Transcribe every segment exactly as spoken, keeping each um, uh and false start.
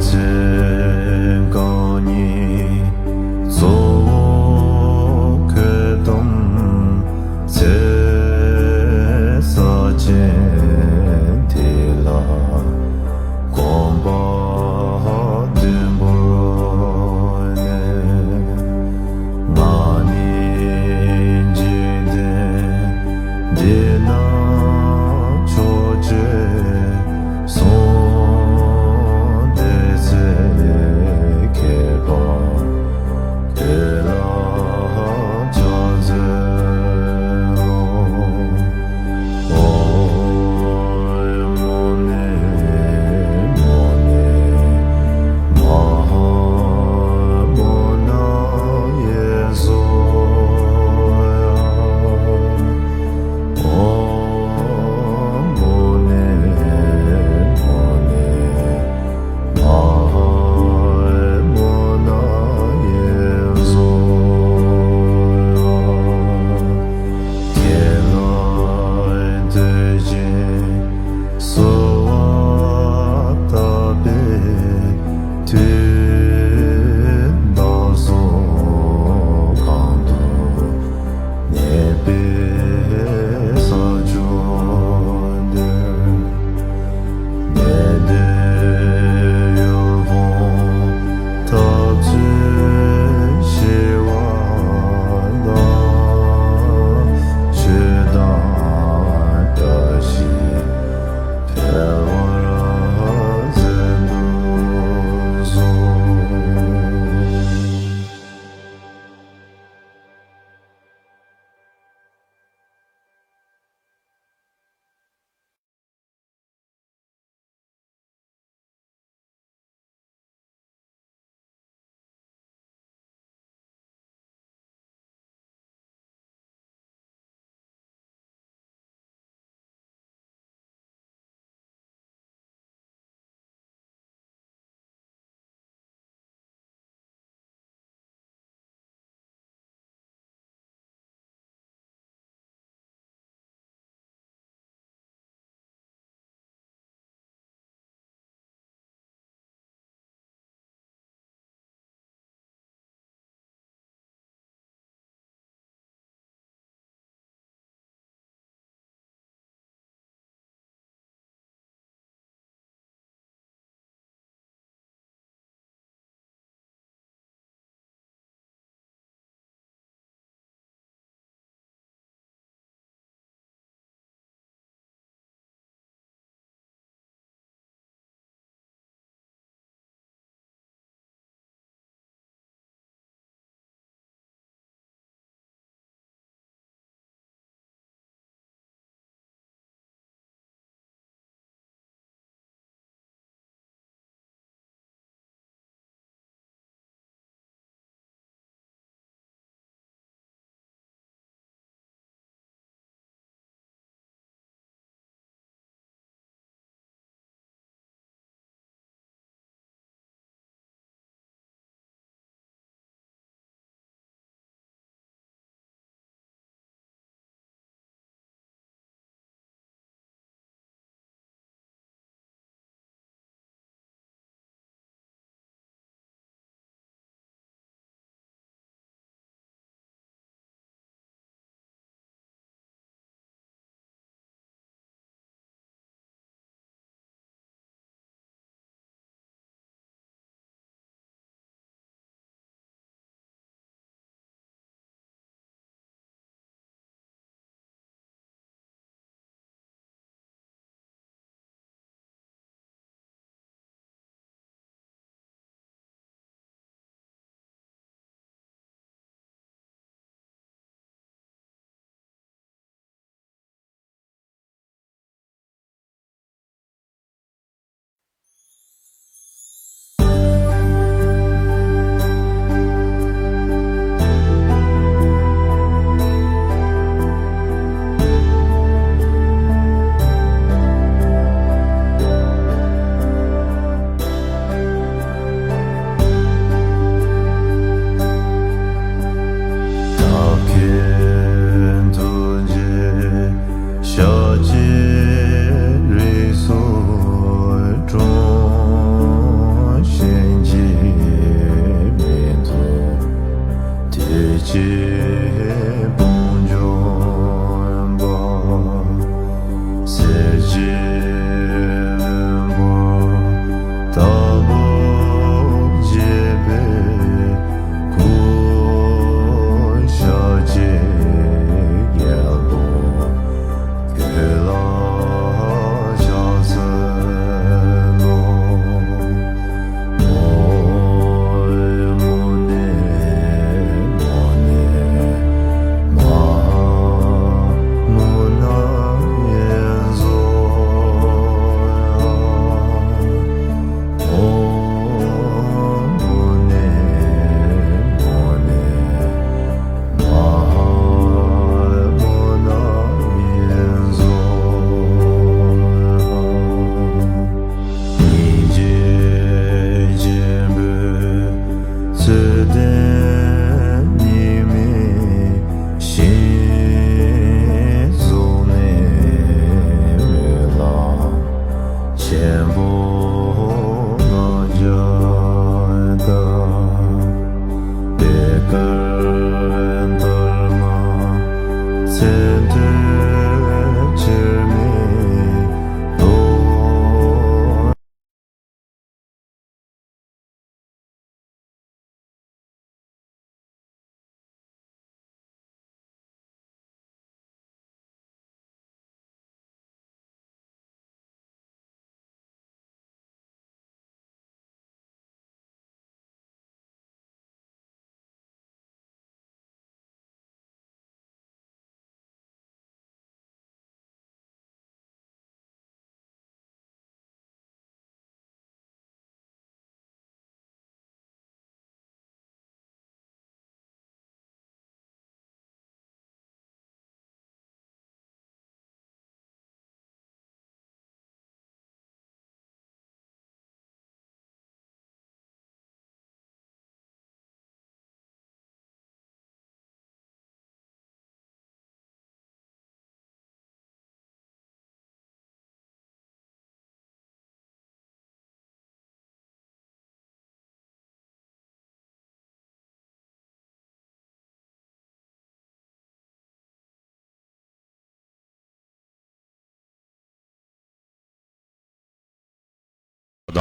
ཚེ་རྐང་གཉིས་གཙོ་བོ་ཁྱོད་དམ་ཚེ་ས་ཆེན་དེ་ལ་གོམ་པ་བདུན་བོར་ནས། ང་ནི་འཇིག་རྟེན་འདི་ན་ཕྱོགས་བཅུའི་གསུང་སྡེ་སྲིད་མཁས་པ་དེ་ལ་ཕྱག་འཚལ་ལོ། ཨོཾ་མུ་ནེ་མུ་ནེ་མ་ཧཱ་མུ་ན་ཡེ་སྭཱ་ཧཱ། ཨོཾ་མུ་ནེ་མུ་ནེ་མ་ཧཱ་མུ་ན་ཡེ་སྭཱ་ཧཱ། དགེ་ལ་འདོད་ཅིང་གསོལ་བ་བཏབ་པའི་མཐུས། བདག་སོགས་གང་དུ་གནས་པའི་ས་ཕྱོགས་འདིར། ནད་དེ་ཡུལ་ཕུང་འཐབ་རྩོད་ཞི་བ་དང་། ཆོས་དང་བཀྲ་ཤིས་འཕེལ་བར་མཛད་དུ་གསོལ།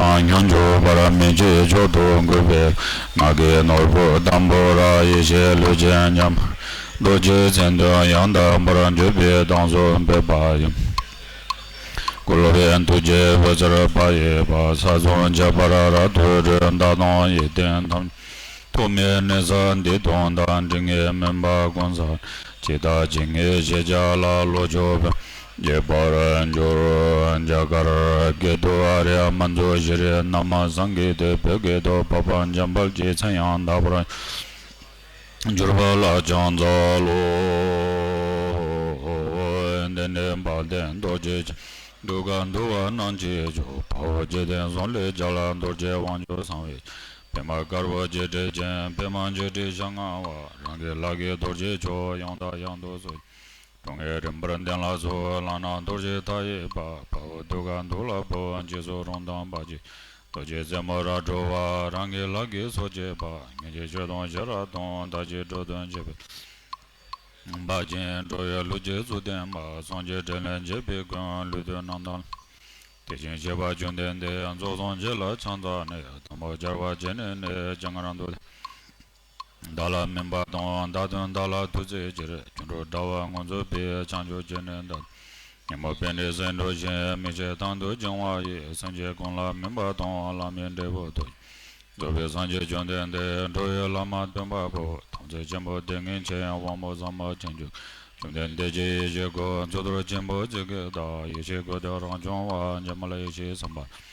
དང་། སྙོམས་འཇུག་པར་མི་བྱེད་མཆོག་ཏུ་གུས་པས། ངག་གི་ནོར་བུ་དང་པོ་ར། ཡེ་ཤེས་ལུས་ཅན་ཉམས། རྡོ་རྗེ་མཚན་དོན་ཡང་དག་པར་བརྗོད་པའི་གདངས་སུ་འབོད་པ་ཡིན། བསྐུལ་བའི་ཐུགས་རྗེས་འོད་ཟེར་འབར་བའི་བར། ས་གསུམ་ཁྱབ་པར་རབ་ཏུ་རོལ། བདག་དང་ཡིད་ལྡན་ཐམས་ཅད་ཐོགས་མེད་གནས་ས་འདི་དང་། མཐའ་འགྲིབ་ངེས་མུན་པ་ཀུན་བསལ། འཆི་བདག་འཇིགས་ངེས་ཤེས་བྱ་ལ། བློ་ཆོས་པའི་རྒྱས་པར་འགྱུར། རྒྱ་གར་སྐད་དུ། ཨཱརྱ་མཉྫུ་ཤྲཱི་ནཱ་མ་སཾ་གི་ཏེ། བོད་སྐད་དུ། འཕགས་པ་འཇམ་དཔལ་གྱི་མཚན་ཡང་དག་པར་གྱུར་པ་ལ་ཕྱག་འཚལ་ལོ། འདི་ནི་དཔལ་ལྡན་རྡོ་རྗེ་འཆང་། གདུགས་དཀར་འདུལ་བ་རྣམས་ཀྱི་མཆོག། དཔའ་བོ་འཇིག་རྟེན་གསུམ་ལས་རྒྱལ་བ། རྡོ་རྗེ་དབང་ཕྱུག་གསང་བའི་པདྨ་དཀར་པོ་བརྒྱད་སྤྲས་ཀྱི། པདྨ་འཇིགས་བྲལ་ཞལ་མངའ་བ། རང་གི་ལག་གིས་རྡོ་རྗེ་ཁྱེར། ཡང་དང་ཡང་དུ་གསོལ། སྡུག་བསྔལ་རིམ་པར་འདས་ལ་སོགས། ལག་ན་རྡོ་རྗེ་མཐའ་ཡས་པ། དཔའ་བོ་གདུགས་དཀར་འདུལ་བ་པོ། རྗེས་སུ་རུང་སྟོན་པ་ཅིག། རྡོ་རྗེ་རྩེ་མོ་རབ་འགྲོ་བ། རང་གི་ལག་གིས་སོ་བྱས་པ། ངེས་ཀྱི་ཆོས་དང་ཤེས་རབ་དང་། དག་བྱེད་འགྲོ་དོན་བྱེད་པའི་བ་ཅན། འགྲོ་བའི་ལུས་ཀྱི་གཙུག་རྟེན་པ། སངས་རྒྱས་འབྲས་ལས་འབྱེད་པའི་མགོན། ལུས་བཏུད་རྣམ་དག་དེ་བཞིན་གཤེགས་པ་བཅོམ་ལྡན་འདས། རྫོགས་སངས་རྒྱས་ལ་ཕྱག་འཚལ་ནས། དང་པོར་སྦྱར་བ་བྱས་ནས་ནི། ཇི་སྙེད་རབ་ཏུ་བདག་ལ་སྨན་པ་དང་། བདག་དོན་བདག་ལ་ཐུགས་བརྩེ་ཕྱིར། སྒྱུ་འཕྲུལ་དྲ་བ་མངོན་རྫོགས་པའི། བྱང་ཆུབ་སྤྱོད་ནི་བདག་ཉོན་མོངས་པའི་ནད་སེལ་འགྲོ་ཞིང་། མི་ཕྱེད་དང་དུ་བྱུང་བ་ཡི། སེམས་ཅན་ཀུན་ལ་སྨན་པ་དང་། བླ་མའི་འབྲས་བུ་ཐོབ་ཅིང་། རྫོགས་པའི་སངས་རྒྱས་བཅོམ་ལྡན་འདས། འགྲོ་བའི་བླ་མ་སྟོན་པ་པོ། དམ་ཚིག་ཆེན་པོ་ཏིང་ངེ་འཆང་། དབང་པོ་ཟབ་མོ་བྱང་ཆུབ། བཅོམ་ལྡན་འདས་ཀྱི་ཡེ་ཤེས་སྐུ། གཙུག་ཏོར་ཆེན་པོ་ཙིག་གེ་དག་ཡེ་ཤེས་ཀུན་ཏུ་རང་བྱུང་བ། འཇམ་དཔལ་ཡེ་ཤེས་སེམས་དཔའ།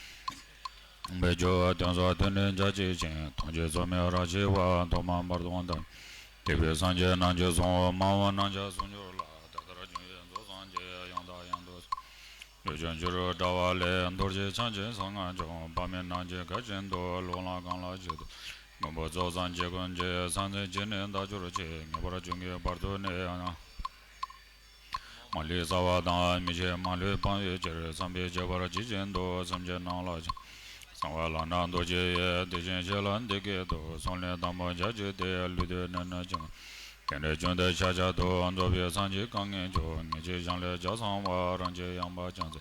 བྱང་ཆུབ་དོན་སོགས་དོན་ནི་རྒྱ་ཆེ་ཞིང་། ཐམས་ཅད་ཚོགས་མེད་རབ་ཕྱེ་བ། ཐོག་མ་བར་དུ་དང་། འདས་པའི་སངས་རྒྱས་རྣམས་ཀྱིས་གསུངས། མ་འོངས་རྣམས་ཀྱང་གསུང་འགྱུར་ལ། ད་ལྟར་བྱུང་བའི་རྫོགས་སངས་རྒྱས། ཡང་དང་ཡང་དུ། ལུས་ཀྱང་སྒྱུ་འཕྲུལ་དྲ་བ་ལས། རྡོ་རྗེ་འཆང་ཆེན་གསང་སྔགས་མཆོག། དཔག་མེད་རྣམས་ཀྱིས་མཁའ་བཞིན་དུ། ཀློང་ལ་གང་ལ་ཇི་ལྟར། མགོན་པོ་རྫོགས་སངས་རྒྱས་ཀུན་གྱི། ས་མཚམས་བཅད་ནས་འདའ་གྱུར་ཅིག། ངེས་པར་འབྱུང་གི་བར་དུ་ནི། མ་ལུས་རྩ་བ་དང་། མི་ཕྱེད་མ་ལུས་སྤང་བའི་ཕྱིར། བསམ་པའི་ཁྱད་པར་ཇི་བཞིན་དུ། སེམས་ཅན་རྣམས་ལ་ཕྱག་གསང་བ་ལག་ན་རྡོ་རྗེ་ཡིས། དེ་བཞིན་གཤེགས་ལ་འདི་སྐད་དུ། གསུམ་ལས་དང་པོ་བྱ་སྤྱོད་དེ། ལུས་བཏུད་ནི་ནི་བྱིང་བ། དེ་འདྲའི་རྒྱུན་དུ་ཤཱཀྱ་ཐུབ། རྫོགས་པའི་སངས་རྒྱས་གང་ངེས་མཆོག། ངེས་ཀྱི་གཞན་ལས་རྒྱལ་གསང་བ། རང་རྒྱལ་ཡངས་པ་བྱང་སེམས།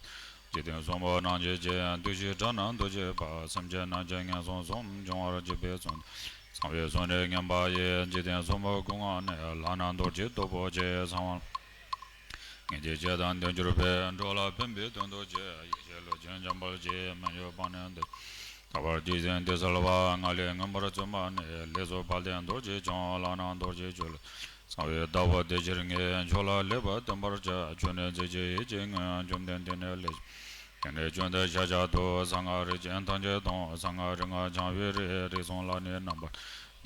འཇིག་རྟེན་གསུམ་པོ་རྣམས་ཀྱི་རྒྱལ། བདུད་བཞིའི་དགྲ་རྣམས་འདུལ་བྱེད་པ། སེམས་ཅན་རྣམས་ཀྱི་ངན་སོང་གསུམ། སྦྱོང་བར་བྱེད་པའི་ཚུལ། གསང་བའི་གསུང་ནི་སྙན་པ་ཡིས། འཇིག་རྟེན་གསུམ་པོ་ཀུན་དབང་ནས། ལག་ན་རྡོ་རྗེ་སྟུག་པོ་ཆེ། གསང་བ་ངེས་ཀྱི་ཆོས་དང་ལྡན་གྱུར་པའི། འགྲོ་ལ་ཕན་པའི་དོན་དུ་བྱས། ཡེ་ཤེས་ལུས་ཅན་འཇམ་དཔལ་གྱིས། མི་འགྱུར་པ་ནི་འདི། རྟག་པར་བདུད་རྩི་འདི་སེལ་བ། ངག་ལས་མངོན་པར་བརྩམས་པ་ནི། ལས་སུ་དཔལ་ལྡན་རྡོ་རྗེ་འཆང་། ལག་ན་རྡོ་རྗེ་ཆོས་ལས། གསང་བའི་བདག་པོ་དེ་ཕྱིར་ངས། མཆོག་ལ་ལེགས་པར་བསྟན་པར་བྱ། ཁྱོད་ནི་གཟི་བརྗིད་ཡིད་ཀྱི་དངོས། བཅོམ་ལྡན་འདས་ནི་ལེགས་བྱུང་། དེ་འདྲའི་རྒྱུན་དུ་ཤཱཀྱ་ཐུབ། གསང་སྔགས་རིགས་ཅན་ཐམས་ཅད་དང་། གསང་སྔགས་རིག་སྔགས་འཆང་བའི་རིགས། རིགས་གསུམ་ལ་ནི་རྣམ་པར།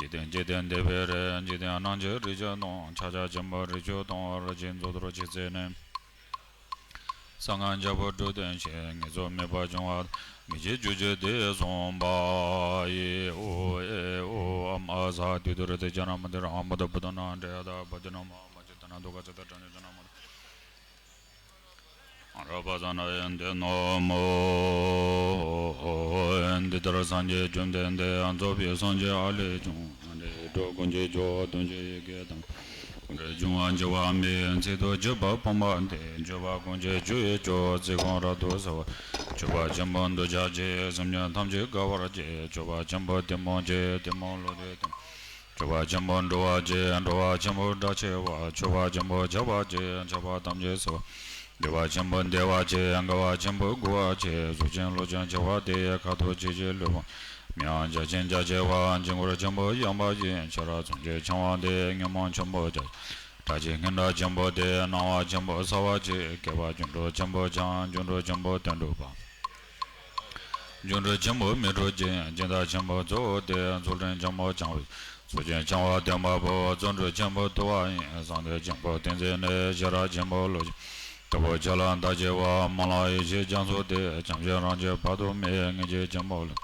འཇིག་རྟེན་འཇིག་རྟེན་འདས་པའི་རིགས། འཇིག་རྟེན་རྣམས་ཀྱི་རིགས་ཆོས་དང་། ཕྱག་རྒྱ་ཆེན་པོའི་རིགས་ཆོས་དང་། རིགས་ཀྱི་མཛོད་གཏོར་ཆེ་ཚད་ནི། གསང་སྔགས་འཇམ་པོ་དྲུག་ལྡན་ཞིང་། ངེས་བཟུང་མེད་པར་འབྱུང་བ། མི་ཕྱེད་རྒྱུད་ཀྱི་དེ་གསུངས་པ་ཡི། ཨོ་ཨེ་ཨོ་ཨ་མ་ས་ཏི་ཏུ་ར་ཏི་ཇ་ན་མ་ཏི་ར་ཧ་མ་ཏ་བུ་ཏ་ན་འདྲེ་ཡ་ཏ་བ་ཏི་ན་མ་མ་ཅི་ཏ་ན་དུ་ཁ་ཙ་ཏ་ཏྲ་ནི་ཇ་ན་མ་ཏ། ར་པ་ས་ན་ཡན་ཏེ་ན་མོ། འདི་ལྟར་སངས་རྒྱས་བཅོམ་ལྡན་འདས། རྫོགས་པའི་སངས་རྒྱས་ཨ་ལས་བྱུང་། འགྲོ་ཀུན་གྱི་སྐྱོབ་པ་དོན་བྱེད་ཡི་གེ་དང་། ཀུན་འདུས་འབྱུང་བ་འཆི་བ་མེད། ཚིག་ཏུ་བརྗོད་པ་སྤངས་པ་སྟེ། སྤྱོད་པ་ཀུན་གྱི་སྤྱོད་ཡུལ་སྐྱོབ། ཚིག་ཀུན་རབ་ཏུ་གསལ་བར་སྤྱོད། སྤྱོད་པ་ཆེན་པོ་འདུ་བྱ་ཆེ། སེམས་ཅན་ཐམས་ཅད་དགའ་བར་བྱེད། སྤྱོད་པ་ཆེན་པོ་གཏི་མུག་ཆེ། གཏི་མུག་བློ་འདས་གཏི་མུག་སྤྱོད་པ་ཆེན་པོ་འགྲོ་བ་ཆེ། འགྲོ་བ་ཆེན་པོ་དགྲ་ཆེ་བ། ཆོས་པ་ཆེན་པོ་ཁྱབ་པ་ཆེ། ཁྱབ་པ་ཐམས་ཅད་སེལ་བ། བདེ་བ་ཆེན་པོ་བདེ་བ་ཆེ། དགའ་བ་ཆེན་པོ་མགུ་བ་ཆེ། གཟུགས་ཅན་ལུས་ཅན་ཆེ་བ་དེ། ཁ་དོག་ཆེ་ཆེ་ལུས་པོ། མིང་རྒྱ་ཆེན་རྒྱ་ཆེ་བ། འཇིགས་སྐུལ་ཆེན་པོ་ཡངས་པ་ཡིན། ཆེ་རབ་མཚོན་ཆ་ཆེ་བ་དེ། ཉོན་མོངས་ཆེན་པོ་རྒྱ་ཆེ། དགྲ་ཆེ་ངན་འདྲ་ཆེན་པོ་དེ། སྣང་བ་ཆེན་པོ་གསལ་བ་ཆེ། མཁས་པ་སྒྱུ་འཕྲུལ་ཆེན་པོ་འཆང་། སྒྱུ་འཕྲུལ་ཆེན་པོ་དོན་གྲུབ་པ། སྒྱུ་འཕྲུལ་ཆེན་པོ་མི་འཁྲུགས་ཅན། སྦྱིན་བདག་ཆེན་པོ་གཙོ་བོ་སྟེ། ཚུལ་ཁྲིམས་ཆེན་པོ་འཆང་བའི། ཚུལ་ཁྲིམས་འཆང་བ་སྟོན་པ་པོ། བརྩོན་འགྲུས་ཆེན་པོ་དུལ་བ་ཡིན། གསང་གནས་ཆེན་པོ་ཏིང་འཛིན་ནི། ཤེས་རབ་ཆེན་པོ་བློ་ཆེན། དོལ་པོ་ཆེ་ལ་བདག་ཆེ་བ། སྨོན་ལམ་ཡེ་ཤེས་རྒྱ་མཚོ་སྟེ། བྱམས་ཆེན་རང་རྒྱལ་དཔག་ཏུ་མེད། ངེས་ཤེས་ཆེན་པོ་ལུས།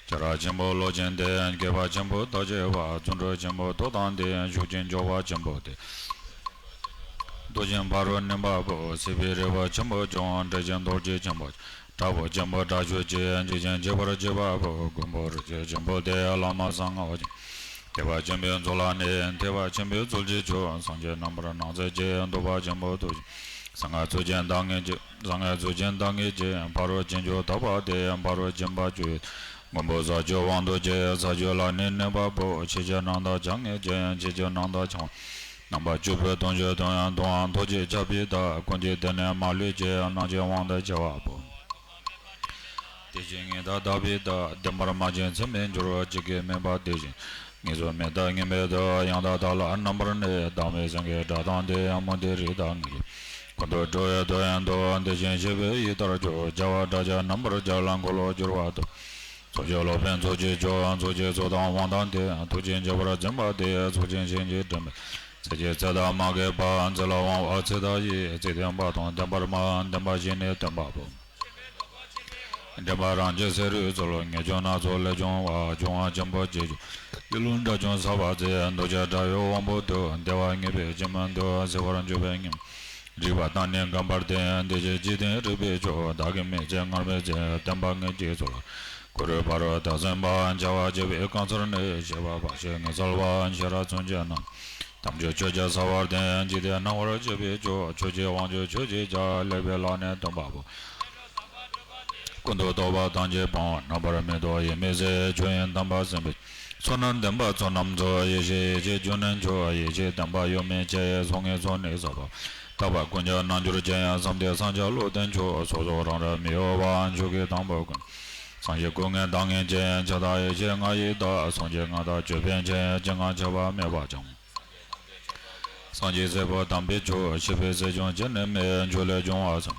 ཤེས་རབ་ཆེན་པོ་བློ་ཅན་ཏེ། མཁས་པ་ཆེན་པོ་བདག་ཆེ་བ། བརྩོན་འགྲུས་ཆེན་པོ་ཐུགས་དམ་སྟེ། ཤུགས་ཀྱིས་འཇུག་པ་ཆེན་པོ་སྟེ། མདུད་ཅན་ཕ་རོལ་གནོན་པ་པོ། སྲིད་པའི་རི་བོ་ཆེན་པོ་སྐྱོང་། འབྲས་ཆེན་རྡོ་རྗེ་ཆེན་པོ། དྲག་པོ་ཆེན་པོ་དྲག་ཤུལ་ཆེ། འཇིགས་ཆེན་འཇིགས་པར་བྱེད་པ་པོ། མགོན་པོ་རིག་བྱེད་ཆེན་པོ་སྟེ། བླ་མ་གསང་སྔགས་ཆེན། དད་པ་ཆེན་པོའི་ཚོགས་ལ་གནས། ཐེག་པ་ཆེན་པོའི་ཚུལ་གྱིས་སྤྱོད། སངས་རྒྱས་རྣམ་པར་སྣང་མཛད་ཀྱི། གདུག་པ་ཆེན་པོ་ཐུགས་རྗེ། གསང་སྔགས་ཚོགས་ཆེན་བདག་ཉིད་ཀྱི། གསང་སྔགས་ཚོགས་ཆེན་བདག་ཉིད་ཀྱི། ཕ་རོལ་ཕྱིན་བཅུ་དག་པ་སྟེ། ཕ་རོལ་ཕྱིན་པ་བཅུ། མགོན་པོ་ས་བཅུ་དབང་དུ་བྱས། ས་བཅུ་ལ་ནི་གནས་པ་པོ། ཕྱི་ཕྱིར་རྣམ་དག་བྱང་ངེས་ཀྱི། ཕྱི་ཕྱིར་རྣམ་དག་བྱང་བ། རྣམ་པ་བཅུ་པོའི་དོན་བཅུ་དོན་ཡང་དོན་ཨ་ཐོག་གཅིག་ཁྱབ་པའི་བདག་ཀུན་གྱི་དེ་ནས་མ་ལུས་ཀྱི། རྣམ་མཁྱེན་དབང་དུ་བྱ་བ་པོ། དེ་བཞིན་ཉིད་དང་ལྡན་པའི་བདག་བདེན་པར་མ་བྱས་མཚན་མེད་འགྱུར། གཅིག་གིས་དམིགས་པ་དེ་བཞིན་ངེས་སོ་མེད་དང་ངེས་མེད་དུ། ཡང་དག་བདག་ལ་རྣམ་པར་གནས། བདག་མེད་སེང་གེའི་སྒྲ་དང་ལྡན། མུ་སྟེགས་རིགས་དང་ངེས་ཀྱི་ཀུན་ཏུ་འགྲོ་བའི་དོན་ཡང་དུ། དེ་བཞིན་གཤེགས་པའི་ཡི་ལྟར་གྱུར། བྱ་བ་དགྲ་བཅོམ་རྣམ་པར་རྒྱལ། འཁོར་ལོ་སྒྱུར་བ་དང་། ཚོགས་ཀྱི་སློབ་དཔོན་ཚོགས་ཀྱི་མཆོག་ཚོགས་ཀྱི་ཚོགས་དང་དབང་དང་ལྡན། ཐུགས་རྗེས་འགྱུར་བར་འཛིན་པ་སྟེ། ཚོགས་ཆེན་བྱིན་གྱིས་བརླབས་པའི། ཚིག་གཅིག་ཚེ་དང་མ་གི་བར། ཚིག་ལ་དབང་བ་ཚིག་དང་ཡི། ཚིག་བདེན་པ་དང་བདེན་པར་སྨྲ། བདེན་པ་བཞི་ནི་སྟོན་པ་པོ། འདྲེན་པ་རང་རྒྱལ་ཚེ་རིང་འཚོལ། ངེས་འབྱུང་སྣ་ཚོགས་ལས་བྱུང་བ། འབྱུང་བ་ཆེན་པོ་བརྒྱད་ཅུ། ལེ་ལོ་དགྲ་བཅོམ་ཟག་པ་མཛད། འདུལ་བྱེད་དགྲ་ཡི་དབང་པོ་བསྡུས། བདེ་བ་ངེས་པའི་སྤྱི་མིང་བསྡུས། གཟིགས་པར་འགྱུར་བའི་ཉིམ། རིག་པ་དང་ནི་འགལ་བར་ལྡན། དེ་ཕྱིར་འཇིག་རྟེན་རིག་པའི་མཆོག་བདག་གིས་མི་བརྩི་ངར་མི་བརྩི། བསྟན་པ་ངེས་ཀྱི་ཚོགས་ལ། གུ་རུ་ཕ་རོལ་ཏུ་སོན་པ། བྱ་བ་བྱེད་པའི་རྐང་ཚར་ནི། བྱེད་པ་བག་ཕྱེ་ངེས་ཚར་བ། ཤེས་རབ་མཚོན་ཆ་རྣམས། དམ་ཆོས་ཆོས་ཀྱི་ས་བར་ལྡན། འཇིག་རྟེན་སྣང་བར་བྱེད་པའི་མཆོག་ཆོས་ཀྱི་དབང་ཕྱུག་ཆོས་ཀྱི་རྒྱལ། ལེགས་པའི་ལམ་ནི་སྟོན་པ་པོ། ཀུན་ཏུ་རྟོག་པ་ཐམས་ཅད་སྤངས། རྣམ་པར་མི་རྟོག་ཡེ་མི་ཟད། ཆོས་དབྱིངས་དམ་པ་སེམས་དཔའི། ཚོགས་རྣམས་ལྡན་པ་ཚོགས་རྣམས་གཙོ། ཡེ་ཤེས་ཡེ་ཤེས་རྒྱུ་ནི་མཆོག་ཡེ་ཤེས་ལྡན་པ་གཡོ་མེད་ཆེ། ཚོགས་ལྔའི་ཚོགས་ནི་ཟབ་པ། རྟག་པ་ཀུན་ཀྱང་རྣལ་འབྱོར་ཅན། བསམ་གཏན་བསམ་བྱ་བློ་ལྡན་མཆོག་སོ་སོ་རང་རིག་མི་གཡོ་བ། མཆོག་གི་དང་པོ་ཀུན། སངས་རྒྱས་སྐུ་ལྔའི་བདག་ཉིད་ཅན། ཕྱག་དང་ཡེ་ཤེས་ལྔ་ཡི་བདག་སངས་རྒྱས་ལྔ་དང་ཅོད་པན་ཅན། སྤྱན་སྔར་ཆགས་པ་མེད་པ་ཀྱང་། སངས་རྒྱས་སྲས་པོ་དམ་པའི་མཆོག་ཕྱི་པའི་སྲིད་སྐྱོང་སྤྱི་ནི་མེད། མཆོག་ལས་བྱུང་བ་གསུམ།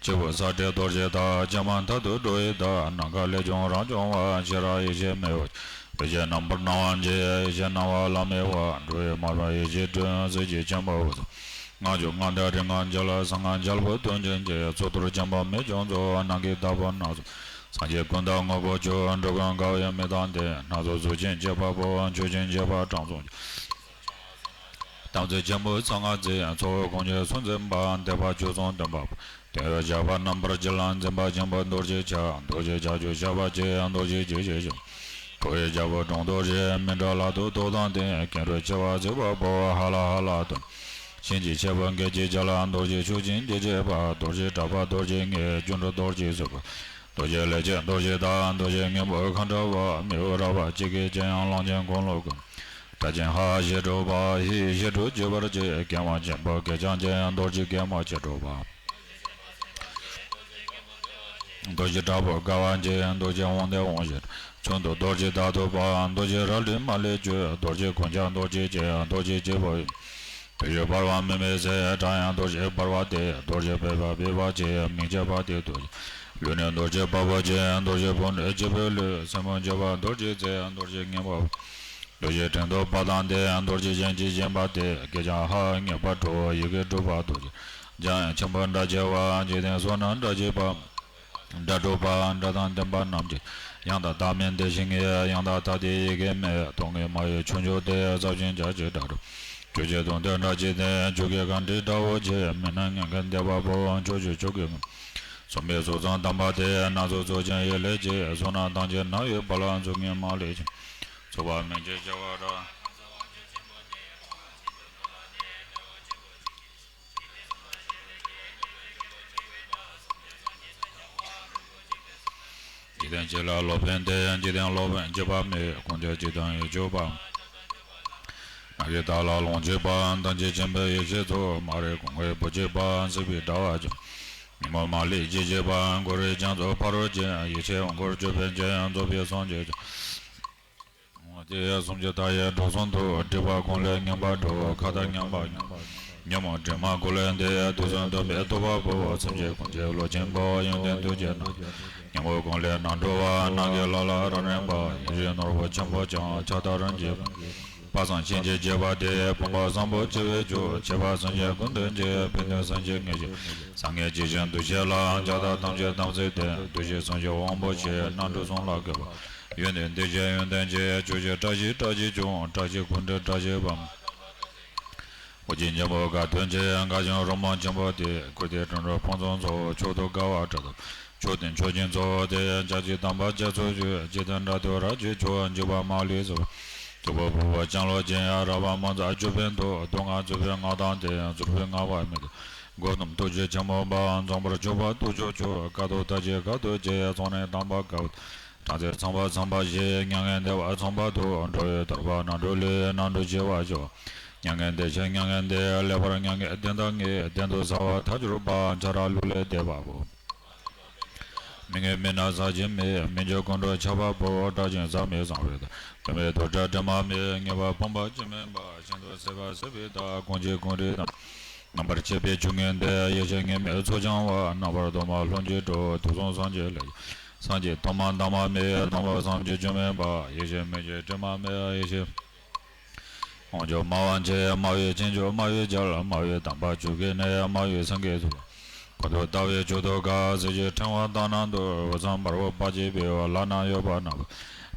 སྤྱི་བོ་ས་སྤྲེལ་རྡོ་རྗེ་བདག་སྤྱན་མ་མཐའ་དུ་འགྲོ་བའི་བདག་ནམ་མཁའ་ལས་བྱུང་རང་བྱུང་བ། ཤེས་རབ་ཡེ་ཤེས་མེ་བོ། ཡེ་ཤེས་རྣམ་པར་སྣང་བ་འབྱེད། ཡེ་ཤེས་སྣང་བ་ལམ་མེ་བ། འགྲོ་བའི་མར་པ་ཡེ་ཤེས་སྒྲོན། གཟི་བརྗིད་ཆེན་པོ་འོད་ཟེར། སྔགས་ཀྱི་སྔགས་འདས་རིག་སྔགས་རྒྱལ། གསང་སྔགས་རྒྱལ་པོ་དོན་ཆེན་གྱི། ཚོགས་གཏོར་ཆེན་པོ་མི་བྱུང་རྫོགས། ནམ་མཁའི་བདག་པོ་སྣ་ཚོགས། སངས་རྒྱས་ཀུན་བདག་དངོས་པོ་མཆོག་འགྲོ་ཀུན་དགའ་བའི་མི་དང་ལྡན། སྣ་ཚོགས་གཟུགས་ཅན་གཅེས་པ་པོ། མཆོག་སྦྱིན་བྱེད་པ་དྲང་སྲོང་རྒྱལ། དམ་ཚིག་ཆེན་པོ་གསང་སྔགས་རྫས། ཚོགས་དབུས་དགོངས་ཁྱེར་སྲོང་བཙན་པ། འདས་པ་བཅུ་གསུམ་སྟོན་པ་པོ། དོན་ཡོད་ཞགས་པ་རྣམ་པར་འབྱེད་ལ། འཛིན་པ་ཆེན་པོ་རྡོ་རྗེ་ཕྱག་རྡོ་རྗེ་ཕྱག་རྒྱུད་ཞགས་པ་ཆེ། རྡོ་རྗེ་རྗེ་ཆེན་ཞགས། ཁོ་བོའི་རྒྱལ་པོ་འབྲོང་རྡོ་རྗེ། མི་འདྲ་ལ་དུ་ཏོག་དང་ལྡན། ཀེང་རུས་མཆེ་བ་གཟིགས་པ་པོ། ཧ་ལ་ཧ་ལ་སྟོན། གཤིན་རྗེ་མཆེ་བ་འགལ་གྱི་རྒྱ་ལ། རྡོ་རྗེ་ཤུགས་ཅན་རྗེ་བྱེད་པ། རྡོ་རྗེ་དྲག་པོ་རྡོ་རྗེ་ལྔའི། སྒྱུ་འཕྲུལ་རྡོ་རྗེ་གཟིགས་པ། རྡོ་རྗེ་ལས་ཀྱི་རྡོ་རྗེ་བདག་རྡོ་རྗེ་སྔོན་པོ་མཁའ་འགྲོ་མ། མི་བོ་ར་བ་ཅི་གེ་ཅི་ཡང་གླང་ཆེན་དགུང་ལོ་ཀུན། སྒྲ་གཅན་ཧ་ཞི་ཁྲོ་བ། ཧི་ཞི་ཁྲོ་བྱེད་པར་བྱེད། གེགས་མ་ཆེན་པོ་གེགས་བྱང་ཆེན། རྡོ་རྗེ་གེགས་མ་ཆེ་ཁྲོ་བ། རྡོ་རྗེ་དྲག་པོ་དགའ་བ་འགྱེད། རྡོ་རྗེ་དབང་ལྡན་དབང་ཞི་ཁྲོ། ཆུང་དུ་རྡོ་རྗེ་ཟླ་གདུགས་པ། རྡོ་རྗེ་རལ་གྲི་མ་ལུས་སྤྱོད། རྡོ་རྗེ་གུང་ཆེན་རྡོ་རྗེ་ཅན། རྡོ་རྗེ་སྐྱེས་བུ་ཡི། བོད་ཡུལ་འབར་བ་མུ་མེད་ཚལ། བྲག་ཡང་རྡོ་རྗེ་འབར་བ་སྟེ། རྡོ་རྗེ་བོད་པ་བོད་པ་ཅན། མིང་བརྗོད་པ་སྟེ་རྡོ་རྗེ། ལུས་ནི་རྡོ་རྗེ་དཔའ་བོ་ཅན། རྡོ་རྗེ་བུ་ནི་སྐྱེས་བུ་ལུས། སེན་མོ་འགྱོད་པ་རྡོ་རྗེ་རྩེ། རྡོ་རྗེ་སྙིང་པོ། རྡོ་རྗེ་ཕྲེང་རྡོག་པ་དང་ལྡན། རྡོ་རྗེ་གཞན་གྱིས་བཞེངས་པ་སྟེ། གེགས་བྱང་ཧ་ངེས་པར་ཁྲོ། ཡི་གེ་དྲུག་པ་རྡོ་རྗེ། འཇམ་དབྱངས་ཆེན་པོ་སྒྲ་བྱས་པ། འཇིག་རྟེན་གསུམ་རྣམས་སྒྲ་བྱེད་པ། སྒྲ་སྒྲོག་པ། སྒྲ་དང་ལྡན་པ་རྣམས་ཀྱི། ཡང་དག་བདག་མེད་བདེ་གཤེགས་ལྔའི། ཡང་དག་མཐའ་སྟེ་ཡི་གེ་མེད། ཐོག་མེད་མ་ཡི་ཁྱུ་མཆོག་སྟེ། ཟབ་ཅིང་རྒྱ་ཆེའི་སྒྲ་སྒྲོག་ཆོས་ཀྱི་དོན་སྟོན་སྒྲ་ཆེན་ལྡན། ཆོས་ཀྱི་གང་དྲིལ་སྒྲ་བོ་ཆེ། མི་སྣང་ངན་མཁན་འདས་པ་པོ། ཕྱོགས་བཅུའི་ཕྱོགས་ཀྱི་ངོས། གསུམ་པའི་གཟུགས་བཟང་དམ་པ་སྟེ། སྣ་ཚོགས་གཟུགས་ཅན་ཡི་ལས་བྱེད། གཟུགས་སྣང་ཐམས་ཅད་སྣང་བའི་དཔལ། གཟུགས་བརྙན་མ་ལུས་ཅན། ཚོགས་པ་མིང་གཅིག་བྱ་བ་རབ། འཇིག་རྟེན་གཅིག་ལ་སློབ་དཔོན་ཏེ། འཇིག་རྟེན་སློབ་དཔོན་འཇིགས་པ་མེད། ཀུན་ཁྱབ་འཇིག་རྟེན་ཡིད་སྤྱོད་པ། ནམ་མཁའི་མཐའ་ལ་ལོངས་སྤྱོད་པ། ཐམས་ཅད་མཁྱེན་པའི་ཡེ་ཤེས་མཚོ། མ་རིག་ཀུན་དགའི་བུ་སྐྱེས་པ། སྲིད་པའི་དྲ་བ་ཆེན། ཉོན་མོངས་མ་ལུས་འཇིག་བྱེད་པ། གུ་རུའི་རྒྱ་མཚོ་ཕ་རོལ་ཕྱིན། ཡེ་ཤེས་དབང་བསྐུར་ཅོད་པན་ཅན། རྫོགས་པའི་སངས་རྒྱས་ཆོས། དེ་ཡང་སུམ་ཅུ་རྟ་ཡི་གྲོགས་གསུམ་དུ། སྒྲིབ་པ་ཀུན་ལས་ངེས་པར་གྲོལ། མཁའ་ལྟར་མཉམ་པ་ཉིད། ཉོན་མོངས་དྲི་མ་ཀུན་ལས་འདས། དུས་གསུམ་སྟོན་པའི་ཐུབ་པ་པོ། སེམས་ཅན་ཀུན་གྱི་བློ་ཆེན་པོ། ཡོན་ཏན་ཐུགས་རྗེ་སྣ། ཉོན་མོངས་ཀུན་ལས་རྣམ་གྲོལ་བ། ནམ་མཁའི་ལ་ལ་རབ་རིམ་པ། ཡིད་བཞིན་ནོར་བུ་ཆེན་པོ་ཀྱང་། ཕྱག་ལྟར་རིམ་གྱིས། དཔག་བསམ་ཤིང་རྗེས་བྱེད་པ་སྟེ། ཕུང་པོ་བཟང་པོ་ཆེ་བའི་མཆོག་ཆེ་བ་སེམས་ཅན་ཀུན་དུ་མཁྱེན། ཕན་ཚུན་སེམས་ཅན་ངེས་ཤེས། བཟང་ངན་ཇི་བཞིན་འདུ་ཤེས་ལ། ཕྱག་ལྟར་ཐམས་ཅད་དམ་ཚིག་ལྡན། འདུ་ཤེས་སེམས་ཅན་དབང་པོ་ཆེ། རྣམ་གྲོལ་གསུམ་ལ་དགོད་པ། ཡོན་ཏན་འདུས་བྱས་ཡོན་ཏན་ཆེ། ཆོས་ཀྱི་བཀྲ་ཤིས་བཀྲ་ཤིས་ཆུང་། བཀྲ་ཤིས་ཀུན་འདུས་བཀྲ་ཤིས་པ། འོད་ཀྱི་སྙིང་པོ་དགའ་སྟོན་ཆེ། དགའ་ཞིང་རོལ་མོ་ཆེན་པོ་སྟེ། ཁུར་དེ་དྲིན་གྲོལ་ཕུན་སུམ་ཚོགས། མཆོག་ཏུ་དགའ་བ་དྲི་དང་། མཆོག་ཏུ་མཆོག་སྦྱིན་ཚོགས་ཏེ། བྱང་ཆུབ་དམ་པ་རྒྱ་མཚོའི་རྒྱུད། འཇིག་རྟེན་དགྲ་སྡེ་རབ་ཀྱི་མཆོག་འཇིགས་པ་མ་ལུས་སོལ། གཙུག་ཕུད་ཕུར་བུ་ལྕང་ལོ་ཅན། རལ་པ་མོ་ཛ་ཅོད་པན་ཐོགས། མདོ་སྔགས་རྫོགས་པའི་སྔགས་དང་ལྡན། རྫོགས་པའི་སྔགས་པ་མི་ལྡོག་སྒོ་གསུམ་ཐུགས་རྗེ་ཆེན་པོ་འབར། རྫོགས་པར་གྱུར་པ་ཐུགས་རྗེ་ཆེ། དཀའ་ཐུབ་མཐར་ཕྱིན་དཀའ་ཐུབ་ཆེ། ཚོགས་གཉིས་དམ་པ་དཀའ་བ། དྲག་རྩལ་ཚངས་པ་ཚངས་པ་ཞེས། མྱ་ངན་འདས་པ་ཚངས་པ་ཐོབ། འགྲོ་བའི་དོར་བ་ནམ་གྲོལ་ལས། ནམ་གྲོལ་ཞི་བར་གྱུར། མྱ་ངན་འདས་ཕྱིར་མྱ་ངན་འདས། ལེགས་པར་མྱ་ངན་བདེན་མཐའ་ངེས། བདེན་དུ་གསལ་བ་མཐར་གྱུར་པ། ཁྱབ་བདག་ལུ་ལས་འདས་པ་པོ། མི་མངོན་མི་སྣང་ཟག་བཅས་མེད། མི་འགྱུར་ཀུན་འགྲོ་ཁྱབ་པ་པོ། སྐྲག་ཅིང་ཟག་མེད་གསང་བའི་བདག་དྲི་མེད་རྡོ་རྗེ་དྲི་མ་མེད། ངེས་པར་ཕོངས་པ་ཅི་མིན་པ། ཤིན་ཏུ་ཟད་པ་ཟད་པའི་བདག་ཀུན་གྱི་ཀུན་རིག་དང་། རྣམ་པར་ཕྱེ་བའི་ཆོས་ཉིད་འདས། ཡེ་ཤེས་ངེས་མེད་ཚོགས་འཆང་བ། རྣམ་པར་སྟོན་པ་ལྷུན་གྱིས་གྲུབ། དུས་གསུམ་སངས་རྒྱས་ལས། སངས་རྒྱས་ཐོག་མ་འདས་མ་མེད། སྟོང་པ་བསམ་གྱིས་བརྗོད་མེད་པ། ཡེ་ཤེས་མེ་ལྕེ་དྲི་མ་མེད། ཡེ་ཤེས། དབང་ཕྱུག་སྨྲ་བ་ཆེ། སྨྲ་བའི་ཆོས་ཀྱི་སྨྲ་བའི་རྒྱལ། སྨྲ་བའི་དམ་པ་ཆོས་ཀྱི་གནས། སྨྲ་བའི་སེང་གེ་ཟུར། ཀུན་ཏུ་ལྟ་བའི་མཆོག་ཏུ་དགའ། གཟི་བརྗིད་ཕྲེང་བ་དག་སྣང་དུ། འོད་བཟང་འབར་བ་དཔལ་གྱི་དཔལ། ལག་ན་གཡས་པ་ནག་པོ།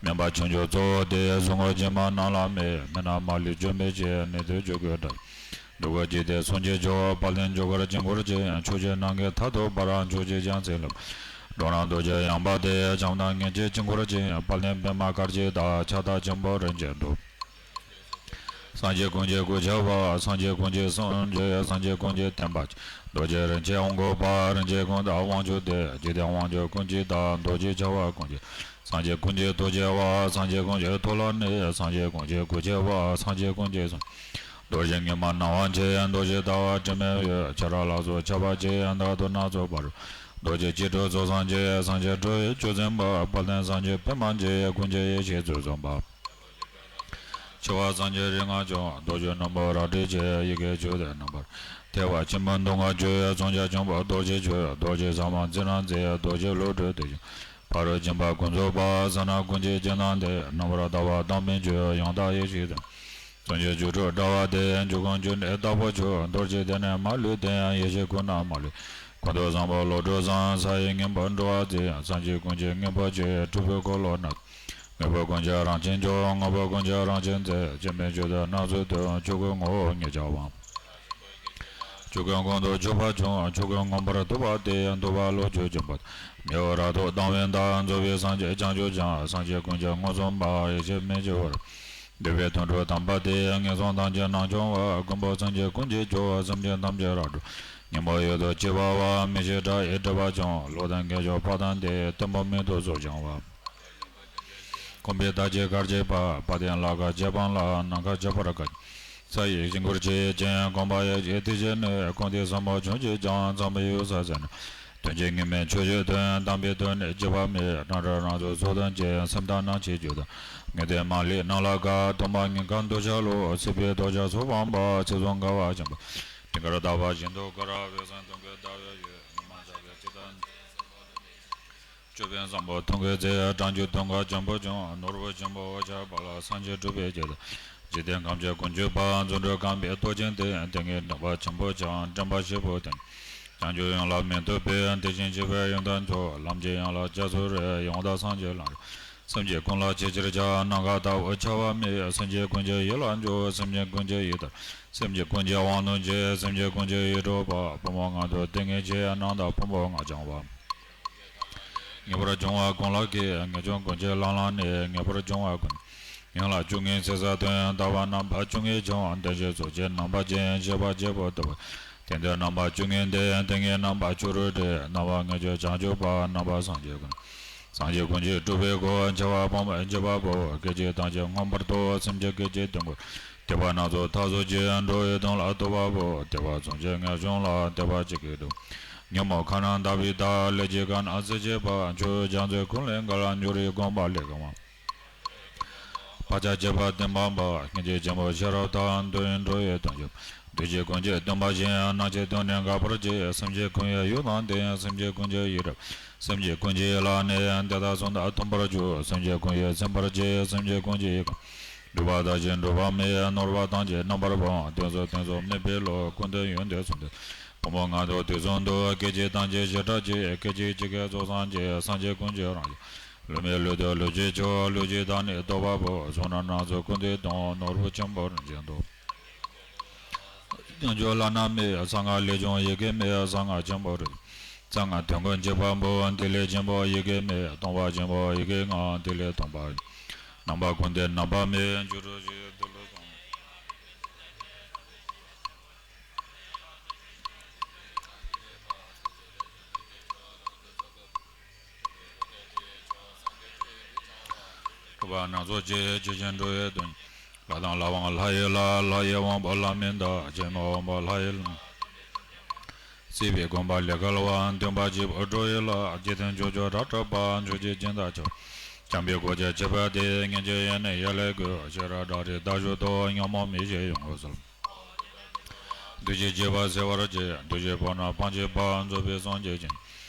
མེ་འབར་ཁྱུང་འགྱུར་གཙོ་བོ་སྟེ། གཟུགས་བརྙན་ཅན་མ་རྣམས་ལ་མེ། མེ་ནག་མ་ལུས་བཅོམ་པའི་ཕྱིར། ནད་དུག་ཆོ་གའི་དགྲ། འདུལ་བ་ཇི་སྟེ་གསུང་གཅིག་མཆོག་དཔལ་ལྡན་འཇུག་སྒར་དཀྱིལ་འཁོར་ཅན། ཕྱོགས་བཅུའི་ནམ་མཁའི་མཐས་གཏུགས་པར། ཕྱོགས་བཅུའི་རྒྱལ་མཚན་ལ། འགྲོ་རིན་རྡོ་རྗེ་ཡངས་པ་སྟེ། བྱམས་དང་སྙིང་རྗེ་དཀྱིལ་འཁོར་ཅན། དཔལ་ལྡན་པདྨ་དཀར་གྱི་བདག་ཁྱབ་བདག་ཆེན་པོ་རིན་ཆེན་གྲུབ། སངས་རྒྱས་ཀུན་གྱི་སྐུ་ཁྱབ་པ། སངས་རྒྱས་ཀུན་གྱི་སངས་རྒྱས། སངས་རྒྱས་ཀུན་གྱི་བསྟན་པ། རྡོ་རྗེ་རིན་ཆེན་དབང་བསྐུར་བ། རིན་ཆེན་ཀུན་བདག་དབང་ཕྱུག་སྟེ། འཇིག་རྟེན་དབང་ཕྱུག་ཀུན་གྱི་བདག་རྡོ་རྗེ་ཁྱབ་པ་ཀུན་གྱི། སངས་རྒྱས་ཀུན་གྱི་ཐུགས་ཁྱབ་པ། སངས་རྒྱས་ཀུན་གྱི་ཐུགས་ལ་གནས། སངས་རྒྱས་ཀུན་གྱི་སྐུ་ཁྱབ་པ། སངས་རྒྱས་ཀུན་གྱི་གསུང་། རྡོ་རྗེ་ཉི་མ་སྣང་བ་ཆེ། རྡོ་རྗེ་ཟླ་བ་དྲི་མེད་འོད། ཁྱེད་རང་ལ་སོགས་ཁྱབ་པ་ཆེ། བདག་ཏུ་སྣ་ཚོགས་པ་རུ། རྡོ་རྗེ་སྐྱིལ་ཀྲུང་གཙོ་སངས་རྒྱས། སངས་རྒྱས་འགྲོ་བའི་ཆོས་འཛིན་པ། དཔལ་ལྡན་སངས་རྒྱས་པདྨ་འབྱེད། ཀུན་གྱི་ཡེ་ཤེས་ཚུལ་བཟུང་བ། ཆེ་བ་སངས་རྒྱས་རིགས་ལྔ་སྐྱོང་། རྡོ་རྗེ་སྣུམ་པོ་རལ་གྲི་ཆེ། ཡི་གེ་བཅུ་དང་རྣམ་པར། ཐེག་པ་ཆེན་པོའི་མདོ་སྔགས་བཅུ། བརྩམས་བྱ་ཆེན་པོ་རྡོ་རྗེ་ཆོས། རྡོ་རྗེ་ཟབ་མོ་ཚིག་རྣམས་མཛེས། རྡོ་རྗེ་བློ་གྲོས་དེ་བཞིན། ཕ་རོལ་ཕྱིན་པ་ཀུན་རྫོགས་པ། ཟབ་གནད་ཀུན་གྱི་རྒྱན་དང་ལྡན། རྣམ་པར་དག་པ་དག་མིན་ཆོས། ཡང་དག་ཡེ་ཤེས་དང་། བརྩམས་ཆོས་བཅུ་དྲུག་དྲ་བ་སྟེ། འཇུག་ཀུན་འཇུག་གནས་དྭགས་པོ་ཆོས། རྡོ་རྗེ་གདན་ནས་མ་ལུས་ལྡན། ཡེ་ཤེས་ཀུན་ནས་མ་ལུས། ཀུན་ཏུ་བཟང་པོ་བློ་གྲོས་བཟང་། ས་ཡི་སྙིང་པོ་འགྲོ་བ་འཛིན། སེམས་ཀྱི་ཀུན་གྱི་སྙིང་པོ་ཆེ། སྤྲུལ་པའི་འཁོར་ལོ་ནི། དངོས་པོ་ཀུན་གྱི་རང་བཞིན་མཆོག་དངོས་པོ་ཀུན་གྱི་རང་བཞིན་མཛད། སྐྱེ་མེད་ཆོས་དང་སྣང་སྲིད་དོན། ཆོས་སྐུའི་ངོ་བོ་ཉིད་ཀྱང་དབང་། ཆོས་སྐུའི་ཀུན་ཏུ་ཆུད་པ་ཆུང་། ཆོས་སྐུ་མངོན་པར་རྟོགས་པ་སྟེ། རྟོགས་པ་བློ་ཆོས་ཅན་པོ། མི་གཡོ་རབ་ཏུ་ལྡང་བའི་བདག་རྫོགས་པའི་སངས་རྒྱས་བྱང་ཆུབ་ཀྱང་། སེམས་ཅན་ཀུན་གྱི་མངོན་སུམ་པ། ཡེ་ཤེས་མེ་ལྕེ་འོད། འདུས་པའི་དོན་གྲུབ་དམ་པ་སྟེ། ངན་སོང་ཐམས་ཅད་ནང་སྐྱོང་བ། མགོན་པོ་སེམས་ཅན་ཀུན་གྱི་མཆོག་སེམས་ཅན་ཐམས་ཅད་རབ་སྒྲོལ། ཉོན་མོངས་ཡུལ་དུ་སྐྱེ་བ་བ། མི་ཤེས་དགྲ་ཡི་སྒྲིབ་པ་སྦྱོང་། བློ་ལྡན་དགེ་སྦྱོར་དཔའ་དང་ལྡན། བརྟན་པོ་མིག་ཏུ་གཟུགས་འཆང་བ། ཀུན་པའི་རྟག་གཅིག་གར་སྐྱེས་པ། དཔལ་ལྡན་ལ་དགའ་རྗེ་འབངས་ལ། ནམ་མཁའ་ཁྱབ་པར་དགའ། ས་ཡི་དཀྱིལ་འཁོར་ཆེ་ཆེན། དགོངས་པ་ཡེ་ཤེས་ཐིག་ཆེན་ནི། ཀུན་ཏུ་བཟང་པོ་ཕྱོགས་བཅུར་ཀྱང་། ཚངས་པའི་འོད་ཟེར་ཟིན། དོན་གཅིག་ངེས་མེད་ཆོས་ཀྱི་དོན། དམ་པའི་དོན་ནི་འགྱུར་བ་མེད། རང་གྲོལ་རང་ཚུལ་ཚོགས་དང་བཅས། སེམས་དང་སྣང་མཆེད་བཅུ་དང་། ངེས་དོན་མ་ལུས་སྣང་ལ་དགའ། སྟོང་པ་ཉིད་ཀྱང་འདུ་བྱ་ལོ། སྲིད་པའི་རྟོག་བཅས་ཚོགས་སྤངས་པ། ཚེ་བཟུང་དགའ་བ་ཆེན་པོ། སྤྲིན་དཀར་ཟླ་བ་བཞིན་དུ་དཀར། འོད་བཟང་སྟོན་ཀའི་ཟླ་བའི་འོད། ཉི་མ་ཤར་བའི་ཚེ་དང་། ཅོད་པན་བཟང་པོ་ཐུང་ཀའི་རྩེ། སྦྲང་ཆུ་དུང་དཀར་འཇམ་པོ་བྱུང་། ནོར་བུ་ཆེན་པོ་འོད་ཆགས་པ་ལ། སངས་རྒྱས་སྤྲུལ་པའི་རྒྱལ་དང་། འཇིག་རྟེན་ཁམས་ཀྱི་ཀུན་སྤྱོད་པ། རྫུ་འཕྲུལ་རྐང་པའི་གཏོས་ཆེན་ཏེ། ཏིང་ངེ་འཛིན་པ་ཆེན་པོ་འཆང་། འདྲེན་པ་ཤེད་པོ་ལྡན། བྱང་ཆུབ་ཡོངས་ལ་མིང་དུ་ཕུལ། དེ་བཞིན་གཤེགས་པའི་ཡོན་ཏན་མཆོག་ལམ་གྱི་ཡན་ལག་རྒྱ་མཚོ་རེད། ཡང་དག་སངས་རྒྱས་ལམ་རིམ། སེམས་ཅན་ཀུན་ལ་ཆེས་ཆེར་ཁྱབ། ནམ་མཁའ་ལྟ་བུར་ཁྱབ་པ་མེད། སེམས་ཅན་ཀུན་གྱི་ཡིད་ལ་འཇུག་སེམས་ཅན་ཀུན་གྱི་ཡི་དྭགས། སེམས་ཅན་ཀུན་གྱི་དབང་དུ་བྱེད། སེམས་ཅན་ཀུན་གྱི་ཡིད་སྤྲུལ་པ། ཕོ་མོ་ལྔ་བདོ་ཏིང་ངེ་འཛིན། རྣམ་དག་ཕུང་པོ་ལྔ་འཆང་བ། ངེས་པར་འབྱུང་བ་ཀུན་ལ་སྐྱེ། ངེས་འབྱུང་ཀུན་གྱི་ལམ་ལ་གནས། ངེས་པར་འབྱུང་བ་ཀུན། ཡན་ལག་བཅུ་གཉིས་ཚེ་ས་སྟོན། ལྟ་བ་རྣམ་པ་བཅུ་གཉིས་འབྱུང་། བདེན་བཞི་གཟུགས་ཅན་རྣམ་པ་ཅན། ཤེས་པ་བརྒྱད་པོ་ལྟ་བུ། དེ་འདྲའི་རྣམ་པ་བཅུ་གཉིས་ལྡན། ཏིང་ངེ་རྣམ་པ་བཅུ་དྲུག་འདྲེས། སྣང་བ་ལྔ་བཅུ་བྱང་ཆུབ་པ། རྣམ་པ་སངས་རྒྱས་ཀུན། སངས་རྒྱས་ཀུན་གྱི་སྤྲུལ་པའི་སྐུ། ཆེ་བ་ཕོ་མོ་བརྒྱད་པ་པོ། སྐད་ཅིག་ཐམས་ཅད་མངོན་པར་རྟོགས། སེམས་ཅན་སྐད་ཅིག་དོན་ཀུན། དད་པ་སྣ་ཚོགས་མཐའ་རྫོགས་ཀྱི། འགྲོ་བའི་དོན་ལ་རྟོགས་པ་པོ། དད་པ་བྱང་ཆུབ་ངེས་འབྱུང་ལ། དད་པ་གཅིག་གིས་འགྲོ། ཉོན་མོངས་ཁ་ན་བཏགས་པའི་བདག་ལས་ཀྱི་དཀར་ནག་རྩད་གཅོད་པ། ཆུ་རྒྱ་མཚོའི་ཁུང་ལས་འགལ་འགྱུར་བའི་དགོངས་པ་ལས་གང་བ། བག་ཆགས་བཅས་པ་གཏིང་སྤངས་པ། སྙིང་རྗེ་ཆེན་པོ་ཤེས་རབ་མཐའ། འདོད་ཡོན་འགྲོ་བའི་དོན་གྱི། འདུ་བྱེད་ཀུན་གྱི་སྟོན་པ་བཞིན། སྣང་མཆེད་དོན་ནི་འགག་པར་བྱེད། སེམས་ཅན་ཀུན་གྱི་ཡུལ་དང་ལྡན། སེམས་ཅན་ཀུན་གྱི་ཡིད་རབ། སེམས་ཅན་ཀུན་གྱི་ཡིད་ལ་གནས། འདི་དག་གསུམ་དང་མཐུན་པར་གྱུར། སེམས་ཅན་ཀུན་གྱི་སེམས་པར་བྱེད། སེམས་ཅན་ཀུན་གྱི་ཡིད་ཀུན། སྒྲིབ་པ་དག་ཅིང་སྒྲོལ་བ་མེད། ནོར་བ་ཐམས་ཅད་རྣམ་པར་སྤངས། གཏིང་གསུམ་གཏིང་གསུམ་དམིགས་པའི་བློ། ཀུན་ཏུ་ཡོན་ཏན་གསུམ་ལྡན། ཕོ་མོ་ལྔ་བདོ་དུས་གསུམ་དུ། སྐད་ཅིག་ཐམས་ཅད་བྱེ་བྲག་གཅིག་སྐད་ཅིག་གཅིག་གིས་ཚོགས་བསགས་ཀྱི། སངས་རྒྱས་ཀུན་གྱི་རང་བཞིན། ལུས་མེད་ལུས་ལྡན་ལུས་ཀྱི་མཆོག་ལུས་ཀྱི་བདག་ནི་རྟོགས་པ་པོ། གཟུགས་སྣང་སྣ་ཚོགས་ཀུན་ཏུ་སྟོང་། ནོར་བུ་ཆེན་པོ་རིན་ཆེན་མདོག་རྣལ་འབྱོར་བླ་ན་མེད། གསང་སྔགས་ལས་བྱུང་ཡི་གེ་མེད། གསང་སྔགས་ཆེན་པོ་རིག་གསང་སྔགས་དོན་ཀུན་གཅིག་པ་པོ། དེ་ལས་ཆེན་པོ་ཡི་གེ་མེད། སྟོང་པ་ཆེན་པོ་ཡི་གེ་ལྔ། དེ་ལས་སྟོང་པ། རྣམ་པ་ཀུན་ལྡན་རྣམ་པ་མེད། བཅུ་དྲུག་ཅུའི་ཏི་ལོ་གང་། ཐུབ་པ་སྣ་ཚོགས་ཀྱི་ཇི་བཞིན་འགྲོ་བའི་དོན། ལྷ་དང་ལྷ་དབང་ལྷ་ཡི་ལྷ། ལྷ་ཡི་དབང་པོ་ལྷ་མིན་འདས། ཆེན་མོའི་དབང་པོ་ལྷ་ཡི་ལྷ། སྲིད་པའི་དགོན་པ་ལས་བརྒལ་བ། འདུན་པ་བརྗིད་པོ་འགྲོ་ཡི་ལྷ། འཇིག་རྟེན་ཕྱོགས་བཅུ་རབ་གྲགས་པ། ཕྱོགས་བཅུའི་སྦྱིན་བདག་ཆེ་བ། བྱམས་པའི་སྒོ་འབྱེད་ཕྱེ་བ་སྟེ། སྙིང་རྗེ་ཡེ་ནས་ཡར་ལས་བསྐོར། ཤེས་རབ་བྲག་རི་རྟ་མཆོག་ཏུ། ཉོན་མོངས་མིག་ཤེས་ཡོངས་སོལ། འདུ་བྱེད་བྱེ་བ་སེལ་བར་བྱེད། འདུ་བྱེད་ཕོ་ཉ་སྤང་བྱེད་པ། རྫོགས་པའི་སངས་རྒྱས་ཀྱི།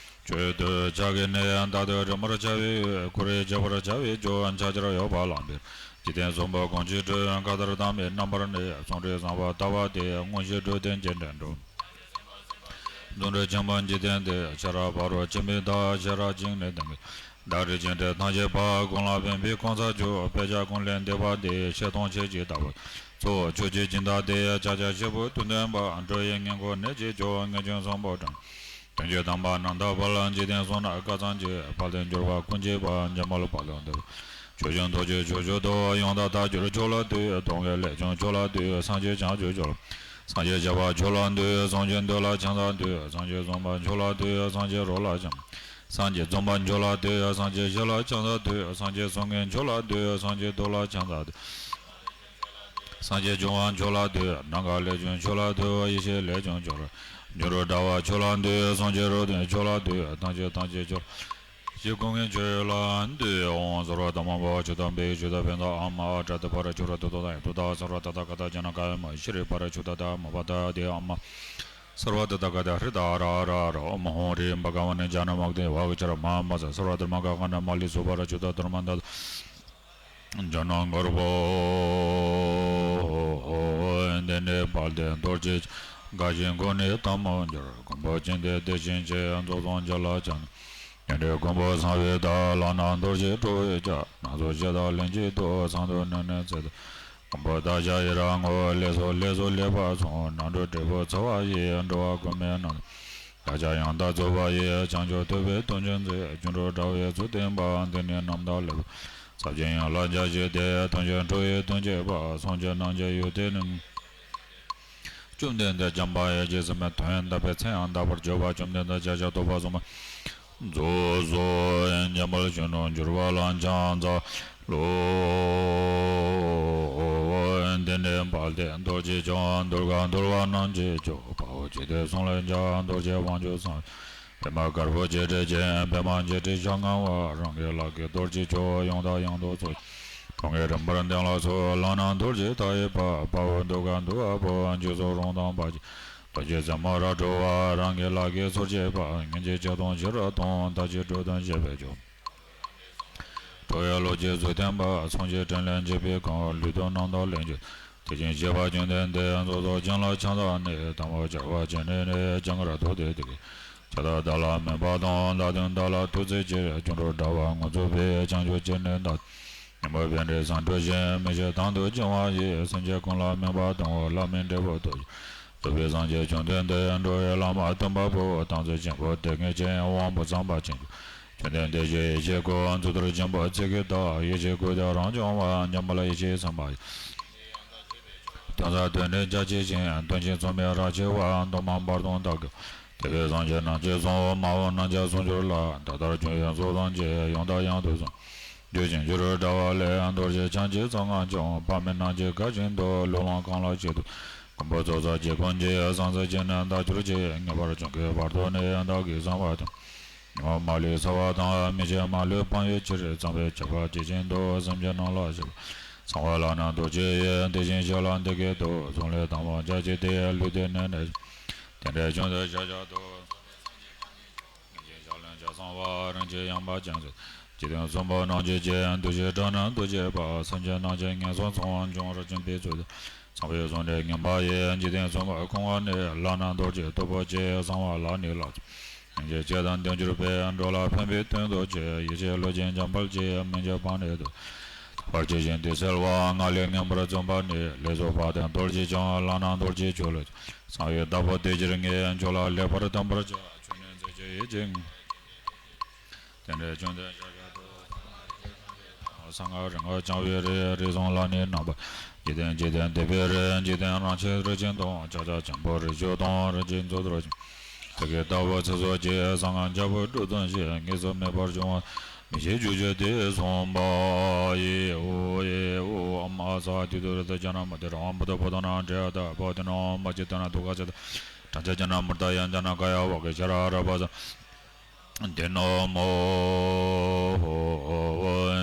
ཆོས་སྡུད་ཕྱག་གི་གནས། རྟག་ཏུ་རིམ་པར་འཆར་བའི་འོད། ཁོ་རེ་འཆར་བར་བྱ་བའི་མཆོག །ཕྱག་རྒྱར་གཡོགས་པ་ལམ་པའི། འཇིག་རྟེན་གསུམ་པོ་གང་ཇི་སྲིད། མཁའ་ལྟར་དྭངས་པའི་རྣམ་པར་གནས། ཟུང་འབྲེལ་བཟང་པོ་ལྟ་བ་སྟེ། མངོན་ཤེས་སྤྲོས་བྲལ་རྒྱས་འབྲིང་འགྲོ། རྫོགས་འབྲེལ་ཆེན་པོ་འཇིག་རྟེན་འདས། ཤེས་རབ་ཕ་རོལ་ཕྱིན་པའི་བདག །ཤེས་རབ་འཇིག་རྟེན་གཏན་གྱི། བདག་རིག་འཇིག་རྟེན་ཐམས་ཅད་པ། གང་ལ་ཕན་པའི་གང་ཟག་མཆོག །དཔེ་བྱད་གང་ལས་འདས་པ་སྟེ། ཤེས་དང་ཆོས་ཀྱི་བདག་པོ། ཚོགས་ཕྱོགས་བཅུའི་སྦྱིན་བདག་སྟེ། ཕྱག་རྒྱ་བཞི་པོ་དོན་སྟོན་པ། འགྲོ་བའི་སྙིང་ཁོང་གནས་ཀྱི་མཆོག །ངེས་འབྱུང་གསུམ་པོ་དྲངས། དོན་བྱེད་དམ་པ་རྣམ་དག་དཔལ། འཇིག་རྟེན་གསུམ་ན་སྐལ་བཟང་ཆེ། དཔལ་ལྡན་འབྱོར་པ་ཀུན་གྱི་དཔལ། འཇམ་དཔལ་དཔལ་དུ་འདུ། ཆོས་སྐྱོང་ཐུགས་རྗེ་མཆོག་མཆོག་ཏུ། ཡང་དག་རྟག་གྱུར་མཆོག་ལ་འདུད། སྡོམ་པའི་ལས་སྐྱོང་མཆོག་ལ་འདུད། སངས་རྒྱས་བྱང་ཆུབ་མཆོག་ལ། སངས་རྒྱས་ཆེ་བ་མཆོག་ལ་འདུད། སངས་རྒྱས་འདུལ་བ་ཕྱག་རྒྱར་འདུད། སངས་རྒྱས་བཟང་པོ་མཆོག་ལ་འདུད། སངས་རྒྱས་རོ་ལ་ཕྱག་སངས་རྒྱས་འཛོམས་པ་མཆོག་ལ་འདུད། སངས་རྒྱས་ཞི་ལ་ཕྱག་རྒྱར་འདུད། སངས་རྒྱས་བསམ་ངན་མཆོག་ལ་འདུད། སངས་རྒྱས་སྡུག་ལ་ཕྱག་རྒྱར་འདུད། སངས་རྒྱས་འབྱུང་བ་མཆོག་ལ་འདུད། ནམ་མཁའ་ལས་བྱུང་མཆོག་ལ་འདུད། ཡེ་ཤེས་ལས་བྱུང་མཆོག་ལ། འབྱུང་རོ་ཟླ་བ་མཆོག་ལ་འདུད། སངས་རྒྱས་རོ་སྟོན་མཆོག་ལ་འདུད། ཐམས་ཅད་ཐམས་ཅད་མཆོག་ལ། ཡེ་ཤེས་ཀུན་གྱི་མཆོག་ལ་འདུད། ཨོཾ་སརྦ་དྷརྨ་བྷ་བ་ཅུ་དྷརྨ་བྷ་བ་ཅུ་དྷརྨ་ཨཱཏྨ་ཨཱ་ཏྲ་ཏ་པ་ར་ཅུ་ར་ཏ་ཏོ་ཏ་ཡ་ཏུ་ཏ། སརྦ་ཏ་ཐཱ་ག་ཏ་ཛྙཱ་ན་ག་ཡ་མ་ཤྲཱི་པ་ར་ཅུ་ཏ་ཏ་མ་པ་ཏ་ཏེ་ཨཱཏྨ། སརྦ་ཏ་ཐཱ་ག་ཏ་ཧྲཱི་ཏ་ར་ར་ར། ཨོཾ་ཧོ་ཧྲཱིཿ་བྷ་ག་ཝ་ནི་ཛྙཱ་ན་མུག་དྷི་ཝཱ་ག་ཙཱ་ར་མ་ཧཱ་མ་ཙ། སརྦ་དྷརྨ་ག་ག་ན་མ་ལི་སུ་པ་ར་ཅུ་ཏ་དྷརྨ་ཏ་ཏ། ཛྙཱ་ན་གརྦྷོ་ཏེ་ནེ་དཔལ་ལྡན་རྡོ་རྗེ། དགའ་བཞིན་ཀུན་ནས་དམ་མོ་འགྱུར། མགོན་པོ་ཅན་དེ་དེ་བཞིན་གཤེགས། རྫོགས་སངས་རྒྱས་ལ་ཕྱག་ན། དེ་འདྲའི་མགོན་པོ་གསང་བའི་བདག །ལག་ན་རྡོ་རྗེ་ཁྲོ་བོའི་ཕྱག །སྣ་ཚོགས་ཕྱག་དང་ལན་གཅིག་ཏུ། གསང་དུ་ནུས་ནུས་ཚད་དང་། མགོན་པོ་བདག་ཅག་ཡི་རང་ངོ་། ལེགས་སོ་ལེགས་སོ་ལེགས་པར་གསུངས། ནམ་གྲུབ་འབྲས་བུ་ཚོལ་བ་ཡི། འགྲོ་བ་ཀུན་མི་སྣང་། བདག་ཅག་ཡང་དག་རྫོགས་པ་ཡི། བྱང་ཆུབ་ཐོབ་པའི་དོན་ཅན་མཛད། སྒྱུ་འཕྲུལ་དྲ་བའི་ཚུལ་བསྟན་པ། འདི་ནི་རྣམ་དག་ལེགས་པར། ཟབ་ཅིང་ཡངས་ལ་འཇའ་ཆི་སྟེ། དོན་ཆེན་ཁྲོ་བོའི་དོན་བྱེད་པ། སངས་རྒྱས་རྣམས་ཀྱི་ཡུལ་དེ་ནི། བཅོམ་ལྡན་འདས་འཇམ་དཔལ་དབྱངས་ཀྱིས་ཟིན་པའི་དོན་དམ་པའི་མཚན་ཡང་དག་པར་བརྗོད་པ། བཅོམ་ལྡན་འདས་ཕྱག་རྒྱ་སྟོང་པ་གསུམ་པ་རྫོགས་སོ། འཇམ་དཔལ་གཞོན་ནུར་གྱུར་པ་ལ་ཕྱག་འཚལ་ལོ། འདི་ནི་དཔལ་ལྡན་རྡོ་རྗེ་འཆང་། གདུལ་དཀའ་འདུལ་བ་རྣམས་ཀྱི་མཆོག །དཔའ་བོ་འཇིག་རྟེན་གསུམ་ལ་ཁྱབ། རྡོ་རྗེ་དབང་ཕྱུག་སངས་པདྨ་དཀར་པོ་འཇིགས་བྲལ་ཅན། པདྨ་འཇིགས་བྲལ་ཞལ་མངའ་བ། རང་གི་ལག་གིས་རྡོ་རྗེ་ཁྱུག །ཡང་དང་ཡང་དུ་གསོལ། ཕུང་ཁྱུད་རིམ་པར་གདན་ལ་གསོལ། ལག་ན་རྡོ་རྗེ་མཐའ་ཡས་པ། དཔའ་བོས་གདུལ་དཀའ་འདུལ་བ་པོ། འཇིགས་སུ་རུང་དང་བར་ཆད། རྡོ་རྗེ་རྩེ་མོ་རབ་འཁྲུགས་པ། རང་གི་ལག་གིས་གསོར་བྱེད་པ། སྔོན་གྱི་ཆགས་སྡང་ཞི་རུ་གཏོང་། མཐའ་ཡས་འགྲོ་དོན་བྱེད་པའི་མཆོག །ཁྲོ་བོའི་གློ་རྗེས་གཟུགས་འཐོན་པ། སངས་རྒྱས་དྲིན་ལས་འཇིགས་པའི་ཁམས། ལུས་དང་རྣམ་དག་ལན་གཅིག །དེ་བཞིན་གཤེགས་པ་བཅོམ་ལྡན་འདས། རྫོགས་སོ་བྱིན་རླབས་ཕྱག་འཚལ་ནས། དང་པོར་བྱ་བ་བྱས་ནས་ནི། སྤྱན་སྔར་ཐུགས་ཏེ་དེ་ཀའི། ཕྱག་དང་བདག་ལ་སྨན་པ་དང་། བདག་དང་བདག་ལ་ཐུགས་བརྩེ་ཆེར། སྒྱུ་འཕྲུལ་དྲ་བ་དངོས་སུ་སྦས། བྱང་ཆུབ་སྤྱན་ནི་བདག །སྙིང་པོ་པཎྜི་སངས་འགྲོ་ཞིང་། མི་ཕྱེད་དང་དུ་བྱུང་བ་ཡི། སེམས་ཅན་ཀུན་ལ་སྨན་པ་དང་། ལྷ་མིན་འབྲས་བུ་ཐོབ་ཅིང་། རྫོགས་པའི་སངས་རྒྱས་བཅོམ་ལྡན་འདས། འགྲོ་བའི་བླ་མ་སྟོན་པ་པོ། དམ་ཚིག་ཆེན་པོ་སྡེ་དགེ་ཅན། དབང་པོ་བཟང་པོ་ཅན། བཅོམ་ལྡན་འདས་ཀྱི་ཡེ་ཤེས་སྐུ། གཙུག་ཏོར་ཆེན་པོ་ཚིག་གི་བདག །ཡེ་ཤེས་སྐུ་སྟེ་རང་བྱུང་བ། འཇམ་དཔལ་ཡེ་ཤེས་སེམས་དཔའ་ཡི། དོན་ཟབ་དོན་ནི་རྒྱ་ཆེ་ཞིང་། དོན་ཆེན་མཚུངས་མེད་རབ་ཕྱེ་བ། གདོད་མ་འབར་དང་དག་གི། དེ་བས་སངས་རྒྱས་རྣམས་ཀྱིས་གསུངས། མ་འོངས་རྣམས་ཀྱང་གསུང་གྱུར་ལ། ད་ལྟར་བྱུང་ཡང་གསུང་དང་བཅས། ཡང་དང་ཡང་དུ་གསུང་། བརྗོད་ཅིང་སྒྱུ་འཕྲུལ་དྲ་བ་ལས། རྡོ་རྗེ་འཆང་གི་གསང་སྔགས་ཀྱང་། དཔག་མེད་རྣམས་ཀྱིས་ག་བཞིན་དུ། ལུས་ལོངས་གང་ལ་ཆེད་དུ། མགོན་པོ་ཚོགས་བསགས་ཀྱིས་ཀུན་གྱི། གསང་ཚིག་ཇི་ནས་བདག་གྱུར་ཅིག །ངེས་པར་འབྱུང་གི་བར་དུ་ནི། བདག་གིས་གསང་བ་དང་། ཉོན་མོངས་མ་ལུས་སེལ་བ་དང་། མི་ཕྱེད་མ་ལུས་སྤང་བའི་ཕྱིར། བརྩམས་པའི་བྱ་བ་དེ་བཞིན་དུ། སེམས་ཅན་རྣམས་ལ་བྱེད་པ། གསང་བ་ལག་ན་རྡོ་རྗེ་ཡིས། དེ་བཞིན་གཤེགས་ལ་འདི་སྐད་དུ། གསུང་ལས་དང་པོར་འཇའ་ཆི་སྟེ། ལུས་དེ་ནི་ནད། དེ་འདྲའི་བྱུང་དུས་ཞལ་བཞག་ཏུ། ངེས་ཀྱི་ཞལ་ལས་ཇ་ཚང་བ། རིན་ཆེན་ཡངས་པ་ཅན་ཟེར། འཇིག་རྟེན་གསུམ་པོ་རྣམས་ཀྱི་རྗེ། འདུ་ཤེས་དྲག་ན་འདུ་བྱེད་པ། སེམས་ཅན་རྣམས་ཀྱི་ངན་སོང་ཚང་བ། འབྱུང་བར་འབྱུང་བའི་ཚུལ་དུ། ཚངས་པའི་གསུང་སྒྲོས་སྙན་པ་ཡིས། འཇིག་རྟེན་གསུམ་པོ་ཁོང་བ་ནས། ལག་ན་རྡོ་རྗེ་སྟུག་པོ་ཆེ། གསང་བ་ལག་ནས་ལག་ཚོམ། སྙིང་རྗེ་ཆེ་དང་ལྡན་གྱུར་པའི། འགྲོ་ལ་ཕན་པའི་དོན་དུ་བྱས། ཡེ་ཤེས་བློ་ཅན་འཇམ་དཔལ་གྱིས། མི་འགྱུར་པ་ནས་ཐོབ། ཐུབ་པར་བྱས་ཤིང་དེ་སེལ་བ། ངག་ལས་ངན་པར་བརྩམས་པ་ནི། ལེགས་སོ་དཔལ་ལྡན་རྡོ་རྗེ་འཆང་། ལག་ན་རྡོ་རྗེ་ཁྱོད་ལ། གསང་བའི་བདག་པོ་དེ་ཕྱིར་ངས། ཁྱོད་ལ་ལེགས་པར་བསྟན་པར་བྱ། ཁྱོད་ནི་མཛད་ཀྱི་ཡིད་ཀྱི། དེ་འདྲའི་བཅོམ་ལྡན་ཞལ་བཞག་ཏུ། གསང་སྔགས་རིམ་ལྔ་འཆང་བའི་རིགས། རིགས་གསུམ་ལ་ནི་རྣམ་པར། འཇིག་རྟེན་འཇིག་རྟེན་འདས་པའི་རིགས། འཇིག་རྟེན་རང་ཆས་རིགས་ཅན་དང་། ཕྱག་རྒྱ་ཆེན་པོ་རིགས་དྲུག་དང་། རིགས་ཀྱི་གཙུག་ཏོར་ཆེན་པོ། ཚིག་གི་བདག་པོ་ཚིག་སོགས་ཀྱི། གསང་སྔགས་རྒྱལ་པོ་སྒྲུབ་ཐབས་ཤེས། གཉིས་སུ་མེད་པར་འབྱུང་བ། མི་ཤེས་རྒྱུ་ཆོས་དེ་གསུངས་པ་ཡི། སྭཱ་ཧཱ། ཏི་ཏུ་རེ་ཏ་ཛྙཱ་ན་མ་དི་ར་ཧཾ། བུདྡྷ་བོ་དྷ་ནང་ཏྲེ་ཡ་ཏ། བོ་དྷི་ནཾ་མ་ཙི་ཏ་ན་དུཿ་ཁ་ཙི་ཏ། ཏཱ་ཙ་ཛྙཱ་ན་མཱ་ར་ཏ་ཡ། ཛྙཱ་ན་ཀཱ་ཡ་ཝཱ་ཀཱ་ཤྭ་ར་ཧ་ར་པ་ཙ། ཏེ་ནཾ་མོ།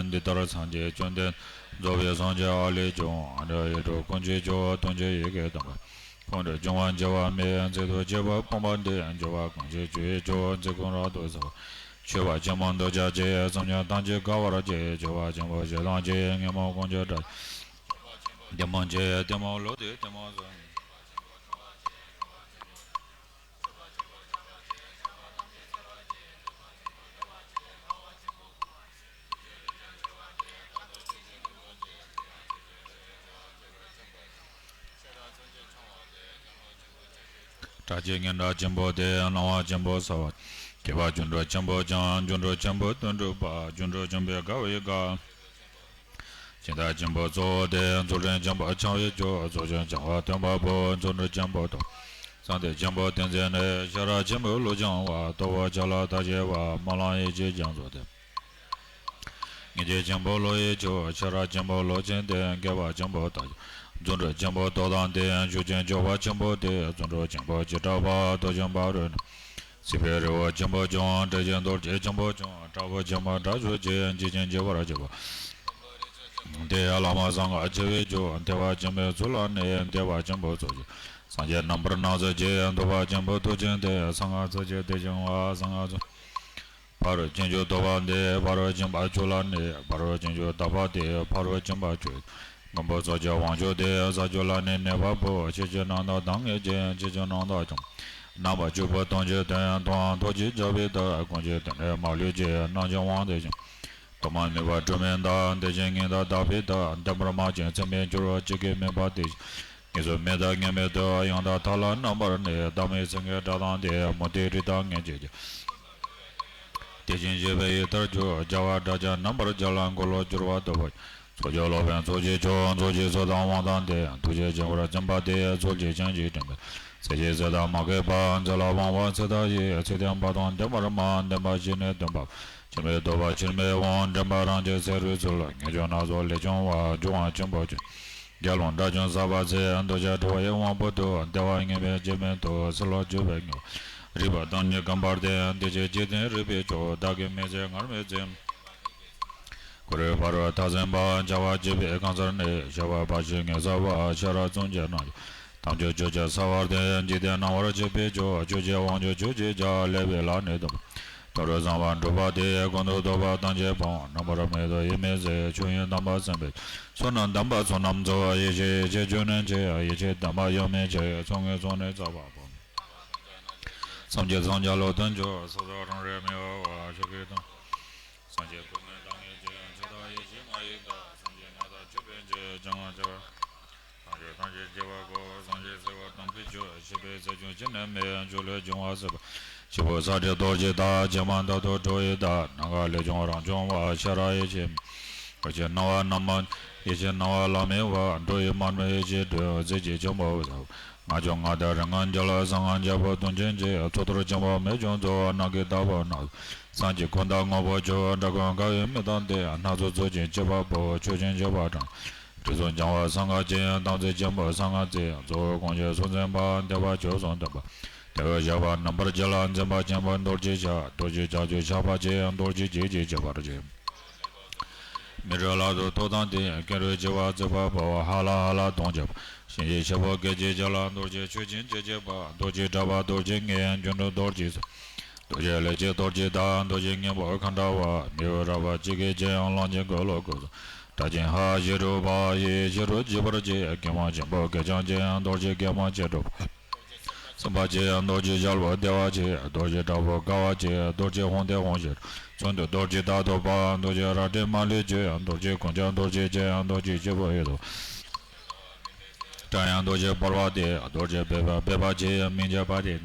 འདི་ལྟར་སངས་རྒྱས་བཅོམ་ལྡན་རྫོགས་པའི་སངས་རྒྱས་ཨ་ལས་བྱུང་། ཨ་ནི་ཡེ་གྲོལ་ཀུན་གྱི་མཆོག་ཐུགས་རྗེ་ཡི་གེ་དམ་པ། ཁོང་ཁྲོ་བྱུང་བ་བྱ་བ་མེད། ཚིག་ཏུ་བཅད་པ་སྤངས་པ་འདི། སྦྱོར་བ་གང་ཞིག་ཆུ་ཡི་མཆོག་འཛིན་ཁོང་རབ་ཏུ་ཟད་པ། མཆོད་པ་ཆེན་པོ་འདོད་ཆགས་ཆེ། བསམ་བྱུང་ཐམས་ཅད་དགའ་བར་བྱེད། མཆོད་པ་ཆེན་པོ་ཞེ་སྡང་ཆེ། ངན་སྨོད་ཀུན་གྱི་དགྲ། གཏི་མུག་ཆེ། གཏི་མུག་ལོག་སྟེ་གཏི་མུག་སོགས། སྐྲག་བྱེད་ངན་སྐྲག་ཆེན་པོ་སྟེ། སྣང་བ་ཆེན་པོ་ཟ་བ། སྐྱེས་པ་སྒྱུ་འཕྲུལ་ཆེན་པོ་འཆང་། སྒྱུ་འཕྲུལ་ཆེན་པོའི་དོན་སྒྲུབ་པ། སྒྱུ་འཕྲུལ་ཆེན་པོའི་དགའ་བའི་དགའ། སྦྱིན་བདག་ཆེན་པོ་གཙོ་བོ་སྟེ། རྫོགས་ཆེན་ཆེན་པོ་འཆང་བའི་མཆོག། རྫོགས་ཆེན་འཆང་བ་སྟོན་པ་པོ། རྫོགས་སྒྲུབ་ཆེན་པོ་ཐོབ། གསང་བདེ་ཆེན་པོ་ཏིང་འཛིན་ནི། ཤེས་རབ་ཆེན་པོའི་ལུས་འཆང་བ། རྟོགས་པ་ཆ་ལག་མཐའ་ཡས་པ། སྨོན་ལམ་ཡེ་ཤེས་རྒྱ་མཚོ་སྟེ། སྙིང་རྗེ་ཆེན་པོ་བློ་ཡི་མཆོག། ཤེས་རབ་ཆེན་པོ་བློ་ཆེན་ཏེ། མཁས་པ་ཆེན་པོ་དག་ཆེན། རྫུ་འཕྲུལ་ཆེན་པོ་རྟོགས་དང་ལྡན། ཤུགས་ཅན་སྐྱོབ་པ་ཆེན་པོ་སྟེ། རྫུ་འཕྲུལ་ཆེན་པོ་བྱེ་བྲག་པ། རྟོགས་ཆེན་ཕ་རོལ་ནུབ། སྲིད་པའི་རི་བོ་ཆེན་པོ་སྐྱོང་། དྲེགས་ཆེན་རྡོ་རྗེ་ཆེན་པོ་སྐྱོང་། དྲག་པོ་ཆེན་པོ་དྲག་ཤུལ་བྱེད། འཇིགས་ཆེན་འཇིགས་པར་བྱེད་པ། དེ་ཡང་བླ་མ་གསང་སྔགས་ཆེ་བའི་མཆོག། ཐེག་པ་ཆེན་པོའི་ཚུལ་ལ་གནས། ཐེག་པ་ཆེན་པོའི་ཚོགས་ཀྱི། སངས་རྒྱས་རྣམ་པར་སྣང་མཛད་ཀྱི། ཐུབ་པ་ཆེན་པོ་ཐུགས་ཆེན་ཏེ། གསང་སྔགས་ཚུལ་གྱི་ཐེག་ཆེན་པ། གསང་སྔགས་ཚུལ། ཕ་རོལ་ཕྱིན་བཅུ་ཐོབ་པ་སྟེ། ཕ་རོལ་ཕྱིན་པ་བཅུ་ལ་གནས། ཕ་རོལ་ཕྱིན་བཅུ་དག་པ་སྟེ། ཕ་རོལ་ཕྱིན་པ་བཅུ། མགོན་པོ་ཚོགས་ཀྱི་དབང་ཕྱུག་སྟེ། ས་བཅུ་ལ་ནི་གནས་པ་པོ། ཆོས་ཀྱི་རྣམ་དག་གདམས་ངག་ཅན། ཆོས་ཀྱི་རྣམ་དག་ཅན། རྣམ་པ་བཅུ་པོ་སྟོང་གི་དོན། སྟོང་ཐུགས་རྗེས་བྱ་བའི་བདག་ཀུན་གྱི་དོན་ནི་མ་ལུས་ཀྱི། རྣམ་མཁྱེན་དབང་ལྡན་ཞིང་། དུ་མ་མེད་པ་སྒྲོན་མེ་ལྟར། བདེ་ཆེན་ངེས་དང་དག་པའི་བདག་བདེན་པར་སྨྲ་ཞིང་ཚད་མས་སྦྱོར་བ། ཇི་སྐད་དམིགས་པ་དེ་བཞིན། ངེས་སུ་མེད་དང་ངེས་མེད་དུ། ཡང་དག་མཐའ་ལ་རྣམ་པར་གནས། བདག་མེད་སེང་གེའི་སྒྲ་དང་ལྡན། མུ་སྟེགས་རི་དྭགས་ལྔས་བཅད་ཀྱི། དེ་བཞིན་གཤེགས་པའི་ཡི་དྭགས་ཁྱོད། བྱ་བ་དགྲ་བཅོམ་རྣམ་པར་རྒྱལ། འཁོར་ལོ་སྒྱུར་བ་སྟོབས་པོ། ཚོགས་ཀྱི་སློབ་དཔོན་ཚོགས་ཀྱི་མཆོག། ཚོགས་ཀྱི་ཚུལ་དང་དབང་དང་ལྡན། ཐུགས་རྗེ་ཆེན་པོར་འཛིན་པ་སྟེ། ཚོགས་ཀྱི་སྤྱན་གྱིས་བསྟན་པའི། སྲས་ཀྱི་སྲས་དང་མ་སྐྱེས་པ། མཛད་ལ་དབང་བ་ཚེ་ཐག་ཡི། ཚིག་བདེན་པ་དང་བདེན་པར་སྨྲ། བདེན་པ་བཞི་ནི་སྟོན་པ། ཕྱིར་མི་ལྡོག་པ་ཕྱིར་མི་འོང་། འདྲེན་པ་རང་གི་ཚེ་རིང་ཚུལ། ངེས་འབྱུང་སྣ་ཚོགས་ལས་བྱུང་བ། འབྱུང་བ་ཆེན་པོ་ཆེ། རྒྱལ་བློན་དགྲ་བཅོམ་ཟབ་པ་ཚེ། འདུ་བྱེད་འགྲོ་བའི་དབང་པོ་དུ། བདེ་བ་ངེས་མེད་སྐྱེ་མེད་དུ། ཚེ་ལོ་བཅུ་པའི་ངེས་པ། རིག་པ་དང་ནི་གོམས་པར་ལྡན། བདེ་ཆེན་འཇིག་རྟེན་རིག་པའི་མཆོག། བདག་གིས་མི་ཚེ་སྔར་མེད་ཚེ། འཁོར་བའི་བར་དུ་མཐར་སོན་པ། བྱ་བ་བྱེད་པའི་གང་ཟག་ནི། བྱ་བ་བར་ཆད་ངེས་བསལ་བ། ཤེས་རབ་བརྩོན་བཅས་རྣམས་ཀྱིས། དམ་ཆོས་ཆོས་ཀྱི་ས་བར་ལྡན། འཇིག་རྟེན་སྣང་བར་བྱེད་པའི་ཕྱོགས། ཆོས་ཀྱི་དབང་ཕྱུག་ཆོས་ཀྱི་རྒྱལ། ལེགས་པའི་ལམ་ནི་སྟོན་པ། དོན་རབ་གསང་བ་སྒྲུབ་པ་སྟེ། ཀུན་ཏུ་རྟོག་པ་ཐམས་ཅད་སྤོང་། རྣམ་པར་མི་རྟོག་ཡིད་མི་ཟད། ཆོས་དབྱིངས་དམ་པ་སེམས་དཔའི། བསོད་ནམས་དམ་པ་བསོད་ནམས་ཚོགས། ཡེ་ཤེས་ཡེ་ཤེས་སྤྱོད་ནི་ཆེ། ཡེ་ཤེས་དམ་པ་ཡོད་མེད་ཆེ། ཚོགས་ངན་ཚོགས་ནི་ཚོགས་པ་པོ། སངས་རྒྱས་སངས་རྒྱས་ལུགས་དོན་མཆོག། སོ་སོ་རང་རིག་མི་གཡོ་བ། ཆོས་སྐུའི་དོན། སངས་རྒྱས་སྐུ་དངོས་བདག་ཉིད་ཀྱི། ཆོས་བདག་ཡེ་ཤེས་ང་ཡི་བདག་སངས་རྒྱས་ཉག་གཏོགས་སྤྱོད་པའི་འགྱུར། སྤྱང་ཀ་སྤྱོད་པ། སངས་རྒྱས་ཐམས་ཅད་སྐྱེ་བ་འགོག་སངས་རྒྱས་སྲིད་པ་དང་པོའི་ཆོས། སྲིད་པའི་ཚེ་བྱུང་ཕྱི་ནས་མེད། མཆོག་ལས་བྱུང་བ་སྲིད་པ། ཆེན་པོ་ས་སྤྲེལ་རྡོ་རྗེ་བདག་ཕྱི་མ་མཐར་ཐུག་འགྲོ་བའི་བདག་ནམ་མཁའ་ལས་བྱུང་རང་བྱུང་བ། ཤེས་རབ་ཡེ་ཤེས། ཡེ་ཤེས་སྣང་བ་རྣམ་པ། ཡེ་ཤེས་སྣང་བ་ལམ་མེ་བ། འགྲོ་བའི་མ་རྨོས་ཡེ་ཤེས་སྒྲོན། རྩེ་གཅིག་ཆེན་པོ་ཟབ། ལྔ་བཅུ་ང་བརྒྱ་རིག་སྔགས་རྒྱལ། གསང་སྔགས་རྒྱལ་པོ་དུང་ཅན་གྱི། ཚོགས་གཏོར་ཆེན་པོ་རྨད་བྱུང་རྫོགས། ནམ་མཁའི་བདག་པོ་སྣ། བསམ་གྱིས་ཁུངས་དག་དངོས་པོ་ཆོས། འདྲ་མཁོ་དགའ་བའི་མིག་དང་ལྡན། སྣ་ཚོགས་ཚོགས་ཀྱི་སྤྱོད་པ་པོ། ཆོས་ཀྱི་སྤྱོད་པ་དྲང་། རིགས་གསུམ་སྦྱང་བ་གསང་སྔགས་ཀྱི། དམ་ཚིག་ཆེན་པོ་གསང་སྔགས་རྩེ། རྫོགས་དཀོན་མཆོག་གསུམ་འཛིན་པ། བདེ་བ་ཆོས་གསུམ་སྟོན་པ། དེ་བས་བཤགས་པ་རྣམ་པར་རྒྱལ། འཛིན་པ་ཆེན་པོ་རྡོ་རྗེ་ཤ། རྡོ་རྗེ་ལྕགས་ཀྱུ་ཆགས་པ་ཆེ། རྡོ་རྗེ་བརྒྱད་ཀྱིས་བྱེད་པར་བྱེད། མི་རོ་ལ་སོགས་ཐོབ་དང་ལྡན། ཀེང་རུས་བྱེ་བ་གཙིགས་པ་པོ། ཧ་ལ་ཧ་ལ་གདོང་བརྒྱད་པ། གཤིན་རྗེའི་ཕྱག་པོ་སྐད་ཅིག་བྱ་ལ། རྡོ་རྗེ་ཆོས་ཀྱི་འགྱེད་བྱེད་པ། རྡོ་རྗེ་དྲེགས་པ་རྡོ་རྗེ་ལྔའི། སྒྱུ་འཕྲུལ་རྡོ་རྗེ་སེམས། རྡོ་རྗེ་ལས་ཀྱི་རྡོ་རྗེ་བདག་རྡོ་རྗེ་སྙིང་པོ་ཁ་འདྲ་བ། མི་བོ་ར་བ་ཅི་སྐད་ཅེས་ཡང་ལང་གཅིག་གོ་ལོ་གོ་སོ། དྲག་ཅན་ཧ་ཤེས་རབ་པ་ཡི། ཤེས་རབ་འཇིགས་པར་བྱེད། གེགས་མ་ཆེན་པོ་གེགས་བྱང་ཆེ། རྡོ་རྗེ་གེགས་མ་ཆེ་གྲུབ་པ། སེམས་དཔའ་ཆེ། རྡོ་རྗེ་རྒྱལ་པོ་བདེ་བ་ཆེ། རྡོ་རྗེ་དྲག་པོ་དགའ་བ་ཆེ། རྡོ་རྗེ་ཧཱུྃ་དེ་ཧཱུྃ་ཤེས་རབ། མཚོན་དུ་རྡོ་རྗེ་ད་ཐོབ་པ། རྡོ་རྗེ་རལ་གྲི་མ་ལུས་ཆེ། རྡོ་རྗེ་ཀུན་ཁྱབ་རྡོ་རྗེ་ཆེ། རྡོ་རྗེ་སྐྱེས་བུ་ཡི་དོ། སྒྲ་དབྱངས་རྡོ་རྗེ་འབར་བ་སྟེ། རྡོ་རྗེ་སྤེལ་པ་སྤེལ་པ་ཆེ། མིང་བརྗོད་པ་སྟེ།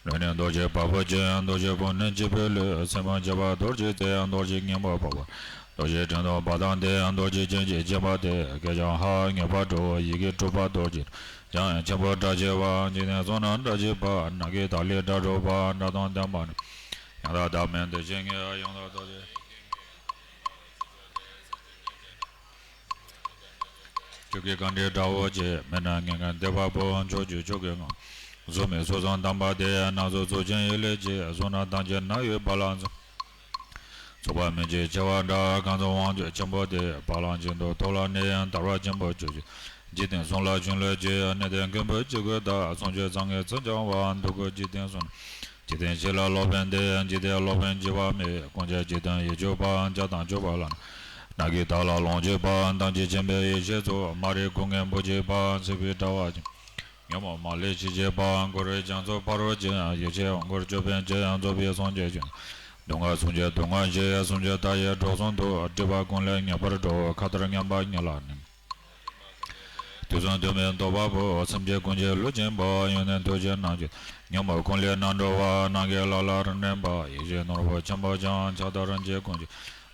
ལུས་ནི་རྡོ་རྗེ་བ་སྤུ་ཆེ། རྡོ་རྗེ་སྤུ་ནི་སྤྱི་བོའི་ལུས། སེན་མོ་བྱེ་བ་རྡོ་རྗེ་རྩེ། རྡོ་རྗེ་སྙིང་པོ་འབར་བ། རྡོ་རྗེ་ཕྲེང་རྡོག་འབར་དང་ལྡན། རྡོ་རྗེ་སྤྱན་གྱིས་བརྒྱན་པ་སྟེ། སྐད་ཀྱང་ཧ་ངེས་པར་གྲོལ། ཡི་གེ་དྲུག་པ་རྡོ་རྗེ། ཡང་ཆེན་པོ་སྒྲ་ཆེ་བ། འཇིག་རྟེན་གསུམ་ན་སྒྲ་ཆེ་བ། ནམ་མཁའི་མཐའ་ལས་སྒྲ་གྲགས་པ། སྒྲ་དང་ལྡན་པ་ནི། ཡང་དག་བདག་མེད་བདེ་ཆེན་ལྔའི། ཡང་དག་རྡོ་རྗེ། ཆོས་ཀྱི་གང་དྲིན་དགྲ་བོ་ཆེ། མེད་ན་ངན་ངན་སྡིག་པ་པོ། མཆོག་གྱུར་ཆོས་ཀྱི་ངང་། གཟུགས་མེད་ཚོགས་བསགས་དམ་པ་དེ། སྣ་ཚོགས་གཟུགས་ཅན་ཡིད་ལས་སྐྱེས། གཟུགས་ནི་ཐམས་ཅད་ནག་ཡོད་པ་ལ་འཛུམ། ཚོགས་པ་མི་མཇེད་ཆེ་བ་འདྲ། གང་ཚོགས་དབང་ཕྱུག་ཆེན་པོ་དེ། བ་ལང་སྤྱི་མདོག་ཐོག་ལ་གནས། དར་བ་ཆེན་པོ་ཆོས་ཀྱི། འཇིག་རྟེན་གསུམ་ལ་ཆོས་ལས་སྐྱེས། གནས་བརྟན་མགོན་པོ་ཆེ་གོས་དག། གསུང་ཆོས་རྩ་བརྒྱད་རྩིབས་འགེངས་པ། འདུལ་དགོས་འཇིག་རྟེན་གསུམ། འཇིག་རྟེན་ཕྱི་ལ་སློབ་དཔོན་དེ། འཇིག་རྟེན་སློབ་དཔོན་བྱེ་བ་མེད། ཀུན་ཁྱབ་འཇིག་རྟེན་ཡིད་སྤྱོད་པ། བྱ་དང་སྤྱོད་པ་ལ། ནགས་ཀྱི་མཐའ་ལ་ལོངས་སྤྱོད་པ། དམ་ཆོས་ཆེན་པོའི་ཡེ་ཤེས་ཚོགས། མ་རིག་སྐུ་ངལ་འབོ་བྱེད་པ། སྲིད་པའི་དྲ་བ་ཅན། ཉོན་མོངས་མ་ལུས་ཞི་བྱེད་པ། འཁོར་བའི་རྒྱ་མཚོ་ཕ་རོལ་ཕྱིན། ཡེ་ཤེས་འོད་འཁོར་ཅོད་པན་ཅན། རྫོགས་པའི་སངས་རྒྱས་ཆོས། སྡུག་བསྔལ་སེལ་བྱེད་སྡུག་བསྔལ་ཞི། སེལ་བྱེད་མཐའ་ཡས་གྲོལ་གསུམ་དུ། སྒྲིབ་པ་ཀུན་ལས་ངེས་པར་གྲོལ། མཁའ་ལྟར་མཉམ་པ་ཉིད་ལ་གནས། དུས་གསུམ་དུས་མེད་རྟོགས་པ་པོ། སེམས་ཅན་ཀུན་གྱི་ལུས་ཅན་པོ། ཡོན་ཏན་ཐུགས་རྗེ་རྣམ་དཔྱོད། ཉོན་མོངས་ཀུན་ལས་རྣམ་གྲོལ་བ། ནམ་མཁའི་ལ་ལར་གནས་པ། ཡེ་ཤེས་ནོར་བུ་ཆེན་པོ་ཀྱང་། ཕྱག་རྟག་རིན་ཆེན་ཀུན་གྱི།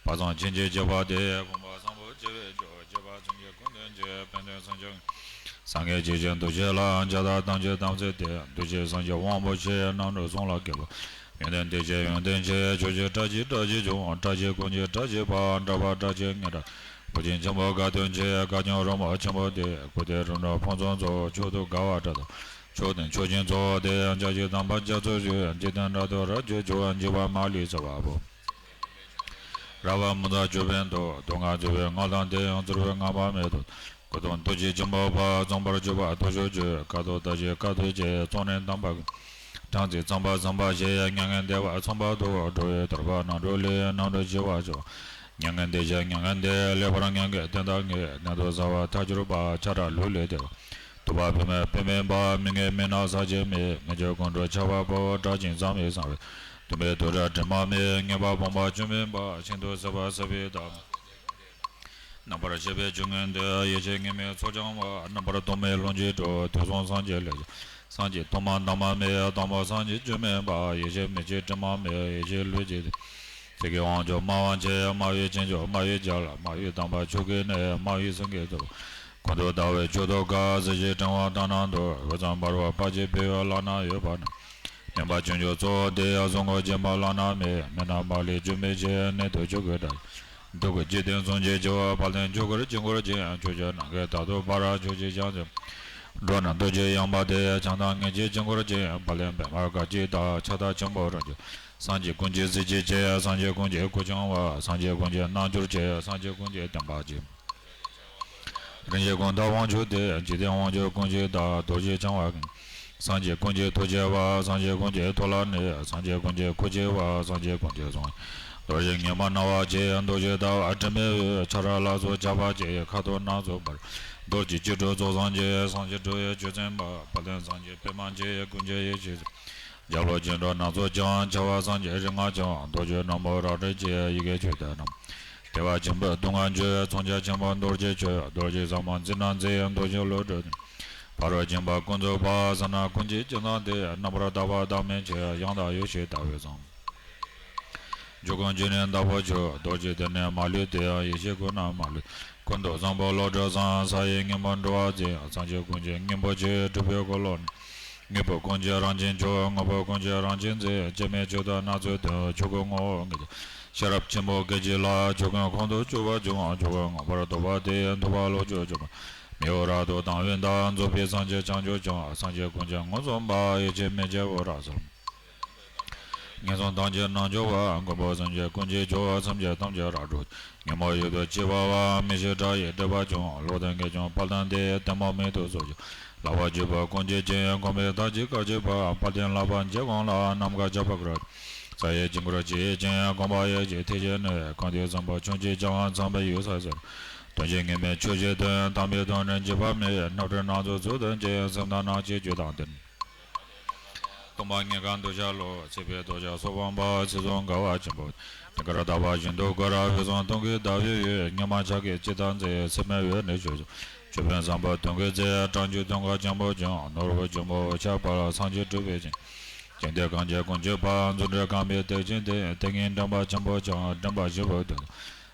དཔལ་བཟང་ཆེན་གྱི་བྱེ་བྲག་སྟེ། དགོངས་པ་བཟང་པོ་ཆེ་བའི་མཆོག། བྱེ་བ་ཚོམ་གྱི་ཀུན་ལྡན་གྱི། ཕན་བདེ་སངས་རྒྱས། སངས་རྒྱས་ཆོས་ཀྱི་འདུ་བྱེད་ལ། ཕྱག་རྟག་དམ་ཆོས་དམ་ཚིག་སྟེ། འདུ་བྱེད་སངས་རྒྱས་དབང་པོ་ཆེ། རྣམ་གྲོལ་གསུམ་ལ་མཁས་པ། ཡོན་ཏན་དེ་ཆེ་ཡོན་ཏན་ཆེ། ཆོས་ཀྱི་གྲགས་ཆེ་གྲགས་ཆེ་ཆུང་། གྲགས་ཆེ་ཀུན་གྱི་གྲགས་ཆེ་བ། གྲགས་པ་གྲགས་ཆེ་ལྔའི་གྲགས། བུ་ཆེན་ཆེན་པོ་དགའ་སྟོན་ཆེ། དགའ་སྟོན་རོལ་མོ་ཆེན་པོ་སྟེ། སྐུ་སྟེ་རིམ་གྲོ་ཕུན་སུམ་ཚོགས། མཆོག་ཏུ་དགའ་བ་གྲགས་སྟོན། མཆོག་ལྡན་མཆོག་སྦྱིན་ཚོགས་ཏེ། བྱ་བྱེད་དམ་པ་རྒྱ་མཚོ་བཞུ། འཇིག་རྟེན་དགྲ་སྡུག་རབ་བྱེད་མཆོག། འཇིགས་པ་མ་ལུས་སེལ་བ་པོ། རལ་པ་མུ་མཛའ་ཅོད་པན་ཐོགས། སྡུག་བསྔལ་རྩུབ་པའི་ངང་དང་ལྡན། རྩུབ་པའི་ངང་པ་མེད་དོ། སྐུ་གདུང་རྡོ་རྗེ་འཆང་ཕུར་པ། རྩོམ་པར་གྱུར་པ་དུ་ཞུ་རྒྱུད། ཁ་དོག་ཟླ་ཕྱེད་དཀར་ཐོད་ཅན། རྩོམ་ནི་དམ་པ་ཀུན། སྦྲང་རྩི་ཚངས་པ་ཟམ་པ་ཞེས། མྱ་ངན་འདས་པ་ཚངས་པ་ཐོབ། འགྲོ་བའི་ཐར་པ་རྣམ་གྲོལ་ལས། རྣམ་གྲོལ་ཞི་བར་འགྱུར། མྱ་ངན་འདས་ཞེས་མྱ་ངན་འདས། ལེགས་པར་མྱ་ངན་འདས་དང་ངེས། གནད་དུ་བསམ་པ་མཐར་གྱུར་པ། ཆ་ར་ལུགས་ལས་འདས་པ། ཐུབ་པ་བུད་མེད་དཔེ་མེད་པ། མི་མངོན་མི་སྣང་ཟག་བཅས་མེད། མི་བསྐྱོད་ཀུན་གྲོལ་ཆགས་པ་པོ། གྲགས་ཅན་ཟག་མེད་གསང་བའི། སྟོན་པའི་ཐུགས་སྒྲ་དྲི་མ་མེད། ངེས་པ་སྤངས་པ་སྐྱོན་མེད་པ། ཤིན་ཏུ་ཟབ་པ་ཟབ་པའི་བདག་རྣམ་པར་ཤེས་པའི་ཆོས་མངོན་འདོད། ཡེ་ཤེས་དངོས་མེད་ཚོགས་འཆང་བ། རྣམ་པར་སྟོང་པའི་ལོངས་སྤྱོད་གྲོལ། དུས་གསུམ་སངས་རྒྱས་ལས་བྱུང་། སངས་རྒྱས་སྟོང་པ་བདག་མ་མེད། དང་པོ་སངས་རྒྱས་སྐྱོན་མེད་པ། ཡེ་ཤེས་མི་སྐྱེ་དྲི་མ་མེད། ཡེ་ཤེས་ལུས་ཀྱི། ཚིག་གི་དབང་ཕྱུག་སྨྲ་བ་ཆེ། སྨྲ་བའི་སྤྱིན་མཆོག་སྨྲ་བའི་རྒྱལ། སྨྲ་བའི་དམ་པ་ཆོས་ཀྱི་གནས། སྨྲ་བའི་སེང་གེ་ཐོབ། ཀུན་ཏུ་ཟླ་བའི་མཆོག་ཏུ་དགའ། གཟི་བརྗིད་ཕྲེང་བ་དག་སྣང་དུ། འོད་བཟང་འབར་བ་དཔལ་གྱི་དཔལ། ལག་ན་ཡོད་པ་རྣམས། སྨན་པ་ཆོས་འབྱོར་གཙོ་བོ་སྟེ། བཟང་པོ་སྦྱིན་པ་བླ་ན་མེད། མི་སྣང་མ་ལུས་སྐྱོན་མེད་ཕྱིར། གནད་དུ་ཆོས་ཀྱི་སྒྲ། འདུལ་དགོས་འཇིག་རྟེན་གསུམ་གྱི་ཆོས། དཔལ་ལྡན་ཆོས་འཁོར་དཀྱིལ་འཁོར་ཅན། ཆོས་ཀྱི་ནམ་མཁའི་མཐར་ཐུག་པར། ཆོས་ཀྱི་ཞིང་གསུམ། འགྲོ་རྣམས་འདུལ་བྱེད་ཡངས་པ་སྟེ། བྱང་ཐང་ངེས་ཀྱི་དཀྱིལ་འཁོར་ཅན། དཔལ་ལྡན་པདྨ་དཀར་གྱི་བདག་ཕྱག་རྟགས་ཆེན་པོ་རིན་ཆེན། སངས་རྒྱས་ཀུན་གྱི་གཟི་བརྗིད་ཆེ། སངས་རྒྱས་ཀུན་གྱི་སྐུ་འཆང་བ། སངས་རྒྱས་ཀུན་གྱི་རྣལ་འབྱོར་ཆེ། སངས་རྒྱས་ཀུན་གྱི་བསྟན་པ་ཆེ། རིན་ཆེན་ཀུན་བདག་དབང་ཕྱུག་སྟེ། འཇིག་རྟེན་དབང་ཕྱུག་ཀུན་གྱི་བདག་རྡོ་རྗེ་འཆང་བ་ཀུན། སངས་རྒྱས་ཀུན་གྱི་ཐུགས་ཆེ་བ། སངས་རྒྱས་ཀུན་གྱི་ཐུགས་ལ་གནས། སངས་རྒྱས་ཀུན་གྱི་སྐུ་ཆེ་བ། སངས་རྒྱས་ཀུན་གྱི་གསུང་། རྡོ་རྗེ་སྙིང་པོ་སྣང་བ་ཆེ། རྡོ་རྗེ་ཟླ་བ་དྲི་མེད་འོད། ཆ་ར་ལ་སོགས་ཁྱབ་པ་ཆེ། ཁ་དོག་སྣ་ཚོགས་འབར། རྡོ་རྗེ་སྐྱིལ་ཀྲུང་ཚོགས་བསགས་ཆེ། སངས་རྒྱས་འགྲོ་བའི་ཆོས་སྟོན་པ། དཔལ་ལྡན་སངས་རྒྱས་པདྨ་འབྱེད། ཀུན་གྱི་ཡེ་ཤེས་གཟིགས། རྒྱ་ལོ་སྐྱིལ་ཀྲུང་སྣ་ཚོགས་ཀྱང་། ཁྱབ་པ་སངས་རྒྱས་རིག་སྔགས་འཆང་། རྡོ་རྗེ་སྣམ་བུ་རབ་བསྒྲེས་ཀྱི། ཡི་གེ་ཆོས་སྡེ་རྣམས། བདེ་བ་ཆེན་པོའི་སྡུག་བསྔལ་གཅོད། མཚོན་ཆ་ཆེན་པོ་རྡོ་རྗེ་ཁྱོད། རྡོ་རྗེ་ཟབ་མོ་འཛིན་རྣམ་མཛེས། རྡོ་རྗེ་བློ་གྲོས་ལྡན། ཕ་རོལ་ཕྱིན་པ་ཀུན་རྫོགས་པ། ཟབ་སྣང་ཀུན་གྱི་སྤྱི་དང་བསྟན། རྣམ་པར་དག་པ་བདག་མེད་ཆོས། ཡང་དག་ཡེ་ཤེས་ལྟ་བའི་ཟང་། འཇུག་ཀུན་གྱི་ནི་བདག་པོ་ཁྱོད། རྡོ་རྗེ་གདན་ནི་མ་ལུས་ཏེ། ཡེ་ཤེས་ཀུན་ནས་མ་ལུས། ཀུན་ཏུ་བཟང་པོ་བློ་གྲོས་བཟང་། ས་ཡི་སྙིང་པོ་འགྲོ་བ་འཛིན། སངས་རྒྱས་ཀུན་གྱི་སྙིང་པོ་ཆེ། གྲུབ་པའི་འཁོར་ལོ་ནི། དངོས་པོ་ཀུན་གྱི་རང་བཞིན་མཆོག། དངོས་པོ་ཀུན་གྱི་རང་བཞིན་འཛིན། སྐྱེ་མེད་ཆོས་དང་སྣ་ཚོགས་དོན། ཆོས་སྐུ་ངོ་བོ་ངེས་ཀྱི། ཤེས་རབ་ཆེན་པོ་སྐད་ཅིག་ལ། ཆོས་ཀུན་ཁོང་དུ་ཆུད་པར་འབྱུང་། ཆོས་ཀུན་མངོན་པར་རྟོགས་པ་སྟེ། རྟོགས་པ་བློ་ཆོས་སྐྱོང་བ། མི་གཡོ་རབ་ཏུ་དང་བས་བདག་རྫོགས་པའི་སངས་རྒྱས་བྱང་ཆུབ་ཀྱང་། སངས་རྒྱས་ཀུན་གྱི་ངོ་བོ་མཚུངས་པ། ཡེ་ཤེས་མེད་ཀྱི་འོད་རབ་གསལ། ངན་སོང་ཐམས་ཅད་རྣལ་འབྱོར་བ། མགོན་པོ་སེམས་ཅན་ཀུན་གྱི་མཆོག། སེམས་ཅན་ཐམས་ཅད་རབ་སྒྲོལ། ཉོན་མོངས་ཡུལ་དུ་སྐྱེ་བ་བ། མི་ཤེས་དགྲ་ཡི་སྒྲིབ་པ་ཆུང་། བློ་ལྡན་གལ་ཆུང་དཔལ་ལྡན་ཏེ། ལྟད་མོ་མིག་ཏུ་སོགས་ཀྱི། ལག་པ་བརྒྱུས་པ་ཀུན་གྱི་རྐྱེན། གོམ་པའི་མཐའ་གཅིག་སྐར་གཅིག་པ། དཔལ་ལྡན་ལག་པ་འབྱེད་གང་ལ། ནམ་མཁའ་ཁྱབ་པ་ཀུན་རབ། ས་ཡི་དཀྱིལ་འཁོར་ཇི་ཡི་སྤྱན། གོམ་པ་ཡི་གཅིག་ཐེག་ཆེན་ནི། གང་དེའི་བཟང་པོ་ཆུང་ཅིས་ཀྱང་། ཚངས་པའི་ཡུལ་ས་ཟེར། དོན་གཅིག་ངེས་མེད་ཆོས་ཀྱི་དོན། དམ་པའི་དོན་ནི་འཇིགས་པ་མེད། རྣམ་འཕྲུལ་སྣ་ཚོགས་ཚུལ་ལྡན་ཅིང་། སེམས་དང་སྣང་མཆེད་རྒྱུད་དང་ལྡན། སྟོང་པ་ཉིད་ཀྱང་གདུལ་བྱ་བློ། ཚིག་པའི་རྡོ་རྗེ་སོགས་སྤངས་པ། ཚིག་གསུམ་དགའ་བ་ཆེན་པོ། དེ་ཀར་དག་པ་ཞིང་དུ་བཀོད། འོད་སྲུང་སྟོང་གི་ཟླ་བའི་འོད། སྙེ་མ་ཆར་གྱིས་ཇི་ལྟར་མཛེས། སིལ་མའི་འོད་ནི་ཆོས་སུ། ཆོས་དཔོན་བཟང་པོ་སྟོན་ཀའི་རྩེ། གྲང་འཁྱུག་སྟོན་ཀ་འཇམ་པོ་ཀྱང་། ནོར་བུ་འཇམ་པོ་འོད་ཆགས་པ། སངས་རྒྱས་སྤྲུལ་པའི་སྤྱན། ཅན་དེ་གང་བྱས་ཀུན་སྤྱོད་པ། རྫུ་འཕྲུལ་གང་སྤེལ་ཐེག་ཆེན་ཏེ། ཏིང་ངེ་འཛིན་དྲན་པ་ཆེན་པོ་འཆང་། དྲན་པ་བཞི་པོ་དོན།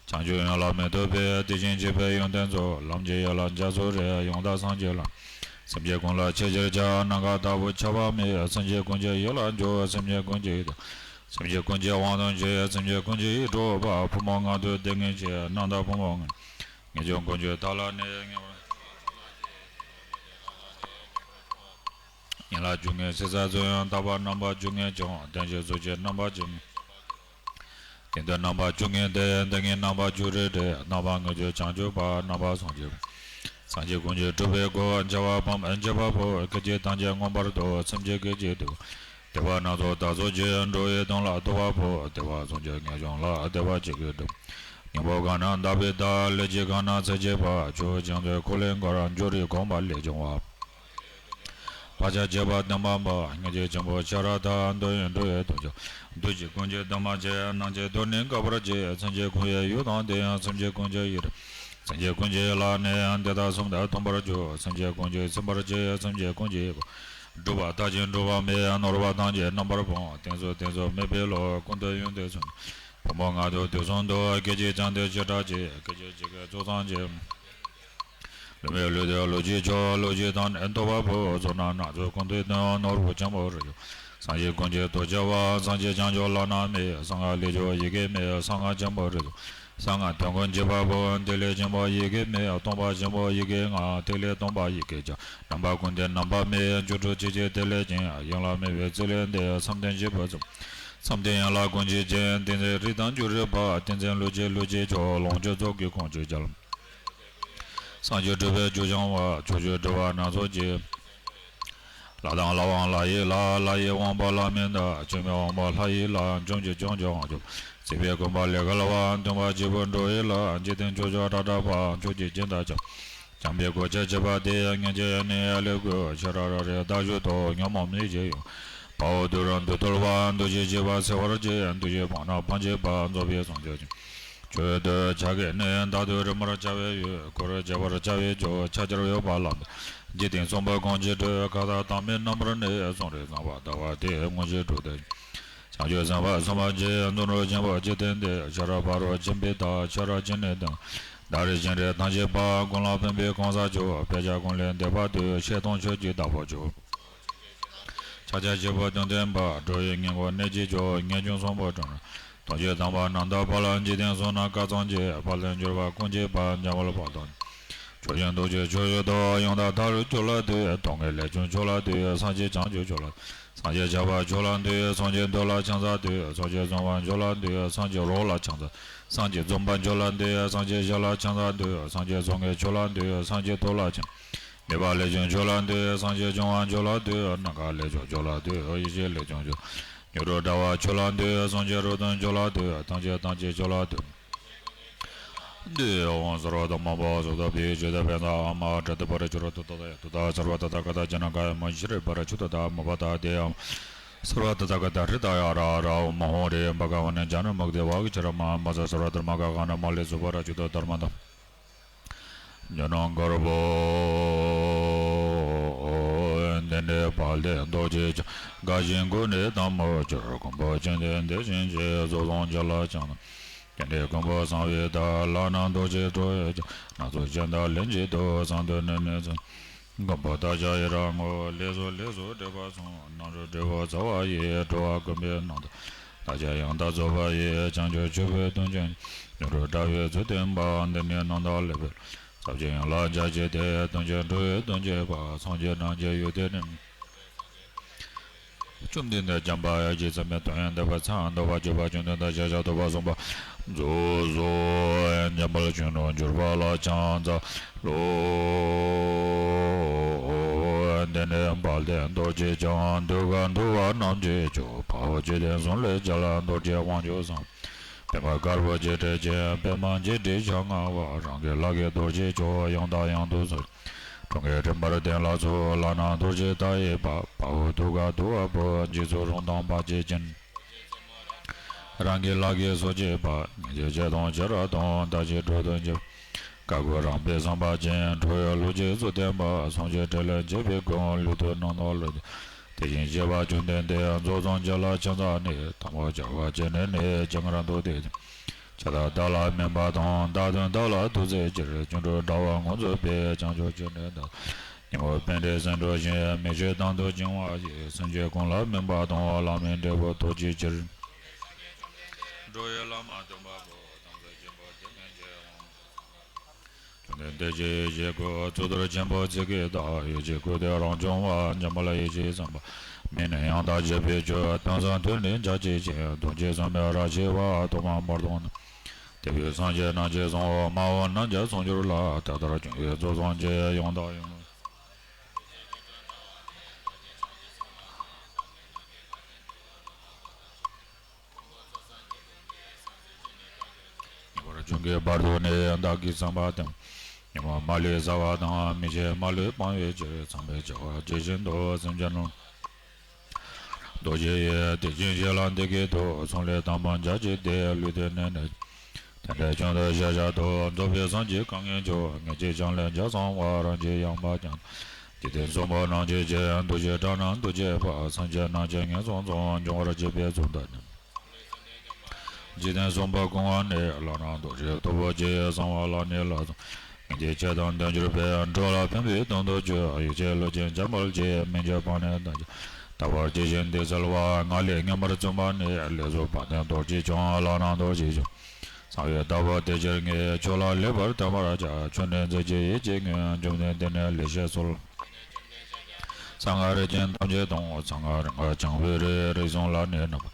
བྱང་ཆུབ་ཡོངས་ལ་མི་ལྟོས་པའི། དེ་བཞིན་གཤེགས་པའི་ཡོན་ཏན་ཚོགས། ལམ་གྱི་ཡན་ལག་རྒྱ་མཚོ་རི། ཡང་དག་སངས་རྒྱས་ལམ། སེམས་ཅན་ཀུན་ལ་ཆེས་ཆེར་ཆགས། ནམ་མཁའ་ལྟ་བུ་ཁྱབ་པ་མེད། སེམས་ཅན་ཀུན་གྱི་ཡིད་ལ་འཇུག་སེམས་ཅན་ཀུན་གྱི་ཡིད་དུ། སེམས་ཅན་ཀུན་གྱི་དབང་དུ་འགྱུར། སེམས་ཅན་ཀུན་གྱི་ཡིད་འཕྲོག་པ། ཕོ་མོ་མངལ་དུ་སྡུག་བསྔལ་ཆེ། རྣམ་དག་ཕོ་མོ་མངལ། ངེས་འབྱུང་ཀུན་གྱི་མཐའ་ལ་གནས། ངེས་པར། ཡན་ལག་བཅུ་གཉིས་ཕྱི་ས་ཚོན། རྟག་པ་རྣམ་པ་བཅུ་གཉིས་བྱུང་། རྟེན་གཞི་གཟུགས་ཅན་རྣམ་པ་བཅུ། དེ་འདི་རྣམ་པ་བཅུ་གཉིས་ཏེ། འདི་གཉིས་རྣམ་པ་བཅུ་རེ་རེ། རྣམ་པ་ལྔ་བཅུ་བྱང་ཆུབ་པ། རྣམ་པ་སངས་རྒྱས་པ། སངས་རྒྱས་ཀུན་གྱི་སྒྲུབ་པའི་སྒོ། བྱ་བ་ཕམ་བྱེད་པ་པོ། སྐད་ཅིག་ཐམས་ཅད་མངོན་པར་རྫོགས། སེམས་ཅན་སྐད་ཅིག་ཐུབ། བདེ་བ་སྣ་ཚོགས་བདག་སོགས་ཀྱི། འགྲོ་བའི་དོན་ལ་ཐུབ་པ་པོ། བདེ་བ་སངས་རྒྱས་ངེས་འབྱུང་ལ། བདེ་བ་ཆེ་གེ་སྒྲུབ། སྙིང་པོ་གང་ན་བཏགས་པའི་བདག་ལས་ཀྱི་གང་ན་ཚེ་སྐྱེས་པ། ཆོས་ཀྱང་ཚེ་འཁོར་ལོའི་མགར། འཇོ་རིའི་གོམ་པ་ལས་བྱུང་བ། བག་ཆགས་བཅས་པ་བདེན་པ་མ། སྙིང་རྗེ་ཆེན་པོ་ཤ་ར་དྭ། འདོད་ཡོན་འགྲོ་བའི་དོན་བྱ། འདུ་བྱེད་ཀུན་གྱི་དུ་མ་བྱས། སྣང་བྱེད་དུ་ནི་འགག་པར་བྱེད། སེམས་ཅན་ཀུན་ཡིད་ཡུལ་དང་ལྡན། སེམས་ཅན་ཀུན་གྱི་ཡིད་རེ། སེམས་ཅན་ཀུན་གྱི་ལ་ནི། འདི་དག་གསུམ་དུ་མཐུན་པར་འཇུག་སེམས་ཅན་ཀུན་གྱིས་ཟིན་པར་བྱེད། སེམས་ཅན་ཀུན་གྱི་བུ། སྒྲུབ་པ་མཐའ་ཅན་སྒྲུབ་པ་མེད། ནོར་བ་ཐམས་ཅད་རྣམ་པར་སྤངས། རྟེན་གཟུགས་རྟེན་གཟུགས་མེད་པའི་བློ། ཀུན་ཏུ་ཡོན་ཏན་གསུམ། ཕུང་པོ་ལྔ་དང་དུས་གསུམ་དུ། སྐད་ཅིག་ཙམ་དུ་ཞེ་དྲག་བྱེད། སྐད་ཅིག་གཅིག་གིས་ཚོགས་ཐམས་ཅད། ལུས་མེད་ལུས་དང་ལུས་ཀྱི་མཆོག་ལུས་ཀྱི་མཐའ་ནི་ཐོབ་པ་པོ། ཚོགས་རྣམས་སྣ་ཚོགས་ཀུན་ཏུ་སྟོན། ནོར་བུ་ཆེན་པོ་རིགས་དྲུག་སངས་རྒྱས་ཀུན་གྱི་ཐུགས་བརྩེ་བ། སངས་རྒྱས་བྱང་ཆུབ་ལག་ན་མེད། གསང་སྔགས་ལས་མཆོག་ཡི་གེ་མེད། གསང་སྔགས་ཆེན་པོ་རིགས་དྲུག་གསང་སྔགས་དོན་ཀུན་བྱེད་པ་པོ། ཏི་ལི་ཆེན་པོ་ཡི་གེ་མེད། སྟོང་པ་ཆེན་པོ་ཡི་གེ་ལྔ། ཏི་ལི་སྟོང་པ་ཡི་གེ་བརྒྱ། རྣམ་པ་ཀུན་ཏུ་རྣམ་པ་མེད། བཅུ་དྲུག་ཆུ་སྐྱེས་ཏི་ལི་ཅན། ཡན་ལག་མེད་པའི་ཚིག་ལས་འདས། བསམ་གཏན་བཞི་པོ་གསུམ། བསམ་གཏན་ཡན་ལག་ཀུན་གྱི་རྒྱན། ཏིང་འཛིན་རིགས་དང་བཅུ་དྲུག་པ། ཏིང་འཛིན་ལུས་ཀྱི་ལུས་ཀྱི་མཆོག་ལོངས་སྤྱོད་རྫོགས་སྐུའི་ཁོང་ཆུད་རྒྱལ། སངས་རྒྱས་སྒྲུབ་པའི་རྒྱུ་སྦྱང་བ། ཕྱོགས་བཅུའི་སྒྲུབ་པ་སྣ་ཚོགས་ཀྱི། ལྷ་དང་ལྷ་དབང་ལྷ་ཡི་ལྷ། ལྷ་ཡི་དབང་པོ་ལྷ་མིན་འདས། བཅོམ་པའི་དབང་པོ་ལྷ་ཡི་ལྷ། བཅོམ་གྱི་བཅོམ་གྱི་དབང་ཕྱུག་སྲིད་པའི་གོམ་པ་ལས་བརྒལ་བ། སྟོན་པ་བྱེད་པོ་འགྲོ་བའི་ལྷ། འཇིག་རྟེན་ཕྱོགས་བཅུ་སྒྲ་གྲགས་པ། ཕྱོགས་བཅུའི་སྦྱིན་བདག་ཀྱང་། བྱམས་པའི་གོ་ཆ་བྱེད་པ་སྟེ། སྙིང་རྗེ་ཡེ་ནས་ཡ་ལས་བསྐུལ། ཤེས་རབ་རང་རིག་བརྡ་གཞུང་དུ། ཉོན་མོངས་མིག་གིས་ཡུམ། དཔའ་བོ་སྡུག་རུ་འདུལ་ཐུལ་བ། འདུ་ཤེས་བྱེ་བ་སེལ་བར་བྱེད། འདུ་ཤེས་སྤངས་ན་ཕམ་བྱེད་པ། རྫོགས་པའི་སངས་རྒྱས་ཀྱི། ཆོས་སྡུད་བྱ་དགའི་གནས། བདག་ཏུ་རིམ་པར་བྱ་བའི་ཡུལ། འཁོར་བྱེ་བར་བྱ་བའི་མཆོག་ཕྱག་རྒྱར་གཡོ་བ་ལ་མེད། འཇིག་རྟེན་གསུམ་པོ་གང་ཞིག་སྒྲོལ། མཁའ་ལྟར་དྭངས་མའི་རྣམ་པར་གནས། གསུང་རབ་གསང་བ་ཟླ་བ་སྟེ། དངོས་གཞི་དྲུག་ལྡན། བྱང་ཆུབ་སེམས་དཔའ་སེམས་དཔའ་ཆེ། མདུན་དུ་ཆེན་པོ་འཇིག་རྟེན་འདས། ཤེས་རབ་ཕ་རོལ་ཕྱིན་པའི་བདག་ཤེས་རབ་ཀྱི་གནས་དང་། བདག་རིག་ཤེས་རིག་ཐམས་ཅད་པ། ཀུན་ལ་ཕན་པའི་གང་ཟག་མཆོག་དཔེ་བྱད་ཀུན་ལས་འདས་པ་སྟེ། ཤེས་དང་ཆོས་ཀྱི་བདག་པོ་མཆོག་ཕྱག་རྒྱ་ཆེན་པོ་དོན་ལྡན་པ། འགྲོ་བའི་ངན་སྒོ་གནས་ཀྱི་མཆོག་ངེས་འབྱུང་གསུམ་པོ་དྲངས་ནས། དོན་ཆེན་དམ་པ་རྣམ་དག་པ་ལ། འཇིག་རྟེན་གསུམ་ན་བཀའ་ཙམ་བྱས། དཔལ་ལྡན་འབྱོར་པ་ཀུན་གྱི་དཔལ། འཇམ་དཔལ་དཔལ་དང་། ཆོས་ཀྱི་མདོ་ཆེན་ཆོས་བཞི་དང་། ཡང་དག་མཐའ་རུ་ཁྱོད་ལ་འདུད། དོན་གཉིས་ལས་བྱུང་ཁྱོད་ལ་འདུད། སངས་རྒྱས་བྱང་ཆུབ་ཁྱོད་ལ། སངས་རྒྱས་ཆགས་པ་ཁྱོད་ལ་འདུད། སངས་རྒྱས་འདུལ་ལ་ཕྱག་འཚལ་འདུད། སངས་རྒྱས་གསུང་བ་ཁྱོད་ལ་འདུད། སངས་རྒྱས་རོལ་ལ་ཕྱག་འཚལ། སངས་རྒྱས་འཛུམ་པ་ཁྱོད་ལ་འདུད། སངས་རྒྱས་ཞལ་ལ་ཕྱག་འཚལ་འདུད། སངས་རྒྱས་གསུང་གི་ཁྱོད་ལ་འདུད། སངས་རྒྱས་ཐུགས་ལ་ཕྱག་མེད་པ་ལས་བྱུང་ཁྱོད་ལ་འདུད། སངས་རྒྱས་འབྱུང་བ་ཁྱོད་ལ་འདུད། ནམ་མཁའ་ལས་བྱུང་ཁྱོད་ལ་འདུད། ཡེ་ཤེས་ལས་བྱུང་ཁྱོད། མྱུ་གུ་དྲ་བ་ཁྱོད་ལ་འདུད། སངས་རྒྱས་རོལ་སྟོན་ཁྱོད་ལ་འདུད། ཐམས་ཅད་ཐམས་ཅད་ཁྱོད་ལ་འདུད། འདུད་འོང་། གསོལ་བ་དང་མ་འབོག་གཟུགས་དང་བུའི་ཆོས་དང་ཕན་བཏགས་ཨ་མ་དྲི་དང་སྤར་ཆུ་རོ་ཏུ་ཏ་ཡ་ཏུ་ཏ་སརྦ་ཏ་ཐ་ག་ཏ་ཇ་ན་ག་ཡ་མ་ཤི་རི་པ་ར་ཆུ་ཏ་ཏ་མ་པ་ཏ་དེ་ཡ་སརྦ་ཏ་ཐ་ག་ཏ་ཧྲི་ཏ་ཡ་ར་ར་འོ་མ་ཧོ་རེ་བ་ག་བ་ནི་ཇ་ན་མུག་དེ་བ་གི་ཆ་ར་མ་མ་ས་སརྦ་དར་མ་ག་ག་ན་མ་ལེ་སུ་པ་ར་ཆུ་ཏ་དར་མ་ཏ། ཉོན་དཀར་པོ། འདི་ནི་དཔལ་ལྡན་རྡོ་རྗེ་འཆང་། དགའ་ཞིང་མགུ་ནས་དམ་པོར་གྱུར། མགོན་པོ་ཅན་དེ་འདི་བཞིན་གྱི། རྫོགས་སངས་རྒྱས་ལ་ཕྱག་ན། དེ་ནས་མགོན་པོ་གསང་བའི་བདག་ལག་ན་རྡོ་རྗེ་སྤྲོ་བའི་ཕྱག་སྣ་ཚོགས་ཅན་དང་ལྷན་ཅིག་ཏུ། གསང་དུ་ནི་ནི་གསང་། མགོན་པོ་བདག་ཅག་ཡི་རང་ངོ་། ལེགས་སོ་ལེགས་སོ་འགྲེལ་པ་གསུངས། སྣང་སྲིད་འབྲས་བུ་རྩ་བ་ཡི། འགྲོ་བ་ཀུན་པའི་སྣང་བརྟན། བདག་ཅག་ཡང་དག་རྫོགས་པ་ཡི། བྱང་ཆུབ་མཆོད་པའི་དོན་ཀུན། མྱུར་དུ་འདྲ་བའི་ཚུལ་བསྟན་པ། འདི་ནི་རྣམ་དག་ལེགས་པའི། ཟབ་ཅིང་ཡངས་ལ་རྒྱ་ཆེ་སྟེ། དོན་ཆེན་འགྲོ་བའི་དོན་བྱེད་པ། སངས་རྒྱས་རྣམས་ཀྱི་ཡུལ་དེ་ནི། བཅོམ་ལྡན་འདས་འཇམ་དཔལ་དབྱངས་ཀྱིས་མཚན་མའི་དོན་ཡང་དག་པར་ཚང་། འདོད་པ་སྤྱོད་པ་བཅོམ་ལྡན་འདས་ཞེས་བྱ་སྟོན་པ་གསུངས་པ་རྫོགས་སོ། འཇམ་དཔལ་ཆོས་རྣམས་གྱུར་པ་ལ་ཕྱག་འཚལ་ལོ། འདི་ནི་དཔལ་ལྡན་རྡོ་རྗེ་འཆང་། གདུལ་དཀའ་འདུལ་བ་རྣམས་ཀྱི་མཆོག་དཔའ་བོས་འཇིག་རྟེན་གསུམ་ལས་རྒྱལ། རྡོ་རྗེ་དབང་ཕྱུག་གསང་། པདྨ་དཀར་པོ་འཇིགས་བྲལ་ཅན། པདྨ་འཇིགས་བྲལ་ཞལ་མངའ་བ། རང་གི་ལག་གིས་རྡོ་རྗེ་ཁྱེར། ཡང་དང་ཡང་དུ་གསོལ། གྲོང་ཁྱེར་སྤྲིན་པར་ལྡན་ལ་སོགས། ལག་ན་རྡོ་རྗེ་རྟ་ཡི་བ། དཔའ་བོས་གདུལ་དཀའ་འདུལ་བ་པོ། འཇིགས་ཚོགས་རུང་དང་བར་ཆད་ཀུན། རང་གི་ལག་གིས་གསོ་བྱེད་པ། སྙིང་རྗེ་ཆེ་དང་ཆེ་རབ་དང་། བདག་ཅག་འགྲོ་དོན་བྱེད། བཀའ་བསྒོ་རངས་པའི་བསམ་པ་ཅན། ཁྲོ་བོའི་གླུ་གཅིག་གཙུག་བརྟན་པ། སངས་རྒྱས་འཕྲིན་ལས་འཇིགས་པའི་མགོན། ལུས་དང་རྣམ་དག་ལ། དེ་བཞིན་གཤེགས་པ་བཅོམ་ལྡན་འདས། རྫོགས་སངས་རྒྱས་ལ་ཕྱག་འཚལ་ནས། དང་པོ་བྱ་བ་བྱས་ནས་ནི། སྤྱན་སྔར་འདུག་སྟེ། ཕྱག་དང་བདག་ལ་སྨན་པ་དང་། བདག་དང་བདག་ལ་ཐུགས་བརྩེ་ཕྱིར། སྐྱེ་འགྲོའི་དགྲ་བོ་ངོ་འཛིན་པའི། བྱང་ཆུབ་སྤྱོད་ནི་བདག་ཉོན་མོངས་པའི་དགྲ་སེམས་འགྲོ་ཞིང་། མི་ཤེས་དང་དུ་བཅིང་བ་ཡི། སེམས་ཅན་ཀུན་ལ་སྨན་པ་དང་། ལམ་མེའི་འབྲས་བུ་ཐོབ་བྱའི་ཕྱིར། འགྲོ་བའི་བླ་མ་སྟོན་པ་པོ། དམ་ཚིག་ཆེན་པོ་དེ་ཉིད་ཀྱི་དབང་། འདི་ཕྱི་ཡི་གེ་ཀུན་གཙུག་ཏོར་ཆེན་པོ་ཚིག་གི་བདག་ཡི་གེ་ཀུན་ཏུ་རང་བྱུང་བ། འཇམ་དཔལ་ཡེ་ཤེས་སེམས་དཔའ་མི་ནི་ཡང་དག་བཞད་པའི་ཆོས། དོན་གསུམ་ཐོས་ནས་འཇའ་ཆི་ཆི། དོན་ཆེན་གསུམ་པའི་ར་ཆེ་བ། ཐོག་མ་མར་དང་ནི། དེ་བས་སངས་རྒྱས་རྣམས་ཀྱི་གསང་བ། མ་འོངས་རྣམས་ཀྱང་གསང་འགྱུར་ལ། དེ་ལྟར་ཁྱོད་ཀྱིས་རྫོགས་སངས་རྒྱས་ཡང་དག་ཡིན། ཉེ་བར་བྱུང་གི་བར་དུ་ནི། བདག་གིས་བསམ་པ་དང་། ཉོན་མོངས་མ་ལུས་བསལ་བ་དང་། མི་ཕྱེད་མ་ལུས་སྤང་བའི་ཕྱིར། ཚངས་པའི་བྱ་བ་ཇི་བཞིན་དུ། སེམས་ཅན་རྣམས་རྡོ་རྗེ་ཡི། དེ་བཞིན་གཤེགས་ལ་འདི་སྐད་དུ། གསུང་ལས་དང་པོ་འཇའ་ཆི་སྟེ། ལུས་དེ་ནི་ནི། དེ་འདྲའི་ཁྱོན་དུ་ཤར་བཞག་ཏུ། རྫོགས་པའི་སངས་རྒྱས་གང་ངེས་མཆོག་ངེས་ཀྱི་བྱང་ལས་འཇའ་ཚངས་པ། རང་བཞིན་ཡངས་པ་ཀྱང་། འཇིག་རྟེན་གསུམ་པོ་སྣང་བྱེད་ཅིང་། འདུ་ཤེས་དགྲ་རྣམས་འདུ་བྱེད་པ། སེམས་ཅན་རྣམས་ཀྱི་ངན་སོང་གསུམ། སྦྱོང་བར་བྱེད་པའི་ཚུལ་དང་ནི། འཇིག་རྟེན་གསུམ་པོ་ཀུན་དབང་ནི། ལྷ་རྣམས་རྡོ་རྗེའི་ཐུབ་པ་ཆེ། གསང་བ་ལ་ནི་ལྷ་གསུམ། ངེས་ཀྱི་ཆོས་དང་ལྡན་གྱུར་པའི། འགྲོ་ལ་ཕན་པའི་དོན་དུ་སྤྱོད། ཡིད་ཆེས་བློ་ཅན་འཇམ་དཔལ་གྱིས། སྨིན་གྱི་བག་ནི་དང་བཅས། དག་པར་ཇི་བཞིན་དེ་གསལ་བ། ངག་ལས་ངན་པར་བརྩོན་པ་ནི། ལས་སུ་བབ་ནས་རྡོ་རྗེ་འཆང་། ལྷ་རྣམས་རྡོ་རྗེ་འཆང་། གསང་བའི་བདག་པོ་དེ་ཕྱིར་ངེས། ཁྱོད་ལ་ལེགས་པར་བསྟན་པར་བྱ། ཁྱོད་ནི་མཛད་ཀྱི་ཡིད་ཀྱི་དངོས། འབྱུང་གནས་འདི་ནི་ལེགས་བཤད་སྲོལ། གསང་སྔགས་རིགས་ཅན་ཐམས་ཅད་དང་། གསང་སྔགས་རིག་སྔགས་འཆང་བའི་རིགས། རིགས་གསུམ་ལ་ནི་རྣམ་པར།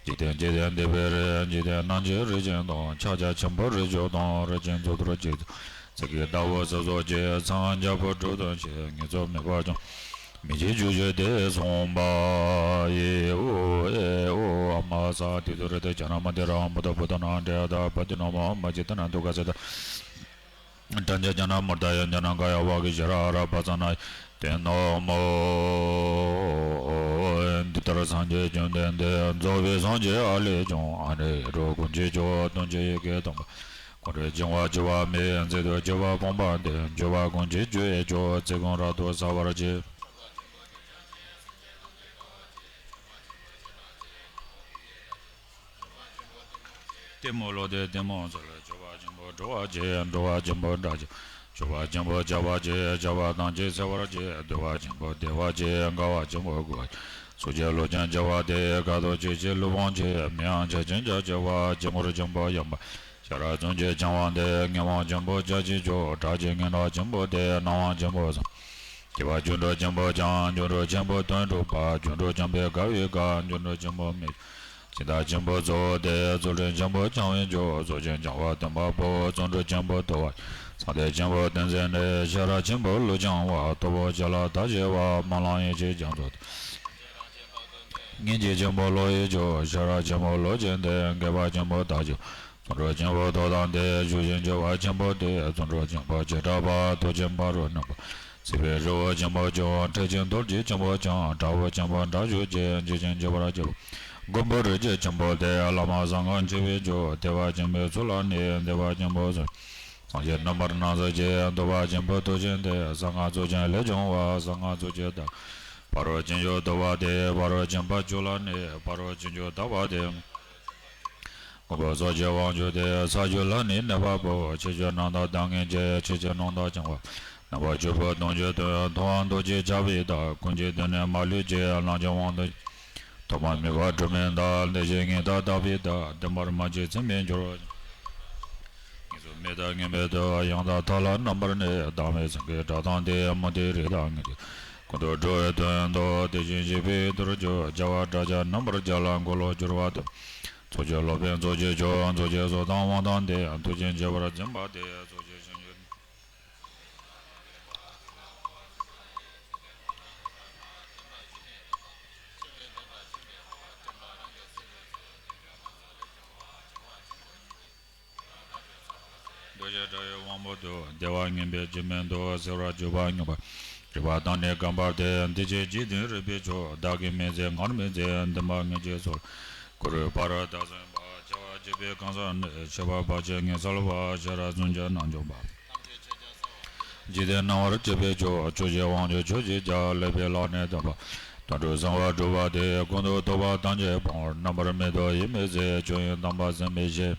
འཇིག་རྟེན་འཇིག་རྟེན་འདས་པའི་རིགས། འཇིག་རྟེན་སྣང་བྱེད་རིགས་ཅན་དང་། ཕྱག་རྒྱ་ཆེན་པོ་རིགས་དྲུག་དང་། རིགས་ཅན་གཙུག་ཏོར་གྱི། ཚིག་གི་བདག་པོ་ཟབ་སོགས་ཀྱི། གསང་སྔགས་རྒྱལ་པོ་དྲུག་དང་བཅས། ངེས་བཙུན་མེད་པར་འཆང་། མི་ཕྱེད་བཅུ་བཞི་སྟེ་གསུངས་པ་ཡི། ཨོ་ཨེ་ཨོ་ཨ་མ་ས། ཏི་ཏུ་རེ་ཏེ་ཇ་ན་མ་ཏི་ར་མུ་ད་བུ་ད་ན་འདྲེ་ད་པ་ཏི་ན་མ་མ་ཅི་ཏི་ན་དུ་ག་ས་ད། ཏྲ་ཛྙཱ་ན་མུརྡ་ཡ་ཛྙཱ་ན་ཀཱ་ཡ་ཝཱ་གི་ཤྭ་ར་ཨ་ར་པ་ཙ་ན་ཏེ་ན་མོ། འདི་ལྟར་སངས་རྒྱས་བཅོམ་ལྡན་འདས། རྫོགས་པའི་སངས་རྒྱས་ཨ་ལས་བྱུང་། ཨ་ནི་རོ་ཀུན་གྱི་མཆོག་དོན་ཆེན་ཡི་གེ་དང་པོ། ཀུན་རིག་འབྱུང་བ་བཅུ་པ་མེད། མཛེས་སྡུག་བཅུ་པ་ཕོངས་པ་འདས། འབྱོར་པ་ཀུན་གྱི་རྒྱུ་ཡི་མཆོག་ཚེ་ཀུན་རབ་ཏུ་གསལ་བར་བྱེད། གཏི་མུག་ལོག་སྟེ་གཏི་མུག་སེལ། སྤྱོད་པ་ཆེན་པོ་སྒྲོལ་བར་བྱེད། སྒྲོལ་བ་ཆེན་པོ་སྒྲ་བརྗོད། སྤྱོད་པ་ཆེན་པོ་བྱ་བ་བྱེད། བྱ་བ་ཐམས་ཅད་སེལ་བར་བྱེད། བདེ་བ་ཆེན་པོ་བདེ་བ་བྱེད། དགའ་བ་ཆེན་པོ་དགའ་བ་བྱེད། སོ་སྐྱེ་ལོག་ཅན་སྐྱེ་བ་སྟེ། དགའ་སྟོན་ཆེ་ཆེར་བསླུ་བའང་ཆེ། མིའང་ཆགས་ཅན་ཀྱང་སྐྱེ་བ། སྐྱེ་འཁོར་ཆེན་པོ་ཡངས་པ། ཤ་ར་བཙུན་གྱི་བྱ་བ་འདས། ངན་སྤོང་ཆེན་པོ་བྱ་བྱེད་མཆོག་གྲགས་ཆེན་ངན་སོང་ཆེན་པོ་སྟེ། སྣང་བ་ཆེན་པོ་གསུམ། སྐྱེ་བ་རྒྱུ་འབྲས་ཆེན་པོ་འཆང་། རྒྱུ་འབྲས་ཆེན་པོ་དོན་གྲུབ་པ། རྒྱུ་འབྲས་ཆེན་པོའི་དགའ་བའི་དགའ། རྒྱུ་འབྲས་ཆེན་པོ་མི་སྐྱེ་བ་ཆེན་པོ་གཙོ་བོ་སྟེ། གཙོ་འབྲས་ཆེན་པོ་འཆང་བའི་མཆོག་གཙོ་ཆེན་འཆང་བ་སྟོན་པ་པོ། བརྩོན་འགྲུས་ཆེན་པོ་མཐོ་བ། སངས་རྒྱས་ཆེན་པོ་བསྟན་འཛིན་ནི། ཤ་ར་ཆེན་པོ་ལུས་འཆང་བ། སྟོབས་པོ་ཆེ་ལ་ཐབས་ཆེ་བ། སྨོན་ལམ་ཡེ་ཤེས་རྒྱ་མཚོ་སྟེ། སྙིང་རྗེ་ཆེན་པོ་བློ་ཡི་མཆོག་ཤ་ར་ཆེན་པོ་ལོག་ཅན་ཏེ། མཁས་པ་ཆེན་པོ་ཐབས་ཆེ། བརྩོན་འགྲུས་ཆེན་པོ་མཐོ་དང་ལྡན། ཤུགས་ཆེན་སྐྱེ་བ་ཆེན་པོ་སྟེ། བརྩོན་འགྲུས་ཆེན་པོ་བྱེ་བྲག་པ། ཐུགས་ཆེན་ཕ་རོལ་རྣམ་པར། སྲིད་པའི་རི་བོ་ཆེན་པོ་མཆོག་ཕྲད་ཅིང་ཐུལ་གྱིས་ཆེན་པོ་འཆང་། དྲག་པོ་ཆེན་པོ་དྲག་ཤུགས་ཆེ། འཇིགས་ཤིང་འཇིགས་པར་བྱེད་པ། མགོན་པོ་རིགས་ཀྱི་ཆེན་པོ་སྟེ། བླ་མ་གསང་སྔགས་ཆེ་བའི་མཆོག་བདེ་བ་ཆེན་པོའི་ཚུལ་ལ་ནི། བདེ་བ་ཆེན་པོ་གསུམ། སངས་རྒྱས་རྣམ་པར་སྣང་མཛད་ཅིང་། ཐུབ་པ་ཆེན་པོ་མཐུ་ཆེན་ཏེ། གསང་སྔགས་གཙུག་ཆེན་ལས་བྱུང་བ། གསང་སྔགས་གཙུག་ཆེན་ཐབས། ཕ་རོལ་ཕྱིན་བཅུ་ཐུབ་པ་སྟེ། ཕ་རོལ་ཕྱིན་པ་བཅུ་ལ་ནི། ཕ་རོལ་ཕྱིན་བཅུ་ཐུབ་པ་སྟེ། མགོན་པོ་ཚོགས་ཀྱི་དབང་ཕྱུག་སྟེ། ས་བཅུ་ལ་ནི་གནས་པ་པོ། ཆེ་བཅུ་རྣམ་དག་གདངས་ངེས་ཀྱི། ཆེ་བཅུ་རྣམ་དག་འཆང་བ། རྣམ་པ་བཅུ་པོ་དོན་བཅུ་སྟེ། མཐོང་བ་ཐུགས་རྗེས་ཆགས་པའི་བདག་ཀུན་གྱི་དོན་ནི་མ་ལུས་བྱེད། ལམ་གྱི་དབང་དུ། ཐོག་མ་མེད་པ་གྲུབ་མིན་བདག་ལས་བྱེད་ངེས་དག་དག་པའི་བདག་བདེན་པར་མ་མཆིས་མཚན་མེད་འགྱུར། ངེས་སུ་མེད་དང་ངེས་མེད་དུ། ཡང་དག་མཐའ་ལ་རྣམ་པར་གནས། བདག་མེད་སེམས་ཀྱི་གྲགས་དང་ལྡན། མུ་སྟེགས་རིགས་དང་ངེས་ཀྱི། ཀུན་ཏུ་འགྲོ་བའི་དོན་དུ། དེ་བཞིན་གཤེགས་པའི་དུར་ཁྱོད། བྱ་བ་དྲག་ཅན་རྣམ་པར་རྒྱལ། འཁོར་ལོ་སྒྱུར་བ་དང་། ཚོགས་ཀྱི་སློབ་དཔོན་ཚོགས་ཀྱི་མཆོག་ཚོགས་ཀྱི་ཚོགས་དང་དབང་དང་ལྡན། མཐུ་ཆེན་ཁྱད་པར་འཛིན་པ་སྟེ། ཚོགས་ཀྱི་ཆོས་ཉིད། འདུ་ཤེས་དགྲ་ཡི་དབང་པོ་དུ། བདེ་བ་ངན་པའི་སྐྱེ་མེད་དུ། སེལ་བར་གྱུར་པ་སྙོམས་པར། རིག་པ་དང་ནི་རྐང་པར་ལྡན། དེ་ཕྱིར་འཇིག་རྟེན་རིག་པའི་མཆོག་བདག་གིས་མི་མཛད་སྔར་མི་མཛད། འདུན་པ་ངེས་ཀྱི་སོགས། གུ་རུ་ཕ་རོལ་ཏུ་སོན་པ། བྱ་བ་བྱེད་པའི་གང་ཟག་ནི། མཆོད་པ་བག་ཆེན་ངེས་གསལ་བ། ཤ་ར་བཙུན་གྱི་རྣལ་འབྱོར་པ། འཇིག་རྟེན་སྣང་བར་བྱེད་པའི་མཆོག་ཕྱོགས་བཞིའི་དབང་ཕྱུག་ཕྱོགས་བཞི་རྒྱལ། ལེགས་པའི་ལམ་ནི་སྟོན་པ། དོན་གྲུབ་གསང་བ་གྲུབ་པ་སྟེ། ཀུན་ཏུ་རྟོག་པ་ཐམས་ཅད་སྤོང་། རྣམ་པར་མེད་དོ་ཡིད་མི་བྱེད། ཆོས་དབྱིངས་དམ་པ་སེམས་མི་ཤེས།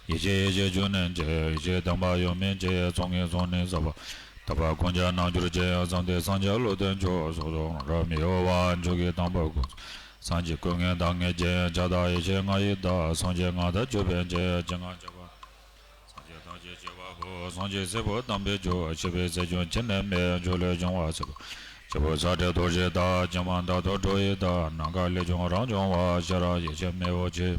ཡེ་ཤེས་ཡེ་ཤེས་ཆོས་ཉིད་ཀྱི། ཡེ་ཤེས་དམ་པ་ཡོད་མིན་ཅི། ཚོགས་ངན་ཚོགས་ནི་ཟབ་པ། དག་པ་ཀུན་ཀྱང་རྣལ་འབྱོར་ཅན། བསམ་གཏན་སངས་རྒྱས་བློ་ལྡན་མཆོག་སོ་སོ་རང་རང་མི་གཡོ་བ། མཆོག་གི་དང་པོ་ཀུན། སངས་རྒྱས་ཀུན་དངོས་བདག་ཉིད་ཀྱི། ཁྱབ་བདག་ཡེ་ཤེས་ལྔ་ཡི་བདག་སངས་རྒྱས་ལྔ་དང་ཅོད་པན་ཅན། ཅི་ལྔ་ཁྱབ་པ། སངས་རྒྱས་ཐམས་ཅད་སྐྱེ་བ་པོ། སངས་རྒྱས་སྲས་པོ་དམ་པའི་མཆོག །སྤྱི་བོའི་ཚེ་ཆུང་ཁྱེར་ནས་མེད། མཆོག་ལས་བྱུང་བ་སྲས་པོ། སྤྱི་བོ་ས་སྤྲེལ་རྡོ་རྗེ་ལྟ། སྤྱན་མ་ཟླ་གདོང་འགྲོ་བའི་མཐའ། ནམ་མཁའ་ལས་བྱུང་རབ་འབྱུང་བ། ཤེས་རབ་ཡེ་ཤེས་མེ་བོ་ཆེ།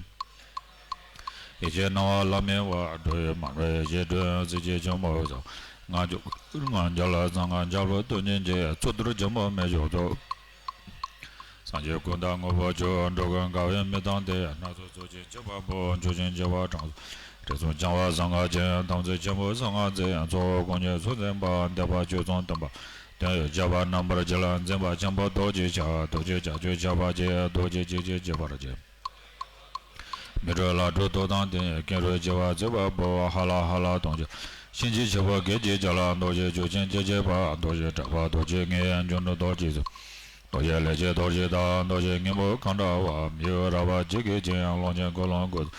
ཡེ་ཤེས་སྣང་བ་ལྷ་མི་བ། འགྲོ་བའི་མ་འགྲོ་ཡེ་ཤེས་སྒྲོན། གཟི་བརྗིད་ཆེན་པོ་ཟེར། ང་རྒྱལ་ང་རྒྱལ་ལ་གཙང་ང་རྒྱལ་པོ་སྟོབས་ཉིད་ཀྱི། གཙུག་ཏོར་ཆེན་པོ་མི་བཞུགས་ཚོགས། སངས་རྒྱས་ཀུན་བདག་དངོས་པོ་མཆོག །འགྲོ་ཀུན་དགའ་བའི་མི་དང་བསྟུན། སྣ་ཚོགས་གཙུག་ཆེན་ཁྱབ་པ་པོ། མཆོག་སྦྱིན་བྱེ་བ་དྲངས་སོ། དྲི་བསུང་འཆང་བ་ཟང་ངེ་ཅན། དམ་ཚིག་ཆེན་པོ་གསང་སྔགས་འཛིན། ཚོགས་དབུ་དཀོན་མཆོག་གསུམ་འཛིན་པ། འདོད་པ་ཆོས་མཚུངས་སྟོན་པ། དོན་ཡོད་ཁྱབ་པ་རྣམ་པར་རྒྱལ། འཛིན་པ་ཆེན་པོ་རྡོ་རྗེ་ཤ། རྡོ་རྗེ་ལྕགས་ཀྱུ་ཁྱབ་པ་ཅན། རྡོ་རྗེ་འཇིགས་བྱེད་བྱེད་པར་བྱེད། མི་འགྲོ་ལ་འགྲོ་ལྟོ་དང་ལྡན། ཀེང་རུས་བྱེ་བ་བརྩེགས་པ་པོ། ཧ་ལ་ཧ་ལ་གདོང་ཆེན། གཤིན་རྗེ་ཆེན་པོ་གེགས་ཀྱི་རྒྱལ། རྡོ་རྗེ་ཆུ་ཆེན་ཅེ་ཅེ་པ། རྡོ་རྗེ་དྲེགས་པ་རྡོ་རྗེ་ངན། འབྱུང་འགྲོ་རྡོ་རྗེ་ཚེ། རྡོ་རྗེ་ལས་ཀྱི་རྡོ་རྗེ་བདག་རྡོ་རྗེ་སྔོན་པོ་གང་འདྲ་བ། མི་གཡོ་རལ་པ་འཇིགས་བྱེད་ཅན། ཀློང་ཆེན་ཀུན་སློང་ཀུན།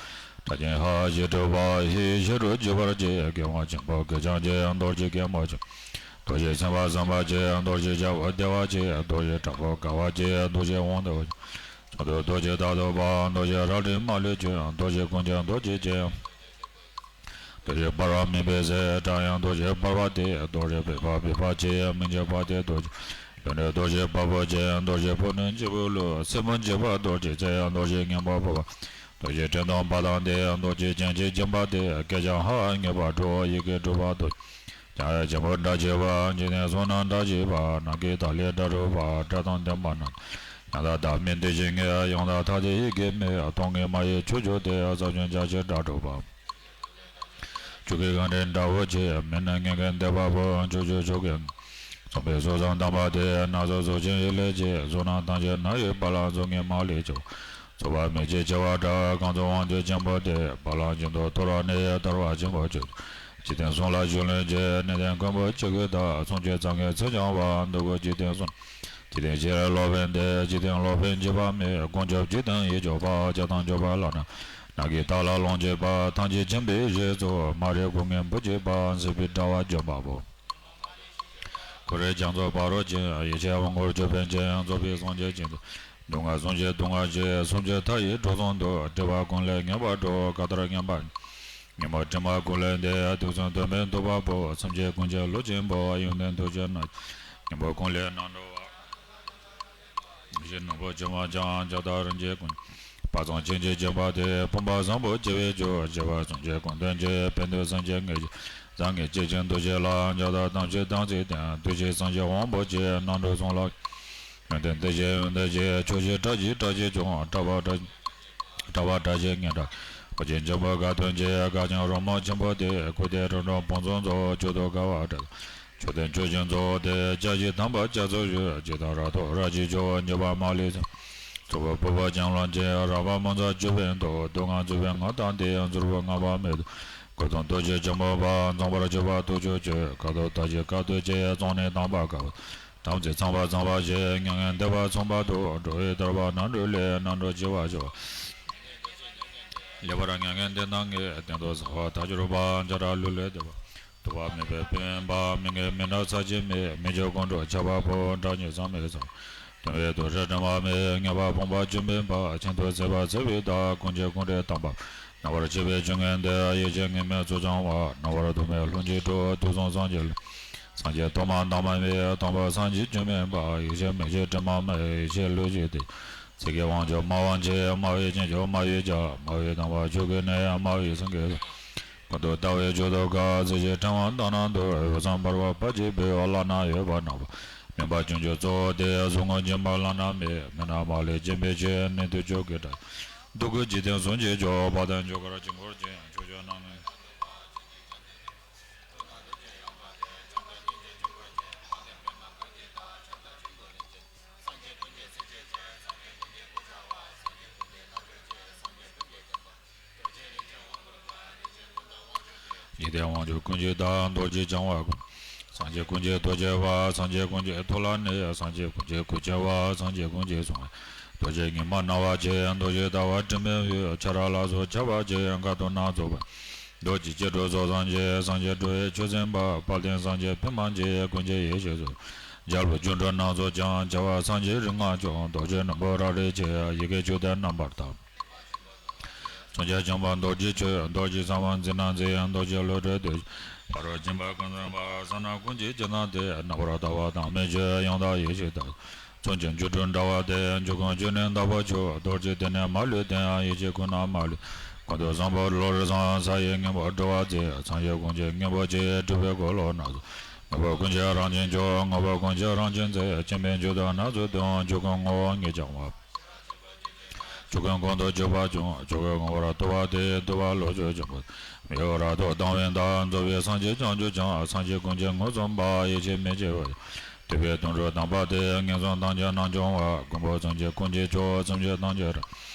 དྲག་ཅན་ཧ་ཞེས་གྲགས་པ། ཧི་ཞེས་གྲགས་བརྗོད་པར་བྱེད། གེགས་དབང་ཆེན་པོ་གེགས་བྱང་ཆེ། རྡོ་རྗེ་རྒན་མོ་ཆེན། རྡོ་རྗེ་སེམས་དཔའ་བསམ་པ་ཆེ། རྡོ་རྗེ་རྒྱལ་པོ་བདེ་བ་ཆེ། རྡོ་རྗེ་དྲག་པོ་དགའ་བ་ཆེ། རྡོ་རྗེ་དབང་ཐང་ཆེ། ཚོགས་འདུ་རྡོ་རྗེ་རྟ་ཐོབ་པ། རྡོ་རྗེ་རལ་གྲི་མ་ལུས་ཆེ། རྡོ་རྗེ་ཀུན་མཁྱེན་རྡོ་རྗེ་ཅན། རྡོ་རྗེ་འབར་བ་མུན་པའི་ཟེར། སྒྲ་དབྱངས་རྡོ་རྗེ་འབར་བ་སྟེ། རྡོ་རྗེ་བེར་པ་བེར་པ་ཆེ། མིང་ཆེན་པ་སྟེ་རྡོ་རྗེ། ལུས་ནི་རྡོ་རྗེ་བ་སྤུ་ཅན། རྡོ་རྗེ་ཕོ་ནི་སྤྱི་བོའི་ལུས། སེན་མོ་འཇིགས་པ་རྡོ་རྗེ་རྩེ། རྡོ་རྗེ་སྙིང་པོ་ཕོར་པ། རྡོ་རྗེ་དྲི་མདོངས་འབར་དང་ལྡན། རྡོ་རྗེ་སྤྱན་གཅིག་སྦྱིན་པ་སྟེ། སྐད་ཅིག་ཧ་ངེས་པར་གྲོལ། ཡི་གེ་དྲུག་པ་རྡོ་རྗེ། སྙན་ཡིག་ཆེན་པོ་སྒྲ་ཆེ་བ། འཇིག་རྟེན་གསུམ་རྣམས་སྒྲ་ཆེ་བ། ནམ་མཁའི་མཐའ་ཀླས་སྒྲ་སྒྲོགས་པ། སྒྲ་དང་ལྡན་པ་རྣམས། ཡང་དག་བདག་མེད་འདུ་ཤེས་ངེས། ཡང་དག་ཐ་དད་ཡི་གེ་མེད། སྟོང་ཉིད་མ་ཡིན་ཕྱོགས་བཅུ་སྟེ། ས་བཅུ་རྒྱ་ཆེར་སྒྲ་སྒྲོགས་པ། ཆོས་ཀྱི་གངས་རིའི་སྒྲ་བོ་ཆེ། མི་ནི་ངེས་མཁན་སྡེ་པ་པོ། ཕྱོགས་བཅུའི་ཆོས་ཀྱི་ཚངས་པའི་གསོལ་བསམ་དམ་པ་སྟེ། སྣ་ཚོགས་གཟུགས་ཅན་ཡིད་ལས་སྐྱེས། གཟུགས་རྣམས་ཐམས་ཅད་ནམ་ཡིན་པ་ལ། གཟུགས་ངེས་མ་ལུས་ཕྱོགས། ཚོར་བ་མིག་གཅིག་བྱེ་བ་འདྲ། གང་ཚོར་དབང་གྱུར་ཆེན་པོ་སྟེ། བ་ལང་གཅིག་ཏུ་འཐོར་བ་ནི། འཐོར་བ་ཆེན་པོ་ཆོས་འཇིག་རྟེན་གསུམ་ལ་ཞུགས་ལོན་གྱི། གནས་བརྟན་མགོན་པོ་ཆོས་ཀྱི་བདག་སུམ་ཅུ་རྩ་ལྔའི་ཚིག་འཆང་བ། འདོད་དགུ་འཇིག་རྟེན་གསུམ། འཇིག་རྟེན་ཕྱིར་ལོག་པའི་འདོད། འཇིག་རྟེན་ལོག་པའི་འཇིགས་པ་མེད། ཀུན་ཁྱབ་འཇིག་རྟེན་ཡིད་སྐྱོབ་པ། བྱ་དང་སྤྱོད་པ་ལ་ནི། ནམ་མཁའི་མཐའ་ལ་ལོངས་སྤྱོད་པ། ཐམས་ཅད་མཁྱེན་པའི་རིགས་སུ། མ་རིག་སྐུ་ངལ་བུ་འཇིགས་པ། སྲིད་པའི་དྲ་བ་འཇོམས་པ་པོ། ཁོ་རའི་རྒྱ་མཚོ་ཕ་རོལ་ཕྱིན། ཡེ་ཤེས་དབང་བསྐུར་ཅོད་པན་ཅན། རྫོགས་པའི་སངས་རྒྱས་ཀྱི། སྡུག་བསྔལ་སུམ་ཅུ་སྡུག་བསྔལ་ཆེ། སུམ་ཅུ་མཐའ་ཡས་གྲོགས་བཟང་དུ། སྒྲིབ་པ་ཀུན་ལས་ངེས་པར་གྲོལ། གང་ལྟར་མཉམ་པར། ཉོན་མོངས་དྲི་མ་ཀུན་ལས་འདས། དུག་གསུམ་དོན་མེད་འདུག་པ་པོ། སེམས་ཅན་ཀུན་གྱི་བློ་ཆེན་པོ། ཡོན་ཏན་དུ་ཆེ་ན། སྙིང་པོ་ཀུན་ལས་རྣམ་གྲོལ་བ། མི་ཤེས་ནོར་བུ་ཆུང་བ་ཀྱང་། ཇི་ལྟར་རིན་ཆེན་ཀུན། དཔག་བསམ་ཤིན་ཏུ་སྐྱེས་པ་སྟེ། ཕོངས་པ་བཟང་པོ་སྐྱེ་བའི་རྒྱུ། སྐྱེ་བ་སུམ་ཅུ་ཀུན་ལྡན་གྱི། ཕན་བདེ་སངས་རྒྱས་ངེས་ཀྱི། བཟང་ངེས་སྐྱེ་ཅན་འདུ་བྱེད་ལ། ཇི་ལྟར་དམ་ཚིག་དམ་ཚིག་ལྡན། འདུ་བྱེད་སངས་རྒྱས་དབང་པོ་ཆེ། རྣམ་གྲོལ་གསུམ་ལ། ཡོན་ཏན་དེ་བཞིན་ཡོན་ཏན་ཆེ། ཆོས་ཀྱི་གྲགས་ཀྱིས་གྲགས་ཆེ་ཆུང་། གྲགས་པ་གྲགས། གྲགས་པ་གྲགས་ཆེ་ངེས་གྲགས། འོད་ཆེན་འཇམ་པོ་དགའ་སྟོན་ཆེ། དགའ་ཞིང་རོལ་མོ་ཆེན་པོ་སྟེ། སྐུ་དེ་རོང་འབྲོང་བོན་ཚོགས་རྫོགས། མཆོག་ཏུ་དགའ་བ་སྒྲ། མཆོག་ལྡན་མཆོག་སྦྱིན་ཚོགས་ཏེ། བརྒྱ་བཞི་དམ་པ་རྒྱ་མཚོ་བཞུ། ཇི་ལྟར་རབ་ཏུ་རབ་ཀྱི་མཆོག་འགྱུར་བ་མ་ལུས་སེམས། ཚོགས་པ་ཕུར་བུ་ལྗང་ལོང་ཅན། རབ་དཔལ་མང་ཚོགས་ཅོད་པན་དུ། སྡུག་བསྔལ་རྩུབ་པའི་ངང་དང་ལྡན། རྫུ་འཕྲུལ་ལྔ་པ་མེད་དུ། གོས་དང་རྡོ་རྗེ་འཇམ་པོ་པ། མཛངས་པར་གྱུར་པ་ཐུགས་མཆོག་སྤྱོད། ཁ་དོག་དར་ཅན་དཀར་དུ་བྱས། རྩང་ནི་དམ་པ་དཀར་པོ། དམ་ཚིག་ཚངས་པ་ཚངས་པ་ཆེ། མྱ་ངན་འདས་པ་ཚངས་པ་དུ། འགྲོ་བའི་དལ་བ་རྣམ་གྲོལ་ལས། རྣམ་གྲོལ་བྱེ་བ་ཤོར་བ། ལེགས་པར་མྱ་ངན་འདས་རྣམས་ངེས། གཏན་དུ་བཟའ་བ་མཐའ་གྱུར་པ། བྱ་བྲག་ལུས་ལས་འདས་པ། ཐུབ་པ་མེད་པའི་དཔལ་ཡོན་པ། མི་མངོན་མི་སྣང་ས་ཆེན་མེད། མི་བསྐྱོད་ཀུན་གྲོལ་ཆགས་པ་པོ། སྒྲ་སྙན་བཟང་མེད་ས། དོན་ཡོད་དུ་རེ་འབྲིང་བ་མེད། ངེས་པ་ཕོངས་པ་སྐྱོན་མེད་པ། ཤིན་ཏུ་ཟད་པ་ཟད་པའི་བདག་ཀུན་གྱི་ཀུན་འདྲེན་དམ་པ། རྣམ་པར་ཕྱེ་བའི་སྤྱོད་ངན་འདས། ཡེ་ཤེས་ངེས་མེད་གཙོ་འཆང་བ། རྣམ་པར་ཐོབ་པའི་ལྷུན་གྱིས་གྲུབ། དུག་གསུམ་སངས་རྒྱས་ལུས། སངས་རྒྱས་ཐོག་མ་དང་མ་མེད། ཐོག་མ་སངས་རྒྱས་རྒྱུ་མེད་པ། ཡེ་ཤེས་མིག་ཤེས་དྲི་མ་མེད། ཡེ་ཤེས་ལུས་ཀྱི་སྟེ། ཚིག་གི་དབང་ཕྱུག་སྨྲ་བ་ཆེ། སྨྲ་བའི་སྤྱི་མཆོག་སྨྲ་བའི་རྒྱལ། སྨྲ་བའི་དམ་པ་ཆོས་ཀྱི་གནས། སྨྲ་བའི་སེང་གེ། ཀུན་ཏུ་ལྟ་བའི་མཆོག་ཏུ་དགའ། གཟི་བརྗིད་ཕྲེང་བ་དག་སྣང་དུ། འོད་བཟང་འབར་བ་ཕ་གི་བུ། བླ་ན་ཡོད་པ་ནག་པོ། མུན་པ་ཅུང་ཟད་རྩོལ་ཏེ། གཟུགས་བརྙན་འབྱིན་པ་བླ་ན་མེད། མི་སྣང་མ་ལུས་སྦྱིན་པའི་ཆོས། ནི་དུས་མཆོག་གི་གྲགས། འདོད་དགུ་འཇིག་རྟེན་གསུམ་གྱི་མཆོག་དཔལ་ལྡན་ཆོས་འཁོར་ཆེན། ཆོས་སྐྱོང་རྣམས། འཇིག་རྟེན་དབང་ཕྱུག་ཀུན་གྱི་བདག་རྡོ་རྗེ་འཆང་བ་ཀུན། སངས་རྒྱས་ཀུན་གྱི་རྡོ་རྗེ་བ། སངས་རྒྱས་ཀུན་གྱི་ཐུགས་ལ་གནས། སངས་རྒྱས་ཀུན་གྱི་སྐུ་ཆེ་བ། སངས་རྒྱས་ཀུན་གྱི་གསུང་བ། རྡོ་རྗེ་ཉི་མ་སྣང་བ་ཆེ། རྡོ་རྗེ་ཟླ་བ་དྲི་མེད་འོད། ཆ་ར་ལ་སོགས་ཁྱབ་པ་ཆེ། མཁའ་ཐོབ་སྣ་ཚོགས་པ། རྡོ་རྗེ་སྐྱེ་འགྲོ་ཚོགས་བསགས་ཆེ། སངས་རྒྱས་འགྲོ་བའི་ཆོས་སེམས་དཔའ། དཔལ་ལྡན་སངས་རྒྱས་བི་མ་ཆེ། ཀུན་གྱི་ཡེ་ཤེས་གཙོ། རྒྱལ་པོ་སྒྱུ་འཕྲུལ་སྣ་ཚོགས་འཆང་། བྱེ་བ་སངས་རྒྱས་རིགས་ལྔ་མཆོག་རྡོ་རྗེ་རྣོན་པོ་རལ་གྲི་ཆེ། ཡི་གེ་བཅུ་དེ་རྣམ་པར་དག་སངས་རྒྱས་བྱང་པོ་རྡོ་རྗེ་ཆོས། རྡོ་རྗེ་གསང་བ་འཛིན་རྣམ་འཛིན། རྡོ་རྗེ་བློ་གྲོས་རྡོ་རྗེ། ཕ་རོལ་ཕྱིན་པ་ཀུན་བཟང་པ། ས་རྣམས་ཀུན་གྱི་སྤྱི་དང་མཐུན། རྣམ་པར་དག་པ་དང་མི་མཇེད། ཡང་དག་ཡེ་ཤེས་དང་། མཚོན་བྱེད་སྒྱུ་འཕྲུལ་འདྲ་བ་སྟེ། འཇུག་ཀུན་ཆུ་ནི་ལྟ་བུར་གྱུར། རྡོ་རྗེ་དེ་ནི་མ་ལུས་བརྟན། ཡེ་ཤེས་ཀུན་ནས་མ་ལུས། ཀུན་ཏུ་བཟང་པོ་བློ་རབ་བཟང་། ས་ཡི་སྙིང་པོ་སྒྲུབ་པར་མཛད། སངས་རྒྱས་ཀུན་གྱི་སྙིང་པོ་ཆེ། སྒྲུབ་པའི་འཁོར་ལོ་སྣ་ཚོགས། དངོས་པོ་ཀུན་གྱི་རང་བཞིན་མཆོག་དངོས་པོ་ཀུན་གྱི་རང་བཞིན་མཛད། སྐྱེ་མེད་ཆོས་དང་སྣ་ཚོགས་སྟོན། འཇུག་ཀུན་ངོ་བོ་ཉིད་ཀྱང་མ། ཆོས་ཀུན་ཀུན་ཏུ་གྱུར་པ་ཀྱང་། ཆོས་ཀུན་ངོ་བོར་རྟོགས་པ་དེས། ཐུབ་པ་བློ་ཆོས་ཆེན་པོ། མི་གཡོ་རབ་ཏུ་དང་བས་མཐའ། རྫོགས་པའི་སངས་རྒྱས་བྱང་ཆུབ་ཀྱང་། སངས་རྒྱས་ཀུན་གྱིས་མངོན་སུམ་པ། ཡེ་ཤེས་མེ་བྱེད་པ། ཐུབ་པའི་དོན་གྲུབ་དམ་པ་སྟེ། ངན་སོང་ཐམས་ཅད་རྣམ་སྦྱོང་བ། མགོན་པོ་སེམས་ཅན་ཀུན་གྱི་མཆོག་སེམས་ཅན་ཐམས་ཅད་རང་།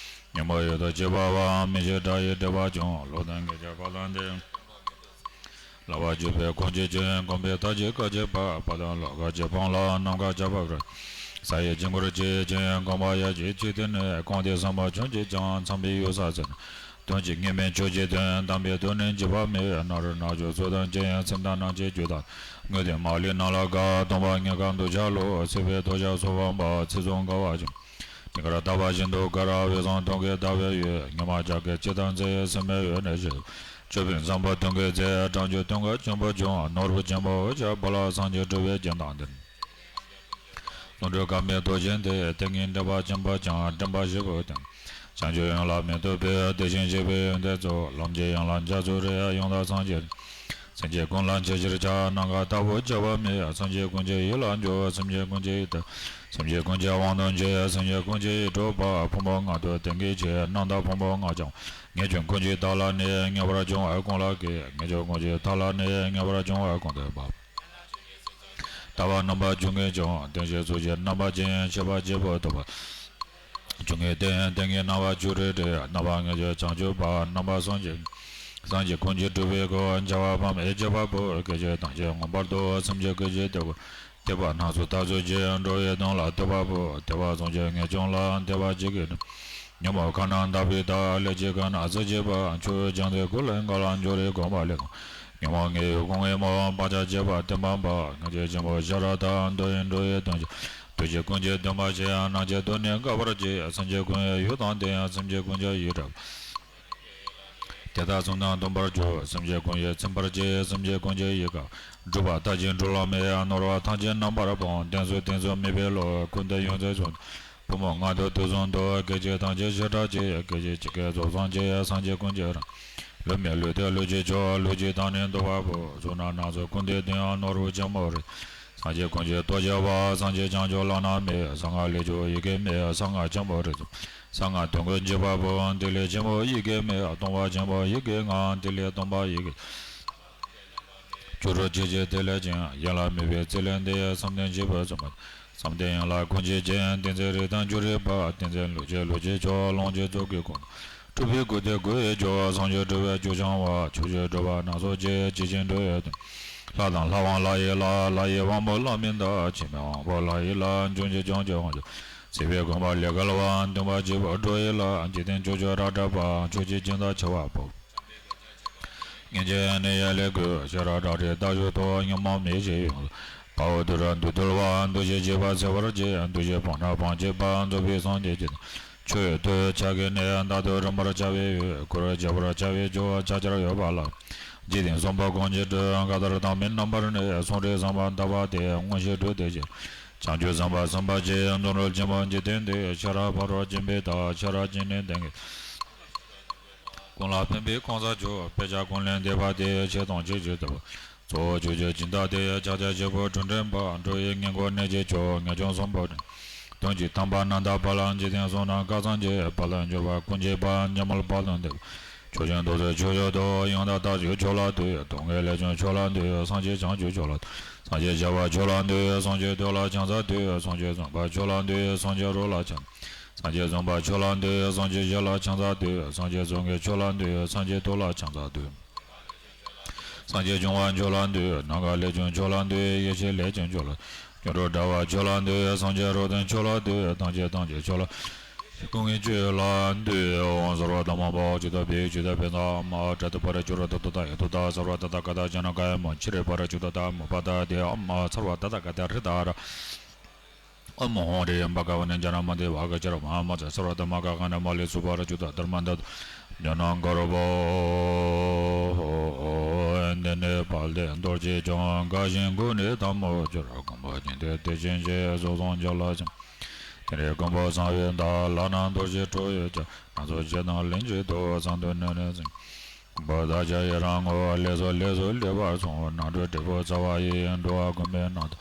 ཉོན་མོངས་ཡུལ་དུ་སྐྱེས་པ་བ། མི་ཤེས་དགྲ་ཡིས་བསྒྲིབས་པ་ཀྱང་། བློ་ལྡན་དགེ་བཅུ་དཔལ་ལྡན་ཏེ། བསླབ་པ་བཅུ་པའི་ཁུངས་ཀྱི་རྒྱན། གོམས་པའི་མཐའ་བཅད་སྐད་ཅིག་པ། དཔལ་ལྡན་ལོ་ཀ་གཅིག་སྤངས་ལ་ནམ་མཁའ་ཁྱབ་པར་རོལ། ས་ཡི་དཀྱིལ་འཁོར་ཆེ་ཆུང་གང་བ་ཡ་གཅིག་གཅིག་སྟེང་ནས། གང་དེ་བསམ་པ་བྱུང་གཅིག་ཀྱང་། ཚངས་པའི་ཡུལ་ས་ཟེར་ན། དོན་གཅིག་ངེས་མེད་ཆོས་ཀྱི་དོན། དམ་པའི་དོན་ནི་འཇིགས་པ་མེད། ནཱ་རོ་ནག་ཕྱོགས་སུ་དང་གཅིག་ཡིན། སེམས་དང་ནམ་མཁའི་རྒྱུད་དང་། དངོས་དེ་མ་ལུས་རྣམས་ལ་དགའ། སྟོང་པ་ཉིད་དགའ་འདོད་ཆགས་ལོག །སྲིད་པའི་དོ་ཞག་སོགས་སྤངས་པ། ཚེ་བཟུང་དགའ་བ་ཅན། དེང་འདིར་ལྟ་བ་བཞིན་དུ་དགའ། རབ་བྱུང་སྟོན་ཀའི་ཟླ་བའི་འོད། ཉི་མ་ལྕགས་ཀྱུ་ཅི་ལྟར་མཛེས། སེམས་མེད་འོད་ནི་ཞི། ཅོད་པན་བཟང་པོ་སྟོན་ཀའི་རྩེ། སྦྲང་ཆུ་སྟོན་ཀ་ཆེན་པོ་བྱུང་། ནོར་བུ་ཆེན་པོ་འོད་ཆགས་འབར་ལ། སངས་རྒྱས་སྒྲུབ་པའི་རྒྱན་དང་ལྡན། ལྷུན་གྲུབ་དཀར་མོའི་ཏོག་ཅན་ཏེ། ཏིང་ངེ་འཛིན་འདྲེན་པ་ཆེན་པོ་འཆང་། འདྲེན་པ་བཞི་པོ་སྟེ། བྱང་ཆུབ་ཡན་ལག་མེ་ཏོག་སྤོས། དེ་བཞིན་གཤེགས་པའི་ཡོན་ཏན་ཚོགས། ལམ་གྱི་ཡན་ལག་འཇའ་ཚོན་རེ། ཡང་དག་སངས་རྒྱས། སེམས་ཅན་ཀུན་ལ་འཆི་ཕྱིར་ཆགས། ནམ་མཁའ་ལྟ་བུར་ཁྱབ་པ་མེད། སེམས་ཅན་ཀུན་གྱི་ཡིད་ལ་འཇུག །སེམས་ཅན་ཀུན་གྱི་ཡིད་དུ། སེམས་ཅན་ཀུན་གྱི་དབང་དུ་བྱེད། སེམས་ཅན་ཀུན་གྱི་ཡིད་འཕྲོག་པ། ཕུང་པོ་ལྔ་དང་དེ་གི་ཆོས། རྣམ་དག་ཕུང་པོ་ལྔ་འཆང་། ངེས་འབྱུང་ཀུན་གྱི་མཐའ་ལ་གནས། ངེས་པར་འབྱུང་བ་ཀུན་ལ་སྐྱེ། ངེས་འབྱུང་ཀུན་གྱི་མཐའ་ལ་གནས། ངེས་པར་འབྱུང་བ་ཀུན་ལྡན་པ། ལྟ་བ་རྣམ་པ་བཅུ་གཉིས་ཀྱང་། བདེན་བཞི་ཚུལ་གྱི་རྣམ་པ་ཅན། ཤེས་པ་བརྒྱད་པོ་ཐོབ་པ། བཅུ་གཉིས་སྟེ། ཏིང་ངེ་འཛིན་རྣམ་པ་བཅུ་དྲུག་སྟེ། རྣམ་པ་ལྔ་བཅུ་བྱང་ཆུབ་པ། རྣམ་པ་སངས་རྒྱས། སངས་རྒྱས་ཀུན་གྱི་སྒྲུབ་པའི་སྒོ། བྱ་བ་སྤངས་པའི་སྤྱད་པ་པོ། སྐད་ཅིག་དང་ཞིང་མངོན་པར་རྫོགས། སེམས་ཅན་ཀུན་གྱི་དོན་ཀུན། དད་པ་སྣ་ཚོགས་མཐར་ཐུག་གི། འགྲོ་བའི་དོན་ལ་གཏོད་པ་པོ། དད་པ་བཟུང་བྱའི་ངེས་འབྱུང་ལ། དད་པ་གཅིག་གིས་ཉོན་མོངས་ཁམས་རྣམས་དག་པའི་མཐའ། ལས་ཀྱི་དཀའ་རྣམས་སེལ་བྱེད་པ། ཆོས་ཀྱི་རྒྱལ་མཚན་ཀུན་ལས་འགལ་བ། འབྱུང་བའི་གོམས་པ་ལས་གང་། ཉོན་མོངས་ངེས་པའི་ཀུན་ངེས་མོ། བག་ཆགས་བཅས་པ་གཏན་སྤངས་པ། ངེས་འབྱུང་ཆེན་པོ་ཤེས་རབ་མཐའ། འདོད་ཡོན་འགྲོ་བའི་དོན་གྱི། འདུ་བྱེད་ཀུན་གྱི་འདུན་པ་ཆེ། སྣང་བྱེད་དོན་ནི་དགག་པར་བྱེད། སེམས་ཅན་ཀུན་གྱི་ཡུལ་དང་ལྡན། སེམས་ཅན་ཀུན་གྱི་ཡིད་འདྲེན་པ། དེ་དག་གསུམ་དང་སྡོམ་པར་འཇུག །སེམས་ཅན་ཀུན་གྱི་ཚིམ་པར་བྱེད། སེམས་ཅན་ཀུན་གྱི་ཡིད་དགའ། སྒྲུབ་པ་མཐའ་ཅན་སྒྲུབ་ལམ་མེད། ནོར་བ་ཐམས་ཅད་རྣམ་པར་སྤངས། གདེང་ཚོད་གཏིང་ཚོད་མེད་པའི་བློ། ཀུན་ཏུ་ཡོངས་འཛིན་གསུམ། ཕུང་པོ་ལྔ་དང་དུག་གསུམ་དུ། སྐད་ཅིག་ཐམས་ཅད་ཞེ་དྲག་བྱེད། སྐད་ཅིག་གཅིག་གིས་རྫོགས་སངས་རྒྱས། སངས་རྒྱས་ཀུན་གྱི་རང་། ལུས་མེད་ལུས་ཏེ་ལུས་ཀྱི་མཆོག །ལུས་ཀྱི་མཐའ་ནི་འདུ་བ་པོ། གཟུགས་རྣམས་སྣ་ཚོགས་ཀུན་ཏུ་ལྡན། ནོར་བུ་ཆེན་པོ་རེ། སངས་རྒྱས་ཀུན་གྱི་སྟོབས་བརྒྱ་པ། སངས་རྒྱས་བྱང་ཆུབ་བླ་ན་མེད། གསང་སྔགས་ལས་བྱུང་ཡི་གེ་མེད། གསང་སྔགས་ཆེན་པོ་རིགས་གསུམ། གསང་སྔགས་དོན་ཀུན་འཇུག་པ་པོ། ཏི་ལི་ཆེན་པོ་ཡི་གེ་མེད། སྟོང་པ་ཆེན་པོ་ཡི་གེ་ལྔ། ཏི་ལི་སྟོང་པ་ཡི་གེ་བཅུ་དྲུག་ཕྱེད་ཅིག་ཏི་ལི་ཅན། ཡན་ལག་མེད་པའི་ཚིག་ལས་འདས། བསམ་གཏན་བཞི་པོ་གསུངས་པ། བསམ་གཏན་ཡན་ལག་ཀུན་གྱི་རྒྱན། ཏིང་འཛིན་རིགས་དང་བཅུ་དྲུག་པ། ཏིང་འཛིན་ལུས་ཀྱི་ལུས་ཀྱི་མཆོག །ལོངས་སྤྱོད་རྫོགས་སྐུའི་སྐུ། སྤྲུལ་པའི་སྐུ་སྟེ་སྐུ་ཡི་མཆོག །བྱང་ཆུབ་སྒྲུབ་པའི་རྒྱུ་འཆང་བ། ཕྱོགས་བཅུའི་སྒྲུབ་པ་སྣ་ཚོགས་ཀྱི། ཇི་བཞིན་འགྲོ་བའི་དོན། ལྷ་དང་ལྷ་དབང་ལྷ་ཡི་ལྷ། ལྷ་ཡི་དབང་པོ་ལྷ་མིན་འདས། འཆི་མེད་དབང་པོ་ལྷ་ཡི་ལྷ། འབྱུང་བཞི་འབྱུང་བཅུ་དབང་ཕྱུག །སྲིད་པའི་གོམ་པ་ལས་བརྒལ་བ། འདུན་པ་བརྒྱད་པོ་འགྲོ་ཡི་ལྷ། འཇིག་རྟེན་བཅུ་བཅུ་རབ་གྲགས་པ། ཕྱོགས་བཅུའི་སྦྱིན་བདག་ཆེ་བ་པོ། སྙིང་རྗེ་ནི་ཡེ་ཤེས་སྐུ། ཤེས་རབ་སྒྲ་སྒྲོགས་རྟ་ཞོན་དུ། ཉོན་མོངས་མེ་བཞིན་ཡོངས་སུ། དཔའ་བོ་ཏུ་ར་འདུལ་དུལ་བ། འདུ་བྱེད་བྱེད་པ་སེལ་བར་བྱེད། འདུ་བྱེད་སྤངས་ན་སྤང་བྱེད་པ། རྫོགས་པའི་སངས་རྒྱས་ཀྱི། ཆོས་ཐོས་ཕྱག་གི་གནས། བདག་ཏུ་རིམ་པར་བྱ་བའི་ཡུལ། འཁོར་བར་བྱེད་པར་བྱ་བའི་རྒྱུ། ཕྱག་རྒྱར་ཡོད་པ་ལ། འཇིག་རྟེན་གསུམ་པོ་ཀུན་གྱི་སྤྲུལ། གང་ལྟར་བདག་མེད་རྣམ་པར་གནས། གསུང་རབ་ཟབ་པ་དག་པ་སྟེ། མངོན་ཤེས་སྤྲུལ་ཏེ་ཞེས། བྱང་ཆུབ་སེམས་དཔའ་གསུམ་པོ་ཆེ། རྫོགས་སངས་རྒྱས་འཇིག་རྟེན་འདས། ཤེས་རབ་ཕ་རོལ་ཕྱིན་པའི་བདག །ཤེས་རབ་ཀྱི་གནས་ལྡན་གྱི། ཀུན་ལ་ཕན་པའི་གང་ཟག་མཆོག །དཔེ་བྱད་ཀུན་ལས་འདས་པ་སྟེ། ཕྱེད་དང་ཕྱེད་ཅིག་ལྟ་བུ། གཙོ་བོ་ཕྱོགས་བཅུའི་སྦྱིན་བདག་སྟེ། ཕྱག་རྒྱ་བཞི་པོ་གྲུབ་འབྲིང་པ། འགྲོ་བའི་ངེས་འགོག་གནས་ཀྱི་མཆོག །ངེས་འབྱུང་གསུམ་པོ་འདྲེན། དོན་གྱི་དམ་པ་རྣམ་དག་དཔལ། འཇིག་རྟེན་གསུམ་རྣམས་སྐལ་བཟང་གི། དཔལ་ལ་འབྱོར་པ་ཀུན་གྱི་དཔལ། འཇམ་དཔལ་དཔལ་དང་ལྡན་པ། ཕྱོགས་བཅུའི་འདུ་འཛི་ཕྱོགས་བཅུ་དང་། ཡང་དག་རྟག་བཞུགས་མཆོག་ལ་འདུད། སྡུག་བསྔལ་ལས་བྱུང་མཆོག་ལ་འདུད། སངས་རྒྱས་བྱང་ཆུབ་མཆོག་ལ། སངས་རྒྱས་བྱ་བ་མཆོག་ལ་འདུད། སངས་རྒྱས་དོན་ལ་ཕྱག་འཚལ་འདུད། སངས་རྒྱས་བཟང་པོ་མཆོག་ལ་འདུད། སངས་རྒྱས་རོལ་ལ་ཕྱག་སངས་རྒྱས་བཟང་པོ་མཆོག་ལ་འདུད། སངས་རྒྱས་ཞི་ལ་ཕྱག་འཚལ་འདུད། སངས་རྒྱས་བཟང་པོའི་མཆོག་ལ་འདུད། སངས་རྒྱས་སྟོབས་ལ་ཕྱག་འཚལ་འདུད། སངས་རྒྱས་འབྱུང་བ་མཆོག་ལ་འདུད། ནམ་མཁའ་ལས་བྱུང་མཆོག་ལ་འདུད། ཡེ་ཤེས་ལས་བྱུང་མཆོག་ལ། འབྱུང་འགྲོ་འདྲ་བ་མཆོག་ལ་འདུད། སངས་རྒྱས་རོལ་སྟོན་མཆོག་ལ་འདུད། ཐམས་ཅད་ཐམས་ཅད་མཆོག་ལ། སྐུ་ངོ་མཆོག་ལ་འདུད། ཨོཾ་སརྦ་དྷརྨ་བྷ་བ་ཅུ་ཏ་བྷེ་ཅུ་ཏ་བྷེ་ཛ་ཨ་མ་ཏྲ་ཏ་པ་ར་ཅུ་ར་ཏ་ཏུ་ཏ་ཡ་ཏུ་ཏ་སརྦ་ཏ་ཏ་ག་ཏ་ཇ་ན་ག་ཡ་མ་ཕྱི་རེ་པ་ར་ཅུ་ཏ་ཏ་མུ་པ་ཏ་དེ་ཨ་མ་སརྦ་ཏ་ཏ་ག་ཏ་རི་ཏ་ར། ཨོཾ་ཧོ་རེ་ཡམ་བ་ཀ་བ་ནི་ཛ་ན་མ་དེ་བ་ག་ཅ་ར་མ་མ་ཛ་སརྦ་ཏ་མ་ག་ག་ན་མ་ལེ་སུ་པ་ར་ཅུ་ཏ་དྷརྨ་ཏ་ཛ་ན་གརྦྷོ་ འདི་ནི་དཔལ་ལྡན་རྡོ་རྗེ་འཆང་། དགའ་ཞིང་མགོ་ནི་ཐལ་མོ་སྦྱར། གོང་བུ་གཉིས་ལྡན་དེ་བཞིན་གཤེགས། གཟུགས་བཟང་རྒྱ་ལ་ཕྱིན། དེ་ནས་མགོན་པོ་གསང་བའི་བདག་ལག་ན་རྡོ་རྗེ་ཁྲོ་བོས་ཀྱང་། སྣ་ཚོགས་ཕྱི་ནང་ལྷན་ཅིག་ཏུ། གསང་དུ་ནི་ནི་ཟིན། མགོན་པོ་བདག་ཅག་ཡི་རང་ངོ་། ལེགས་སོ་ལེགས་སོ་ལེགས་པར་གསུངས། རྣམ་གྲོལ་དྲིལ་བུ་རྩ་བ་ཡི། འགྲོ་བ་ཀུན་པའི་སྣང་དག་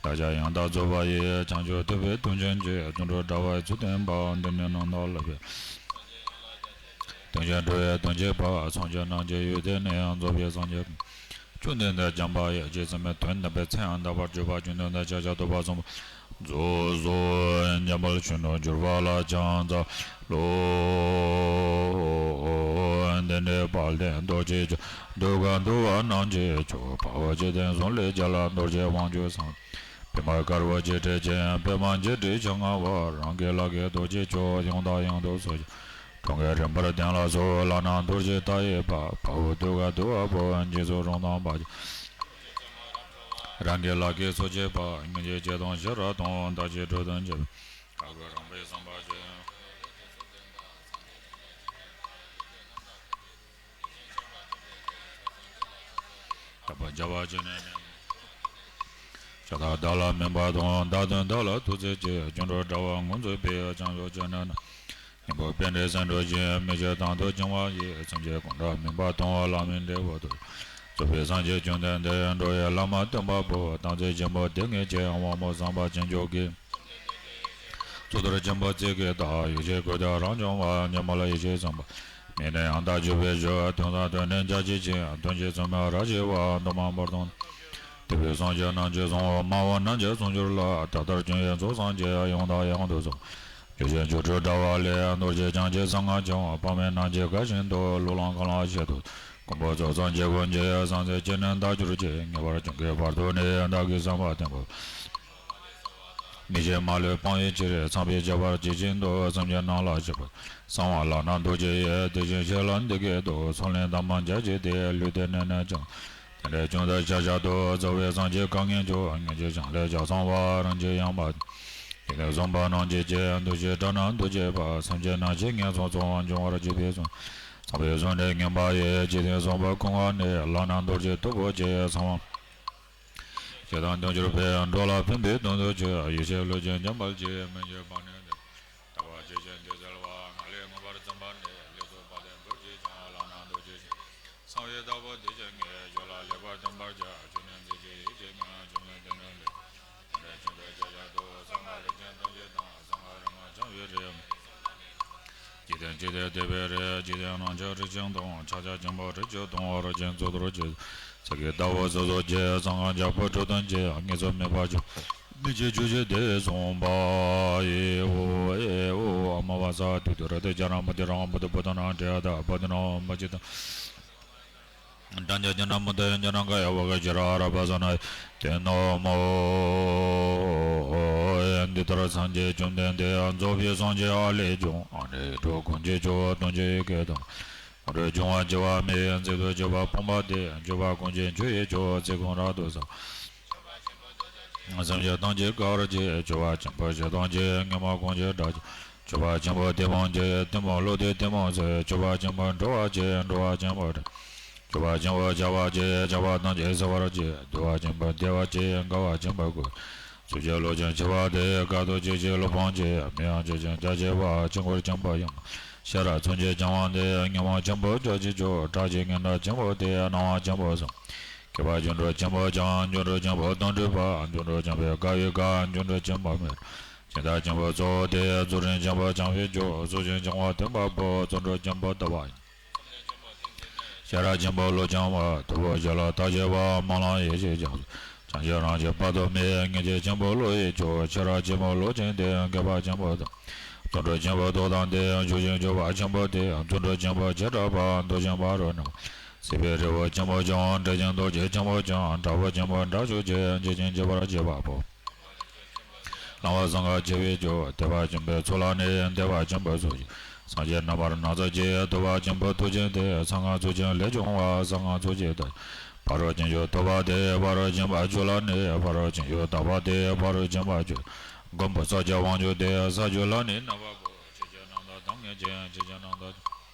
བདག་ཅག་ཡང་དག་རྫོགས་པ་ཡི། བྱང་ཆུབ་ཐོབ་པའི་དོན་ཆེན་གྱི། དུད་འགྲོ་དགྲ་བོའི་ཚུལ་བསྟན་པ། འདི་ནི་ནང་དུ་ལྷག་པའི། དོན་ཆེན་འགྲོ་བའི་དོན་བྱེད་པ། སངས་རྒྱས་རྣམས་ཀྱི་ཡུལ་དེ་ནི། རྫོགས་པའི་སངས་རྒྱས་ཀྱི། བཅོམ་ལྡན་འདས་འཇམ་དཔལ་དབྱངས་ཀྱིས་མཚན་མའི་དོན་བསྟན་པའི་ཚེ་ཡང་དག་པར་གྱུར་པ། བཅོམ་ལྡན་འདས་ཤཱཀྱ་ཐུབ་པ་གསུམ་པོ་རྫོགས་སོ། འཇམ་དཔལ་ཆོས་རྣམས་གྱུར་པ་ལ་ཕྱག་འཚལ་ལོ། འདི་ནི་དཔལ་ལྡན་རྡོ་རྗེ་འཆང་། གདུལ་དཀའ་འདུལ་བ་རྣམས་ཀྱི་མཆོག་དཔའ་བོས་འཇིག་རྟེན་གསུམ་ལས་རྒྱལ། རྡོ་རྗེ་དབང་ཕྱུག་སངས། པདྨ་དཀར་པོ་འཇིགས་བྲལ་ཅན། པདྨ་འཇིགས་བྲལ་ཕྱག་ན་བ། རང་གི་ལག་གིས་རྡོ་རྗེ་ཁྱེར། ཡང་དང་ཡང་དུ་གསོལ་ཞིང་། གྲོང་ཁྱེར་རིམ་པར་གདན་ལ་སོགས། ལག་ན་རྡོ་རྗེ་ལྟ་ཡིས་པ། དཔའ་བོས་གདུལ་དཀའ་འདུལ་བ་པོ། འཇིགས་སུ་རུང་དང་བར་ཆད། རང་གི་ལག་གིས་སོ་བྱས་པ། སྙིང་རྗེ་ཆེ་དང་ཤེས་རབ་དང་། བདག་གིས་སྒྲུབ་དང་བྱས་པ། ཨ་ཁུ་རམ་པའི་བསམ་པ་ཅན། དག་པར་བྱ་བ་ཅི་ནས་ནི། ཕྱག་དང་བརྡ་ལ་སྨན་པ་དང་། བརྡ་དོན་དག་ལ་ཐུགས་བརྩེ་ཆེ། སྐྱོན་འགྲོ་དགྲ་བོ་ངོ་འཛིན་པའི། བྱང་ཆུབ་ཕྱིར་ནི་ནམ། སྙིང་པོ་པཎྜི་སེང་འགྲོས་བཞིན། མི་ཕྱེད་དང་དུ་བྱུང་བ་ཡི། སེམས་ཅན་གང་དག་སྨན་པ་དང་། ལྷ་མིན་འབྲས་བུ་དང་། རྫོགས་པའི་སངས་རྒྱས་བཅོམ་ལྡན་འདས། འགྲོ་བའི་བླ་མ་སྟོན་པ་པོ། དམ་ཚིག་ཆེན་པོ་སྡེ་ལྔའི་ཆེ། དབང་པོ་བཟང་པོ་ཅན་མཆོག་གིས། གཙུག་ཏོར་ཆེན་པོ་ཚིག་གི་བདག་ཡེ་ཤེས་ཀུན་ཏུ་རང་བྱུང་བ། སྙིང་པོ་ལ་ཡེ་ཤེས་བཟང་པོ། མིང་ནི་ཡང་དག་རྒྱུད་པའི་གཞུང་། དོན་དམ་དོན་ནི་རྒྱ་ཆེ་ཞིང་། དོན་གྱི་ཚུལ་མིན་རབ་ཞི་བ། མདོ་མ་བར་དུ། ཐེག་པའི་སངས་རྒྱས་རྣམས་ཀྱིས་གསུངས། སྨྲ་བ་རྣམས་ཀྱང་གསུང་གྱུར་ལ། ད་ལྟར་བྱུང་བའི་ཚོགས་བསགས་ཀྱིས། ཡང་དང་ཡང་དུ་གསུངས། རྒྱུ་ཆེན་སྐྱེ་འགྲོའི་དགྲ་བོ་ལས། རྡོ་རྗེ་འཆང་གི་གསང་སྔགས་ཀྱང་། དཔག་མེད་རྣམས་ཀྱིས་དགའ་བཞིན་དུ། གླུ་ལེན་གང་ལ་ཆེད་དུ། མགོན་པོ་ཚོགས་བསགས་འཇིགས་ཀུན་གྱི། གསང་ཚིག་ཅི་ནས་བདག་གྱུར་ཅིག་ངེས་པར་བྱུང་གི་བར་དུ་ནི། བདག་གིས་གསན་པ་བསྟན་པ། མི་ཕྱེད་མ་ལུས་སྤང་བའི་ཕྱིར། ཚངས་པས་ཁྱབ་པར་བགྱི་བཞིན་དུ། སེམས་ཅན་རྣམས་ལ་ཆེད་དུ། གསང་བ་ལག་ན་རྡོ་རྗེ་ཡིས། དེ་བཞིན་གཤེགས་ལ་འདི་སྐད་དུ། ཚོགས་ལས་བདག་མ་འཇའ་ཆི་སྟེ། ལུས་རྟེན་ནད་ནི་བྱང་། དེ་ལས་བྱུང་དུས་ཤཱཀྱ་ཐུབ། རྫོགས་པའི་སངས་རྒྱས་གང་ངེས་མཆོག་ངེས་ཀྱི་བྱང་ལས་ལྗགས་བཟང་བ། རིན་ཆེན་ཡང་མ། འཇིག་རྟེན་གསུམ་པོ་རྣམས་ཀྱི་རྗེ། འདུ་ཤེས་དགྲ་རྣམས་འདུལ་བྱེད་པ། སེམས་ཅན་རྣམས་ཀྱི་ངན་སོང་གསུམ། སྦྱོང་བར་བྱེད་པའི་གསུང་། ཚངས་པའི་གསུང་ནི་སྙན་པ་ཡིས། འཇིག་རྟེན་གསུམ་པོ་ཀུན་དབང་ནི། ལག་ན་རྡོ་རྗེ་སྟུག་པོ་ཆེ། གསང་བ། ཞེ་སྡང་དོན་གྱུར་པའི། འགྲོ་ལ་ཕན་པའི་དོན་དུ་སྤྱོད། ཡེ་ཤེས་ལུས་ཅན་འཇམ་དཔལ་གྱིས། མི་བསྐྱོད་པ་ནི་འདི། ལྟ་བ་ཇི་བཞིན་དུ་གསལ་བ། ངང་ལས་མངོན་པར་འཛིན་པ་ནི། ལུས་སུ་དཔལ་ལྡན་རྡོ་རྗེ་འཆང་། ལག་ན་རྡོ་རྗེ་འཆང་། གསང་བའི་བདག་པོ་དེ་བཞིན་ཉིད། ཞབས་ལ་ལེགས་པར་འཐོམས་པར་བྱ། ཆོས་ནི་མཛད་ཅིང་ཡིད་ཀྱིས་ཉོན། ཆོས་མིན་ཏིང་ངེ་འཛིན། དེ་འདྲ་ཆོས་འདི་ཤཱཀྱ་ཐུབ། གསང་སྔགས་ལས་ཀྱང་སྟོན་ཅིག་དང་། གསང་སྔགས་རིམ་པར་བྱང་བའི་རིམ། འཇིག་རྟེན་གཅིག་སྟེ་དེ་བས་རིམ། འཇིག་རྟེན་རྣམས་ཀྱང་རིམ་བྱོན་དང་། ཕྱག་རྒྱ་ཆེན་པོ་རིམ་བྱོན་དང་། རིམ་བྱོན་གཙུག་ཏོར་གྱི། ཚིག་གི་བདག་པོ་སོ་སོར་ཕྱེ། གསང་སྔགས་རྒྱ་པོ་གྲུབ་སྟོན་གྱི། ངེས་སོ་མེད་པར་བྱུང་། མི་ཕྱེད་བཅུ་བཞི་སྡེ་གསུམ་པ། ཨེ་ཨོ་ཨེ་ཨོ། ཨ་མ་བ་ས་ཏུ་ཏུ་ར་ཏི་ཇ་ར་མ་ཏི་ར་བ་ཏི་བུ་ཏ་ན་ཏྲ་ཡ་ཏ་བ་ཏི་ན་མ་ཅི་ཏ། ཏ་ཉ་ཉ་ན་མུ་ད་ཉ་ན་ག་ཡ་བ་ག་ཇ་ར་ཨ་ར་བ་ས་ན་ཏེ་ན་མོ། འདི་ལྟར་སངས་རྒྱས་བཅོམ་ལྡན་འདས། རྫོགས་པའི་སངས་རྒྱས་ཨ་ལས་བྱུང་། ཨ་ནི་འགྲོ་ཀུན་གྱི་མཆོག་དོན་ཆེན་བསྐལ་དང་། འགྲོ་འབྱུང་བ་འཆི་བ་མེད། མཛད་དུ་གཅིག་པ་སྤངས་པ་སྟེ། སྤྱོད་པ་ཀུན་གྱི་མཆོག་ཡི་མཆོག་ཚིག་ཀུན་རབ་ཏུ་གསལ། སེམས་ཅན་ཐམས་ཅད་དགའ་བར་བྱེད། སྤྱོད་པ་ཆེན་པོ་ཞེ་སྡང་གཅོད། ངན་སྨྲ་ཀུན་གྱི་དགྲ་བཅོམ། སྤྱོད་པ་ཆེན་པོ་གཏི་མུག་གཅོད། གཏི་མུག་བློ་གཏད་གཏི་མུག་སེལ། སྤྱོད་པ་ཆེན་པོ་འགྲོ་བ་གཅེས། འགྲོ་བ་ཆེན་པོ་བསྒྲལ། སྤྱོད་པ་ཆེན་པོ་བྱ་བ་གཅེས། བྱ་བ་ཐམས་ཅད་བསལ་བར་བྱེད། འདུལ་བ་ཆེན་པོ་བདེ་བ་གཅེས། དགའ་བ་ཆེན་པོ་དགོད། ཚུལ་འཆོས་བློ་ཆེན་ཆེ་བ་སྟེ། དཀའ་ཐུབ་ཆེ་ཞིང་བློ་སྤོང་ཆེ། མི་གཡོ་ཆེ་ཞིང་རྒྱ་ཆེ་བ། ཆོས་འཁོར་ཆེན་པོ་ཡོངས། ཤེས་རབ་མཚོན་ཆ་འཆང་བ་སྟེ། ཉོན་མོངས་ཆེན་པོ་བྲལ་བྱེད་མཆོག །སྐྲག་བྱེད་ངན་འགྲོ་ཆེན་པོ་སྟེ། སྣང་བ་ཆེན་པོ་གསུམ། སྐྱེ་བ་རྒྱུ་འགྲོ་ཆེན་པོ་བྱང་། རྒྱུ་འགྲོ་ཆེན་པོ་དོན་སྒྲུབ་པ། རྒྱུ་འགྲོ་ཆེན་པོའི་དགའ་བའི་དགའ། རྒྱུ་འགྲོ་ཆེན་པོ་མི་རུང་། སྦྱིན་བདག་ཆེན་པོ་གཙོ་བོ་སྟེ། རྫོགས་རིམ་ཆེན་པོ་བྱང་བའི་མཆོག །རྫོགས་ཆེན་འཆང་བ་སྟོན་པ་པོ། རྫོགས་འགྲོ་ཆེན་པོ་ཐོབ་པ་ཡིན། ཤེས་རབ་ཆེན་པོ་བློ་འཆང་བ། ཐུབ་པའི་ཞི་ལྷག་ཐབས་ཤེས་པ། སྨོན་ལམ་ཡེ་ཤེས་རྒྱ་མཚོ། བྱང་ཆུབ་རང་བཞིན་དཔག་ཏུ་མེད། ངེས་ཤེས་ཆེན་པོ་བློ་ཡི་མཆོག །ཤེས་རབ་ཆེན་པོ་བློ་ཆེན་ཏེ། མཁས་པ་ཆེན་པོ་དང་། དོན་གྲུབ་ཆེན་པོ་རྟོགས་དང་ལྡན། ཞུགས་ཤིང་སྤྱོད་པ་ཆེན་པོ་སྟེ། རྫོགས་འགྲོ་ཆེན་པོ་བྱེ་བྲག་པ། མདོ་ཆེན་པོ་རབ་རྣམ་པ། སྲིད་པའི་རི་བོ་ཆེན་པོ་ཆུང་། འབྲས་ཆེན་རྡོ་རྗེ་ཆེན་པོ་ཆེ། དྲག་པོ་ཆེན་པོ་དགྲ་བཅོམ་ཆེ། འཇིགས་ཆེན་འཇིགས་པར་བྱེད་པ་པོ། ལམ་པ་སྲང་ག་ཆེ་བའི་མཆོག །དད་པ་ཆེན་པོའི་ཚོགས་ལ་ནི། བདེ་བ་ཆེན་པོ་སྩོལ་ཅིག །སངས་རྒྱས་རྣམ་པར་སྣང་མཛད་ཀྱི། ཐུབ་པ་ཆེན་པོ་མཐུ་ཆེན་ཏེ། གསང་སྔགས་ཚུལ་ཆེན་ལས་བྱུང་བ། གསང་སྔགས་ཚུལ་ཆེན་ཏེ། ཕ་རོལ་ཕྱིན་བཅུ་ཐོབ་པ་སྟེ། ཕ་རོལ་ཕྱིན་པ་བཅུ་ལ་ནི། ཕ་རོལ་ཕྱིན་བཅུ་དག་པ་སྟེ། ཕ་རོལ་ཕྱིན་པ་བཅུ། མགོན་པོ་ས་སྐྱ་དབང་ཕྱུག་སྟེ། ས་བཅུ་ལ་ནི་རྣམ་པ་དགུ། ཆོས་ཀྱི་རྣམ་ཐར་གདམས་ངག་ཅན། ཆོས་ཀྱི་རྣམ་ཐར།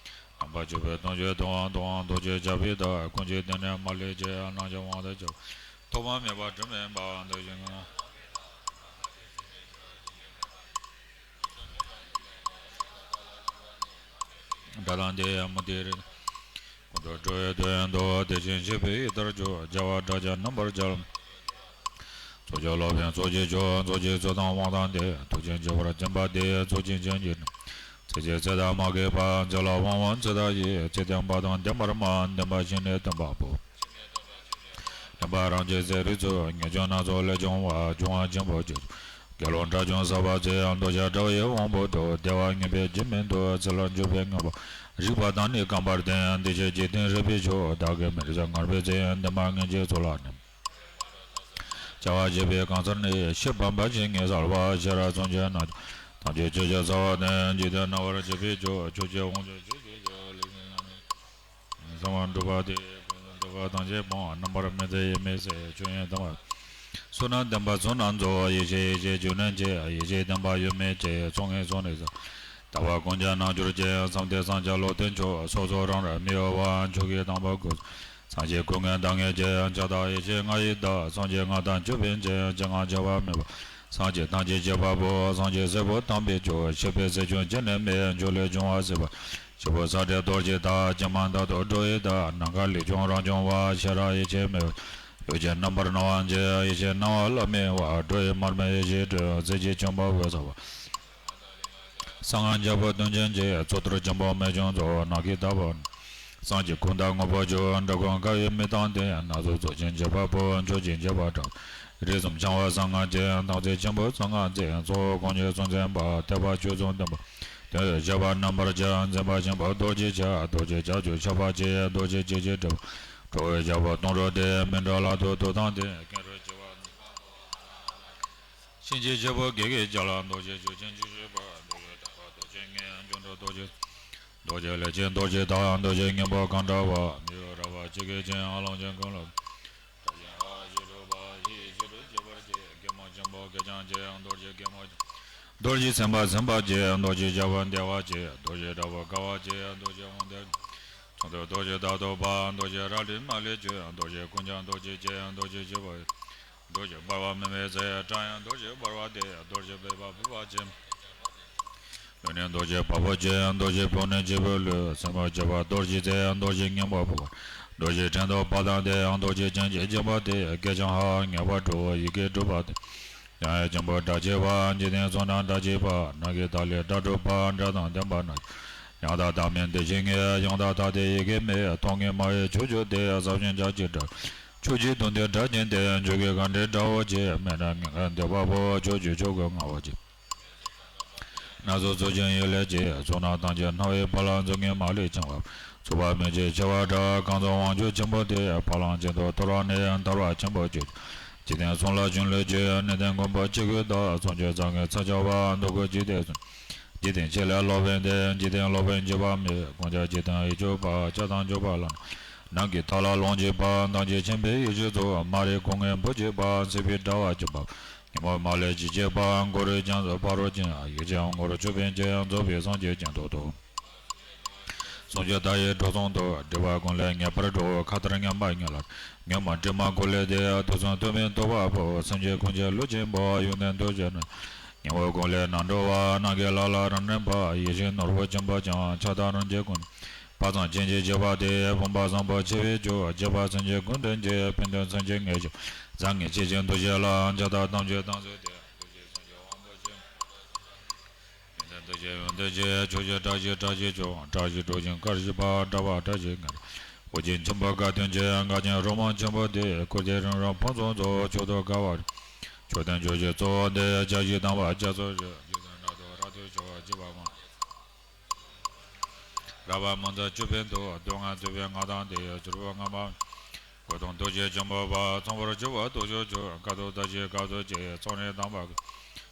དམ་པ་སྤྱོད་པའི་དོན་བྱེད་དོན་དབང་དོན་དབང་རྡོ་རྗེ་ལྕགས་ཕུར་དང་། ཀུན་མཁྱེན་བསྟན་ནས་མ་ལུས་བྱེད་རྣམ་རྒྱལ་དབང་དུ་གྱུར། ཐོག་མ་མེད་པ་དྲི་མེད་པ་འདི་ཞིག་ངང་། དགྲ་དང་དེ་ཡང་མུ་སྟེགས་རིགས། ཀུན་ཏུ་སྤྲོ་བའི་འདོད་ཡོན་དུ། དེ་བཞིན་གཤེགས་པའི་ཡུལ་ལྟར་གྱུར། རྒྱལ་བ་དགྲ་བཅོམ་རྣམ་པར་རྒྱལ། ཚོགས་ཀྱི་སློབ་དཔོན་ཚོགས་ཀྱི་མཆོག་ཚོགས་ཀྱི་གཙོ་དང་དབང་དང་ལྡན། ཐུགས་རྗེ་ཆེན་པོར་འཛིན་པ་སྟེ། ཚོགས་ཀྱི་རྒྱན་གྱི་ཚེ་གཅིག་ཚེ་དང་མ་གིས་པ། ཚེ་ལ་དབང་བའི་ཚེ་དང་བཞི། ཚེ་བརྟན་པ་དང་ལྡན་པར་སྨྲ། ལྡན་པ་བཞི་ནི་སྟོན་པ་པོ། ལྡན་པ་རང་གི་ཚེ་རིགས་ཚོགས། ངེས་འབྱུང་སྣ་ཚོགས་ལས་བྱུང་བ། འབྱུང་བ་ཆེན་པོ་བཅུ། དགེ་སློང་དགྲ་བཅོམ་ཟབ་པའི་ཚེ། རྡོ་རྗེ་དགྲ་བོའི་དབང་པོ་དང་། བདེ་བ་ངེས་པའི་རྒྱུ་མིན་འདུག་ཚེ་ལ་འཇུག་པའི་དངོས་པོ། རིག་པ་དང་ནི་རྐང་པར་ལྡན། འདི་ཕྱི་འཇིག་རྟེན་རིག་པའི་མཆོག་བདག་གིས་མི་རིག་སྔར་བའི་ཚེ། འདུན་མ་ངེས་ཀྱི་ཚོགས་ལ་ནི། བྱ་བ་བྱེད་པའི་གང་ཟག་ནི། ཕྱི་ཕམ་པ་ཞིག་ངེས་གསལ་བ། ཤེས་རབ་མཚོན་ཆའི་སྣང་བ། ཐམས་ཅད་ཆོས་ཀྱི་རྩ་བ་ནི། འཇིག་རྟེན་སྣང་བར་བྱེད་པའི་ཕྱོགས། ཆོས་ཀྱི་དབང་ཕྱུག་ཆོས་ཀྱི་རྒྱལ་པོ་ལས་ཀྱི་ཡང་ནི། གསང་བ་འགྲུབ་པ་སྟེ། ཀུན་རྫོབ་སྡུག་བསྔལ་ཐམས་ཅད་སྤངས། རྣམ་པར་མི་འཛིན་ཡིད་མི་ཟད། ཆོས་དབྱིངས་དྭངས་པ། བསོད་ནམས་ལྡན་པ་ཚོགས་རྣམས་རྫོགས། ཡེ་ཤེས་ཡེ་ཤེས་འབྱུང་གནས་ཀྱི། ཡེ་ཤེས་ལྡན་པ་ཡོད་མེད་ཀྱི། ཚོགས་རྣམས་ཚོགས་ནི་ཟབ། དག་པ་ཀུན་ཀྱང་རྣལ་འབྱོར་གྱི། བསམ་གཏན་བསམ་བྱ་བློ་ལྡན་མཆོག་སོ་སོ་རང་རང་མི་གཡོ་བ། མཆོག་གི་དང་པོ་སྐུ། སངས་རྒྱས་སྐུ་ལྔའི་བདག་ཉིད་ཀྱི། ཕྱག་དང་ཡེ་ཤེས་ལྔ་ཡི་བདག་སངས་རྒྱས་ལྔ་དང་ཅོད་པན་ཅན། ཅི་འང་བྱ་བ་མེད་པ། སངས་རྒྱས་ཐམས་ཅད་གཅེས་པ་པོ། སངས་རྒྱས་སྲས་པོ་དམ་པའི་མཆོག་ཕྱུག་པོའི་སྲས་ཆུང་སྐྱེ་གནས་མེད། མཆོག་ལས་བྱུང་བ་སྲིད་པ། ཕྱུག་པོ་ས་སྟེང་རྡོ་རྗེ་བདག་སྐྱེ་མེད་མཐར་ཐུག་འགྲོ་བའི་བདག་ནམ་མཁའ་ལས་བྱུང་རང་བྱུང་བ། ཤེས་རབ་ཡེ་ཤེས་མེད་པ། ཡུལ་གྱི་རྣམ་པར་སྣང་བ་འབྱེད། ཡེ་ཤེས་སྣང་བ་ལ་མེད་པ། འགྲོ་བའི་མར་མེ་ཡེ་ཤེས་སྤྲུལ། རྩེ་གཅིག་ཆེན་པོ་འོད་གསལ་བ། གསང་སྔགས་རྒྱལ་པོ་དོན་ཆེན་གྱི། གཙུག་ཏོར་ཆེན་པོ་མི་འབྱུང་རྫོགས། ནམ་མཁའི་མཐའ་བར། སངས་རྒྱས་ཀུན་བདག་དངོས་པོ་བརྗོད། འགྲོ་ཀུན་དགའ་བའི་མིག་དང་ལྡན། སྣ་ཚོགས་ཚོགས་ཀྱི་འབྱེད་པ་པོ། མཆོག་གི་འབྱེད་པ་གྲགས། རིགས་གསུམ་འཆང་བ་གསང་སྔགས་ཀྱི། དམ་ཚིག་ཆེན་པོ་གསང་སྔགས་མཛད། ཚོགས་དབུ་དགོངས་ཀྱི་གཙོ་འཛིན་པ། ཐེག་པ་ཆོས་ཚོགས་འདུན་པ། དོན་ཡོད་བཤད་པ་རྣམ་པར་འབྱེད། འཛིན་པ་ཆེན་པོ་རྡོ་རྗེ་ཆེ། རྡོ་རྗེ་ལྕགས་ཀྱུ་ཆགས་པ་ཆེ། རྡོ་རྗེ་ལྕགས་ཀྱུ་བྲི་བ། ཁྲོ་བོའི་རྒྱལ་པོ་སྟོང་གྲོགས་ཏེ། སྨིན་གྲོལ་ལྷ་ཚོགས་གདུགས་དང་ལྡན། ཀེང་རུས་བྱེ་བ། གཤིན་རྗེའི་རྒྱལ་པོ་བགེགས་ཀྱི་རྒྱལ། རྡོ་རྗེ་ཆོས་ཅན་བཅུ་བཞི་པ། རྡོ་རྗེ་གྲགས་པ་རྡོ་རྗེ་ལྔའི་འབྱུང་གྲོལ་རྡོ་རྗེ། རྡོ་རྗེ་ལས་ཀྱི་རྡོ་རྗེ་བདག་རྡོ་རྗེ་སྙིང་པོ་གང་དྲག་པ། མི་གཡོ་རལ་པ་ཇི་སྐད་ཅིག་ཨ་ལོང་ཅན་ཀུན་ལ། དྲག་ཅན་ཨ་ཞེ་དྲུག་པ། ཞེ་ཞེ་དྲུག་སྐྱེ་བར་བྱེད། རྒྱལ་མོ་ཆེན་པོ་གད་རྒྱངས་ཀྱི། རྡོ་རྗེ་རྒྱལ་མོ། རྡོ་རྗེ་སེམས་དཔའ་སེམས་དཔའ་ཆེ། རྡོ་རྗེ་རྒྱལ་པོ་བདེ་བ་ཆེ། རྡོ་རྗེ་དྲག་པོ་དགའ་བ་ཆེ། རྡོ་རྗེ་དབང་ལྡན། ཚོགས་འདུ་རྡོ་རྗེ་དག་ཐོབ་པ། རྡོ་རྗེ་རལ་གྲི་མ་ལུས་གཅོད། རྡོ་རྗེ་ཀུན་ཀྱང་རྡོ་རྗེ་ཆེ། རྡོ་རྗེ་ཆེ་བ། རྡོ་རྗེ་འབར་བ་མི་མེད་ཚེ། སྐྲག་ཡང་རྡོ་རྗེ་འབར་བ་སྟེ། རྡོ་རྗེ་འབེབས་པ་འབུལ་བ་ཆེ། ལུས་ནི་རྡོ་རྗེ་བ་སྤུ་ཆེ། རྡོ་རྗེ་ཕུང་ནི་སྤྱི་བོའི་ལུས། སེན་མོ་སྐྱེས་པ་རྡོ་རྗེ་རྩེ། རྡོ་རྗེ་སྙིང་པོ་ཕུང་པ། རྡོ་རྗེ་ཕྲེང་རྡོག་པ་དང་ལྡན། རྡོ་རྗེ་སྤྱན་གྱིས་བརྒྱན་པ་སྟེ། སྐད་ཅིག་ཧ་ངེས་པར་གྲོལ། ཡི་གེ་གྲུབ་པ་སྟེ། ཡང་ཡང་ཆེན་པོ་སྒྲ་ཆེ་བ། འཇིག་རྟེན་གསུམ་དང་སྒྲ་ཆེ་བ། ནམ་མཁའི་མཐའ་ཀླས་སྒྲ་སྒྲོགས་པ། སྒྲ་དང་ལྡན་པ་ན། ཡང་དག་བདག་མེད་བདེ་གཤེགས་ལྔའི། ཡང་དག་མཐའ་སྟེ་ཡི་གེ་མེད། ཐོགས་མེད་སྨྲ་བའི་ཕྱོགས་བཅུ་སྟེ། ཟབ་ཅིང་རྒྱ་ཆེའི་སྒྲ། ཕྱོགས་བཅུའི་དོན་སྟེ་སྒྲ་ཆེན་ཏེ། མཆོག་གི་སྒྲ་སྒྲའི་སྒྲ་བོ་ཆེ། སྨན་རྣམས་ངེས་ཁན་འདོད་པ་པོ། ཕྱོགས་བཅུའི་ཕྱོགས་ཀྱི་རྔ་བོ་ཆེ། སྣ་ཚོགས་ཚོགས་ཀྱི་ཡུལ་ལས་སྐྱེས། ཚོགས་རྣམས་ཐམས་ཅད་སྣང་བའི་ཕ་ལ། མཛོད་ལྔའི་མ་ལུས་འཆིང་བ། ཚོགས་པ་མི་འཆིང་ཆེ་བ་གྲགས། གང་ཚོགས་དབང་ཕྱུག་ཆེན་པོ་དེ། ཕ་ལའང་གཅིག་ཏུ་འཐོར་བ་ནི། འཐོར་བ་ཆེན་པོ་བཅུ། འཇིག་རྟེན་གསུམ་ལ་གཞོན་ལུས་ཀྱི། གནས་བརྟན་མགོན་པོ་ཆེ་ཀུན་བདག་སངས་རྒྱས་རྩ་བའི་ཚ་བྱ་བ། འདོད་དགུ་འཇིག་རྟེན་གསུམ། འཇིག་རྟེན་ཕྱི་ལས་སློབ་དཔོན་ཏེ། འཇིག་རྟེན་སློབ་དཔོན་འཇིགས་པ་མེད། ཀུན་ཀྱང་འཇིག་རྟེན་ཡིད་སྤྱོད་པ། ཆགས་སྡང་སྤྱོད་པ་ལ། ནམ་མཁའི་མཐའ་ལ་ལོངས་སྤྱོད་པ། ཐམས་ཅད་མཁྱེན་པའི་ཡེ་ཤེས་མཚོ། མ་རིག་སྐུ་ལྔའི་འབུ་འབྱེད་པ། སྲིད་པའི་དྲ་བ་འཇོམས་པ། ཉོན་མོངས་མ་ལུས་འཇིག་བྱེད་པ། གུ་རུའི་རྒྱ་མཚོ་ཕ་རོལ་ཕྱིན། ཡེ་ཤེས་དབང་སྐུར་ཅོད་པན་ཅན། རྫོགས་པའི་སངས་རྒྱས་སྤྱན་ཏོག་ཏོ། སངས་རྒྱས་མཐའ་ཡས་གྲོལ་གསུམ་དུ། སྒྲིབ་པ་ཀུན་ལས་ངེས་པར་གྲོལ། མཁའ་ལྟར་མཉམ་པ་ཉིད་ལ། ཉོན་མོངས་དྲི་མ་ཀུན་ལས་འདས། དུག་གསུམ་ཐོགས་མེད་རྟོགས་པ་པོ། སེམས་ཅན་ཀུན་གྱི་བློ་ཆེན་པོ། ཡོན་ཏན་རྡོ་རྗེ་ནི། ཉི་འོད་ཀུན་ལས་རྣམ་གྲོལ་བ། ནམ་མཁའི་ལ་ལ་རང་གྲོལ་བ། ཡེ་ཤེས་ནོར་བུ་ཆེན་པོ་ཀྱང་། ཆགས་སྡང་རང་རྒྱལ་ཀུན། དཔག་བསམ་ཤིང་གཅིག་བྱེད་པ་སྟེ། ཕོངས་པ་བཟང་པོ་ཆེ་བའི་མཆོག་བྱེད་པ་སེམས་ཅན་ཀུན་དོན་བྱེད། ཕན་དོན་སེམས་ཅན་ངེས་ཤེས། བཟང་ངན་ཆེ་ཆུང་འདུ་བྱེད་ལ། ཕྱག་དང་དམ་ཆོས་དམ་ཚིག་སྟེ། འདུ་བྱེད་སེམས་ཅན་དབང་པོ་ཆེ། ཡོན་ཏན་འདུ་བྱེད་ཡོན་ཏན་ཆེ། ཕྱོགས་བཅུའི་བཀྲ་ཤིས་བཀྲ་ཤིས་ཕྱོགས། བཀྲ་ཤིས་འགྲོ་ཞིང་དཀར་ཞིང་འབར། འབྲེལ་བ་བཀྲ་ཤིས་ལྔ། དབུགས་འབྱིན་ཆེན་པོ་དགའ་སྟོན་ཆེ། དགའ་ཞིང་རོལ་མོ་ཆེན་པོ་སྟེ། འཁོར་འདས་རིམ་གྲོ་ཕུན་སུམ་ཚོགས། མཆོག་ཏུ་དགའ་བ། མཆོག་ལྡན་མཆོག་གི་གཙོ་བོ་སྟེ། བརྒྱ་བཞི་དང་བརྒྱ་རྩ་བཞི། རྗེ་བཙུན་སྒྲ་དོན་རབ་ཏུ་ཕྱོགས། བརྗིད་པ་མང་། རལ་པ་མང་ཚོགས་ཅོད་པན་དུ། རྡུལ་ལྔ་རྩིག་པའི་ལྔ་དང་ལྡན། སེར་པོ་ལྔ་པ། གོས་དང་ཐོད་ཅན་ཆེན་པོ་པ། ཚངས་པར་སྤྱོད་པ་སྟོབས་ཤུགས་ཆེ། དཀའ་ཐུབ་དར་ཞིང་དཀའ་ཐུབ་ཆེ། ཚངས་རིས་དམ་པ།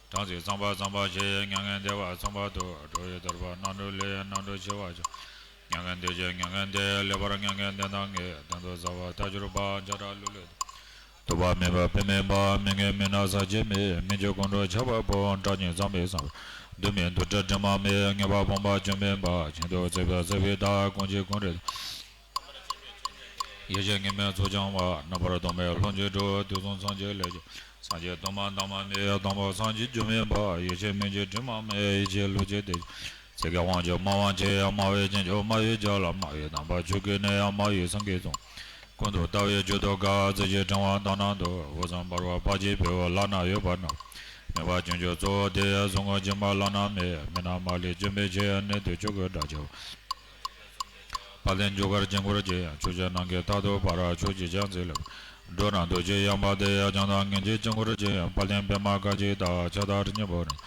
སྦྲང་རྩི་ཚངས་པ་ཚངས་པ་ཆེ། མྱ་ངན་འདས་པ་ཚངས་པ་དུ། འགྲོ་བའི་དོར་བ་རྣམ་གྲོལ་ལས། རྣམ་གྲོལ་ཆེ་བ་ཆེ། མྱ་ངན་འདས་ཞིང་མྱ་ངན་འདས། ལེགས་པར་མྱ་ངན་འདས་དང་ངེས། གདེང་དུ་ཟབ་པ་ཐལ་འགྱུར་བ། བྱེ་བྲག་ལུས་ལས། ཐུབ་པ་མེད་པ་དཔེ་མེད་པ། མི་ངན་མི་ནག་ཟག་བཅས་མེད། མི་འགྱུར་ཀུན་འགྲོ་ཁྱབ་པ་པོ། སྒྲ་སྙན་བཟང་པོའི་བསམ་པ། འདུ་མེད་འདུ་བྲལ་དྲི་མ་མེད། ངེས་པ་སྤངས་པ་སྐྱོན་མེད་པ། ཤིན་ཏུ་བརྩེགས་པའི་བརྩེགས་པའི་བདག་ཀུན་གྱི་ཀུན་རིག་ཡེ་ཤེས་ངེས་མེད་ཚོགས་འཆང་བ། རྣམ་པར་སྟོང་པའི་ལྷུན་གྱིས་གྲུབ། དུས་གསུམ་སངས་རྒྱས་ལས་ཀྱི། སངས་རྒྱས་སྟོང་པ་བདག་མ་མེད། དང་པོ་སངས་རྒྱས་རྒྱུ་མེད་པ། ཡེ་ཤེས་མིག་གི་དྲི་མ་མེད། ཡེ་ཤེས་ལུས་ཀྱི་དེ། ཚིག་གི་དབང་ཕྱུག་སྨྲ་བ་ཆེ། སྨྲ་བའི་རྒྱན་གྱུར་སྨྲ་བའི་རྒྱལ། སྨྲ་བའི་དམ་པ་ཆོས་ཀྱི་གནས། སྨྲ་བའི་སེང་གེའི་གཟུགས། ཀུན་ཏུ་ལྟ་བའི་རྒྱུད་དུ་དགའ། རྩེ་གཅིག་ཕྲེང་བ་དག་སྣང་དུ། དབུ་གསུམ་འབར་བ་དཔལ་གྱི་བེའུ། ལག་ན་གཡོ་བ་ནག་པོ། མེད་པ་སྤྱོད་འཇུག་གཙོ་བོ་དེ། གཟུགས་བརྙན་འབྱིན་པ་བླ་ན་མེད། མི་སྣང་མ་ལུས་སྤྱོད་པའི་ཕྱིར། གནས་དུས་ཆོས་སྐུ་འདྲ་ཆེ་བ། དཔལ་ལྡན་རྒྱུ་སྐར་དཀྱིལ་འཁོར་ཅན། ཕྱོགས་བཅུ་ནམ་མཁའི་མཐས་གཏུགས་པར། ཕྱོགས་བཅུའི་བྱང་རྩེ་ལ། འགྲོ་རྣམས་འདུ་བྱེད་ཡངས་པ་དེ། བྱང་དང་སྔོན་གྱི་དཀྱིལ་འཁོར་ཅན། དཔལ་ལྡན་པདྨ་དཀར་གྱི་བདག་ཕྱག་དང་རིགས་གཉིས་པོ་རིགས།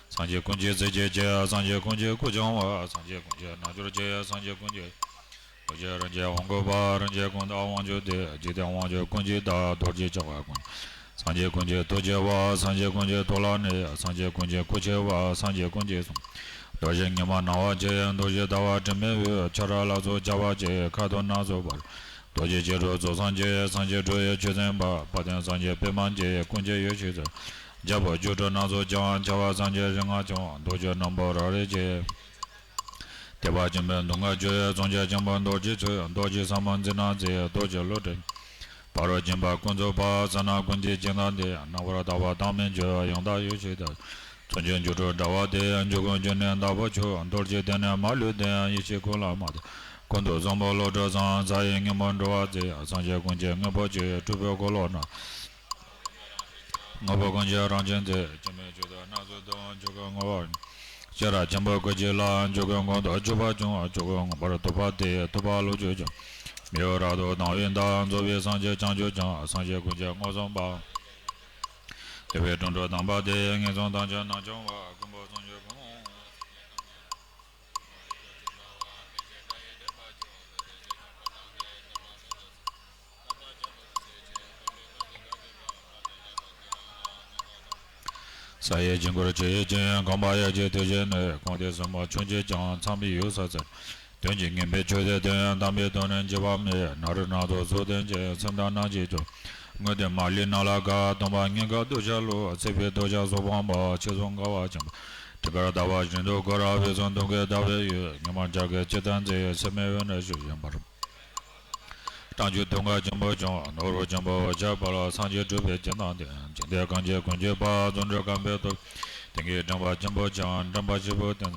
སངས་རྒྱས་ཀུན་གྱི་གཟི་བརྗིད་ཆེ། སངས་རྒྱས་ཀུན་གྱི་སྐུ་འཆང་བ། སངས་རྒྱས་ཀུན་གྱི་རྣལ་འབྱོར་ཆེ། སངས་རྒྱས་ཀུན་གྱི། རྡོ་རྗེ་རིན་ཆེན་དབང་བསྐུར་བ། རིན་ཆེན་ཀུན་བདག་དབང་ཕྱུག་སྟེ། འཇིག་རྟེན་དབང་ཕྱུག་ཀུན་གྱི་བདག་རྡོ་རྗེ་འཆང་བ་ཀུན། སངས་རྒྱས་ཀུན་གྱི་ཐུགས་ཆེ་བ། སངས་རྒྱས་ཀུན་གྱི་ཐུགས་ལ་གནས། སངས་རྒྱས་ཀུན་གྱི་སྐུ་ཆེ་བ། སངས་རྒྱས་ཀུན་གྱི་གསུང་། རྡོ་རྗེ་ཉི་མ་སྣང་བ་ཆེ། རྡོ་རྗེ་ཟླ་བ་དྲི་མེད་འོད། ཁྱོད་རང་ལ་སོགས་ཆགས་པ་ཆེ། ཁ་དོག་སྣ་ཚོགས་འབར། རྡོ་རྗེ་སྐྱེ་འགྲོ་རྫོགས་སངས་རྒྱས། སངས་རྒྱས་འགྲོ་བའི་ཆོས་མཚོན་པ། དཔལ་ལྡན་སངས་རྒྱས་པདྨ་འབྱེད། ཀུན་གྱི་ཡེ་ཤེས་ཚོགས། རྒྱལ་པོ་སྒྱུ་འཕྲུལ་སྣ་ཚོགས་ཀྱང་། ཁྱབ་པ་སངས་རྒྱས་རིགས་ལྔ་ཆུང་། རྡོ་རྗེ་རྣོན་པོ་རབ་རིབ་ཆེ། ཐེག་པ་ཆེན་པོའི་མདོ་སྔགས་ཆོས། བརྩོན་བྱེད་ཆེན་པོ་རྡོ་རྗེ་ཚོགས། རྡོ་རྗེ་ཟབ་མོ་འཛིན་རྣམ་མཛེས། རྡོ་རྗེ་བློ་གྲོས། ཕ་རོལ་ཕྱིན་པ་ཀུན་རྫོགས་པ། ཟབ་རྣམས་ཀུན་གྱི་སྤྱི་དང་ལྡན། རྣམ་པར་དག་པ་བདག་མེད་མཆོག་ཡང་དག་ཡེ་ཤེས་དང་། མཚོན་བྱེད་སྒྱུ་འཕྲུལ་དྲ་བ་སྟེ། འཇུག་ཀུན་འཇུག་ནི་བདག་པོ་མཆོག་རྡོ་རྗེ་གདན་ནི་མ་ལུས་ལྡན། ཡེ་ཤེས་ཀུན་ལ་མ་དག་ཀུན་ཏུ་བཟང་པོ་བློ་གྲོས་བཟང་། རྩ་བའི་སྙིང་པོ་འགྲོ་བ་མཛད། སངས་རྒྱས་ཀུན་གྱི་དངོས་པོ་ཆེ། སྤྲུལ་པའི་འཁོར་ལོ་རྣམས། དངོས་པོ་ཀུན་གྱི་རང་བྱུང་མཛད། སྐྱེ་མེད་ཆོས་དང་སྣ་ཚོགས་སྟོན། ཆོས་སྐུ་བསྔོ་བ། ཤེས་རབ་ཆེན་པོ་སྐུ་གཅིག་ལ། ཆོས་སྐུ་མངོན་དུ་གྱུར་པ་བྱུང་། ཆོས་སྐུ་མངོན་པར་ཐུབ་པ་སྟེ། ཐུབ་པ་ལོངས་སྤྱོད་ཀྱང་། མི་གཡོ་རབ་ཏུ་དང་བའི་བདག་རྫོགས་པའི་སངས་རྒྱས་བྱང་ཆུབ་ཀྱང་། སངས་རྒྱས་ཀུན་གྱི་མངོན་སུམ་པ། འདུལ་བའི་དོན་གྲུབ་དམ་པ་སྟེ། ངན་སོང་དག་ཀྱང་རྣམ་སྦྱོང་བ། ཀུན་པོ་བྱང་ཆུབ་ཀུན། ས་ཡི་དཀྱིལ་འཁོར་ཆེ་ཆེན། གོམ་པ་ཡ་གཅིག་དུས་གཅིག་ནས། གོང་དེ་གསུམ་པོ་ཆུང་ཆེ་ཀྱང་། མཚམས་ཡུགས་ས་ཚར། དོན་གྱི་ངེས་པའི་ཆོས་དེ་སྟོན། དམ་པའི་དོན་ནི་འགྱུར་བ་མེད། ནཱ་རོ་སྣ་ཚོགས་གཟུགས་ལྡན་ཅིང་། སེམས་དང་སྣང་མཆེད་ཀྱང་། དངོས་དེ་མ་ལུས་རྣམས་ལ་དགའ། སྟོང་པ་ཉིད་ཀྱི་གདུལ་བྱ་ལུས། ཚེ་འཕོས་འདོད་ཆགས་སོགས་སྤངས་པ། ཆོས་སུ་དགའ་བ་ཆེན་པོ། ཐུགས་ཀར་ཟླ་བ་བཞིན་དུ་བསྐོར། འོད་སྲུང་སྟོན་ཀའི་ཟླ་བའི་འོད། ཉི་མ་འཇའ་གིས་ཕྱེད་དང་མཛེས། སེར་སྨེ་འོད་ནི་ཞུ་བཞིན་པར། རྟགས་འཇུག་དུང་དཀར་ཆེན་པོ་བྱུང་། ནོར་བུ་ཆེན་པོ་འོད་ཆགས་འབར། སངས་རྒྱས་སྤྲུལ་པའི་སྤྱན་དང་ལྡན། འཇིག་རྟེན་གང་ཆེ་ཀུན་གྱི་དཔལ། རྫུ་འཕྲུལ་ཁམས་པའི་སྟོབས། དེང་གི་དྲན་པ་ཆེན་པོ་འཆང་། དྲན་པ་ཆེན་པོ་བསྟན།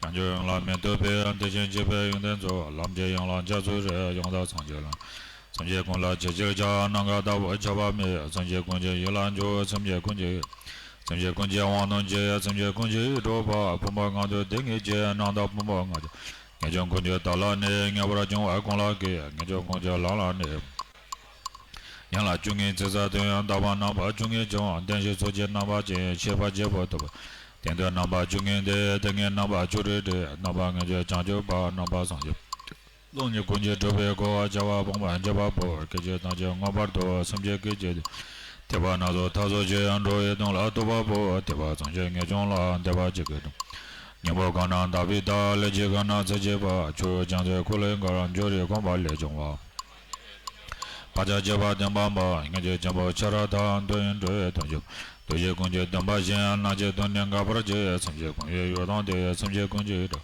བྱང་ཆུབ་ཡོངས་ལ་མི་ལྟོས་པའི། དེ་བཞིན་གཤེགས་པའི་ཡོན་ཏན་ཚོགས། ལམ་གྱི་ཡན་ལག་རྒྱ་མཚོའི་རི། ཡང་དག་སངས་རྒྱས་ལ། སེམས་ཅན་ཀུན་ལ་ཆེས་ཆེར་ཆགས། ནམ་མཁའ་ལྟ་བུར་ཁྱབ་པ་མེད། སེམས་ཅན་ཀུན་གྱི་ཡིད་ལ་འཇུག་སེམས་ཅན་ཀུན་གྱི། སེམས་ཅན་ཀུན་གྱི་དབང་དུ་བྱེད། སེམས་ཅན་ཀུན་གྱི་ཡིད་འཕྲོག་པ། ཕུང་པོ་ལྔ་བདོ་སྡེ་ལྔའི་རྒྱུ། རྣམ་དག་ཕུང་པོ་ལྔ་བརྒྱ། ངེས་འབྱུང་ཀུན་གྱི་དག་ལ་གནས། ངེས་པར་འབྱུང་བ་ཀུན་ལ་སྐྱེ། ངེས་འབྱུང་ཀུན་གྱི་ལམ་ལ་གནས། ཡན་ལག་བཅུ་གཉིས་ཚིག་གསལ་དོན། དག་པ་རྣམ་པ་བཅུ་གཉིས་ཀྱང་། བདེན་བཞིའི་ཚོགས་ཀྱི་རྣམ་པ་ཅན། ཤེས་པ་བརྗེ་པོ་ཐུབ་པ། དེང་དུས་རྣམ་པ་བཅུ་གཉིས་ཏེ། དེ་སྔའི་རྣམ་པ་བཅུ་དྲུག་སྟེ། རྣམ་པ་ངེས་འབྱུང་བྱང་ཆུབ་པ། རྣམ་པ་སངས་རྒྱས། ལུགས་གཉིས་ཀུན་གྱི་གྲུབ་པའི་སྐུ། བྱ་བ་སྤངས་པ་འཇུག་པ་པོ། སྐད་ཅིག་ཐམས་ཅད་མངོན་པར་རྟོགས། སེམས་ཅན་སྐད་ཅིག་ཏུ། ཐེག་པ་སྣ་ཚོགས་མཐར་སོན་ཕྱིར། འགྲོ་བའི་དོན་ལ་གཏོད་པ་པོ། ཐེག་པ་ཚངས་ཆེན་ངེས་འབྱུང་ལ། འདོད་པ་ཇི་སྐད་དུ། སྙིང་པོ་གང་རྣམས་དག་པའི་བདག་ལས་ཀྱི་གང་རྣམས་ཚིག་གཅིག་པ། ཆོས་རྒྱ་མཚོའི་འཁོར་ལོའི་གར། འབྱུང་རིགས་གོམས་པ་ལས་བྱུང་བ། བག་ཆགས་བཅས་པ་སྟོང་པ་མ། སྔོན་གྱི་འཆི་འཕོ་ཆ་ར་དག་འདོད་ཡོན་འགྲོ་བའི་དོན་བྱེད། འདུ་བྱེད་ཀུན་གྱི་སྡོམ་པ་བཞིན། སྣང་མཆེད་དུ་ནི་འགག་པར་བྱེད། སེམས་ཅན་ཀུན་གྱི་ཡུལ་དང་ལྡན། སེམས་ཅན་ཀུན་གྱི་དགྲ།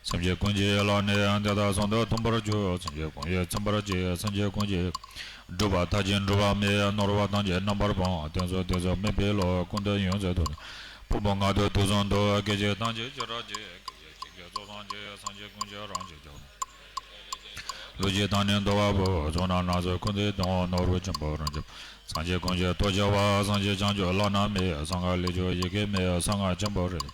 སེམས་ཅན་ཀུན་གྱི་ཡིད་ལ་གནས། འདི་དག་གསུམ་དུ་མཐུན་པར་གྱུར། སེམས་ཅན་ཀུན་གྱི་ཚིམ་པར་བྱེད། སེམས་ཅན་ཀུན་གྱི་སྒྲུབ་པ་མཐའ་ཅན་སྒྲུབ་པ་མེད། ནོར་བ་ཐམས་ཅད་རྣམ་པར་སྤངས། དེང་སང་དུས་གསུམ་དམིགས་པའི་བློ། ཀུན་ཏུ་ཡོངས་སུ་རྟོག་ནས། ཕུང་པོ་ལྔ་བདོ་དུག་གསུམ་དུག་སྐད་ཅིག་ཐམས་ཅད་ཅི་རིགས་ཅན། སྐད་ཅིག་གཅིག་གིས་རྫོགས་སངས་རྒྱས། སངས་རྒྱས་ཀུན་གྱི་རང་བཞིན་ཀྱང་། ལུས་ཀྱི་མཐའ་ནི་འདོར་བ་པོ། གཟུགས་རྣམས་སྣ་ཚོགས་ཀུན་ཏུ་སྟོན། ནོར་བུ་ཆེན་པོ་རང་བྱུང་། སངས་རྒྱས་ཀུན་གྱི་ཐུགས་ཆེ་བ། སངས་རྒྱས་བྱང་ཆུབ་བླ་ན་མེད། གསང་སྔགས་ལས་བྱུང་ཡི་གེ་མེད། གསང་སྔགས་ཆེན་པོ་རིག་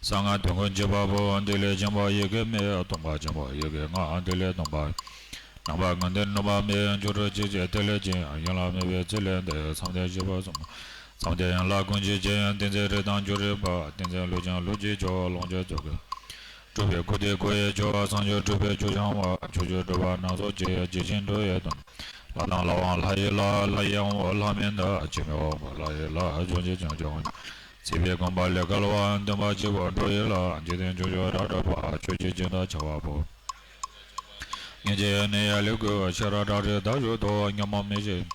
གསང་སྔགས་དོན་ཀུན་གཅིག་པ་པོ། འདི་ལས་ཆེན་པོ་ཡི་གེ་མེད། སྟོང་པ་ཆེན་པོ་ཡི་གེ་ལྔ། འདི་ལས་སྟོང་པ། རྣམ་པ་ལྔ་འདི་ནུབ་པ་མེད། སྐྱེ་འགྲོ་གཅིག་གཅིག་དེ་ལས་ཀྱང་། ཡན་ལག་མེད་པའི་ཚིག་ལས་འདས། མཚམས་སྡེ་བཞི་པོ་གསུམ། མཚམས་སྡེ་ཡན་ལག་ཀུན་གཅིག་ཅན། ཏིང་འཛིན་རིགས་དང་སྦྱོར་བའི་བར། ཏིང་འཛིན་ལུས་ཀྱང་ལུས་ཀྱི་མཆོག་ལོངས་སྤྱོད་རྫོགས་སྐུ། སྤྲུལ་པའི་སྐུ་སྟེ་སྐུ་ཡི་མཆོག་སངས་རྒྱས་སྤྲུལ་པའི་སྐུ་འཆང་བ། ཕྱོགས་བཅུའི་སྒྲུབ་པ་སྣ་ཚོགས་ཀྱི། རྗེ་བཙུན་འགྲོ་བའི་དོན། ལྷ་དང་ལྷ་དབང་ལྷ་ཡི་ལྷ། ལྷ་ཡི་དབང་པོ་ལྷ་མིན་འདས། འཆི་མེད་དབང་པོ་ལྷ་ཡི་ལྷ། བྱང་ཆུབ་ཅིང་སྐྱོང་བ། སྲིད་པའི་གོམ་པ་ལས་བརྒལ་བ། འདུན་པ་བཞི་པོ་འགྲོ་བའི་ལྷ། འཇིག་རྟེན་ཁྱུ་མཆུ་རབ་བྲབ་པ། ཕྱོགས་བཅུའི་སྦྱིན་བདག་བྱེ་བ་པོ། སྙིང་རྗེ་ཡོན་ནི་ཡ་ལི་སྐུ། ཤེས་རབ་བྲག་རི་དར་ཞུན་དུ། ཉོན་མོངས་མི་ཤེས།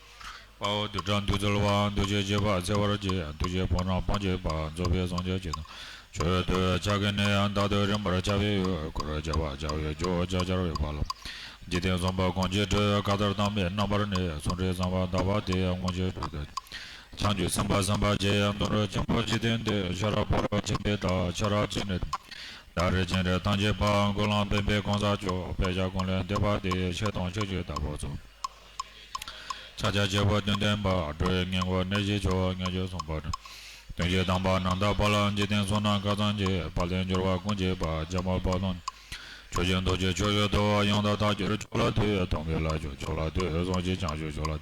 དཔའ་བོ་རྡུལ་ཕྲ་འདུས་ཚུལ་བ། འདུ་བྱེད་བྱེད་པ་འཚེ་བར་བྱེད། འདུ་བྱེད་ཕོ་བྲང་སྤང་བྱེད་པ། རྫོགས་པའི་སངས་རྒྱས་ཀྱི་དང་། མཆོད་བསྟོད་ཕྱག་གི་ནི་བདག་ཏུ་རིམ་པར་ཁྱབ་པའི་འོད། གུ་རུ་ཁྱབ་པ་ཁྱབ་པའི་ཇོ་བོ་ཕྱག་འཆར་བའི་དཔལ། འཇིག་རྟེན་གསུམ་པོ་གང་ཇི་སྲིད། གང་ལྟར་བལྟམས་པའི་རྣམ་པར་གནས། ཚོགས་དྲུག་ཚངས་པ་དག་པ་སྟེ། དབང་ཕྱུག་སྤྲུལ་པའི། བྱང་ཆུབ་སེམས་དཔའ་སེམས་དཔའ་ཆེ། དོན་གྲུབ་ཆེན་པོ་འཇིག་རྟེན་འདིར། ཤེས་རབ་ཕ་རོལ་ཕྱིན་པའི་བདག་ཤེས་རབ་ཕྱིན་ལས། བདག་རིག་ཅིང་རིག་ཐམས་ཅད་པ། ཀུན་ལ་ཕན་པའི་གང་ཟག་མཆོག་དཔེ་བྱད་གང་ལས་འདས་པ་སྟེ། ཆོས་དང་ཕྱོགས་བཅུའི་བདག་པོ་གཙོ། ཕྱག་རྒྱ་ཆེན་པོ་དོན་ལྡན་པ། འགྲོ་བའི་ངན་འགྲོ་གནས་བཞིའི་མཆོག་དངོས་གྲུབ་གསུམ་པོ། དོན་བྱེད་དམ་པ་རྣམ་དག་དཔལ། འཇིག་རྟེན་གསུམ་རྣམས་སྐལ་བཟང་གི། དཔལ་ལྡན་འབྱོར་པ་ཀུན་བྱེད་པ། འཇམ་དཔལ་དཔལ་མཐོང་། མཆོག་སྦྱིན་རྡོ་རྗེ་མཆོག་གི་མཐུ། ཡང་དག་རྟག་གྱུར་མཆོག་ལ་འདུད། སྟོང་གི་ལ་མཆོག་མཆོག་ལ་འདུད། སངས་རྒྱས་བྱང་ཆུབ་མཆོག་ལ།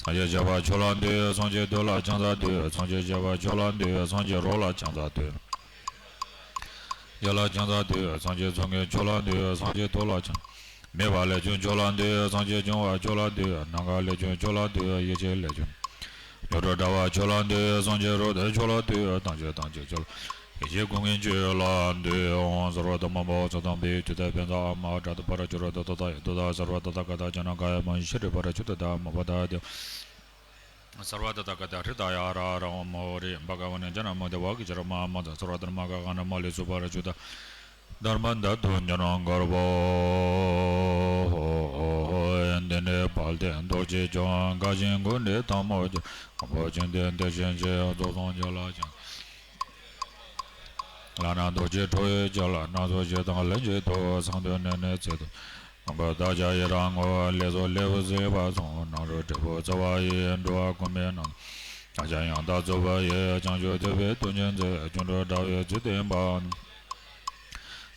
སངས་རྒྱས་ཆོས་དཔལ་མཆོག་ལ་འདུད། སངས་རྒྱས་འདུལ་བ་ཕྱག་འཚལ་འདུད། སངས་རྒྱས་ཆོས་དཔལ་མཆོག་ལ་འདུད། སངས་རྒྱས་རོལ་པ་ཕྱག་འཚལ་འདུད། ཡན་ལག་ཕྱག་འཚལ་འདུད། སངས་རྒྱས་ཚོགས་གཉིས་མཆོག་ལ་འདུད། སངས་རྒྱས་ཐུགས་ལ་ཕྱག་མེད་པ་ལས་བྱུང་མཆོག་ལ་འདུད། སངས་རྒྱས་འབྱུང་བ་མཆོག་ལ་འདུད། ནམ་མཁའ་ལས་བྱུང་མཆོག་ལ་འདུད། ཡེ་ཤེས་ལས་བྱུང་། མྱུར་དུ་འབྲང་བ་མཆོག་ལ་འདུད། སངས་རྒྱས་རོལ་སྟོན་མཆོག་ལ་འདུད། ཐམས་ཅད་ཐམས་ཅད་མཆོག་ལ། ཡེ་ཤེས་ཀུན་གྱི་མཆོག་ལ་འདུད། ཨོཾ་སརྦ་དྷརྨ་པོ་ཙྪ་དམ་པའི་ཆོས་དེ་ཕན་ཚུན་ཨ་མ་དྲ་དུ་པར་ཅོ་ར་དོ་ཏ་ཡ་དོ་ཏ་སརྦ་ཏ་ཐཱ་ག་ཏ་ཇ་ན་ག་ཡ་མ་ཤྲི་པར་ཅུ་ཏ་དྷརྨ་པ་ཏ་དེ། སརྦ་ཏ་ཐཱ་ག་ཏ་ཧྲི་ད་ཡ་ར་ར་ཨོཾ་ཧོ་རི་བྷ་ག་ཝ་ནི་ཇ་ན་མ་དེ་ཝ་གི་ཇ་ར་མ་མ་ཛ་སརྦ་དྷརྨ་ག་ག་ན་མ་ལི་སུ་པར་ཅུ་ཏ་དྷརྨ་ད་དུ་ཉ་ན་གར་བོ། འདི་ནི་དཔལ་ལྡན་རྡོ་རྗེ་འཆང་། དགའ་ཞིང་ཀུན་ནས་ཐལ་མོ་སྦྱར། དབང་པོ་ཆེན་ཏེ་བདེ་ཞིང་གཤེགས། རྫོགས་སངས་རྒྱས་ལ་ཕྱག་ལག་ན་རྡོ་རྗེ་ཁྲོ་བོའི་ཞལ། སྣ་ཚོགས་ཞལ་དང་ལྷན་ཅིག་ཏུ། གསང་འདུས་གནས་ནས་ཚེ་དང་། མངོན་པར་བདག་ཅག་ཡི་རང་ངོ་། ལེགས་སོ་ལེགས་པར་གཟིགས་པ་སོགས། སྣང་རུང་དྲིལ་བུ་རྩེ་བ་ཡིས། འགྲོ་བ་ཀུན་མའི་སྣང་། བདག་ཅག་ཡང་དག་རྫོགས་པ་ཡི། བྱང་ཆུབ་ཐོབ་པའི་ཐུགས་རྗེས་མཛད། སྒྱུ་འཕྲུལ་དྲ་བའི་ཚུལ་བསྟན་པ།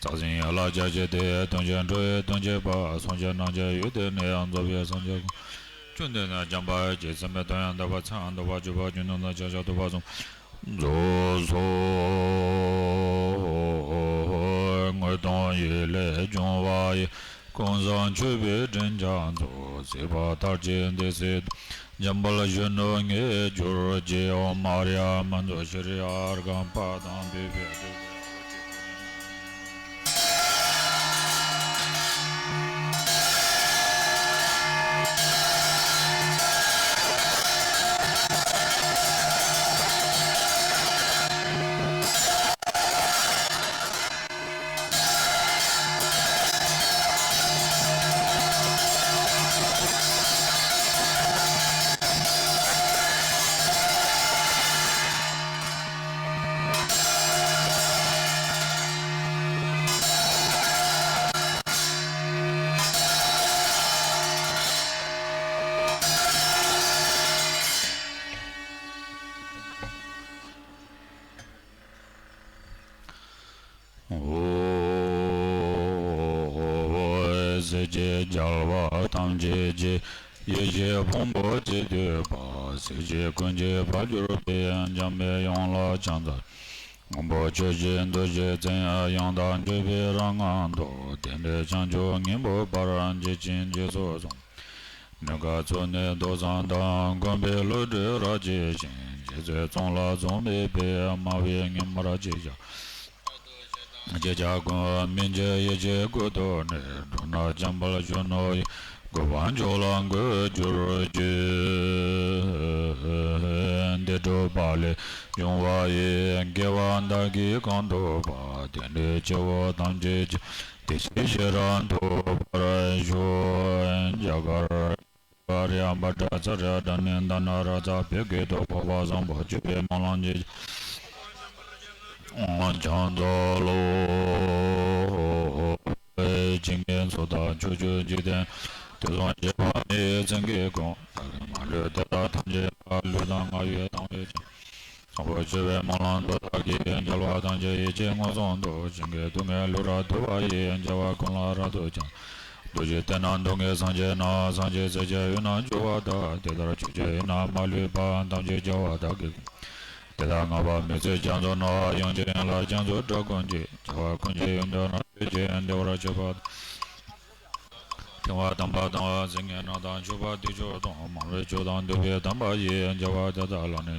རྩ་བཞིན་ཡན་ལག་བརྒྱད་ཀྱི་སྟེང་། དོན་ཆེན་འགྲོ་བའི་དོན་བྱེད་པ། སངས་རྒྱས་རྣམས་ཀྱི་ཡུལ་དེ་ནས། རྫོགས་པའི་སངས་རྒྱས་ཀུན། བཅོམ་ལྡན་འདས་འཇམ་དཔལ་གྱི་སེམས་དཔའི་དོན་ཡང་དག་པ། མཚན་ཡང་དག་པ། སྤྱོད་པ་རྒྱུད་དོན་དང་བྱ་བྱེད་ཐུབ་པ་གསུམ། རྫོགས་སོ། དངོས་དང་ཡུལ་ལས་བྱུང་བ་ཡི། ཀུན་བཟང་མཆོད་པའི་སྤྲིན་ཀྱང་རྫོགས། སྲིད་པ་མཐར་ཕྱིན་བདེ་གཤེགས། འཇམ་དཔལ་གཞོན་ནུ་ངས་སྒྱུར་བགྱི། ཨོཾ་མ་རྱ་མ་ཛོ་ཤྲི་ཡ་ཨརྒྷཾ་པ་དཾ་བི་བྷ་དུ། གསེར་གྱི་རྒྱལ་བ་ཐམས་ཅད་ཀྱི། ཡེ་ཤེས་ཕུང་པོ་གཅིག་ཏུ་སྤངས། སྲིད་ཞིའི་ཀུན་གྱི་དཔལ་གྱུར་པའི། འཇམ་དཔལ་དབྱངས་ལ་ཕྱག་འཚལ། མགོན་པོ་ཆོས་ཀྱི་འདུ་བྱེད་ཅན། ཡང་དག་འདུས་པའི་རང་ངམ་ཐོབ། དེ་འདྲའི་བྱང་ཆུབ་སྙིང་པོ་པར། འཇིགས་ཆེན་རྗེས་སུ་བཟུང་། གནོད་འགག་ཚོགས་ནི་ཟློག་ཙམ་དང་། མགོན་པོའི་བློ་གྲོས་རབ་ཆེས་ཤིང་། རྗེ་བཙུན་གཙུག་ལག་བཟུང་མེད་པའི། སྨྲ་བའི་སྙིང་པོར་ཅི་བྱ། ཅི་བྱ་ཀུན་སྨིན་བྱེད་ཡེ་ཤེས་སྐུ་ཐོབ་ནས། འགྲོ་རྣམས་འཇམ་དཔལ་གཞོན་ནུ་ཡི། གུས་པས་མཆོག་ལ་འགོད་གྱུར་ཅིག། འདི་སྒྲུབ་པ་ལས་བྱུང་བ་ཡི། དགེ་བ་བདག་གིས་གང་ཐོབ་པ། དེ་འདྲའི་སྐྱེ་བོ་ཐམས་ཅད་ཀྱང་། བདེ་གཤེགས་ཤེས་རབ་ཐོབ་པར་ཤོག། རྒྱ་གར། ཨཱརྱ་བྷ་དྲ་ཙརྱ་དྲ་ནི་དྷ་ན་ར་ཙ་བྷེ་གེ་ཏོ། འཕགས་པ་བཟང་པོ་སྤྱོད་པའི་སྨོན་ལམ་གྱི་ཕྱག་འཚལ་ལོ། བྱིན་གྱིས་ཚོགས་དང་ཕྱོགས་བཅུའི་འཇིག་རྟེན། དུས་གསུམ་གཤེགས་པ་མི་ཡི་མཚན་གྱིས་བསྐོར། བདག་གིས་མ་ལུས་དེ་དག་ཐམས་ཅད་ཀྱང་། ལུས་དང་ངག་ཡིད་དང་བས་ཀྱང་། བཟང་པོ་སྤྱོད་པའི་སྨོན་ལམ་མཐུ་དག་གིས། རྒྱལ་བ་ཐམས་ཅད་ཡིད་ཀྱིས་མངོན་སུམ་དུ། བྱིན་གྱིས་སྟོང་ངེར་ལུས་རབ་ཐོབ་པ་ཡི། རྒྱལ་བ་ཀུན་ལ་རབ་ཏུ་ཕྱག་འཚལ། རྡོ་རྗེ་སྟེང་ན་སྡུག་བསྔལ་སངས་རྒྱས་ན། སངས་རྒྱས་སྲས་ཀྱི་དབུས་ན་བཞུགས་པ་དག། དེ་ལྟར་ཆོས་ཀྱི་དབུས་ན་མ་ལུས་པ། ཐམས་ཅད་རྒྱལ་བ་དག་གིས་བསྐོར། དེ་དག་བསྔགས་པ་མི་ཚད་རྒྱ་མཚོ་རྣམས། དབྱངས་ཅན་ཡན་ལག་རྒྱ་མཚོའི་སྒྲ་ཀུན་གྱིས། རྒྱལ་བ་ཀུན་གྱི་ཡིད་འཕྲོག་རབ་གྱུར་ཅིག། བདེ་བར་གཤེགས་པ་དང་། ཕྲེང་བ་དམ་པ་དང་། སེང་གེ་སྣ་དང་ཕྱུ་པ་དུས་མཆོག་དང་། མང་བའི་ཕྱོགས་དང་འདུས་པའི་དམ་པ་ཡི། རྒྱལ་བ་དེ་དག་ལ་ནི།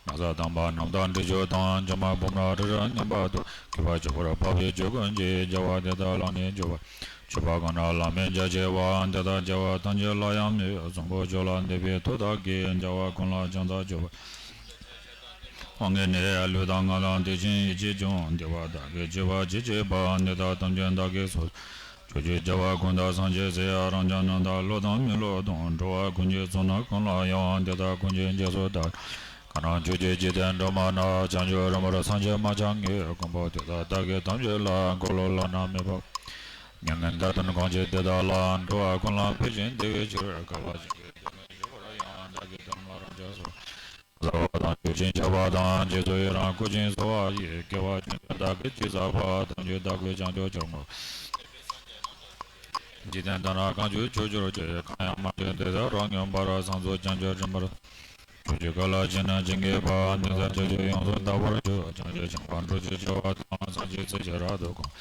ན་བཟའ་དམ་པ་རྣམ་དག་འབྲི་ཆུ་དང་། བྱེ་མ་བུམ་ནག་རི་རབ་མཉམ་པ་དང་། མཁས་པ་ཆོས་སྐོར་འཕགས་པའི་ཆོས་ཀུན་གྱི། རྒྱལ་བ་དེ་དག་ལ་ནི་སྤྱོད་པ། མཆོད་པ་གང་རྣམས་བླ་མེད་རྒྱ་ཆེ་བ། དེ་དག་བྱ་བ་ཐམས་ཅད་ལ་ཡང་མོས། བཟང་པོ་སྤྱོད་ལ་འདུད་པའི་ཐུགས་དག་གིས། རྒྱལ་བ་ཀུན་ལ་ཕྱག་འཚལ་མཆོད་པ། དབང་གིས་ནི་ལུས་དང་ངག་དང་། དེ་བཞིན་ཡིད་ཀྱིས་ཀྱང་། འདུལ་བ་བདག་གིས་སྤྱོད་པ་ཅི་མཆིས་པ། འདི་དག་ཐམས་ཅད་བདག་གིས་སོ། ཕྱོགས་བཅུའི་རྒྱལ་བ་ཀུན་བདག་སངས་རྒྱས་སྲས། རང་ཅག་རྣམས་དང་ཀླུ་དང་མི་ཀླུ་དང་། འགྲོ་བ་ཀུན་གྱི་ཚོགས་རྣམས་ཀུན་ལ་ཡང་། འདི་དག་ཀུན་གྱི་རྗེས་སུ་བདག་གང་རྣམས་ཆོས་ཀྱི་འཇིག་རྟེན་སྒྲོན་མ་རྣམས། བྱང་ཆུབ་རིན་པོར་སངས་རྒྱས་མ་ཆགས་སྔོན། མགོན་པོ་དེ་དག་བདག་གིས་ཐམས་ཅད་ལ། འཁོར་ལོ་བླ་ན་མེད་པ། མྱ་ངན་འདའ་སྟོན་གང་བྱེད་དེ་དག་ལ། འགྲོ་བ་ཀུན་ལ་ཕན་ཞིང་བདེ་བའི་ཕྱིར། བསྐལ་པ་བཞི་བརྒྱའི་དུས་མིན་བཞུགས་པར་ཡང་། བདག་གིས་ཐོག་མར་རང་ཅག་སོགས། ཟ་བ་དང་མཆོད་ཅིང་བྱ་བ་དང་། རྗེས་སུ་ཡི་རང་བསྐུལ་ཞིང་གསོལ་བ་ཡི། དགེ་བ་ཅུང་ཟད་བདག་གིས་ཅི་བསགས་པ། ཐམས་ཅད་བདག་གིས་བྱང་ཆུབ་ཕྱིར་བསྔོ། འཇིག་རྟེན་དག་རྣམས་གང་བྱུང་ཆོས་སྦྱོར་ཅན། གང་ཡང་མ་བྱོན་དེ་དག་རང་ངོ་མ། བསང་གསོལ་བྱང་ཆུབ་རིམ་པར། ཕྱོགས་བཅུའི་བསྐལ་པ་ཕྱི་ནང་ཇི་སྙེད་པ། འདི་དག་ཕྱོགས་བཅུར་ཡོངས་སུ་དག་པར་གྱུར། བྱང་ཆུབ་ཤིང་དཔལ་འབྲུ་བཅུད་འཆང་བ་དང་། སངས་རྒྱས་སྲས་ཀྱི་རབ་ཏུ་དགོངས།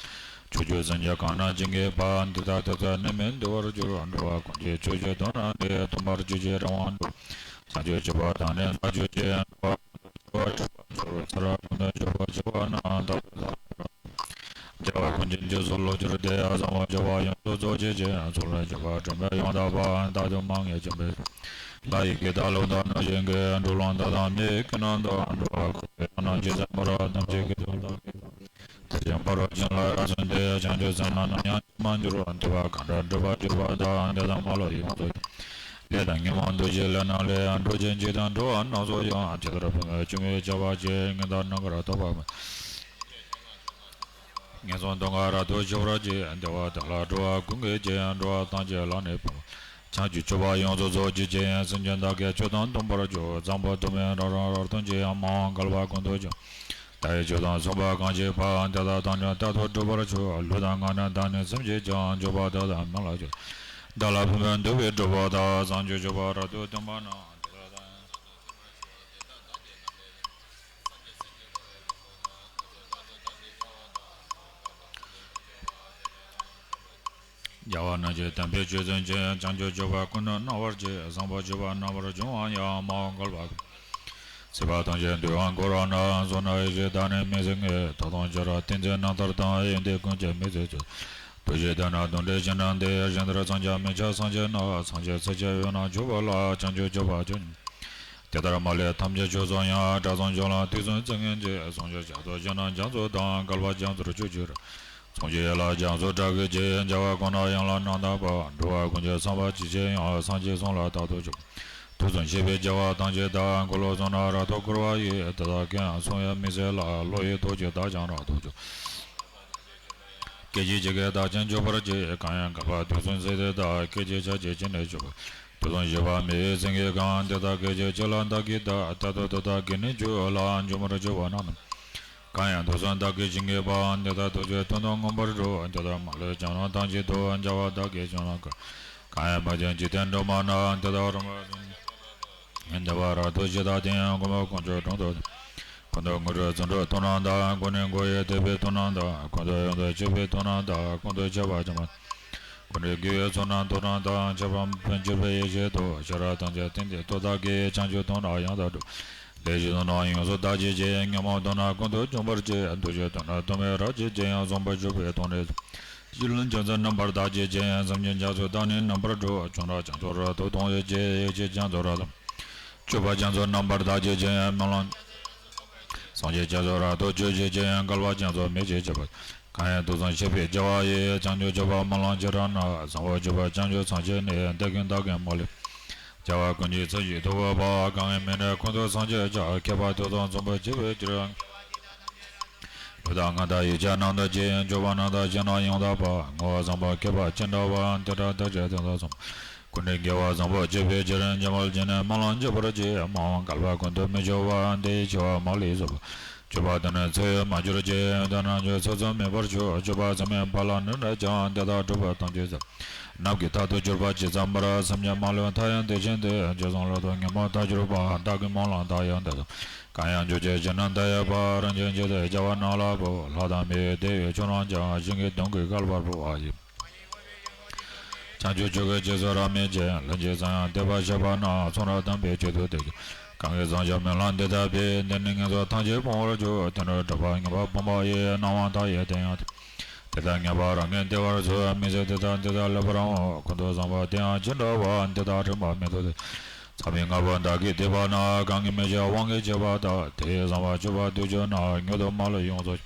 ཕྱོགས་བཅུའི་སེམས་ཅན་གང་རྣམས་ཇི་སྙེད་པ། འདི་དག་ཐོས་བསམ་ནི་མིན་འདུལ་བར་འགྱུར། འགྲོ་བ་ཀུན་གྱི་ཕྱོགས་བཅུའི་དོན་རྣམས་ཏེ། སྟོན་པར་གྱུར་ཅིང་རིམ་པར་འགྲོ། བྱང་ཆུབ་སྤྱོད་པ་དང་ནི་ལྷ་ཆོས་ཅན། འགྲོ་བ་ཀུན་ཏུ་སྤྱོད་པ་སྤྱོད་པར་འགྱུར་བ་ཚུལ་ཁྲིམས་དང་སྤྱོད་པ་ཀུན་ཏུ་སྤྱོད་པ་རྣམས་དག་པའི་ལྷ། རྒྱལ་བ་ཀུན་གྱི་རྗེས་སུ་བློ་གྱུར་ཏེ། བཟང་པོ་སྤྱོད་པ་ཡོངས་སུ་རྫོགས་བྱེད་ཅིང་། ཚུལ་ཁྲིམས་སྤྱོད་པ་སྒྲིམ་པས་ཡང་དག་པ། རྟག་ཏུ་མ་ངེས་འཇོམས་པའི་ལྷ་ཡི་གེ་དང་ཀླུ་དང་གནོད་སྦྱིན་གྱི། འབྲུག་ལོང་དག་དང་མི་ཡི་གེ་རྣམས་དང་། འགྲོ་བ་ཀུན་གྱི་ཡང་ན་ཇི་ཙམ་པར་ཐམས་ཅད་ཀྱི་དོན་དག་གི། དེ་བཞིན་ཕ་རོལ་ཕྱིན་ལ་རབ་གསལ་ཏེ། བྱང་ཆུབ་སེམས་ལ་ནམ་ཡང་ཇི་མ་འགྱུར། འདུལ་བ་གང་འདྲ་སྒྲུབ་པར་གྱུར་པ་དག་འདི་དག་མ་ལུས་ཡོངས་སུ་ལས་དང་ཉོན་མོངས་འདུ་བྱེད་ལས་རྣམས་ལས། འགྲོ་ཆེན་བྱེད་དང་འགྲོ་བ་རྣམས་སུ་ཡང་། ཇི་ལྟར་ཕུང་པོའི་ཆུ་མིག་ཆགས་པ་བཞིན། ངན་དང་རྣམ་དཀར་ཐོགས་པ་མེད། ངན་སོང་སྡུག་བསྔལ་རབ་ཏུ་ཞི་བར་བྱེད། འདུལ་བ་དག་ལ་འགྲོ་བ་ཀུན་གྱི་རྗེ། འགྲོ་བ་ཐམས་ཅད་ལ་ནི་ཕན་པ། བྱང་ཆུབ་སྤྱོད་པ་ཡོངས་སུ་རྫོགས་བྱེད་ཅིང་། སེམས་ཅན་དག་གི་ཆོས་དང་མཐུན་པར་སྤྱོད། བཟང་པོ་དུ་མས་རང་རང་རབ་ཏུ་འབྱེད། མ་འོངས་བསྐལ་པ་ཀུན་ཏུ་ཀྱང་། བདག་གིས་ཆོས་དང་མཚུངས་པ་གང་བྱས་པ། དེ་དག་ཐམས་ཅད་རྟག་ཏུ་སྒྲུབ་པར་ཤོག་ལུས་དང་ངག་དང་བརྡ་ནི་སེམས་ཀྱིས་ཀྱང་། འཇུག་པ་དག་དང་མི་ལ་སྤྱོད། བདག་ལ་ཕན་པའི་འདུན་པས་སྒྲུབ་པ་དག་བཟང་སྤྱོད་སྤྱོད་པ་རབ་ཏུ་སྟོན་པ་རྣམས། དེ་དག་དང་རྒྱལ་བ་རྣམས་ཀྱི་དམ་པའི་ཆོས་སེམས་ཅན། བྱང་ཆུབ་སྤྱོད་པ་ཀུན་ཏུ་སྣང་བར་བྱེད། བཟང་པོ་སྤྱོད་པ་རྣམ་པར་སྦྱོང་བ་ཡང་། མ་འོངས་བསྐལ་པ་ཀུན། སྲིད་པ་ཐམས་ཅད་འདུལ་བར་འགོད་རབ་ན། གསུང་ནི་ཡེ་ཤེས་བདག་ནི་མི་ཟད་ངེས། ཐོས་དང་སྤྱན་རས་བསྟན་འཛིན་རྣམ་ཐར་དང་། ཡོན་ཏན་ཀུན་གྱི་མི་ཚེ་མཆོད། ཐུགས་རྗེ་ལྡན་ན་དུང་འདྲ་ཞིང་དྲང་སྟེ། གཞན་དོན་མཚོན་ཆ་མི་འཆའ་སངས་རྒྱས་རྣམས། སངས་རྒྱས་སྲས་ཀྱི་འོད་རྣམས་མཆོད་པ་ལ། བྱང་ཆུབ་སྤྱོད་པ་སྤྱོད་ནི། དེ་ལྟར་མ་ལུས་ཐམས་ཅད་མཆོག་གསུམ་ཡང་། དགྲ་བཅོམ་མཆོག་ལ་དུས་གསུམ་བརྩེ་བརྔོས་ཏེ། བྱང་ཆུབ་རྒྱ་མཚོ་ཞིང་རྣམས་རྒྱ་མཚོ་དང་། བསྐལ་པ་རྒྱ་མཚོར་སྤྱོད་ཕྱིར། མཚོན་ཆའི་ཡན་ལག་རྒྱ་མཚོ་དགྲ་བགེགས་ཀྱི། རྒྱལ་བ་ཀུན་ལ་ཡང་ལ་རྣམ་དག་པ། འགྲོ་བ་ཀུན་གྱི་བསམ་པ་ཇི་བཞིན་དབྱངས། སངས་རྒྱས་གསུང་ལ་རྟག་ཏུ་སྤྱོད། དུས་གསུམ་གཤེགས་པའི་རྒྱལ་བ་ཐམས་ཅད་དག་འཁོར་ལོ་གསུམ་རྣམས་རབ་ཏུ་བསྐོར་བ་ཡི། དེ་དག་གི་ཡང་གསུང་བའི་མི་ཚད་ལ། བློ་ཡི་ཐུགས་ཀྱིས་བདག་ཀྱང་རབ་ཏུ་སྤྱོད། སྐད་ཅིག་གཅིག་གིས་བདག་ཀྱང་འཇུག་པར་བྱེད། གང་ཡང་བསྐལ་པ་དུས་གསུམ་ཚེ་འདི་དག་སྐད་ཅིག་ཆར་གྱི་ཕྱིར་ནི་འཇུག་པ། དུས་གསུམ་བཞི་པ་མི་ཡི་སེང་གེ་གང་། དེ་དག་སྐད་ཅིག་གཅིག་ལ་བདག་གིས་བཏབ། རྟག་ཏུ་དེ་དག་གི་ནི་རྒྱུད་ལ། འབྱུང་བར་འགྱུར་བ་རྣམས་རྣམས། གང་ཡང་དུས་གསུམ་བདག་གིས་ཇི་སྙེད་པ། འདི་དག་ཐམས་ཅད་དོན་དུ་མངོན་པར་སྒྲུབ། དེ་དག་མ་ལུས་བྱང་སྣང་ཐམས་ཅད་དུ། རྒྱལ་བ་བདག་གིས་ཀུན་ལ་བསྐུལ། གང་ཡང་མ་བྱོན་འཇིག་རྟེན་སྒྲོན་མ་རྣམས། དེ་དག་རིམ་པར་བདག་ཉིད་ཀྱིས། འདུལ་བ་རབ་ཏུ་ཞི་དང་ལྡན། མགོན་པོ་དཀོན་མཆོག་དྲུང་དུ་བསྟེན། ཀུན་ཏུ་དངོས་གྲུབ་རྫུ་འཕྲུལ་ཐོབ་རྣམས་དང་། ཀུན་ནས་འགོག་པའི་དད་པའི་ཐོབ་རྣམས་དང་། ཀུན་ཏུ་ཡོངས་སུ་གཅེས་པའི་ཐོབ་རྣམས་དང་། ཀུན་ཏུ་ཁྱབ་པ་ཅན་མ། ཀུན་ནས་དགེ་བའི་ཚོགས་རྣམས་ཐོབ་རྣམས་དང་། ཁྱབ་པ་མི་འགྱུར་བའི་ཡེ་ཤེས་མཐོ། ཤེས་རབ་ཐམས་ཅད་སྟོང་ཉིད་ཐོབ་བདག་གིས། བྱང་ཆུབ་ཐོབ་རྣམས་ཡང་དག་སྒྲུབ། ལས་ཀྱི་བསོད་ནམས་ཡོངས་སུ་དག་བྱེད་ཅིང་། ཉོན་མོངས་དུག་རྣམས་ཀུན་ཏུ་འཇོམས་པར་བྱེད། འདུ་བྱེད་དུག་རྣམས་དུ་མས་རབ་བྱེད་ཅིང་། བཟང་པོ་སྤྱོད་པའི་དོན་ནི། སྤྱོད་ལམ་རྒྱ་མཚོ་རྣམ་པར་དག་བྱེད་ཅིང་། སེམས་ཅན་རྒྱ་མཚོ་དག་ནི་རྣམ་པར་སྒྲོལ། ཁྱུང་དག་རྒྱ་མཚོ་རབ་ཏུ་དོང་བྱེད་ཅིང་། ཡེ་ཤེས་རྒྱ་མཚོ་རབ་ཏུ། སྤྱོད་པ་རྒྱ་མཚོ་རྣམ་པར་དག་བྱེད་ཅིང་། སྨོན་ལམ། སངས་རྒྱས་རྒྱ་མཚོ་རབ་ཏུ་སྤྱོད་བྱེད་ཅིང་། བསྐལ་པ་རྒྱ་མཚོ་མེ་བྱེད་བྱེད་པ། གང་ཡང་དུག་གསུམ་གཤེགས་པའི་རྒྱལ་བ་ཡིས། བྱང་ཆུབ་སྤྱོད་པ་སྨོན་ལམ་ཇི་ལྟར་ན། བཟང་པོ་སྤྱོད་པ་བྱང་ཆུབ་སངས་རྒྱས་ནི། འདི་ཀུན་བདག་གིས་མ་ལུས། རྒྱལ་བ་ཀུན་གྱི་ཚུལ་བཞིན་ཐུབ་པ། གང་གི་མིང་ནི་ཀུན་ཏུ་སངས་རྒྱས་ཀྱང་། མཁས་པ་ཐུབ་དང་བཟང་པོ་སྤྱོད་པའི་ཕྱིར། ལུས་དང་ངག་དང་ཡིད་ཀྱི་རྣམ་རྟོག་གཅིག་འཇུག་པ་རྣམས་དང་ཞི་གནས་ཡང་དག་པ། བསྔོ་བ་བཟང་པོ་མཁས་པ་ཅི་འདྲ་བ། དེ་འདྲ་བདག་ཅག་དེ་དག་བསམ། ཀུན་ནས་དགེ་བ་བཟང་པོ་སྤྱོད་པའི་ཕྱིར། འཇམ་དཔལ་ཅན་ནི་སྨོན་ལམ་འཇུག་པར་བྱེད། མ་འོངས་བསྐལ་པ་ཀུན་ཏུ་མི་འཆོར་བ། འདི་ཡི་ཆེ་བ་མ་ལུས་སོ། སྤྱོད་པ་དེ་ནི་ཚེ་འཕོས་མ་གྱུར་ཅིག་དེ་རྣམས་ཀྱི་ཚོད་ཚོད་མེད་པར་ཤོག་སྤྱོད་པ་ཚད་མེད་པ་ལ་ནི་འདྲ་ཀྱང་། དེ་དག་སྒྲུབ་པ་ཐམས་ཅད་ཚེ་རབས་ཀྱི་མཐར་ཐུག་གྱུར་པ་ཇི་ཙམ་པར། སེམས་ཅན་མ་ལུས་མཐའ་ཡས་དེ་བཞིན་ཏེ། ཇི་ཙམ་ལུས་དང་ཉོན་མོངས་མཐར་གྱུར་པ། བདག་གི་སྨོན་ལམ་མཐའ་ཡས་དེ་ཙམ། གང་ཡང་འཇུག་ཅིང་ཞི་གནས་མཐའ་ཡས་པ། རིན་ཆེན་འཇིག་རྟེན་རྒྱལ་བ་རྣམས་ལ་འབུལ། ལྷ་དང་མིའི་དེ་ཡི་ཆོས་རྣམས་ཀྱང་། ཞིང་གི་དོན་ཀུན་བསྐལ་པར་འཕོ་བ་ཡི། བྱང་ཆུབ་མཆོག་གི་རྗེས་སུ་རབ་སྨིན་ཅིང་། ལྷུན་གྱིས་བཟང་ཡང་དད་པ་བྱེད་པ་རྣམས། མཚུངས་རབ་དམ་པའི་ཆོས་སུ་དེ་ཀྱང་ གང་གིས་བཟང་སྤྱོད་སྨོན་ལམ་འདི་དག་འབད། དེ་ནི་ངན་སོང་ཐམས་ཅད་སྤོང་བར་འགྱུར། དེ་ནི་སྒྲིབ་པ་ངན་པ་སྤངས་པ་ཡི། སྣང་བ་མཐའ་ཡས་དེ་ཡང་དག་དེ་དག་ངེས་པར་ངས་བདེ་བར་གསོས། མི་ཚེ་འདི་དག་འདི་དག་ལེགས་པར་འོང་། ཀུན་ཏུ་བཟང་པོ་དེ་ཡང་ཅི་འདྲ་བ། འདི་དག་དྲན་པ་མེད་དོ་ཏེ། མཚམས་མེད་ལྔ་པོ་བདག་གིས་བསྡུས་པ་ན། གང་གིས་མི་ཕྱེད་དབང་གིས་བྱས་པ་དག་དེ་ཡི་བཟང་པོ་སྤྱོད་པ་དུས་གཅིག་ན། མྱུར་དུ་མ་ལུས་ཡོངས་སུ།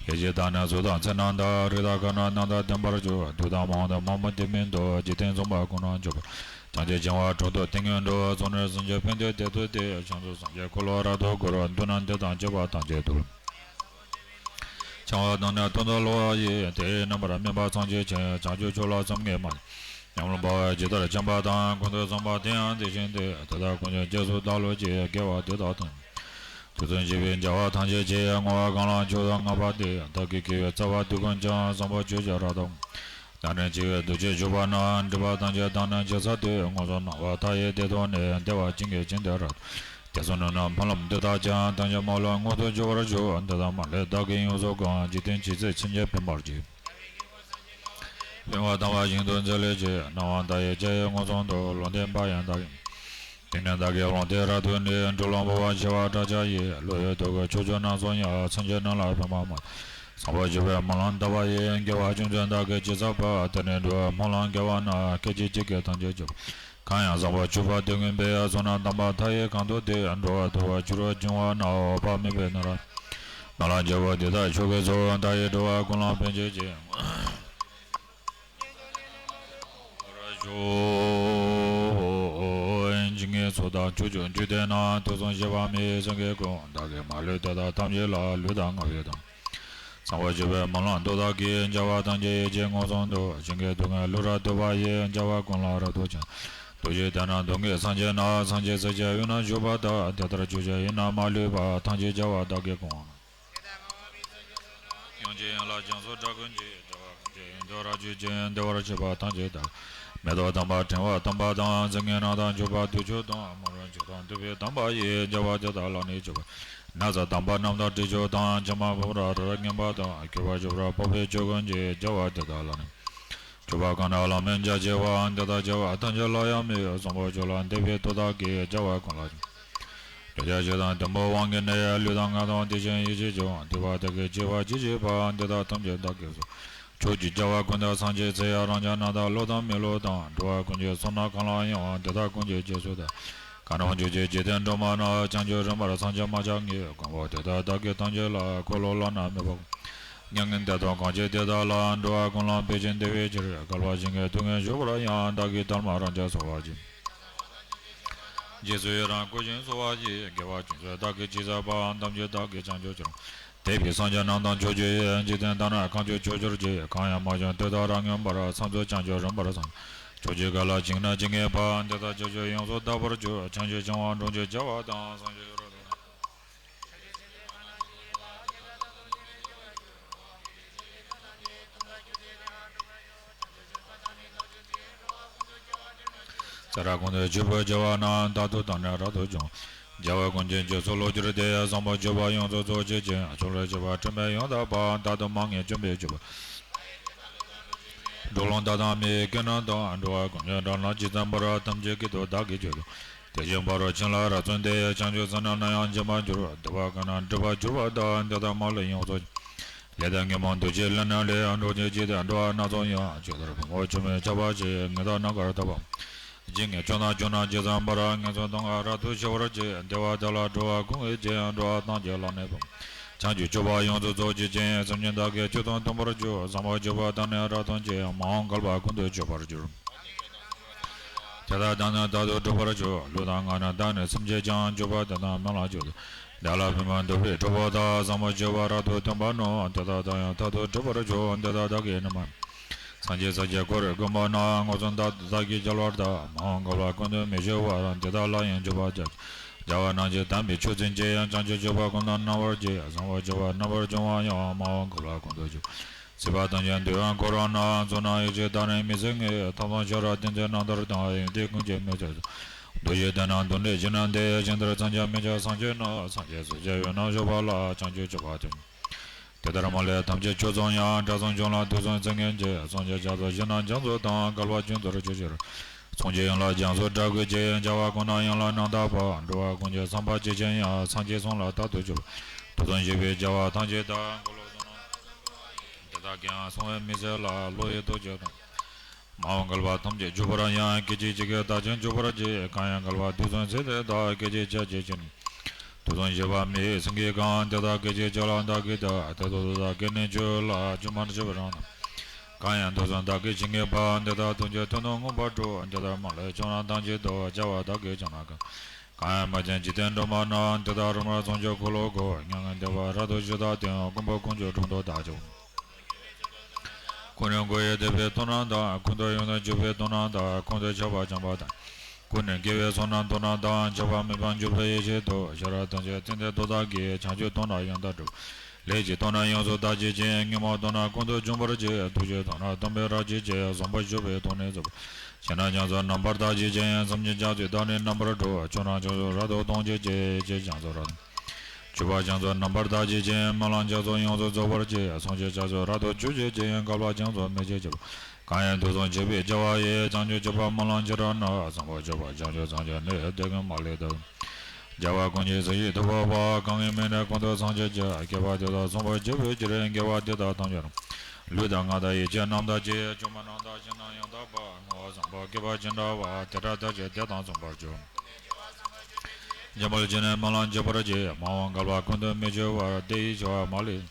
ཡེ་ཤེས་དང་ནི་གཟུགས་དང་མཚན་རྣམས་དང་། རིགས་དང་ཁམས་རྣམས་རྣམ་དག་ལྡན་པར་གྱུར། བདུད་དང་དམག་དང་དམག་མི་དེ་མིན་འདུག་འཇིག་རྟེན་ཚངས་པ་ཀུན་ལ་འཇུག་པར། ཐམས་ཅད་བྱང་བ་གྲོང་དུ་དེ་སྔོན་འགྲོ། ཚོགས་ནི་སེམས་ཅན་ཕན་བདེ་བདེ་ཐོབ་སྟེ། བྱང་ཆུབ་སེམས་ཀྱི་འཁོར་ལོ་རབ་ཏུ་བསྐོར། མདུན་ན་འདི་དང་བཅས་པ་ཐམས་ཅད་དུ། འཆང་བ་དང་ནི་དོན་དུ་སློབ་པ་ཡིས། དེ་ཡི་རྣམ་པར་སྨིན་པ་ཚངས་སྤྱོད་ཅིང་། བྱང་ཆུབ་མཆོག་ལ་བསམ་གྱིས་མ་ཉམས་ལ་འབད་བ་ཇི་ལྟར་བྱམས་པ་དང་། ཀུན་ཏུ་བཟང་པོ་དེ་ཡང་དེ་བཞིན་ཏེ། དེ་དག་ཀུན་གྱི་རྗེས་སུ་བདག་སློབ་ཅིང་། དགེ་བ་འདི་དག་དང་། དུས་གསུམ་གཤེགས་པའི་རྒྱལ་བ་ཐམས་ཅད་ཀྱིས། བསྔོ་བ་གང་ལ་མཆོག་ཏུ་བསྔགས་པ་དེས། བདག་གི་དགེ་བའི་རྩ་བ་དུས་ཀུན་ཀྱང་། བཟང་པོ་སྤྱོད་ཕྱིར་རབ་ཏུ། བདག་ནི་འཆི་བའི་འདུ་བྱེད་འཇོམས་པ་ན། སྒྲིབ་པ་ཐམས་ཅད་དག་ནི་ཞི་ས་ཏེ། མངོན་སུམ་སྣང་བ་མཐའ་ཡས་དེ་ཐོབ་ནས། བདེ་བ་ཅན་གྱི་ཞིང་དེར་རབ་ཏུ། དེ་ཚེ་ནམ་ན་སྨོན་ལམ་འདི་དག་ཀྱང་། ཐམས་ཅད་མ་ལུས་མངོན་དུ་གྱུར་པར་ཤོག་འདི་དག་མ་ལུས་བདག་གིས་ཡོངས་སུ་བསྐང་། འཇིག་རྟེན་ཇི་སྲིད་སེམས་ཅན་ཕན་པར་བགྱི། ཕན་པ་དམ་པ་ཞིང་དུ་མཛད་ལེགས་ཀྱིས། སྣང་བ་མཐའ་ཡས་འཇའ་ཡི་མངོན་སུམ་དུ། ལུང་བསྟན་པ་ཡང་བདག་གིས། དེང་ནས་བདག་གིས་ལུང་བསྟན་རབ་ཏུ་ནི། འགྲོ་ལ་འབད་པ་ཆེ་བ་བསྒྲུབ་བྱ་ཡི། བློ་ཡི་ཐོག་གི་ཕྱོགས་བཅུ་རྣམས་སུ་ཡང་། སེམས་ཅན་རྣམས་ལ་ཕན་པ་སྨོས། བཟང་པོ་སྤྱོད་པའི་སྨོན་ལམ་བཏབ་པ་ཡིས། དགེ་བ་ཅུང་ཟད་བདག་གིས་ཅི་བསགས་པ། དེ་ནི་འགྲོ་བའི་སྨོན་ལམ་དགེ་བ་རྣམས། སྐད་ཅིག་གཅིག་གིས་ཐམས་ཅད་གཅོད་པ། གང་ཡང་བཟང་པོ་སྤྱོད་པ་དེ་ཀུན་པས། བསོད་ནམས་དམ་པ་མཐའ་ཡས་གང་ཐོབ་སྟེ། འགྲོ་བ་ཐོབ་པར་འགྱུར་རོ་སྦྱོང་བ་ན། འོད་དཔག་མེད་པས་ནི་རབ། སྨོན་ལམ་རྒྱལ་པོ་འདི་དག་མཆོག་གི་གཙོ། བདག་གིས་འགྲོ་བ་ཀུན་ལ་ཕན་བྱེད་ཅིང་། ཇི་སྙེད་ཚོགས་བདག་ཕྱོགས་བཅུའི་འཇིག་རྟེན་ན། དུས་གསུམ་གཤེགས་པ་མི་ཡི་སེང་གེ་ཀུན། བདག་གིས་མ་ལུས་དེ་དག་ཐམས་ཅད་ལ། ལུས་དང་ངག་ཡིད་དང་། བཟང་པོ་སྤྱོད་པའི་སྨོན་ལམ་འདི་དག་གིས། བྱ་བ་ཐམས་ཅད་ཡིད་ཀྱིས་མངོན་སུམ་དུ། བྱིན་གྱིས་རློབ་ཀྱང་བློ་རབ་ཐོབ་པ་ཡིས། བྱ་བ་ཀུན་ལ་རབ་ཏུ་བྱིན། ཐུགས་རྗེས་བདག་རྣམས་སྡུག་བསྔལ་སེལ་བྱེད་ན། སངས་རྒྱས་སྲས་ཀྱི་དབུས་ན་བཞུགས་པ་དག་དེ་ལྟར་ཕྱོགས་བཅུའི་ཡུལ་རྣམས་མ་ལུས་པ། ཐམས་ཅད་བྱ་བ་བདག་གིས་ཀུན། ཡང་ཅིན་ཡན་ལག་སྦྱིན་སོགས་དགྲ་ཀུན་གྱི། བདེ་བ་ཀུན་གྱི་ཡོན་ཏན་རབ་བརྗོད་ཅིང་། བདེ་བར་གཤེགས་པ་ཐམས་ཅད་དག་མེ་ཏོག་དམ་པ་ཕྲེང་བ་དམ་པ་དང་། ཟིལ་གནོན་རྣམས་དང་མཆོད་པ་དུར་ཁྱབ་དང་། མ་རུངས་ཆོས་དང་བསྟོད་པའི་དམ་པ་ཡིས། བྱ་བ་དེ་དག་ལ་ནི་མཆོད་པ། ན་བཟའ་དམ་པ་རྣམས་དང་དྲི་མཆོག་དང་། ཕྱེ་མ་ཕུབ་རབ་རབ་བརྔན་པ་དང་། མཁས་པར་གྱུར་པ་སྤོབས་པའི་ཆོས་ཀུན་གྱིས། བྱ་བ་དེ་དག་ལ་ནི། མཆོད་པ་གང་རྣམས་བླ་མེད་རྒྱ་ཆེ་བ། དེ་དག་བྱ་བ་ཐམས་ཅད་ལ་ཡང་མོས། བཟང་པོ་སྤྱོད་ལ་འདུན་པའི་མཐུ་དག་གིས། བྱ་བ་ཀུན་ལ་ཕྱག་འཚལ་ཞིང་དམ་པའི་དབང་གིས་ནི། ལུས་དང་ངག་དང་དེ་བཞིན་ཡིད་ཀྱིས་ཀྱང་། འདུན་པ་དག་གིས་བགྱི་བ་ཅི་བགྱིས་པ། འདི་དག་ཐམས་ཅད་བདག་གིས་སོ། ཕྱོགས་བཅུའི་རྒྱལ་བ་ཀུན་དང་སངས་རྒྱས་ཚེ། རང་རྒྱལ་རྣམས་དང་བློ་དང་མི་བློ་དང་། འགྲོ་བ་ཀུན་གྱི་བསོད་ནམས་གང་ལ་ཡང་། འདི་དག་ཀུན་གྱི་རྗེས་སུ་བདག་གང་རྣམས་ཕྱོགས་བཅུའི་འཇིག་རྟེན་སྒྲོན་མ་རྣམས། བྱང་ཆུབ་རིམ་པར་སངས་རྒྱས་མ་ཆགས་ངེས། གང་བོ་དེ་དག་བདག་གིས་ཐམས་ཅད་ལ། འཁོར་ལོ་བླ་ན་མེད་པ། མྱ་ངན་འདས་དང་གང་བྱེད་དེ་དག་ལ། འགྲོ་བ་ཀུན་ལ་ཕན་ཕྱིར་བདེ་བའི་ཕྱིར། བསྐལ་པ་ཞིང་གི་སྡུག་བསྔལ་སྤྱོད་པར་ཡང་། བདག་གིས་ཐལ་མོ་སྦྲང་རྩི་གསོལ་བ་བྱས། རྗེས་སུ་ཡི་རང་བསྐུལ་ཞིང་གསོལ་བ་བྱས། དགེ་བ་ཅུང་ཟད་བདག་གིས་ཅི་བསགས་པ། ཐམས་ཅད་བདག་གིས་བྱང་ཆུབ་ཕྱིར། འདས་པའི་སངས་རྒྱས་རྣམས་དང་ཕྱོགས་བཅུའི། འཇིག་རྟེན་དག་ནི་གང་བྱུང་ཕྱོགས་བཅུར་གྱུར། གང་ཡང་མ་བྱུང་དེ་དག་རབ་མངོན་པར། ཕྱོགས་བཅུའི་བྱང་ཆུབ་རིམ་པར་སངས། ཕྱོགས་བཅུའི་མཁའ་ལ་བྱིང་ན་བྱིང་ངེས་པ། འདི་དག་ཕྱོགས་བཅུར་ཡོངས་སུ་དག་པར་གྱུར། བྱང་ཆུབ་འཆང་བ་འབྲོང་ཆུང་བྱ་བ་དང་། སངས་རྒྱས་ཡུལ་རབ་ཏུ། ཚེ་རབས་ཀུན་ཏུ་སྤྱོད་པའི་བྱ་བ་རྣམས། རྟག་ཏུ་བདག་ནི་རབ་ཏུ་སྦྱོང་། བྱ་བ་ཀུན་གྱི་རྗེས་སུ་སློབ་གྱུར་ཏེ། བཟང་པོ་སྤྱོད་པ་ཡོངས་སུ་རྫོགས་བྱེད་ཅིང་། ཕྱོགས་ལས་སྤྱོད་པ་དྲི་མས་ཡང་དག་པ། རྟག་ཏུ་མ་ངེས་བཅོམ་པའི་སྤྱོད་པ། འགྲོ་ལམ་དག་དང་མི་ཡི་སྐད་རྣམས་དང་། འགྲོ་བ་ཀུན་གྱི་སྒྲ་རྣམས་ཇི་ཙམ་པར། ཐམས་ཅད་སྐད་དུ་བདག་གིས་ཆོས་བསྟན། དེ་བཞིན་ཕ་རོལ་ཕྱིན་ལ་རབ་བརྩོན་ཏེ། བྱང་ཆུབ་སེམས་རྣམས་ནམ་ཡང་བརྗེད་མ་གྱུར། འདུན་པ་གང་རྣམས་སྒྲིབ་པར་གྱུར་པ་དག་འདི་དག་མ་ལུས་ཡོངས་སུ། ལས་དང་ཉོན་མོངས་འདུ་བྱེད་ལས་རྣམས་ལས། འགྲོ་ཆོས་ཅི་སྟེ་འགྲོ་བ་སྣ་ཚོགས་ཡང་། ཇི་ལྟར་བུ་མོ་ཆུ་མོས་ཆགས་པ་བཞིན། ངེས་དག་རྣམ་དཀར་ལྟ་བུ། ཇི་སྙེད་ཆོས་རྣམས་སྤྱོད་རྣམས་ཇི་ཙམ་པར། ངན་སོང་སྡུག་བསྔལ་རབ་ཏུ་ཞི་བར་བྱེད། བདེ་བ་དེ་ལ་འགྲོ་བ་ཀུན་གྱི་རྗེས། འགྲོ་བ་ཐམས་ཅད་བླ་ན་མེད་པ། བྱང་ཆུབ་སྤྱོད་པ་ཡོངས་སུ་རྫོགས་བྱེད་ཅིང་། སེམས་ཅན་དག་གི་ཆོས་དང་མཐུན་པར་གྱུར། བཟང་པོ་སྤྱོད་པ་དག་ནི་རབ་ཏུ་བྱེད། མ་འོངས་བསྐལ་པ་ཀུན་ཏུ་སྤྱོད་པར་འགྱུར། དེ་དག་བདག་ནི་རྟག་ཏུ་སྒྲུབ་པར་ཤོག་ལུས་དང་ངག་ནི་བདག་ནི་སེམས་ཅན་ཀྱང་། སྤྱོད་པ་དེ་དག་སྨོན་ལམ་བརྗོད་དུ། བདག་ལ་ཕན་པ་འདོད་པའི་གྲོགས་པོ་དག་བཟང་པོ་སྤྱོད་པ་རབ་ཏུ་སྟོན་པ་ནི། དེ་དག་བདག་ཡང་རྟག་ཏུ་སྒྲུབ་པར་ཤོག་འདི་དག་བདག་གིས་ནི་མ། སངས་རྒྱས་ས་སྐྱའི་འཁོར་དགོན་པ་ན། མངོན་སུམ་རྟག་ཏུ་བདག་གིས་རྒྱལ་བར་བལྟ། མ་འོངས་བསྐལ་པ་ཀུན་ཏུ་མི་སྐྱེ་བར། འདི་དག་ལ་ཡང་མཆོད་པ་བརྒྱ། བྱ་བ་རྣམས་ཀྱིས་དམ་པའི་ཆོས་འཛིན་ཅིང་། བྱང་ཆུབ་སྤྱོད་པ་ཀུན་ལ་སྣང་བར་བྱེད། བཟང་པོ་སྤྱོད་པ་རྣམ་པར་སྦྱོང་བ་ཡང་། མ་འོངས་བསྐལ་པ་ཀུན་ཏུ་སྤྱོད། སྲིད་པ་ཐམས་ཅད་འདུལ་བའི་འཁོར་ན། བཙོག་ན་ཡིད་ཆེས་བདག་ནི་མི་བཟད་ངེས། ཐབས་དང་ཤེས་རབ་ཏིང་འཛིན་རྣམ་ཐར་དང་། ཡོན་ཏན་ཀུན་གྱི་མི་ཚད་སོགས། འདུ་ཤེས་དེ་རྣམས་འདུ་འབྲལ་ཞིང་ན་སྟེ། ཇི་ལྟར་མཚོན་བྱ་མེ་ལྕེ་སངས་ཆོད་ན། སངས་རྒྱས་སོ་སྐྱེའི་དབུས་ན་བཞུགས་པ་ལ། བྱང་ཆུབ་སྤྱོད་པ་དེ། དེ་ལྟར་མ་ལུས་ཐམས་ཅད་ཆོས་ཚོགས་ཡང་། དགྲ་གསུམ་བྱུང་ལ་དུག་གསུམ་རྩི་ངན་གྱིས། བསམ་གྱིས་བརྒྱ་ཚོགས་ཞིང་རྣམས་སྦྱངས་སོ་དང་། བསྐལ་པ་ཀུན་ཏུ་སྤྱོད་ཕྱིར། མཚུངས་ཆོས་ཡན་ལག་རྒྱ་མཚོ་སྒྲ་སྐད་ཀྱི། བྱ་བ་ཀུན་ན་ཡན་ལག་རྣམ་དག་པ། འགྲོ་བ་ཀུན་གྱི་བསམ་པ་ཇི་བཞིན་དབྱངས། སངས་རྒྱས་གསུང་ལ་རྟག་ཏུ་སྤྱོད་པ། དུག་གསུམ་སྐྱེས་པའི་བྱ་བ་ཐམས་ཅད་དག་འཁོར་ལོ་བསོད་ནམས་དེ་དག་གིའང་བསྲུང་བའི་མི་ཚེ་ལ། བློ་ཡི་རྡོ་རྗེ་དང་། མ་འོངས་བསྐལ་པ་ཐམས་ཅད་འཇུག་པར་ཡང་། སྐད་ཅིག་གཅིག་གིས་བདག་ཀྱང་འཇུག་པར་བགྱི། གང་ཡང་བསྐལ་པ་དུས་གསུམ་ཚེ་འདི་དག་སྐད་ཅིག་ཆ་གཅིག་ཕྱིར་མི་དུག་གསུམ་སྐྱེས་པ་མི་ཡི་སེང་གེ་གང་། དེ་དག་སྐད་ཅིག་གཅིག་ལ་བདག་གིས་བདག་དེ་དག་དེ་དག་སྐད་ནི་ཆོས་ལ་སྒྱུ་མར་བྱེད་པ་རང་དང་། གང་ཡང་དུག་གསུམ་དག་གིས་བྱིང་གི་བ། དེ་དག་ཐམས་ཅད་དོན་དུ་མངོན་པར་འགྲོ། དེ་ལྟར་མ་ལུས་བྱང་སྣང་ཐམས་ཅད་དུ། བྱ་བ་དག་གིས་བྱང་སྣང་གང་། གང་ཡང་མ་བྱས་འཇིག་རྟེན་སྒྲོན་མ་རྣམས། དེ་དག་རབ་སྣང་ཟུང་འཇུག་འཁོར་ལོ་སྒོ། མྱ་ངན་འདས་པ་རབ་ཏུ་ཞི་དག་སྟེ། མགོན་པོ་དཀོན་མཆོག་དྲུང་དུ་བདག་ཕྱག་འཚལ། ཀུན་ནས་བསྒོ་བའི་དད་པའི་དོན་རྣམས་དང་། ཀུན་ཏུ་ཡོངས་སུ་གྱུར་པའི་དོན་རྣམས་དང་། ཀུན་ཏུ་ཁྱབ་པ་བྱམས་པ་དང་། ཀུན་ནས་དགེ་བའི་ཚོགས་རྣམས་དོན་རྣམས་དང་། ཁྱབ་པ་མེད་པར་གྱུར་པའི་ཡེ་ཤེས་སྟོབས། ཤེས་རབ་ཐམས་ཅད་ཙན་དན་མདོག་ལྟར་གྱི། བྱང་ཆུབ་སྟོབས་རྣམས་ཡང་དག་སྒྲུབ། ལས་ཀྱི་སྟོབས་རྣམས་ཡོངས་སུ་དག་བྱེད་ཅིང་། ཉོན་མོངས་སྟོབས་རྣམས་ཀུན་ཏུ་འཇོམས་པར་བྱེད། ཐུགས་རྗེའི་སྟོབས་རྣམས་སྟོང་པའི་རབ་བྱེད་ཅིང་། བཟང་པོ་སྤྱོད་པའི་ཐོག་ནས་མཛད་པ། ཕྱི་ནང་རྒྱ་མཚོ་རྣམ་པར་དག་བྱེད་ཅིང་། སེམས་ཅན་ཕྱོགས་བཅུའི་བདག་ནི་རྣམ་པར་སྒྲོལ། ཕྱོགས་རྣམས་ཕྱོགས་བཅུ་རབ་ཏུ་སྟོང་བྱེད་ཅིང་། ཕྱི་རྒྱ་མཚོ་རབ་ཏུ། སྤྱོད་པ་རྒྱ་མཚོ་རྣམ་པར་དག་བྱེད་ཅིང་། སྨོན་ལམ་རྒྱ་མཚོ་ཡོངས་སུ་རྫོགས་པར་བྱེད། བསྲུང་བྱ་རྒྱ་མཚོ་རབ་ཏུ་ཆུ་བྱེད་ཅིང་། བསྐལ་པ་རྒྱ་མཚོ་མེ་བྱེད་ཅེས་པ། གང་ཡང་དུག་གསུམ་སྐྱེས་པའི་བྱ་བ་ཡི། བྱང་ཆུབ་སྤྱོད་པ་སྨོན་ལམ་བྱེ་བྲག་རྣམས། བཟང་པོ་སྤྱོད་པ་བྱང་ཆུབ་སངས་རྒྱས་ནི། དེ་ཀུན་མ་ལུས་བདག་རྒྱལ་བ་ཀུན་གྱི་སྲས་ཀྱི་ཐུབ་པ་པ། གང་གི་མིང་ནི་ཀུན་ཏུ་བཟང་སྤྱོད་ཅེས། བསྐལ་པ་འདི་དག་བཟང་པོ་སྤྱོད་པའི་ཕྱིར། དགེ་བ་འདི་དག་ཐམས་ཅད་རང་། ལུས་དང་ངག་དང་ཡིད་ཀྱི་རྣམ་དག་ཅིང་། བཅོས་མ་རྣམས་དང་བྱེད་རྣམས་ཡང་དག་པ། བསྔོ་བ་བཟང་པོ་དགེ་བ་ཅི་འདྲ་བ། དེ་དག་ཐམས་ཅད་དེ་དང་མཚུངས་པར་སྤྱོད། འཇམ་དཔལ་ཅན་ནི་སྨོན་ལམ་བྱེད་པར་བྱེད། མ་འོངས་བསྐལ་པ་ཀུན་ཏུ་མི་སྐྱེ་བར། དེ་ཡི་ཆེ་བ་མ་ལུས་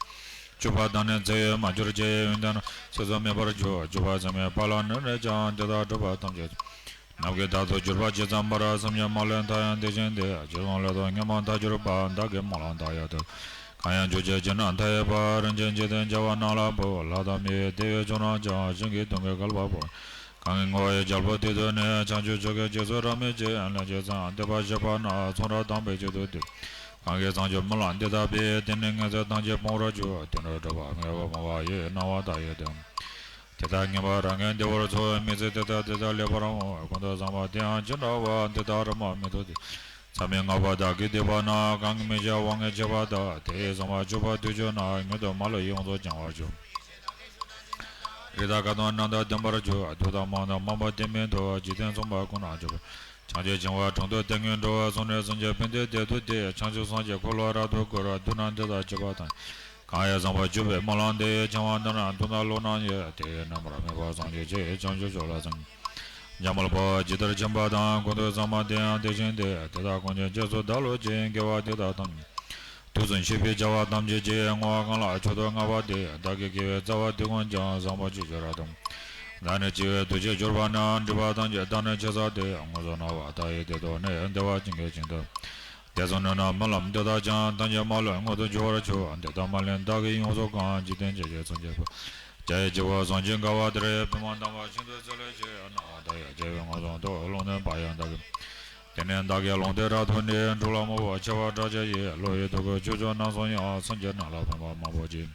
སྤྱོད་པ་དང་ནི། ཚེ་ཡོད་མ་གྱུར་ཅིག་ཡོན་ཏན་རྣམས། ཚེ་གཟུགས་མེད་པར་གྱུར། སྤྱོད་པ་ཚད་མེད་པ་ལ་ནི་རེ་ཅང་། དེ་དག་སྒྲུབ་པ་ཐམས་ཅད་དུ། ནམ་མཁའི་མཐར་ཐུག་གྱུར་པ་ཇི་ཙམ་པར། སེམས་ཉིད་མ་ལུས་མཐའ་ཡས་དེ་བཞིན་ཏེ། ཇི་ཙམ་ལས་དང་ཉོན་མོངས་མཐར་གྱུར་པ། བདག་གིས་སྨོན་ལམ་མཐའ་ཡས་ཏེ། གང་ཡང་ཕྱོགས་བཅུའི་ཕྱིར་ན་མཐའ་ཡས་པ། རིན་ཆེན་འཇིག་རྟེན་བྱ་བ་རྣམས་ལ་འབུལ། ལྷ་དང་མིའི་དེ་ཡི་མཆོག་རྣམས་ཀྱང་། ཞིང་གི་དུང་གི་བསྐལ་པ་བོར། གང་གི་བསྔོ་བའི་རྒྱལ་པོ་དེ་ཚོ་ནི། བྱང་ཆུབ་མཆོག་གི་རྗེས་སུ་རབ་མོས་ཤིང་། ལན་གཅིག་སེམས་དང་ལྡན་པ་བཞི་པ་རྣམས། ཚོགས་རབ་དང་པོའི་ཆེད་དུ་བསྟོད། གང་གིས་བཟང་སྤྱོད་སྨོན་ལམ་འདི་དག་པའི། དེ་ནི་ངེས་ཚིག་ཐམས་ཅད་སྤོང་བར་འགྱུར། དེ་འདྲ་སྒྲུབ་པ་ངེས་པར་སྨོན་པ་ཡི། སྣང་བ་མཐའ་ཡས་དེ། དེ་དག་ངེས་པར་རང་གི་བདེ་བར་འཚོ། མི་ཚེ་འདི་དག་དེ་དག་ལེགས་པར་བསྔོ། ཀུན་ཏུ་བཟང་པོ་དེ་ཡང་ཇི་འདྲ་བ། དེ་དག་རབ་སྨོས་མི་ཐུབ་སྟེ། མཚམས་མེད་ལྔ་པོ་དག་གི་སྡིག་པ་རྣམས། གང་གིས་མི་བྱ་དབང་ངེས་བྱས་པ་དག། དེ་ཡི་བཟང་པོ་སྤྱོད་པ་དུས་གཅིག་ན། མྱུར་དུ་མ་ལུས་ཡོངས་སུ་བྱང་བར་འགྱུར། རིགས་དང་དགའ་སྟོན་རྣམས་དང་ལྡན་པར་གྱུར། དུག་དང་མུན་དང་མང་པོ་དེ་མི་ཐུབ། འཇིག་རྟེན་མཚུངས་པ་ཀུན་ན་འཇུག་པར། བྱང་ཆུབ་འཆིང་བ་དྲུང་དུ་དེ་སྔོན་འགྲོ། བསྲུང་ནས་བསྲུང་བྱ་ཕན་བདེའི་བདེ་སྡུག་སྟེ། བྱང་ཆུབ་སངས་རྒྱས་འཁོར་ལོ་རབ་ཏུ་བསྐོར། སྡུག་རྣམས་འདི་དག་སྤྱོད་པ་དང་། གང་ཡང་བཟང་པོ་སྤྱོད་པའི་སྨོན་ལམ་འདི། འཆིང་བ་འདི་རྣམས་དུག་དང་རླུང་རྣམས་ཡིན། དེ་ཡི་རྣམ་པར་སྨིན་པ་སངས་རྒྱས་ཀྱི། བྱང་ཆུབ་མཆོག་ལ་སངས་རྒྱས། འཇམ་དཔལ་དཔའ་བོས་ཇི་ལྟར་མཁྱེན་པ་དང་། ཀུན་ཏུ་བཟང་པོ་དེ་ཡང་དེ་བཞིན་ཏེ། དེ་དག་ཀུན་གྱི་རྗེས་སུ་བདག་སློབ་ཅིང་། དགེ་བ་འདི་དག་ཐམས་ཅད། དུག་གསུམ་སྐྱེས་པའི་བྱ་བ་ཐམས་ཅད་ཀྱི། བསྔོ་བ་གང་ལགས་མཆོག་ཏུ་བསྔགས་པ་དེས། བདག་གི་དགེ་བའི་རྩ་བ་འདི་ཀུན་ཀྱང་། བཟང་པོ་སྤྱོད་ཕྱིར་རབ་ཏུ། བདག་ནི་སྐྱེ་བའི་དུས་གཅིག་གྱུར་པ་ན། སྒྲིབ་པ་ཐམས་ཅད་དག་ནི་ཕྱིར་བསལ་ཏེ། དངོས་སུ་སྣང་བ་མཐའ་ཡས་བདེ་སྟོབས་ནི། བདེ་བ་ཅན་གྱི་ཞིང་དུ། དེ་ཚུ་ནུས་ན་སྨོན་ལམ་འདི་དག་ཀྱང་། ཐམས་ཅད་མ་ལུས་མངོན་དུ་འགྱུར་བར་ཤོག། འདི་ལྟར་སྨོན་ལམ་བདག་གིས་ཡོངས་སུ་གང་། འཇིག་རྟེན་ཇི་སྙེད་སེམས་ཅན་པོ། བྱ་ཡི་བྱེད་པོ་བཟང་སྤྱོད་དགའ་བ་དེར། པདྨ་དམ་པ་ཤིན་ཏུ་བརྩེ་ལེགས་ཤིང་། སྣང་བ་མཐའ་ཡས་རྒྱལ་བའི་ངོ་བཟུང་དུ། ལུང་སྟོན་པ་ཡང་བདག་གིས། དེ་ནས་བདག་གིས་ལུང་དེ་རབ་ཐོས་ནས། འབྲོག་ལ་མོ་བོ་ཆེ་བ་སྐྲག་བྱ་ཡི། བློ་ཡི་དུག་ཁུ་ཆོས་སྐྱོང་རྣམ་གསུམ་ཡང་། སེམས་ཅན་རྣམས་ལ་ཕན་པ་མང་པོ་བྱེད།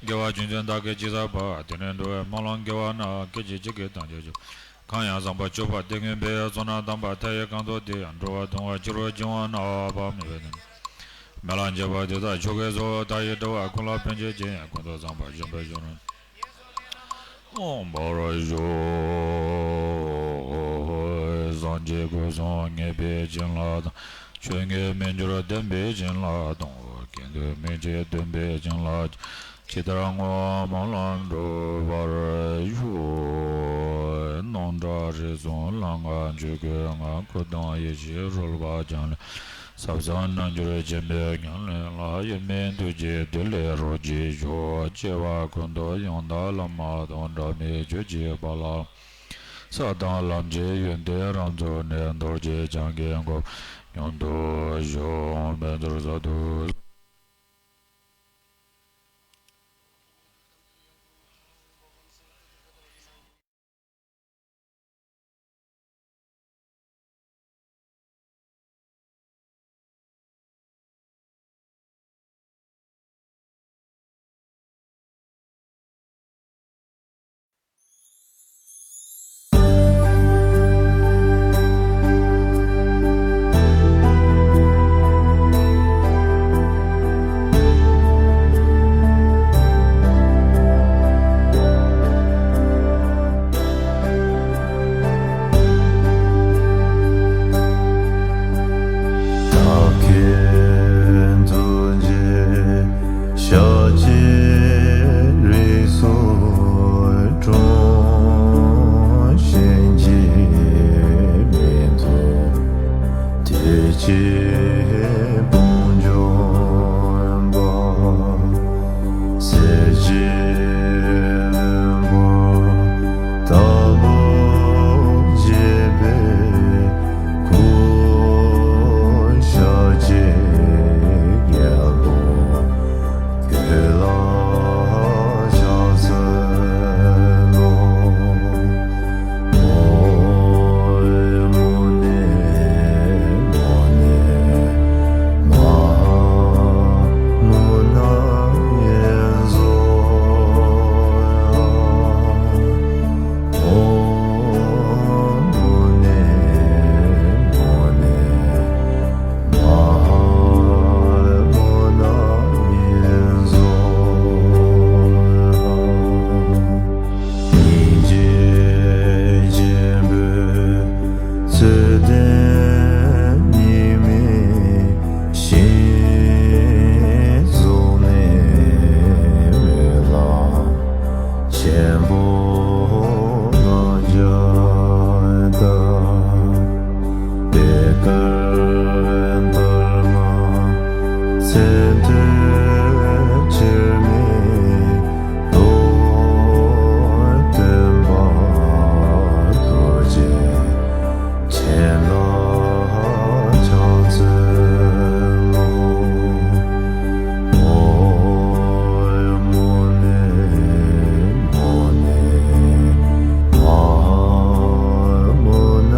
དགེ་བ་ཀུན་ཀྱང་བདག་གིས་ཅི་བསགས་པ། དེ་ནས་འགྲོ་བའི་སྨོན་ལམ་དགེ་བ་རྣམས། སྐད་ཅིག་གཅིག་གིས་ཐམས་ཅད་སྤྱོད། གང་ཡང་བཟང་པོ་སྤྱོད་པ་དེ་ངེས་པའི། བསོད་ནམས་དམ་པ་མཐའ་ཡས་གང་ཚོགས་དེ། འགྲོ་བ་གདུང་བ་ཕྱི་རོལ་འབྱུང་བ་རྣམས། བག་མེད་པའི་དོན། སྨོན་ལམ་བྱེད་པ་དེ་དག་མཆོག་གི་གཙོ། མཐའ་ཡས་འགྲོ་བ་ཀུན་ལ་ཕན་བྱེད་ཅིང་། ཀུན་ཏུ་བཟང་པོ་སྤྱོད་པའི་གཞུང་རྣམས། འོང་བར་ཤོག། སངས་རྒྱས་སྐུ་གསུམ་ངེས་པའི་བྱིན་རླབས་དང་། ཆོས་ཉིད་མི་འགྱུར་བདེན་པའི་བྱིན་རླབས་དང་། ཀུན་ཏུ་མི་འཆབ་སྟོན་པའི་བྱིན་རླབས་ཀྱིས། ཇི་ལྟར་བསྔོ་བ་སྨོན་ལམ་འགྲུབ་པར་ཤོག། སྣང་གྲགས་རིག་གསུམ་ལམ་ལྔ་འཇུག་སྒོའི་ངང་། སྐུ་གདུང་ཡེ་ཤེས་རོལ་པ་རྐྱང་ལས། ཟབ་གསང་རྣལ་འབྱོར་ཆེན་པོའི་ཉམས་ལེན་ལ། དབྱེར་མེད་ཐུགས་རྗེས་བདེ་ལེགས་རོགས་ཀྱིས་ཤོག། སྐྱེ་བ་ཀུན་ཏུ་ཡང་དག་བླ་མ་དང་། འབྲལ་མེད་ཆོས་ཀྱི་དཔལ་ལ། ས་དང་ལམ་གྱི་ཡོན་ཏན་རབ་མཚོན་ནས། རྡོ་རྗེ་འཆང་གི་གོ་འཕང་མྱུར་ཐོབ་ཤོག། ཕན་ཚུན་སོགས་དུ། དཔུང་འཇོམས་པ། གསེར་གྱི་ལྷུན་པོ་ལྟ་བུར་བརྗིད་པའི་སྐུ། ཤཱཀྱའི་རྒྱལ་པོ་ལ་ཕྱག་འཚལ་ལོ། ཨོཾ་མུ་ནེ་མུ་ནེ་མ་ཧཱ་མུ་ན་ཡེ་སྭཱ་ཧཱ། ཨོཾ་མུ་ནེ་མུ་ནེ་མ་ཧཱ་མུ་ན་ཡེ་སྭཱ་ཧཱ། སྙིང་རྗེ་ཆེན་པོས་ཚུལ་ལྡན་ཉི་མའི་ཞིང་གཟུགས་ནས་འོད་ལ་ཆེན་པོ་ལྔ་བརྒྱ་དང་། པད་དཀར་འདབ་ལྔ་ཚེ་འདིར་ཁྱེར་མེད་དོ། སྟོན་པ་རྡོ་རྗེ་འཆང་ལ་ཕྱག་འཚལ་ལོ། ཨོཾ་མུ་ནེ་མུ་ནེ་མ་ཧཱ་མུ་ན་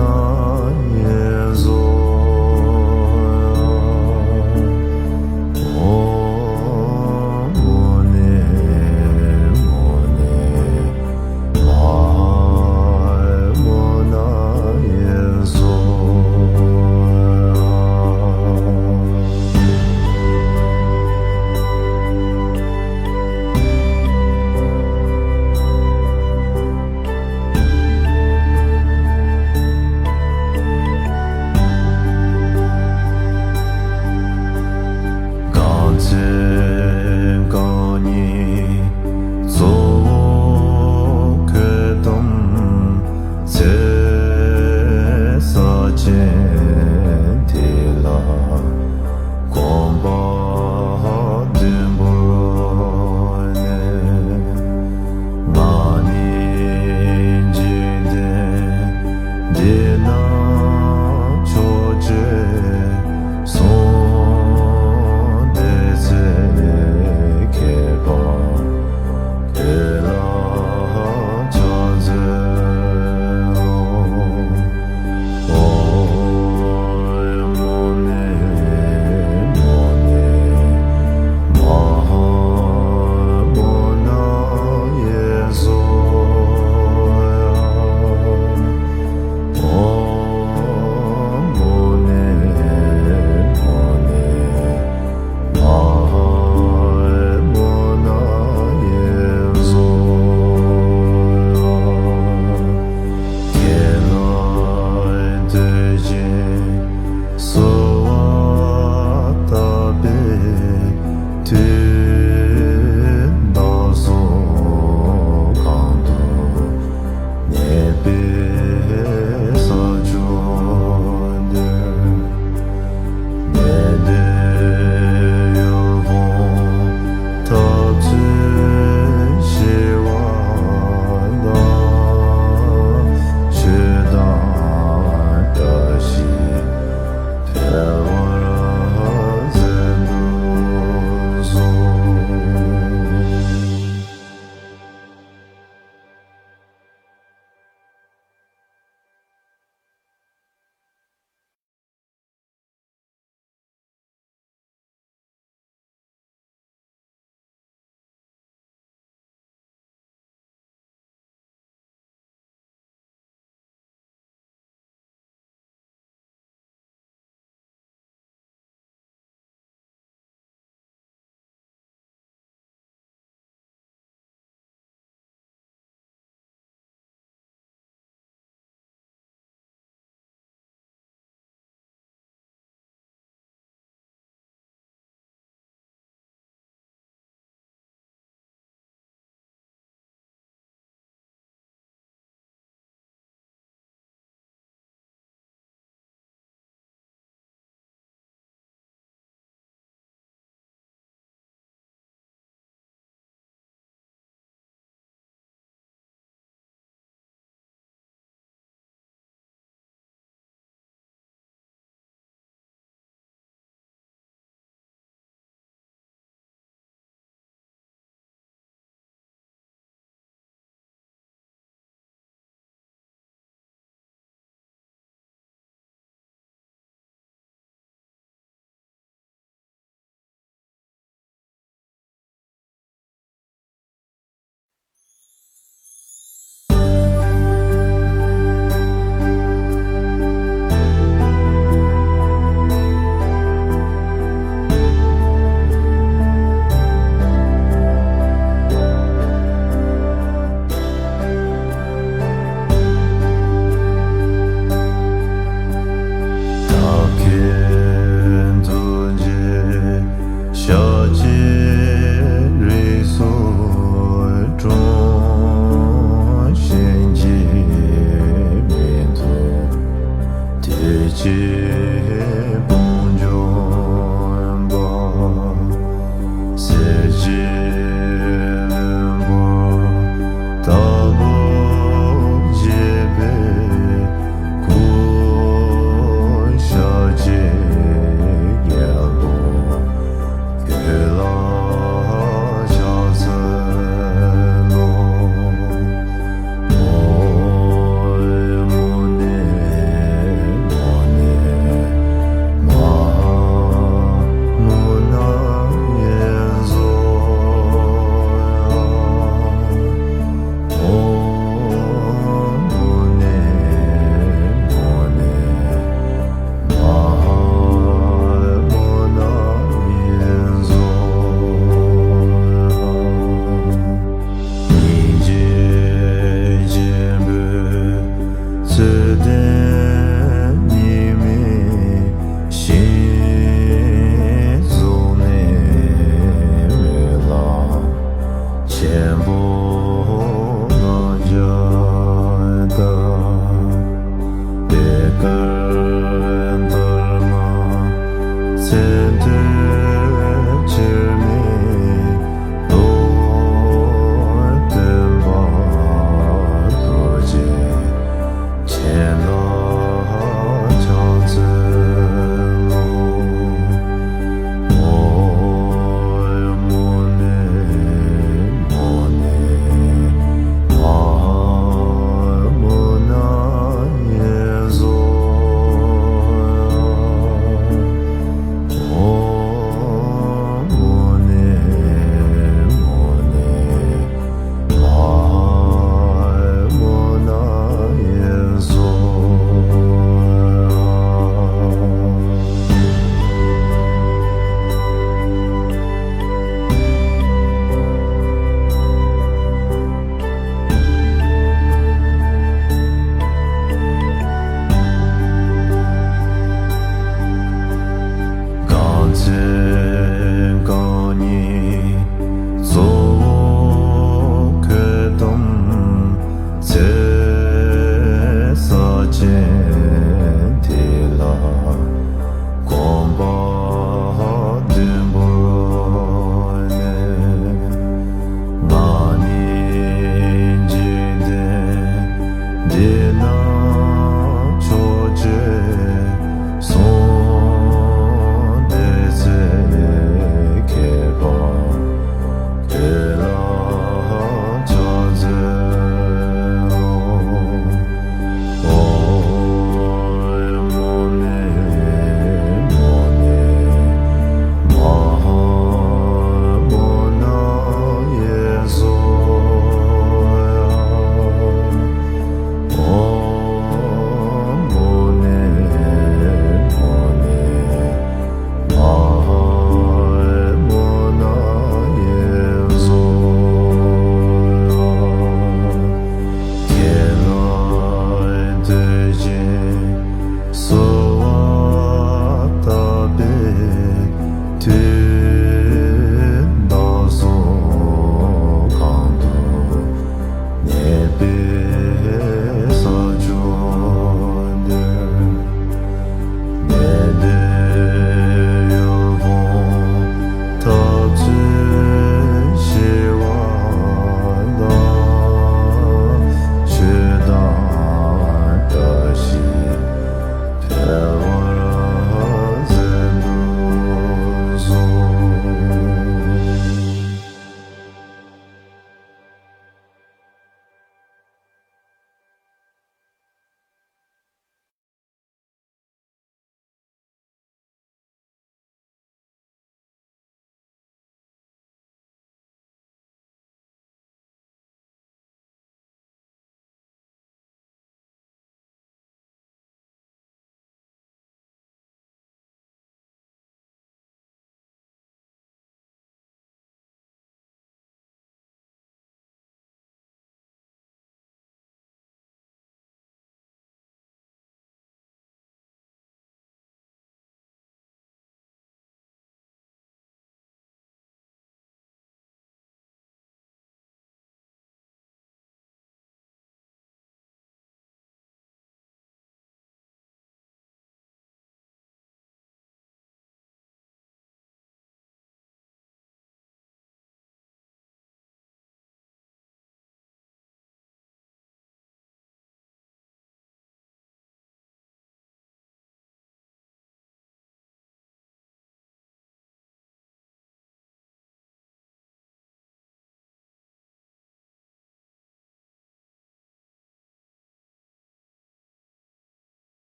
ཡེ་སྭཱ་ཧཱ། ཨོཾ་མུ་ནེ་མུ་ནེ་མ་ཧཱ་མུ་ན་ཡེ་སྭཱ་ཧཱ། གང་ཚེ་རྐང་གཉིས་གཙོ་བོ་ཁོད་དམ་ཚེ། ས་ཆེན་དེ་ལ་གོམ་པ་བདུན་བོར་ནས། ང་ནི་འཇིག་རྟེན་འདི་ན་ཕྱོགས་བཅུའི་གསུང་སྡེ་ཚེ་མཁས་པ་དེ་ལ་ཕྱག་འཚལ་ལོ། ཨོཾ་མུ་ནེ་མུ་ནེ་མ་ཧཱ་མུ་ན་ཡེ་སྭཱ་ཧཱ། ཨོཾ་མུ་ནེ་མུ་ནེ་མ་ཧཱ་མུ་ན་ཡེ་སྭཱ་ཧཱ། ཁྱེད་ལ་འདུད་ཅིང་གསོལ་བ་བཏབ་པའི་མཐུས། བདག་སོགས་གང་དུ་གནས་པའི་ས་ཕྱོགས་འདིར། ནད་དང་གཡོ་འོང་འཐབ་རྩོད་ཞི་བ་དང་། ཆོས་དང་བཀྲ་ཤིས་འཕེལ་བར་མཛད་དུ་གསོལ། ཚེ་འདིར་ཕྱིར་མི་ལྡོག། སྟོན་པ་རྡོ་རྗེ་འཆང་ལ་ཕྱག་འཚལ་ལོ། ཨོཾ་མུ་ནེ་མུ་ནེ་མ་ཧཱ་མུ་ན་ཡེ་ཛོ། ཨོཾ་མུ་ནེ་མུ་ནེ་མ་ཧཱ་མུ་ན་ཡེ་ཛོ། གང་ཚེ་རྐང་གཉིས་གཙོ་བོ་ཁྱོད་དམ་ཚེ་ས་ཆེན་དེ་ལ་གོམ་པ་བདུན་བོར་ནས། ང་ནི་འཇིག་རྟེན་འདི་ན་ཕྱོགས་བཅུའི་གསུང་བདེ་ཚིག་མཁས་པ་དེ་ལ་ཕྱག་འཚལ་ལོ། ཨོཾ་མུ་ནེ་མུ་ནེ་མ་ཧཱ་མུ་ན་ཡེ་ཛོ། ཨོཾ་མུ་ནེ་མུ་ནེ་མ་ཧཱ་མུ་ན་ཡེ་ཛོ། ཁྱེད་ལ་འདོད་ཅིང་གསོལ་བ་བཏབ་པའི་མཐུས། བདག་སོགས་གང་དུ་གནས་པའི་ས་ཕྱོགས་འདིར། ནད་དང་གཡོ་འོང་འཐབ་རྩོད་ཞི་བ་དང་། ཆོས་དང་བཀྲ་ཤིས་འཕེལ་བར་མཛད་དུ་གསོལ།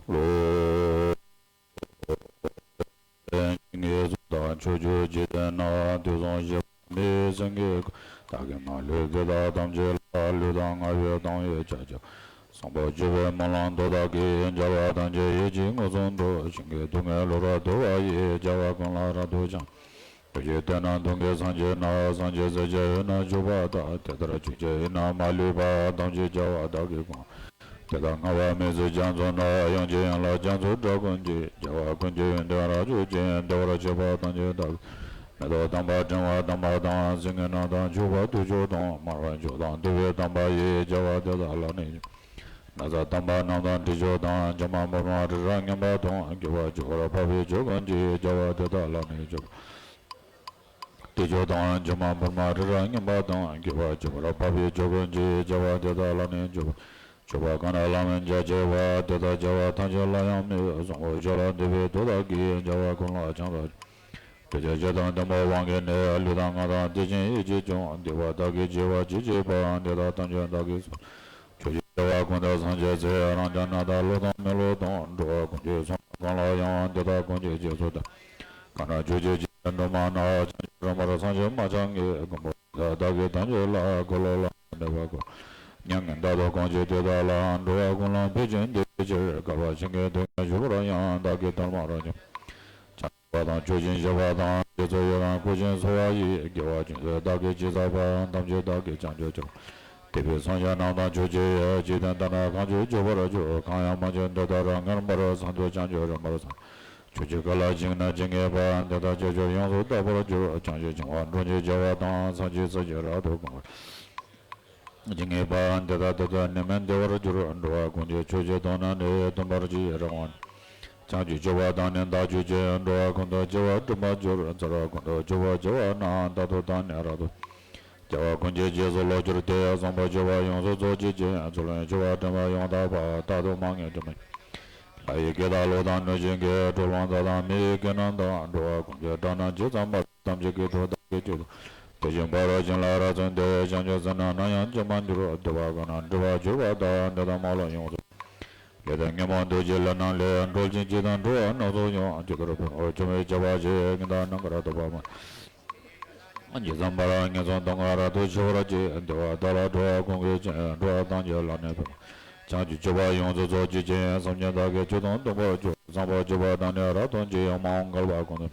ལོ། ངེས་སུ་དང་ཕྱོགས་བཅུའི་འཇིག་རྟེན་ན། དུས་གསུམ་གཤེགས་པ་མི་ཡི་སེང་གེ་ཀུན། བདག་གིས་མ་ལུས་དགེ་དག་ཐམས་ཅད་ལ། ལུས་དང་ངག་ཡིད་དང་ཡིད་ཆེས་བྱ། བཟང་པོ་སྤྱོད་པའི་སྨོན་ལམ་མཐུ་དག་གིས། རྒྱལ་བ་ཐམས་ཅད་ཡིད་ཀྱིས་མངོན་སུམ་དུ། ཞིང་གི་རྡུལ་སྙེད་ལུས་རབ་ཐུལ་བ་ཡིས། རྒྱལ་བ་ཀུན་ལ་རབ་ཏུ་བྱིན། ཆོས་ཀྱི་དོན་རྣམས་སྟོང་གི་སངས་རྒྱས་རྣམས། སངས་རྒྱས་སྲས་ཀྱི་དབུས་ན་བཞུགས་པ་དག། དེ་ལྟར་ཆོས་ཀྱི་དབྱིངས་རྣམས་མ་ལུས་པ། ཐམས་ཅད་རྒྱལ་བ་དག་གིས་བསྐོར། དེ་དག་མངའ་བ་མི་བསྐྱོད་རྒྱ་མཚོ་ན། དབྱངས་ཅན་ཡན་ལག་རྒྱ་མཚོའི་སྒྲ་ཀུན་གྱིས། རྒྱལ་བ་ཀུན་གྱི་ཡོན་ཏན་རབ་བརྗོད་ཅིང་། བདེ་བར་གཤེགས་པ་ཐམས་ཅད་དག་གི། མེ་ཏོག་དམ་པ་ཕྲེང་བ་དམ་པ་དང་། སེང་གེ་རྣམས་དང་ཕྱུག་པ་དུས་མཆོག་དང་། དམར་བ་མཆོག་དང་བདུག་པའི་དམ་པ་ཡིས། རྒྱལ་བ་དེ་དག་ལ་ནི་ན་བཟའ་དམ་པ་རྣམས་དང་དྲི་མཆོག་དང་། ཕྱེ་མ་ཕུར་མ་རི་རབ་མངར་མོ་དང་། སྐྱེ་བ་བཅུ་པར་འཕགས་པའི་ཆོས་ཀུན་གྱིས། རྒྱལ་བ་དེ་དག་ལ་ནི་མཆོད་པ། དུས་མཆོག་དང་། ཕྱེ་མ་ཕུར་མ་རི་རབ་མངར་མོ་དང་། སྐྱེ་བ་བཅུ་པར་འཕགས་པའི་ཆོས་ཀུན་གྱིས། རྒྱལ་བ་དེ་དག་ལ་ནི་མཆོད་པ། མཆོད་པ་གང་རབ་ལམ་རིམ་རྒྱ་ཆེ་བ། དེ་དག་རྒྱལ་བ་ཐམས་ཅད་ལ་ཡང་མོས། བཟང་པོ་སྤྱོད་ལ་འདུད་པའི་མཐུ་དག་གིས། རྒྱལ་བ་ཀུན་ལ་ཕྱག་འཚལ་ལོ། ཐུགས་རྗེ་ཆེ་དང་ལྡན་པ་དབང་གིས་ནི། ལུས་དང་ངག་དང་དེ་བཞིན་ཡིད་ཀྱིས་ཀྱང་། འདུས་པ་དག་གི་བྱ་བ་ཇི་མཆིས་པ། དེ་དག་ཐམས་ཅད་བདག་གིས་སོ། ཕྱོགས་བཅུའི་རྒྱལ་བ་ཀུན་ཏུ་སངས་རྒྱས་ཚེ། རང་ཅག་རྣམས་དག་བློ་དང་མི་བསླུ་དང་། འགྲོ་བ་ཀུན་གྱི་བསོད་ནམས་གང་ལགས་ཡང་། དེ་དག་ཀུན་གྱི་རྗེས་སུ་བདག་གང་རྣམས་ཕྱོགས་བཅུའི་འཇིག་རྟེན་སྒྲོན་མ་རྣམས། བྱང་ཆུབ་རིམ་པར་སངས་རྒྱས་མ་ཆགས་བརྙེས། མགོན་པོ་དེ་དག་བདག་གིས་ཐམས་ཅད་ལ། འཁོར་ལོ་བླ་ན་མེད་པ་བསྐོར། མྱ་ངན་འདའ་སྟོན་གང་བྱེད་དེ་དག་ལ། འགྲོ་བ་ཀུན་ལ་ཕན་ཕྱིར་འདུས་པའི་ཕྱིར། བསྐལ་པ་ཕྱིར་འགྱུར་དུས་མཉམ་བཞུགས་པར་ཡང་། བདག་གིས་ཐལ་མོ་སྦྱར་ནས། བྱང་ཆུབ་པ་དང་མཆོག་སྦྱིན་བྱེད་པ་དང་། རྗེས་སུ་ཡི་རང་བསྐུལ་ཞིང་གསོལ་བ་ཡིས། དགེ་བ་ཅུང་ཟད་བདག་གིས་ཅི་བསགས་པ། ཐམས་ཅད་བདག་གིས་བྱང་ཆུབ་སྤྱོད། འདས་པའི་སངས་རྒྱས་རྣམས་དང་ཕྱོགས་བཅུའི། འཇིག་རྟེན་དག་ནི་གང་བྱོའི་སྤྱོད་པར་གྱུར། གང་ཡང་མ་བྱོན་དེ་དག་རང་ངེས་པར། གསང་འདུས་བྱང་ཆུབ་རིམ་པར་སངས། ཕྱོགས་བཅུའི་བསྐལ་པ་ཇི་སྙེད་ན་ཇི་སྙེད་པ། དེ་དག་ཅིག་ཅར་ཡོངས་སུ་དག་པར་གྱུར། བྱང་ཆུབ་འབྱུང་བ་འགྲོ་བྱེད་བྱ་བ་དང་། སངས་རྒྱས་སྲས་ཀྱིས་རབ་ཏུ་བསྐོར་བ་ཇི་སྙེད་པ། དེ་དག་ཏུ་ཏུ་ནི་མེད་བདེ་བར་གྱུར། འགྲོ་བ་ཀུན་གྱི་མཆོག་བྱེད་དོན་རྣམས་ནི། སྟོན་པར་བགྱི་ཡི་རང་དབང་། བྱང་ཆུབ་སྤྱོད་པ་དང་ནི་བདག་ཆོས་ཅན། འགྲོ་བ་ཀུན་ཏུ་སྐྱེ་བ་སྒྲིབ་པར་འགྱུར། ཚེ་རབས་ཀུན་ཏུ་སྤྱོད་པ་བགྱི་བ་ན། རྟག་ཏུ་བདག་ནི་རབ་ཏུ། རྒྱལ་བ་ཀུན་གྱི་རྗེས་སུ་བློ་གྱུར་ཏེ། བཟང་པོ་སྤྱོད་པ་ཡོངས་སུ་རྫོགས་བགྱིད་ཅིང་། ཚུལ་ལྡན་སྤྱོད་པ་དྲན་པ་ཡང་དག་པ། རྟག་ཏུ་མ་ངེས་དྲི་མ་ལྷ་ཡི་སྐད་དང་ཀླུ་དང་གནོད་སྦྱིན་སྐད། གྲུལ་བུམ་དག་དང་མི་ཡི་སྐད་རྣམས་དང་། འགྲོ་བ་ཀུན་གྱི་སྒྲ་རྣམས་ཇི་ཙམ་པར། ཐམས་ཅད་ཀྱི་ཐུགས་བདག་གིས་ཆོད་དོ། དེ་བཞིན་ཕ་རོལ་ཕྱིན་ལ་རབ་བརྩོན་ཏེ། བྱང་ཆུབ་སེམས་རྣམས་ནམ་ཡང་བརྗེད་མ་གྱུར། འདོད་པ་ཀུན་ནས་སྒྲིབ་པར་གྱུར་པ་དག །འདི་དག་མ་ལུས་ཡོངས་སུ། ལས་དང་ཉོན་མོངས་འདུ་བྱེད་ལས་རྣམས་ལས། གྲོལ་ཞིང་འཇིག་དང་འགྲོ་བ་སྣ་ཚོགས་ཡང་། ཇི་ལྟར་ཕན་པར་བྱུང་བའི་བྱ་བ་ཞིག །ངེས་དང་རྣམ་དཀར་ཐོབ་པ་མ། ཇི་ཙམ་པར་ངན་སོང་སྡུག་བསྔལ་རབ་ཏུ་ཞི་བར་བྱེད། འདུལ་བ་དག་ལ་འགྲོ་བ་ཀུན་གྱི་ཆོས། འགྲོ་བ་ཐམས་ཅད་ལ་ནི་ཕན་པ། བྱང་ཆུབ་སྤྱོད་པ་ཡོངས་སུ་རྫོགས་བགྱིད་ཅིང་། སེམས་ཅན་དག་གི་ཆོས་དང་མཐུན་པར་སྤྱོད། བཟང་པོ་སྤྱོད་པ་དང་ནི་རབ་ཏུ་བགྱི། མ་འོངས་བསྐལ་པ་ཀུན་ཏུ།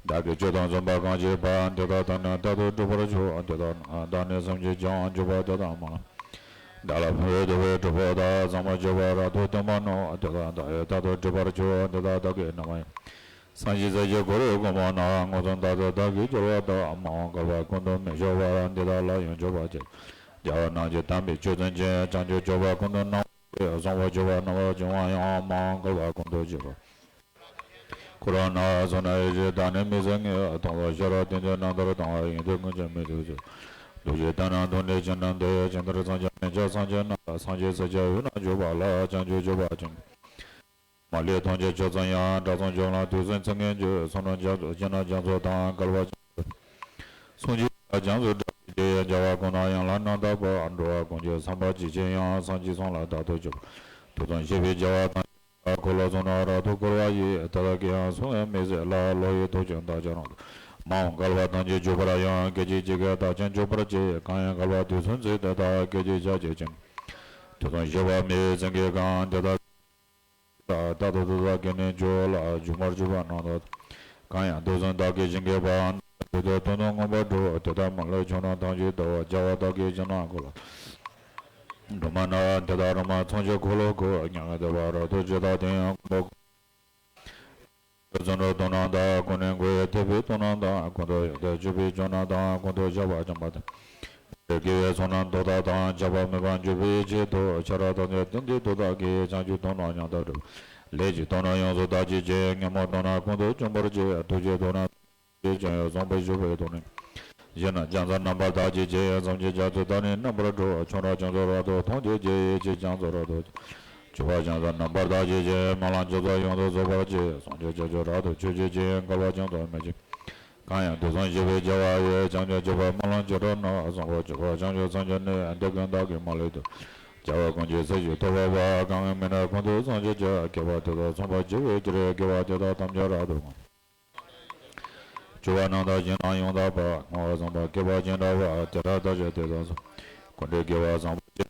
བདག་གིས་ཆོས་དང་མཚུངས་པ་གང་བགྱིས་པ། དེ་དག་ཐམས་ཅད་རྟག་ཏུ་སྒྲུབ་པར་ཤོག །དེ་དག་ནི་བདག་ནི་སེམས་ཀྱིས་ཀྱང་སྒྲུབ་པ། དེ་དག་མ་ལུས། བདག་ལ་ཕན་པའི་འདུལ་བའི་གྲུབ་པ་དག །བཟང་པོ་སྤྱོད་པ་རབ་ཏུ་བསྟན་པ་རྣམས། དེ་དག་བདག་གིས་རྟག་ཏུ་སྒྲུབ་པར་ཤོག །དེ་དག་བདག་གིས་ནམ་ཡང་། སངས་རྒྱས་སྲས་ཀྱི་གོ་རུ་གོ་མོ་ན། མངོན་སུམ་རྟག་ཏུ་བདག་གིས་སྦྱོར་བ་དག །མ་འོངས་བསྐལ་པ་ཀུན་ཏུ་མི་སྐྱོ་བར། འདི་དག་ལ་ཡང་སྤྱོད་པ་སྤྱད། རྒྱལ་བ་རྣམས་ཀྱི་དམ་པའི་ཆོས་བཙུན་ཅན། བྱང་ཆུབ་སྤྱོད་པ་ཀུན་ཏུ་སྣང་བ་ཡི། བཟང་པོ་སྤྱོད་པ་རྣམ་པར་བྱུང་བ་ཡང་། མ་འོངས་བསྐལ་པ་ཀུན་ཏུ་སྤྱད་པ། འཁོར་བ་ན་སོང་ན་ཡི་རིགས་བདག་ནི་མི་བཟད་ངེས། མཐོང་ལ་ཤེས་རབ་ལྡན་གྱི་རྣམ་ཐར་དང་། ཡོན་ཏན་ཀུན་ཀྱང་མི་ཐུབ་ཚུལ། འདུ་བྱེད་དག་ནི་མཐོང་ནས་ཅི་རྣམས་དེ། ཇི་ལྟར་སངས་རྒྱས་མི་འཆབ་སངས་རྒྱས་རྣམས། སངས་རྒྱས་སྲས་ཀྱི་དབུས་ན་བཞུགས་པ་ལ། བྱང་ཆུབ་སྤྱོད་པ་ཅན། མ་ལུས་ཐམས་ཅད་ཆོས་ཚུལ་ཡང་། དགྲ་བཅོམ་རྒྱུད་ལ་དུས་གསུམ་ཚིམ་བརྙེས་ཀྱི། བསོད་ནམས་རྒྱ་མཚོ་ཅན་ན་རྒྱ་མཚོ་དང་། བསྐལ་པ་ཅན་དུ་གསུང་ཆོས་རྒྱ་མཚོའི་སྒྲ་ཇི་སྙེད། རྒྱལ་བ་ཀུན་ལ་ཡང་ལ་རྣམ་དག་པ། འགྲོ་བ་ཀུན་གྱི་བསམ་པ་ཇི་བཞིན་དབྱངས། སངས་རྒྱས་གསུང་ལ་རྟག་ཏུ་སྤྱོད་པ། དུས་གསུམ་གཤེགས་པའི་རྒྱལ་བ་དང་། འཁོར་ལོ་བཟུང་ནས་རབ་ཏུ་བསྐོར་བ་ཡི། དེ་དག་གིས་ཡང་གསུང་བའི་མི་ཟད་ལ། བློ་ཡི་ཐོག་ཅན་བདག་ཅག་རང་དུ། མ་འོངས་བསྐལ་པ་ཐམས་ཅད་འཇུག་པར་ཡང་། སྐད་ཅིག་གཅིག་གིས་བདག་ཀྱང་འཇུག་པར་བྱེད། གང་ཡང་བསྐལ་པ་དུས་གསུམ་ཚེ་དེ་དག་སྐད་ཅིག་ཆ་གཅིག་ཕྱིན། དུས་གསུམ་གཤེགས་པ་མི་ཡི་སེང་གེ་གང་། དེ་དག་རྟག་ཏུ་དེ་དག་གི་ནི་རྒྱུད་ལ། འཇུག་པར་བྱེད་པ་རྣམས་དག་གང་ཡང་དུས་གསུམ་བདག་གིས་བྱིན་གྱིས་སྤངས། དུས་དེར་དོན་དུ་མངོན་པར་འགྲུབ། དེ་ལྟར་མ་ལུས་ཕྱོགས་རྣམས་ཐམས་ཅད་དུ། རྒྱལ་བ་དག་གིས་ཕྱག་ན་བསྐོར་ལ། སྒྲོལ་མ་ནི་དེ་དག་རིམ་པར་མཚོན་ཕྱིར་འཁོར་ལོ་བསྐོར། མྱ་ངན་འདས་པ་རབ་ཏུ་བྱེད་དང་ལྡན། མགོན་པོ་བརྩོན་འགྲུས་དང་རྣམ་དག་ཀུན་ནས་བསྐུལ། ཐེག་པའི་དོན་རྣམས་དང་ཀུན་ཏུ་ཡོངས་སུ་གཅོད་པའི་སྐྱོན་རྣམས་དང་ཀུན་ཏུ་བཤགས་པ་སྦྱངས་པ་དང་། དགེ་བའི་ཚོགས་རྣམས་བཟློག་པ་དང་། ཆགས་པ་མེད་པར་འགྱུར་བའི་ཆེད་དུ། ཆོས་རབ་ཐམས་ཅད་བསྟན་ཏེ་མཐུ་དག་གིས། བྱང་ཆུབ་ཐོབ་ནས་ཉམས་སུ་བསྒྲུབ། ལས་ཀྱི་དོན་རྣམས་ཡོངས་སུ་དག་བྱེད་ཅིང་། ཉོན་མོངས་དོན་རྣམས་ཀུན་ཏུ་བཅོམ་པར་བྱེད། ཐུགས་རྗེའི་དོན་རྣམས་བྱང་ཆུབ་བཟང་པོར་གྱུར་པའི་དོན་ནི། ཡིད་ནི་རྒྱ་མཚོ་རྣམ་པར་དག་བྱེད་ཅིང་། སེམས་ཀྱི་རྒྱ་མཚོ་དག་ནི་རྣམ་པར་གྲོལ། ཁྱོད་རང་རྒྱ་མཚོ་རབ་ཏུ་མཐོང་བྱེད་ཅིང་། ཡེ་ཤེས་རྒྱ་མཚོ་རབ་ཏུ། སྤྱོད་པ་རྒྱ་མཚོ་རྣམ་པར་དག་བྱེད་ཅིང་། སྨོན་ལམ་རྒྱ་མཚོ་ཡོངས་སུ་རྫོགས་པར་བྱེད། སངས་རྒྱས་རྒྱ་མཚོ་རབ་ཏུ་མཆོད་བྱེད་ཅིང་། བསྐལ་པ་ཀུན་ཏུ་མི་ཤིགས། གང་ཡང་དུས་གསུམ་གཤེགས་པའི་རྒྱལ་བ་ཡི། བྱང་ཆུབ་སྤྱོད་པ་སྨོན་ལམ་བྱེ་བྲག་རྣམས། བཟང་པོ་སྤྱོད་པ་བྱང་ཆུབ་སེམས་ཀྱི་གནས། འདི་ཀུན་བདག་གིས་མ་ལུས་ཐོབ། རྒྱལ་བ་ཀུན་གྱི་སྲས་ཀྱི་ཐུབ་པ་པ། གང་གི་མི་ནུས་ཀུན་ཏུ་བཟང་སྤྱོད་ཀྱི། དགེ་བ་དེ་དག་མཚུངས་པར་བགྱི་བའི་ཕྱིར། དགེ་བ་དེ་དག་ཐམས་ཅད་རབ་ཏུ་བསྔོ། སྤྱོད་པ་རྣམ་དག་བཞིན་དུ་ཡང་དག་པ། བསྔོ་བ་བཟང་པོ་བསྐྱེད་པ་ཅི་འདྲ་བ། དེ་དག་བདག་ཀྱང་དེ་དག་བསྔོ། ཀུན་ཏུ་དགེ་བ་བཟང་པོ་ཅི་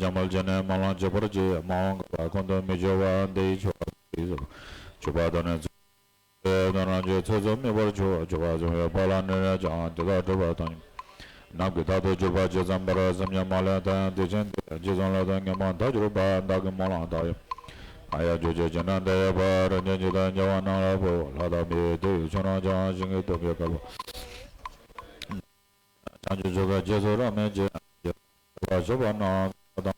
འཇམ་དཔལ་ཅན་ནི་སྨོན་ལམ་གཅིག་པུར་བགྱི། མ་འོངས་བསྐལ་པ་ཀུན་ཏུ་མི་འགྱུར་བ། འདི་ཡི་མཆོག་མཆོག་པ་དང་ནི་ཚོགས་དང་རང་གི་ཚོགས་སུ་སྨིན་པར་ཤོག་མཆོག་པ་བཟང་པོའི་དཔལ་ལ་ནི་རེ་ཅང་། དེ་དག་སྒྲུབ་པ་དང་ནི་རྣམས་ཀྱིས་རྟག་ཏུ་གྱུར་པ་ཇི་ཙམ་པར། སེམས་ཉིད་མ་ལུས་དང་ཡང་དེ་བཞིན་ཏེ། ཇི་ཙམ་ལ་དང་ངེས་པར་ཐག་གྱུར་པ། བདག་གིས་སྨོན་ལམ་བཏབ་ཡང་མ་ཡལ་འགྱུར་ཅིག་ཇི་ནས་འདི་ཡོད་པ། རིན་ཆེན་འཇིག་རྟེན་རྒྱལ་བ་རྣམས་ལ་ཕུལ། ལྷ་དང་མིའི་དུ་ཡི་མཆོད་རྣམས་ཀྱང་། ཞིང་གི་སྟོན་པའི་བསྐལ་པ་བྱང་ཆུབ་མཆོག་གི་རྗེས་སུ་རབ་གནས་ཀྱི། རྗེས་སུ་བ་ཞུགས་པ་རྣམས་དང་།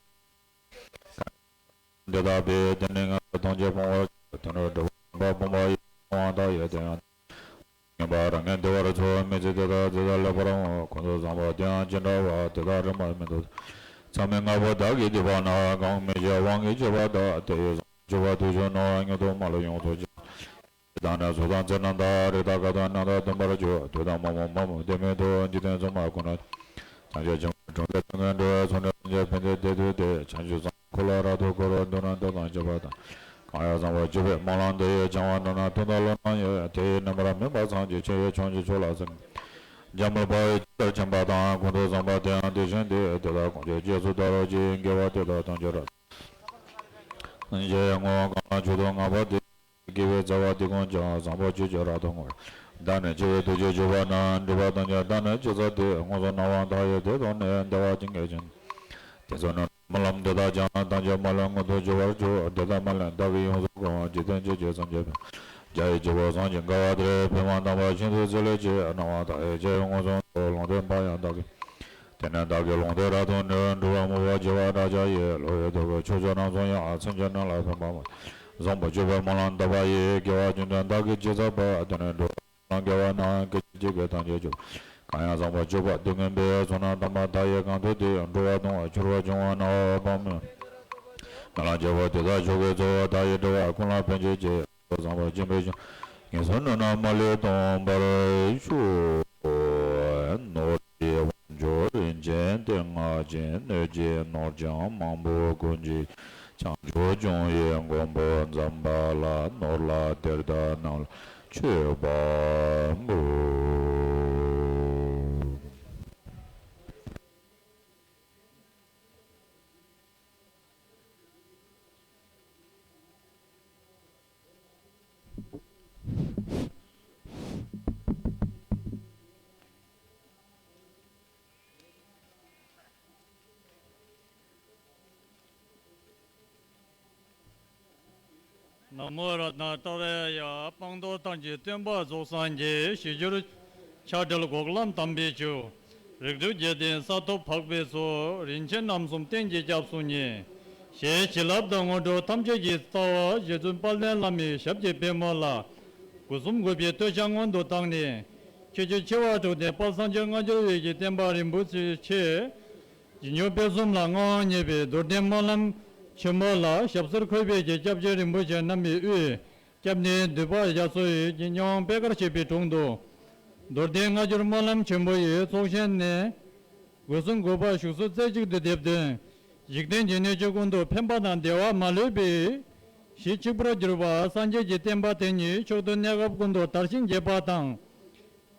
འདི་ལྟ་བས་དེ་ནི་ངན་སོང་ཐམས་ཅད་སྤོང་བར་བྱ། དོན་དུ་འགྲོ་བ་སྤོང་བ་ཡི། སྤོང་བ་དག་ཡོད་དེ་ཡང་། ངན་པ་རང་ངན་བདེ་བར་འཚོ། མི་ཚེ་འདི་དག་ཇི་ལྟར་སླེབས་པར་འོང་། ཀུན་ཏུ་བཟང་པོ་དེ་ཡང་ཇི་འདྲ་བ། དེ་དག་རིམ་པར་མི་འདོར། མཚམས་མེད་ལྔ་པོ་བདག་གིས་བསྡུས་པ་ན། གང་མི་བྱེད་དབང་གིས་བྱས་པ་དག་དེ་ཡི་བཟང་སྤྱོད་པ་དུས་གསུམ་ནོར་བ་མྱུར་དུ་མ་ལུས་ཡོངས་སུ་རྫོགས། དང་ནི་ཚོགས་དང་ཚེ་རྣམས་དང་། རིགས་དང་དགའ་སྟོན་རྣམས་དང་ལྡན་པར་གྱུར། བདུད་དང་མ་མོ་མ་མོ་བདེན་མེད་དུ། འཇིག་རྟེན་སྲུང་མ་ཀུན་ནས་ཐམས་ཅད་བྱང་བའི་གྲོང་ཁྱེར་དུ་ངེས་འགྲོ་བའི་ཚོགས་ནི་ཐམས་ཅད་ཕན་བདེ་བདེ་དུ་སྟེ། བྱང་ཆུབ་སེམས་དཔའི་འཁོར་ལོ་རབ་ཏུ་བསྐོར། མདུན་ནས་བདག་དང་བཅས་པ་དང་། གང་ཡང་བཟང་པོ་སྤྱོད་པའི་སྨོན་ལམ་འདི་ཡིས། བྱང་བ་འགྲོ་ན་ཐོབ་ཐང་ལོངས་སྤྱོད་ཡོད། དེ་ཡིས་ནམ་མཁའ་མུན་པ་སངས་རྒྱས། ཆེ་བའི་ཕྱོགས་བཅུའི་ཕྱོགས་ལ་སངས་རྒྱས། འཇམ་དཔལ་དཔའ་བོས་ཇི་ལྟར་མཁྱེན་པ་དང་། ཀུན་ཏུ་བཟང་པོ་དེ་ཡང་དེ་བཞིན་ཏེ། དེ་དག་ཀུན་གྱི་རྗེས་སུ་བདག་སློབ་ཅིང་། དགེ་བ་དེ་དག་ཐམས་ཅད་རབ་ཏུ་བསྔོ། གང་ལ་མཆོག་ཏུ་བསྔགས་པ་དེ། དགེ་བའི་རྩ་བ་འདི་ཀུན་ཀྱང་། བཟང་པོ་སྤྱོད་ཕྱིར་རབ་ཏུ་བསྔོ། བདག་ནི་འཆི་བའི་དུས་ཀྱི་འཇུག་པ་ན། འགྲོ་བ་ཐམས་ཅད་བདག་ནི་སྐྱེ་ས་དེ། སྔོན་སོང་སྣང་བ་མཐའ་ཡས་དེ་དག་ནི། བདེ་བ་ཅན་གྱི་ཞིང་། དེ་ཚོ་ནི་སྨོན་ལམ་འདི་དག་ཀྱང་། ཐམས་ཅད་མ་ལུས་མངོན་དུ་གྱུར་པར་ཤོག་དེ་དག་སྨོན་ལམ་བདག་གིས་ཡོངས་སུ་བསྔོ་བ། འཇིག་རྟེན་ཆོས་ཀྱི་སངས་རྒྱས་དང་། བརྒྱ་ཡི་རྗེ་བོ་སངས་རྒྱས་དགའ་བ་དེར། ཕན་པ་དམ་པ་ཤིན་ཏུ་བརྩེ་ལེགས་ཀྱིས། སྣང་བ་མཐའ་ཡས་ཆེ་བའི་མངོན་སུམ་དུ། ལུང་བསྟན་པ་ཡང་བདག་གིས། དེ་ནས་བདག་གིས་ལུང་བསྟན་རབ་ཏུ་ནོད། འགྲོ་བ་མོས་པ་བྱེ་བ་ཕྲག་བརྒྱ་ཡིས། ལྷོ་ཡི་དུས་ཀྱི་ཕྱོགས་བཅུ་རྣམས་སུ་ཡང་། སེམས་ཅན་རྣམས་ལ་ཕན་པ་སྨོན། བཟང་པོ་སྤྱོད་པའི་སྨོན་ལམ་བཏབ་པ་ཡིས། དགེ་བ་ཀུན་ཀྱང་བདག་གིས་ཅི་བསགས་པ། དེ་ནི་འགྲོ་བ་རྣམས་དགེ་བ་ན་སྐད་ཅིག་གིས་ཐམས་ཅད་འགྲུབ། གང་ཡང་བཟང་པོ་སྤྱོད་པ་འདི་མངོན་པས། བསོད་ནམས་དམ་པ་མཐའ་ཡས་གང་ཐོབ་དེས། འགྲོ་བ་གདུང་བ་འཆོར་བར་འགྱུར་བ་ན། འོད་དཔག་མེད་སྨོན་ལམ་རྒྱལ་པོ་དེ་དག་མཆོག་གི་གཙོ། བདག་ཡི་འགྲོ་བ་ཀུན་ལ་ཕན་ཕྱིར་བགྱི། བཟང་པོ་སྤྱོད་པའི་ཞིང་ངན་སོང་ནོར་རྣམས་མ་ལུས་སྟོངས་པར་ཤོག་ནོར་གྱི་དབང་ཕྱུག་རིན་ཆེན་སྟེང་ལྔ་ཅན། སྣོད་ཀྱི་ནོར་རྐྱང་མང་པོ་ཀུན་གྱི་བྱང་ཆུབ་འབྱུང་བའི་མགོན་པོ་འཛམ་བྷ་ལ་ནོར་ལྷ་གཏེར་བདག་རྣམས་ལ་མཆོད་པ་འབུལ། ན་མོ་རཏྣ་ཏྲཱ་རེ་ཡ། སྤངས་རྟོགས་ཐམས་ཅད་སྟོན་པ་རྫོགས་སངས་རྒྱས། ཞི་གྱུར་ཆགས་བྲལ་འགོག་ལམ་དམ་པའི་ཆོས། རིགས་དྲུག་རྒྱལ་བསྟན་ས་ཐོབ་འཕགས་པའི་ཚོགས། རིན་ཆེན་རྣམ་གསུམ་རྟེན་གྱི་སྐྱབས་སུ་མཉེས། ཞེས་བྱིན་རླབས་དང་དངོས་གྲུབ་ཐམས་ཅད་ཀྱི་རྩ་བ། རྗེ་བཙུན་དཔལ་ལྡན་བླ་མའི་ཞབས་ཀྱི་པད་མོ་ལ། སྒོ་གསུམ་གུས་པས་བསྟོད་ཕྱག་སྔོན་དུ་བཏང་ནས། ཆོས་ཀྱི་ཆེ་བ་དྲུག་ལྡན་དཔལ་བཟང་སྤྱོད་མངའ་འབྱོར་བའི་གི་བསྟན་པ་རིན་པོ་ཆེ། རྗེ་མཆོག་དཔལ་གསུམ་ལ་མངའ་དབང་བརྙེས་པའི་རྡོར་གདན་སྨོན་ལམ་ཆེན་མོ་ལ་ཞབས་སོར་འཁོད་པའི་གི་སྐྱབས་རྗེ་རིན་པོ་ཆེ་རྣམ་པའི་དབུས། སྐྱབས་གནས་འདུས་པ་རྒྱ་མཚོ་ཡི་གི་སྙན་དབང་པད་དཀར་ཞེས་པའི་དྲུང་དུ། རྡོར་གདན་སྔ་འགྱུར་སྨོན་ལམ་ཆེན་པོ་ཡི་ཚོགས་ཞིང་ནས། སྒོ་གསུམ་གུས་པ་བཞུགས་སུ་རྩེ་གཅིག་ཏུ་བསྡེབས་ཏེ། འཇིག་རྟེན་གྱི་གནས་ཆོས་ཀུན་ཏུ་ཕན་པ་དང་བདེ་བ་མ་ལུས་པའི་གཞི་གཅིག་པུར་གྱུར་པ་སངས་རྒྱས་ཀྱི་བསྟན་པ་དེ་ཉིད་མཆོག་ཏུ་གནས་སྐབས་ཀུན་ཏུ་དར་ཞིང་རྒྱས་པ་དང་།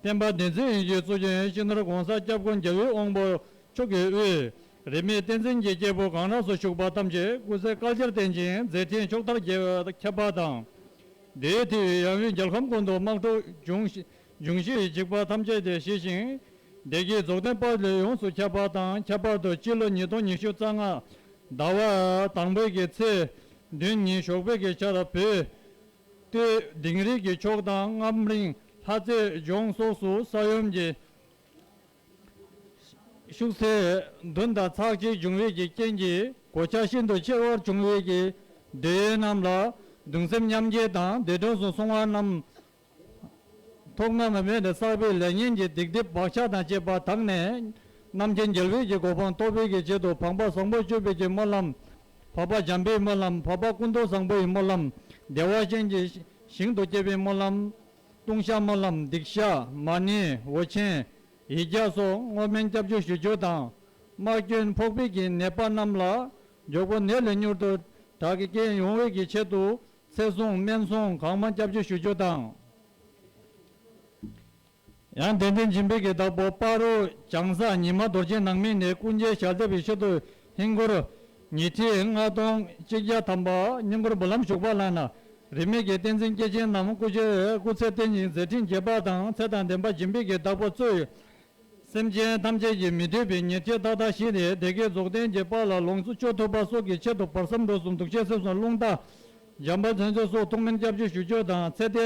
བསྟན་པ་བདེན་འཛིན་ཡིན་གྱི་གཙོ་རྒྱན་སྤྱི་ནོར་༸གོང་ས་༸སྐྱབས་མགོན་རྒྱལ་བའི་དབང་པོ་མཆོག་གི་དབུས། རིས་མེད་བསྟན་འཛིན་གྱི་སྐྱེས་བུ་གང་རབ་སུ་བཞུགས་པ་ཐམས་ཅད་སྐུ་ཚེ་བསྐལ་བརྒྱར་བརྟན་ཅིང་མཛད་འཕྲིན་ཕྱོགས་མཐར་རྒྱས་ཁྱབ་པ་དང་། དེའི་ཐེ་བའི་ཡང་དབུས་རྒྱལ་ཁམས་ཀུན་ཏུ་དམག་འཁྲུག་འབྱུང་ཞི་འབྱུང་ཞི་ཡི་འཇིགས་པ་ཐམས་ཅད་དེ་ཞི་ཞིང་། བདེ་སྐྱིད་རྫོགས་ལྡན་དཔལ་ལས་ཡོངས་སུ་ཁྱབ་པ་དང་། ཁྱད་པར་དུ་སྤྱི་ལོ་ཉིས་སྟོང་ཉི་ཤུ་རྩ་ལྔ་ཟླ་བ་དང་པོའི་གི་ཚེས་བདུན་ཉིན་ཞོགས་པའི་གི་ཆར་བོད་སྟོད་དིང་རི་གི་ཕྱོགས་དང་རྔམ་རིང་ལྷ་རྩེ་ལྗོངས་སོགས་སུ་ས་ཡོམ་གྱི་ཤུགས་ཚད་བདུན་དང་ཚེག་གཅིག་འབྱུང་བའི་གི་རྐྱེན་གྱིས་གོད་ཆག་ཤིན་ཏུ་ཆེ་བར་བྱུང་བའི་གི་འབྲེལ་ཡོད་རྣམས་ལ་གདུང་སེམས་མཉམ་སྐྱེད་དང་བདེ་དྲོད་སུ་སོང་བ་རྣམས། ཐོག་མ་མེད་པའི་བསགས་པའི་ལས་ངན་གྱི་སྡིག་སྒྲིབ་བག་ཆགས་དང་བཅས་པ་དག་ནས། རྣམ་མཁྱེན་རྒྱལ་བའི་གི་གོ་འཕང་ཐོབ་པའི་གི་ཆེད་དུ་འཕགས་པ་བཟང་པོ་སྤྱོད་པའི་གི་སྨོན་ལམ། འཕགས་པ་འཇམ་པའི་སྨོན་ལམ། འཕགས་པ་ཀུན་ཏུ་བཟང་པོའི་སྨོན་ལམ། བདེ་བ་ཅན་གྱི་ཞིང་དུ་སྐྱེ་བའི་སྨོན་ལམ། ལྟུང་བཤགས་སྨོན་ལམ། སྡིག་བཤགས། མ་ཎི། འོ་ཆེན། ཡིག་བརྒྱ་སོགས་བསྔོ་སྨོན་སྐྱབས་འཇུག་ཞུ་རྒྱུ་དང་། རྨས་སྐྱོན་ཕོག་པའི་གི་ནད་པ་རྣམས་ལ་ མགྱོགས་པོ་ནད་ལས་མྱུར་དུ་དྲག་གི་རྐྱེན་ཡོང་བའི་གི་ཆེད་དུ་ཚེ་སྲུང་སྨན་སྲུང་གང་མང་སྐྱབས་བཅོལ་ཞུ་རྒྱུ་དང་། ཡང་དད་ལྡན་སྦྱིན་པའི་གི་བདག་པོ་སྤ་རོ་བྱང་ས་ཉི་མ་རྡོ་རྗེ་ནང་མི་ནས་སྐུ་མཇལ་ཞལ་འདེབས་ཀྱི་ཆེད་དུ་ཧིན་སྒོར་ཉིས་ཁྲི་ལྔ་སྟོང་གཅིག་བརྒྱ་ཐམ་པ་བསྙེན་བཀུར་སྨོན་ལམ་ཞུགས་པ་ལགས་ན། རིས་མེད་ཀྱི་བསྟན་འཛིན་སྐྱེས་ཆེན་རྣམས་སྐུ་ཆོས་སྐུ་ཚེ་བརྟན་ཅིང་མཛད་འཕྲིན་རྒྱས་པ་དང་ཚེ་དང་ལྡན་པ་སྦྱིན་པའི་གི་བདག་པོ་གཙོས། སེམས་ཅན་ཐམས་ཅད་ཀྱི་མི་འདོད་པའི་ཉེས་སྤྱོད་ཏག་ཏག་ཞི་ནས་བདེ་སྐྱིད་རྫོགས་ལྡན་གྱི་དཔལ་ལ་ལོངས་སུ་སྤྱོད་ཐུབ་པ་སོགས་ཀྱི་ཆེད་དུ་བར་མཚམས་འགྲོ་གསུམ་དུག་ཤེས་སེམས་གསུམ་རླུང་རྟ་འཇམ་དཔལ་མཚན་བརྗོད་སོགས་ཐུགས་སྨོན་སྐྱབས་བཅོལ་ཞུ་རྒྱུ་དང་། ཚེ་འདས་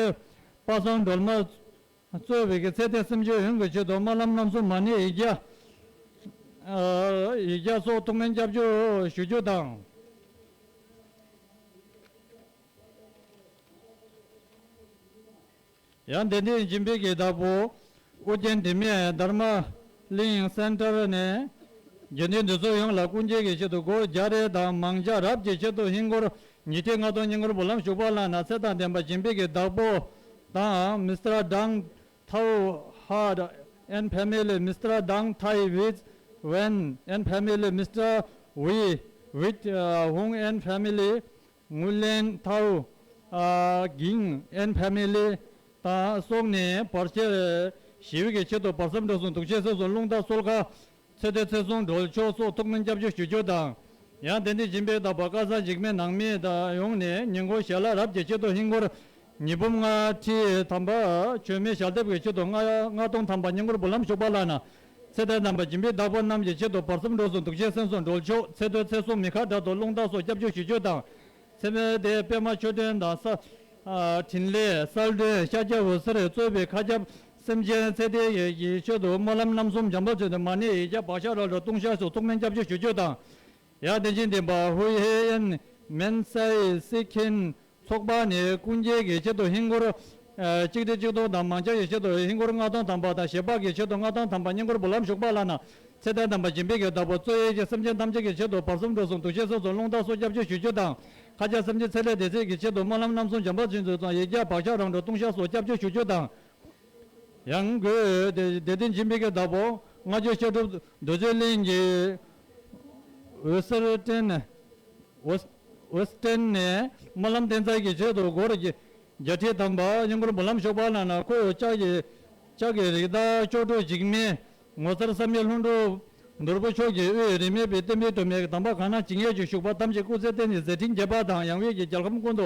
དཔག་བསམ་སྒྲོལ་མ་གཙོས་པའི་ཚེ་འདས་སེམས་ཅན་ཡོངས་ཀྱི་ཆེད་དུ་སྨོན་ལམ་རྣམ་གསུམ་མ་ཎི་ཡིག་བརྒྱ། ཡིག་བརྒྱ་སོགས་ཐུགས་སྨོན་སྐྱབས་བཅོལ་ཞུ་རྒྱུ་དང་། ཡང་དད་ལྡན་སྦྱིན་པའི་གི་བདག་པོ་ཨོ་རྒྱན་བདེ་སྨོན་དྷརྨ་གླིང་སེན་ཊར་ནས་དགེ་འདུན་འདི་ཚོ་ཡོངས་ལ་སྐུ་མཇལ་གྱི་ཆེད་དུ་སྒོར་བརྒྱ་རེ་དང་མང་ཇ་རབ་ཀྱི་ཆེད་དུ་ཧིན་སྒོར་ཉིས་ཁྲི་ལྔ་སྟོང་བསྙེན་བཀུར་སྨོན་ལམ་ཞུགས་པ་ལགས་ན། ཚེ་དང་ལྡན་པ་སྦྱིན་པའི་གི་བདག་པོ་དང་། Mister Dang Thao Hard and family, Mister Dang Thai with Wen and family, Mister Wei with Hung and family, Nguyen Thao Ging and family དང་སོགས་ནས་བར་ཆད་ཞི་བའི་གི་ཆེད་དུ་བར་མཚམས་འགྲོ་གསུམ་དུག་ཤེས་སེམས་གསུམ་རླུང་རྟ་གསོལ་ཁ་ཚེ་འདས་ཚེ་སྲུང་སྒྲོལ་ཆོག་སོགས་ཐུགས་སྨོན་སྐྱབས་བཅོལ་ཞུ་རྒྱུ་དང་། ཡང་དད་ལྡན་སྦྱིན་པའི་བདག་པོ་བཀའ་གསར་འཇིགས་མེད་ནང་མི་དང་ཡོངས་ནས་ཉིན་གུང་ཞལ་ལག་རབ་ཀྱི་ཆེད་དུ་ཧིན་སྒོར་ཉིས་འབུམ་ལྔ་ཁྲི་ཐམ་པ་མཆོད་མེ་ཞལ་འདེབས་ཀྱི་ཆེད་དུ་ལྔ་ལྔ་སྟོང་ཐམ་པ་བསྙེན་བཀུར་སྨོན་ལམ་ཞུགས་པ་ལགས་ན། ཚེ་འདས་དམ་པ་སྦྱིན་པའི་བདག་པོ་རྣམས་ཀྱི་ཆེད་དུ་བར་མཚམས་འགྲོ་གསུམ་དུག་ཤེས་སེམས་གསུམ་སྒྲོལ་ཆོག་ཚེ་འདས་ཚེ་སྲུང་མི་ཁ་བྲལ་དུ་རླུང་རྟ་སོགས་སྐྱབས་བཅོལ་ཞུ་རྒྱུ་དང་། ཚེ་འདས་པདྨ་མཆོད་རྟེན་དང་ས། ཨ་འཕྲིན་ལས་གསལ་སྒྲོན་ཤཱཀྱ་འོད་ཟེར་གཙོས་པའི་མཁའ་ཁྱབ་སེམས་ཅན་ཚེ་འདས་ཀྱི་ཆེད་དུ་སྨོན་ལམ་རྣམ་གསུམ་འཇམ་དཔལ་མཚན་བརྗོད་མ་ཎི་ཡིག་བརྒྱ་བག་ཆགས་རང་གྲོལ་ལྟུང་བཤགས་སོགས་ཐུགས་སྨོན་སྐྱབས་བཅོལ་ཞུ་རྒྱུ་དང་། ཡང་དེ་བཞིན་ལྡན་པ་ཧུའེ་ཨན་མེན་སའི་སི་ཁིན་ཚོགས་པ་ནས་སྐུ་མཇལ་གྱི་ཆེད་དུ་ཧིན་སྒོར་ཨ་གཅིག་ཁྲི་གཅིག་སྟོང་དང་མང་ཇ་ཡི་ཆེད་དུ་ཧིན་སྒོར་ལྔ་སྟོང་ཐམ་པ་དང་། ཞལ་འབག་གི་ཆེད་དུ་ལྔ་སྟོང་ཐམ་པ་བསྙེན་བཀུར་སྨོན་ལམ་ཞུགས་པ་ལགས་ན། ཚེ་འདས་དམ་པ་སྦྱིན་པའི་གི་བདག་པོ་གཙོ་ཡི་གི་སེམས་ཅན་ཐམས་ཅད་ཀྱི་ཆེད་དུ་བར་མཚམས་འགྲོ་གསུམ་དུག་ཤེས་སེམས་གསུམ་རླུང་རྟ་སོགས་སྐྱབས་བཅོལ་ཞུ་རྒྱུ་དང་། མཁའ་ཁྱབ་སེམས་ཅན་ཚེ་ལས་འདས་ཚེ་གི་ཆེད་དུ་སྨོན་ལམ་རྣམ་གསུམ་འཇམ་དཔལ་མཚན་བརྗོད་དང་ཡིག་བརྒྱ་བག་ཆགས་རང་གྲོལ་ལྟུང་བཤགས་སོགས་སྐྱབས་བཅོལ་ཞུ་རྒྱུ་དང་། ཡང་སྒོས་དད་ལྡན་སྦྱིན་པའི་གི་བདག་པོ་ལྔ་མཆོད་བཤད་སྒྲུབ་རྡོ་རྗེ་གླིང་གི་ཝེ་སི་ཊན་ཝེ་སི་ཝེ་སི་ཊན་ནས་སྨོན་ལམ་རྟེན་རྫས་ཀྱི་ཆེད་དུ་སྒོར་བརྒྱ་ཁྲི་ཐམ་པ་བསྙེན་བཀུར་སྨོན་ལམ་ཞུགས་པ་ལགས་ན། ཁོ་ལྕགས་ཀྱི་ལྕགས་ཀྱི་རིགས་བདག་ལྕོག་གྲུ་འཇིགས་མེད་ངོ་མཚར་བསམ་ཡས་ལྷུན་གྲུབ་ནོར་བུ་མཆོག་གི་དབུས་རིས་མེད་པའི་བསྟན་པའི་སྒྲོན་མེ་དམ་པ་གང་ན་ཇི་སྙེད་ཅིག་བཞུགས་པ་ཐམས་ཅད་སྐུ་ཚེ་བརྟན་ཅིང་མཛད་འཕྲིན་རྒྱས་པ་དང་། ཡང་དབུས་ཀྱི་རྒྱལ་ཁམས་ཀུན་ཏུ་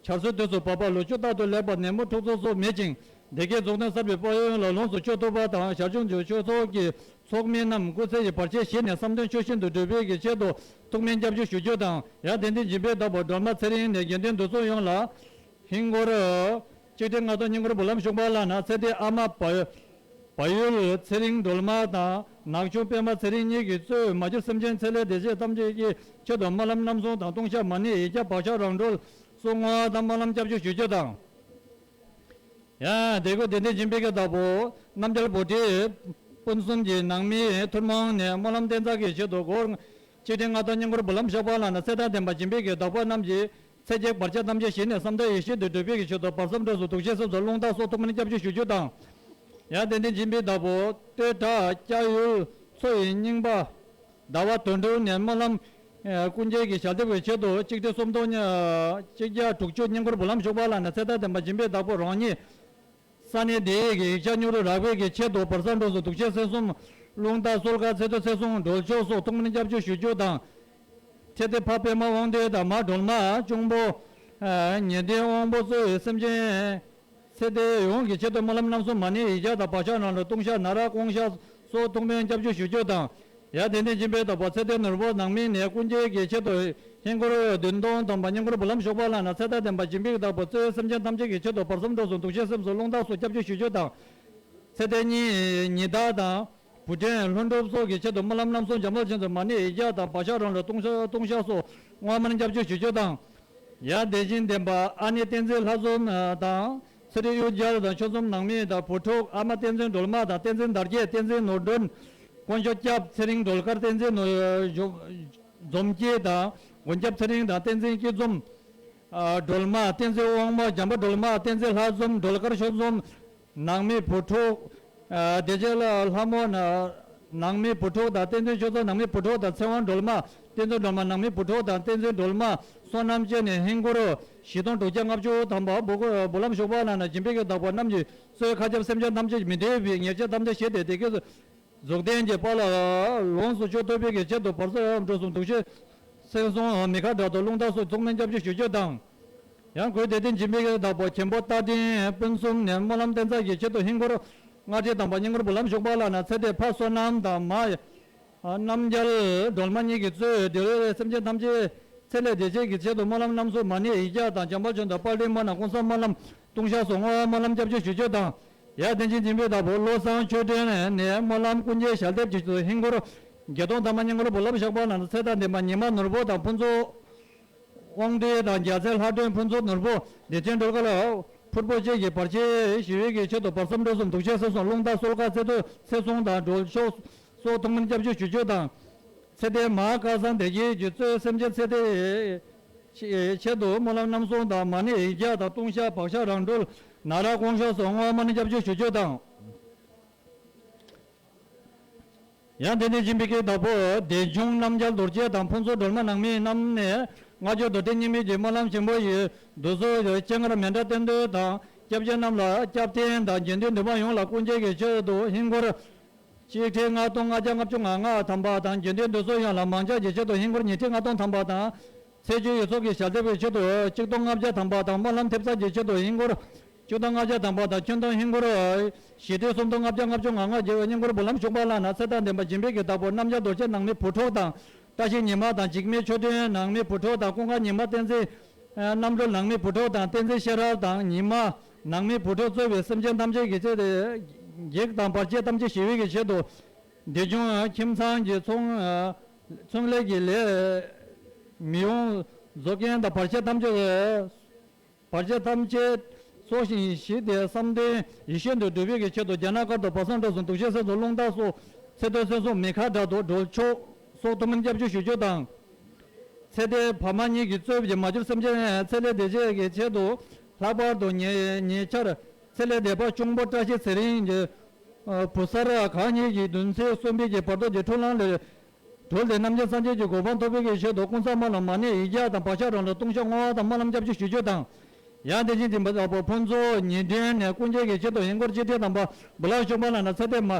ཆར་ཚོན་དུས་སུ་བབས་པ་ལུ་ཆུ་རྟག་ཏུ་ལེགས་པ་ནད་མུག་འཁྲུག་རྩོད་སོགས་མེད་ཅིང་། བདེ་སྐྱིད་རྫོགས་ལྡན་གསར་པའི་དཔལ་ཡོན་ལ་ལོངས་སུ་སྤྱོད་ཐུབ་པ་དང་། ཞར་བྱུང་གི་ཆོས་ཚོགས་ཀྱི་ཚོགས་མི་རྣམས་སྐུ་ཚེ་ཡི་བར་ཆད་ཞི་ནས་བསམ་དོན་ཆོས་བཞིན་དུ་འགྲུབ་པའི་གི་ཆེད་དུ་ཐུགས་སྨོན་སྐྱབས་བཅོལ་ཞུ་རྒྱུ་དང་། ཡང་དད་ལྡན་སྦྱིན་པའི་བདག་པོ་སྒྲོལ་མ་ཚེ་རིང་ནས་དགེ་འདུན་འདུ་ཚོགས་ཡོངས་ལ་ཧིན་སྒོར་གཅིག་ཁྲི་ལྔ་སྟོང་བསྙེན་བཀུར་སྨོན་ལམ་ཞུགས་པ་ལགས་ན། ཚེ་འདས་ཨ་མ་བ་བ་ཡུལ་ཚེ་རིང་སྒྲོལ་མ་དང་ནག་ཆུང་པད་མ་ཚེ་རིང་གཉིས་ཀྱིས་གཙོས་མ་གྱུར་སེམས་ཅན་ཚེ་ལས་འདས་ཚེ་ཐམས་ཅད་ཀྱི་ཆེད་དུ་སྨོན་ལམ་རྣམ་གསུམ་དང་ལྟུང་བཤགས་མ་ཎི་ཡིག་བརྒྱ་བག་ཆགས་རང་གྲོལ་སོགས་བསྔོ་བ་དང་སྨོན་ལམ་སྐྱབས་བཅོལ་ཞུ་རྒྱུ་དང་། ཡང་དེ་སྒོ་དད་ལྡན་སྦྱིན་པའི་གི་བདག་པོ་རྣམ་རྒྱལ་བུ་ཁྲིད་སྤུན་གསུམ་གྱི་ནང་མིའི་ཐུན་མོང་ནས་སྨོན་ལམ་རྟེན་རྫས་ཀྱི་ཆེད་དུ་སྒོར་གཅིག་ཁྲི་ལྔ་སྟོང་བསྙེན་བཀུར་སྨོན་ལམ་ཞུགས་པ་ལགས་ན། ཚེ་དང་ལྡན་པ་སྦྱིན་པའི་གི་བདག་པོ་རྣམས་ཀྱི་ཚེ་གཅིག་བར་ཆད་ཐམས་ཅད་ཞི་ནས་བསམ་དོན་ཡིད་བཞིན་དུ་འགྲུབ་པའི་གི་ཆེད་དུ་བར་མཚམས་འགྲོ་གསུམ་དུག་ཤེས་སེམས་གསུམ་རླུང་རྟ་སོགས་ཐུགས་སྨོན་སྐྱབས་བཅོལ་ཞུ་རྒྱུ་དང་། ཡང་དད་ལྡན་སྦྱིན་པའི་བདག་པོ་སྟོད་བྲག་སྐྱ་ཡུལ་མཚོ་ཡི་རྙིང་པ་ཟླ་བ་དོན་གྲུབ་ནས་སྨོན་ལམ་ཨ་ཀུན་མཁྱེན་གྱི་ཞལ་འདེབས་ཀྱི་ཆེད་དུ་གཅིག་ཁྲི་སུམ་སྟོང་ཉ་གཅིག་བརྒྱ་དྲུག་ཅུ་བསྙེན་བཀུར་སྨོན་ལམ་ཞུགས་པ་ལགས་ན། ཚེ་དང་ལྡན་པ་སྦྱིན་པའི་བདག་པོ་རང་ཉིད་ས་གནས་འདི་ཡི་གི་ཡིག་ཆ་མྱུར་དུ་རག་པའི་གི་ཆེད་དུ་བར་མཚམས་འགྲོ་གསུམ་དུག་ཤེས་སེམས་གསུམ་རླུང་རྟ་གསོལ་ཁ་ཚེ་འདས་ཚེ་སྲུང་སྒྲོལ་ཆོག་སོགས་ཐུགས་སྨོན་སྐྱབས་བཅོལ་ཞུ་རྒྱུ་དང་། ཚེ་འདས་ཕ་པདྨ་དབང་ལྡན་དང་མ་སྒྲོལ་མ་གཅུང་པོ་ཨ་ཉི་ཟླའི་དབང་པོ་གཙོས་སེམས་ཅན་ཚེ་འདས་ཡོངས་ཀྱི་ཆེད་དུ་སྨོན་ལམ་རྣམ་གསུམ་མ་ཎི་ཡིག་བརྒྱ་དང་བག་ཆགས་རང་གྲོལ་ལྟུང་བཤགས་ན་ར་སྐོང་བཤགས་སོགས་ཐུགས་སྨོན་སྐྱབས་བཅོལ་ཞུ་རྒྱུ་དང་། ཡང་དད་ལྡན་སྦྱིན་པའི་བདག་པོ་ཚེ་འདས་ནོར་བུ་ནང་མི་ནས་ཀུན་མཁྱེན་གྱི་ཆེད་དུ་ཧིན་སྒོར་བདུན་སྟོང་ཐམ་པ་བསྙེན་བཀུར་སྨོན་ལམ་ཞུགས་པ་ལགས་ན། ཚེ་དང་ལྡན་པ་སྦྱིན་པའི་བདག་པོ་གཙོས་སེམས་ཅན་ཐམས་ཅད་ཀྱི་ཆེད་དུ་བར་མཚམས་འགྲོ་གསུམ་དུག་ཤེས་སེམས་གསུམ་རླུང་རྟ་སོགས་སྐྱབས་བཅོལ་ཞུ་རྒྱུ་དང་། ཚེ་འདས་ཉི་ཉི་ཟླ་དང་བུ་ཕྲན་ལྷུན་གྲུབ་སོགས་ཀྱི་ཆེད་དུ་སྨོན་ལམ་རྣམ་གསུམ་འཇམ་དཔལ་མཚན་བརྗོད་མ་ཎི་ཡིག་བརྒྱ་དང་བག་ཆགས་རང་གྲོལ་ལྟུང་བཤགས་ལྟུང་བཤགས་སོགས་བསྔོ་སྨོན་སྐྱབས་བཅོལ་ཞུ་རྒྱུ་དང་། ཡང་དེ་བཞིན་ལྡན་པ་ཨ་ནེ་བསྟན་འཛིན་ལྷ་འཛོམས་དང་ཚེ་རིང་གཡུ་རྒྱལ་དང་ཆོས་འཛོམས་ནང་མི་དང་བུ་ཕྲུག་ཨ་མ་བསྟན་འཛིན་སྒྲོལ་མ་དང་བསྟན་འཛིན་དར་རྒྱས། བསྟན་འཛིན་ནོར་སྒྲོན། དཀོན་མཆོག་སྐྱབས། ཚེ་རིང་སྒྲོལ་དཀར། བསྟན་འཛིན་ནོར་འཛོམས་སྐྱིད་དང་མགོན་སྐྱབས་ཚེ་རིང་དང་བསྟན་འཛིན་སྐྱིད་འཛོམས། ཨ་སྒྲོལ་མ། བསྟན་འཛིན་དབང་མོ། འཇམ་པ་སྒྲོལ་མ། བསྟན་འཛིན་ལྷ་འཛོམས། སྒྲོལ་དཀར་ཆོས་འཛོམས་ནང་མི་བུ་ཕྲུག་ཨ་བདེ་ཆེན་ལྷ་མོ་ནང་མི་བུ་ཕྲུག་དང་བསྟན་འཛིན་ཆོས་འཛོམས་ནང་མི་བུ་ཕྲུག་དང་ཚེ་དབང་སྒྲོལ་མ། བསྟན་འཛིན་སྒྲོལ་མ་ནང་མི་བུ་ཕྲུག་དང་བསྟན་འཛིན་སྒྲོལ་མ་བསོད་ནམས་བཅས་ནས་ཧིན་སྒོར་བཞི་སྟོང་དྲུག་བརྒྱ་ལྔ་བཅུ་ཐམ་པ། འབུ་འབུ་ལམ་ཞོགས་པ་ལ་ན་སྦྱིན་པའི་གི་བདག་པོ་རྣམས་ཀྱིས་གཙོས་མཁའ་ཁྱབ་སེམས་ཅན་ཐམས་ཅད་མི་འདོད་པའི་ཉེས་ཆད་ཐམས་ཅད་ཞི་སྟེ་བདེ་སྐྱིད་རྫོགས་ལྡན་གྱི་དཔལ་ལ་ལོངས་སུ་སྤྱོད་ཐུབ་པའི་གི་ཆེད་དུ་བར་གསུམ་འགྲོ་གསུམ་འདུ་ཤེས་སེམས་བཟང་མི་ཁ་དྲག་ཏུ་རླུང་རྟ་སོགས་ཐུགས་སྨོན་སྐྱབས་ཆོས་ཞུ་རྒྱུ་དང་། ཡང་སྒོས་དད་ལྡན་སྦྱིན་པའི་གི་བདག་པོ་མཁན་པོ་རྟ་མགྲིན་སྤུན་གསུམ་ནས་སྨོན་ལམ་བསྟན་འཛིན་གྱི་ཆེད་དུ་ཧིན་སྒོར་ལྔ་ཁྲི་ཐམ་པ། སྙིང་སྒོར་འབུ་ལམ་ཞོགས་པ་ལ་ན་ཚེ་འདས་ཕ་བསོད་ནམས་དང་མ་རྣམ་རྒྱལ་སྒྲོལ་མ་གཉིས་ཀྱིས་གཙོས་འབྲེལ་ཡོད་སེམས་ཅན་ཐམས་ཅད་ཚེ་ལས་འདས་ཆེད་ཀྱི་ཆེད་དུ་སྨོན་ལམ་རྣམ་གསུམ་མ་ཎི་ཡིག་བརྒྱ་དང་འཇམ་དཔལ་ཆོས་དང་དཔལ་ལྡན་མ་རྣམས་ཀུན་བཟང་སྨོན་ལམ་ལྟུང་བཤགས་སོགས་བསྔོ་བ་སྨོན་ལམ་སྐྱབས་ཆོས་ཞུ་རྒྱུ་དང་། ཡར་དེ་བཞིན་སྦྱིན་པའི་བདག་པོ་བློ་བཟང་ཆོས་སྒྲོན་ནས་སྨོན་ལམ་ཀུན་མཁྱེན་ཞལ་འདེབས་ཀྱི་ཆེད་དུ་ཧིན་སྒོར་བརྒྱད་སྟོང་ཐམ་པ། སྙིང་སྒོར་འབུ་ལམ་ཞོགས་པ་ལ་ཚེ་དང་ལྡན་པ་ཉི་མ་ནོར་བུ་དང་ཕུན་ཚོགས་དབང་འདུས་དང་རྒྱལ་མཚན་ལྷ་སྒྲོན་ཕུན་ཚོགས་ནོར་བུ་བདེ་ཆེན་སྒྲོལ་དཀར་ཕུར་བུ་བཅས་ཀྱི་བར་ཆད་ཞི་བའི་གི་ཆེད་དུ་བར་གསུམ་འགྲོ་གསུམ་འདུ་ཤེས་སེམས་བཟང་རླུང་རྟ་གསོལ་ཁ་ཚེ་ཐུང་ཚེ་བཟང་དང་འགྲོ་ཕྱོགས་སོགས་ཐུགས་སྨོན་སྐྱབས་ཆོས་ཞུ་རྒྱུ་དང་། ཚེ་འདས་མ་སྐལ་བཟང་བདེ་སྐྱིད་ཀྱིས་གཙོས་སེམས་ཅན་ཚེ་འདས་ཆེད་དུ་སྨོན་ལམ་རྣམ་གསུམ་དང་མ་ཎི་ཡིག་བརྒྱ་དང་ལྟུང་བཤགས་བག་ཆགས་རང་གྲོལ་ནཱ་རོ་སྐོང་བཤགས་སོགས་བསྔོ་བ་སྨོན་ལམ་སྐྱབས་ཆོས་ཞུ་རྒྱུ་དང་། ཡང་དེ་ནས་སྦྱིན་པའི་གི་བདག་པོ་བདེ་འབྱུང་རྣམ་རྒྱལ་རྡོ་རྗེ་དང་ཕུན་ཚོགས་སྒྲོལ་མ་ནང་མི་རྣམས་ནས་སྔར་བྱོན་རྡོར་གདན་རྙིང་མའི་གི་སྨོན་ལམ་ཆེན་པོ་ཡི་འདུ་ཚོགས་སྤྱན་སྔར་མཎྜལ་རྟེན་འབྲེལ་དང་སྐྱབས་རྗེ་རྣམས་ལ་སྐྱབས་རྟེན་དང་དགེ་འདུན་འདུས་པ་ཡོངས་ལ་ཀུན་མཁྱེན་གྱི་ཆེད་དུ་ཧིན་སྒོར་གཅིག་ཁྲི་ལྔ་སྟོང་ལྔ་བརྒྱ་ལྔ་བཅུ་ང་ལྔ་ཐམ་པ་དང་། དགེ་འདུན་འདུས་ཚོགས་ཡོངས་ལ་མང་ཇ་གྱི་ཆེད་དུ་ཧིན་སྒོར་ཉིས་ཁྲི་ལྔ་སྟོང་ཐམ་པ་དང་། ཚེས་བཅུའི་ཡོངས་རྫོགས་ཀྱི་ཞལ་འདེབས་ཀྱི་ཆེད་དུ་གཅིག་སྟོང་ལྔ་བརྒྱ་ཐམ་པ་དང་། སྨོན་ལམ་ཐེབས་རྩ་གྱི་ཆེད་དུ་ཧིན་སྒོར་གཅིག་སྟོང་ལྔ་བརྒྱ་ཐམ་པ་དང་། ཁྱོན་བསྡོམས་ཧིན་སྒོར་བཞི་ཁྲི་སུམ་སྟོང་ལྔ་བརྒྱ་ལྔ་བཅུ་ང་ལྔ་བརྒྱབ། སྙིང་སྒོར་འབུ་ལམ་ཞོགས་པ་ལ་ན་ཚེ་དང་ལྡན་པ་སྦྱིན་པའི་གི་བདག་པོ་རྣམ་རྒྱལ་རྡོ་རྗེ་ནང་མི་བུ་ཕྲུག་དང་། བཀྲ་ཤིས་ཉི་མ་དང་འཇིགས་མེད་ཆོས་སྒྲོན་ནང་མི་བུ་ཕྲུག་དང་། ཀུན་དགའ་ཉི་མ་བསྟན་འཛིན་རྣམ་གྲོལ་ནང་མི་བུ་ཕྲུག་དང་། བསྟན་འཛིན་ཤེས་རབ་དང་ཉི་མ་ནང་མི་བུ་ཕྲུག་གཙོས་པའི་སེམས་ཅན་ཐམས་ཅད་ཀྱི་ཚེ་འདས་བགེགས་དང་བར་ཆད་ཐམས་ཅད་ཞི་བའི་གི་ཆེད་དུ། བདེ་འབྱུང་ཁྱིམ་ཚང་གི་ཚོང་ཚོང་ལས་ཀྱི་ལས་མི་ཡོང་བཟོ་མཁན་དང་བར་ཆད་ཐམས་ཅད་བར་ཆད་ཐམས་ཅད་སྲོག་ཤིང་ཞི་སྟེ་བསམ་དོན་ཡིད་བཞིན་དུ་འགྲུབ་པའི་གི་ཆེད་དུ་རྒྱ་ནག་དཀར་དུ་བར་གསུམ་འགྲོ་གསུམ་འདུ་ཤེས་སེམས་བཟང་རླུང་རྟ་སོགས་ཚེ་འདས་སེམས་བཟང་མི་ཁ་དྲག་ཏུ་འགྲོ་ཕྱོགས་སོགས་ཐུགས་སྨོན་སྐྱབས་ཆོས་ཞུ་རྒྱུ་དང་། ཚེ་འདས་ཕ་མ་གཉིས་ཀྱིས་གཙོས་པའི་མ་གྱུར་སེམས་ཅན་ཚེ་ལས་འདས་ཆེད་ཀྱི་ཆེད་དུ་ལྷག་པར་དུ་ཉེ་ཉེ་ཆར་ཚེ་ལས་འདས་པ་གཅུང་པོ་བཀྲ་ཤིས་ཚེ་རིང་གི་བུ་གསར་གང་ཉིད་ཀྱི་བདུན་ཚེས་གསུམ་པའི་གི་བར་དོ་གི་འཁྲུལ་སྣང་ལས་གྲོལ་ཏེ་རྣམ་མཁྱེན་སངས་རྒྱས་ཀྱི་གོ་འཕང་ཐོབ་པའི་གི་ཆེད་དུ་ཀུན་བཟང་སྨོན་ལམ་མ་ཎི་ཡིག་བརྒྱ་དང་བག་ཆགས་རང་གྲོལ་ལྟུང་བཤགས་བསྔོ་བ་དང་སྨོན་ལམ་སྐྱབས་ཆོས་ཞུ་རྒྱུ་དང་། ཡང་དེ་བཞིན་དེ་འབའ་བ་ཕུན་ཚོགས་ཉི་སྒྲོན་ནས་ཀུན་མཁྱེན་གྱི་ཆེད་དུ་ཧིན་སྒོར་གཅིག་ཁྲི་ཐམ་པ་འབུ་ལམ་ཞོགས་པ་ལ་ན་ཚེ་འདས་མ་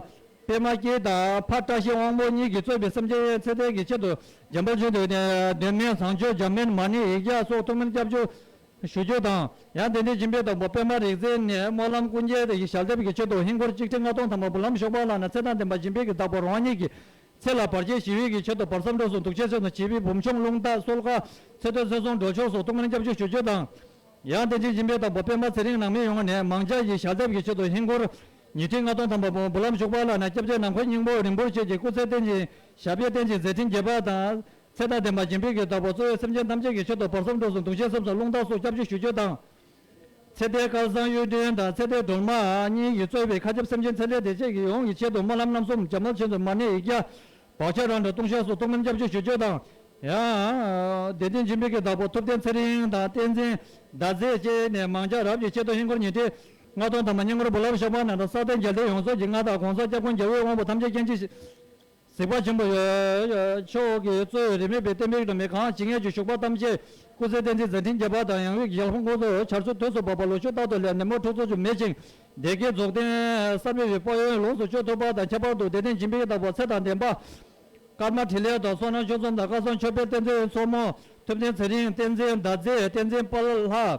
པདྨ་སྐྱིད་དང་ཕ་བཀྲ་ཤིས་དབང་པོ་གཉིས་ཀྱིས་གཙོས་པའི་སེམས་ཅན་ཚེ་འདས་ཀྱི་ཆེད་དུ་འཇམ་དཔལ་ཆོས་དང་གདོད་མའི་བཟང་སྤྱོད་འཇམ་མིན་མ་ཎི་ཡིག་བརྒྱ་སོགས་ཐུགས་སྨོན་སྐྱབས་ཆོས་ཞུ་རྒྱུ་དང་། ཡང་དེ་འདྲའི་སྦྱིན་པའི་བདག་པོ་པདྨ་རིག་འཛིན་ནས་སྨོན་ལམ་ཀུན་མཁྱེན་ཡི་ཞལ་འདེབས་ཀྱི་ཆེད་དུ་ཧིན་སྒོར་གཅིག་ཁྲི་ལྔ་སྟོང་ཐམ་པ་འབུ་ལམ་ཞོགས་པ་ལ་ན་ཚེ་དང་ལྡན་པ་སྦྱིན་པའི་གི་བདག་པོ་རང་ཉིད་ཀྱི་ཚེ་ལ་བར་ཆད་ཞི་བའི་གི་ཆེད་དུ་བར་གསུམ་འགྲོ་གསུམ་འདུ་ཤེས་སེམས་བཟང་ཞི་བའི་བུམ་ཆུང་རླུང་རྟ་གསོལ་ཁ་ཚེ་འདས་སེམས་བཟང་འགྲོ་ཕྱོགས་སོགས་ཐུགས་སྨོན་སྐྱབས་ཆོས་ཞུ་རྒྱུ་དང་། ཡང་དེ་བཞིན་སྦྱིན་པའི་བདག་པོ་པདྨ་ཚེ་རིང་ནང་མི་ཡོངས་ནས་མང་ཇ་ཡི་ཞལ་འདེབས་ཀྱི་ཆེད་དུ་ཧིན་སྒོར་ཉིས་ཁྲི་ལྔ་སྟོང་ཐམ་པ་འབུ་ལམ་ཞོགས་པ་ལ་ན་སྐྱབས་རྗེ་ནམ་མཁའི་སྙིང་པོ་རིན་པོ་ཆེ་གི་སྐུ་ཚེ་བརྟན་ཅིང་ཞབས་པད་བརྟན་ཅིང་མཛད་འཕྲིན་རྒྱས་པ་དང་། ཚེ་དང་ལྡན་པ་སྦྱིན་པའི་གི་བདག་པོ་གཙོ་བོའི་སེམས་ཅན་ཐམས་ཅད་ཀྱི་ཆེད་དུ་བར་གསུམ་འགྲོ་གསུམ་འདུ་ཤེས་སེམས་བཟང་རླུང་རྟ་སོགས་སྐྱབས་ཆོས་ཞུ་རྒྱུ་དང་། ཚེ་འདས་སྐལ་བཟང་གཡུ་སྒྲོན་དང་ཚེ་འདས་སྒྲོལ་མ་གཉིས་ཀྱིས་གཙོས་པའི་མཁའ་ཁྱབ་སེམས་ཅན་ཚེ་ལས་འདས་ཆེད་ཀྱི་ཡོངས་ཀྱི་ཆེད་དུ་སྨོན་ལམ་རྣམ་གསུམ་འཇམ་དཔལ་ཆོས་མཛད་མ་ཎི་ཡིག་བརྒྱ། བག་ཆགས་རང་གྲོལ་ལྟུང་བཤགས་སོགས་ཐུགས་སྨོན་སྐྱབས་ཆོས་ཞུ་རྒྱུ་དང་། ཡང་དད་ལྡན་སྦྱིན་པའི་གི་བདག་པོ་ཐུབ་བསྟན་ཚེ་རིང་དང་བསྟན་འཛིན་ཟླ་མཛེས་བཅས་ནས་མང་ཇ་རབ་ཀྱི་ཆེད་དུ་ཧིན་སྒོར་ཉིས་ཁྲི་ལྔ་སྟོང་ཐམ་པ་སྙིང་སྒོར་འབུ་ལམ་ཞོགས་པ་ན་ད་ས་སྟེང་རྒྱལ་སྡེ་ཡོངས་རྫོགས་ཀྱི་མངའ་བདག་གོང་ས་སྐྱབས་མགོན་རྒྱལ་བའི་དབང་པོ་ཐམས་ཅད་མཁྱེན་ཅིང་གཟིགས་པ་ཆེན་པོ་མཆོག་གིས་གཙོས་རིས་མེད་པའི་བསྟན་པའི་སྒྲོན་མེ་གང་ཇི་སྙེད་ཀྱི་བཞུགས་པ་ཐམས་ཅད་སྐུ་ཚེ་བརྟན་ཅིང་མཛད་འཕྲིན་རྒྱས་པ་དང་། ཡང་དབུས་ཀྱི་ཞལ་ཕུང་ཀུན་ཏུ་ཆར་ཆུ་དུས་སུ་བབ་པ་ལོ་ཕྱུགས་རྟག་ཏུ་ལེགས། ནད་མུག་འཁྲུག་རྩོད་ཆུ་མེད་ཅིང་བདེ་སྐྱིད་རྫོགས་ལྡན་བསམ་པའི་དཔལ་ཡོན་ལོངས་སུ་སྤྱོད་ཐུབ་པ་དང་། ཁྱད་པར་དུ་དད་ལྡན་སྦྱིན་པའི་བདག་པོ་ཚེ་དང་ལྡན་པ་ཀརྨ་འཕྲིན་ལས་དང་བསོད་ནམས་ཆོས་འཛོམས་དང་བཀའ་བཟང་མཆོད་པའི་བསྟན་འཛིན་མཚོ་མོ། ཐུབ་བསྟན་ཚེ་རིང་། བསྟན་འཛིན་ཟླ་མཛེས། བསྟན་འཛིན་དཔལ་ལྷ།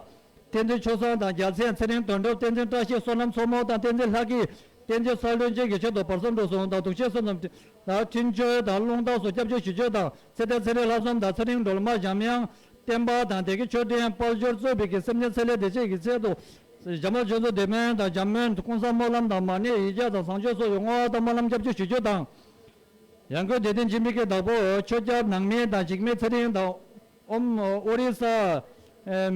བསྟན་འཛིན་ཆོས་བཟང་དང་རྒྱལ་མཚན། ཚེ་རིང་དོན་གྲུབ། བསྟན་འཛིན་བཀྲ་ཤིས། བསོད་ནམས་མཚོ་མོ་དང་བསྟན་འཛིན་ལྷ་སྐྱིད། བསྟན་འཛིན་གསལ་སྒྲོན་བཅས་ཀྱི་ཆེད་དུ་བར་གསུམ་འགྲོ་གསུམ་དང་འདུ་ཤེས་སེམས་ཙམ་དང་འཕྲིན་བཅོལ་དང་རླུང་རྟ་སོགས་སྐྱབས་བཅོལ་ཞུ་རྒྱུ་དང་། ཚེ་འདས་ཚེ་རིང་ལྷག་བསམ་དང་ཚེ་རིང་སྒྲོལ་མ། འཇམ་དབྱངས་བསྟན་པ་དང་བདེ་སྐྱིད་ཆོས་སྒྲོན། དཔལ་འབྱོར་གཙོས་པའི་གི་སེམས་ཅན་ཚེ་ལས་འདས་ཆེད་ཀྱི་ཆེད་དུ་འཇམ་དཔལ་ཆོས་མཚོ་བདེ་སྨོན་དང་འཇམ་སྨོན་ཀུན་བཟང་སྨོན་ལམ་དང་མ་ཎི་ཡིག་བརྒྱ་དང་བཟང་སྤྱོད་སོགས་ཀྱི་བསྔོ་བ་དང་སྨོན་ལམ་སྐྱབས་བཅོལ་ཞུ་རྒྱུ་དང་། ཡང་སྒོས་དད་ལྡན་སྦྱིན་པའི་གི་བདག་པོ་ཆོས་སྐྱབས་ནང་མི་དང་འཇིགས་མེད་ཚེ་རིང་དང་། ཨོམ་ཨོ་རི་ས་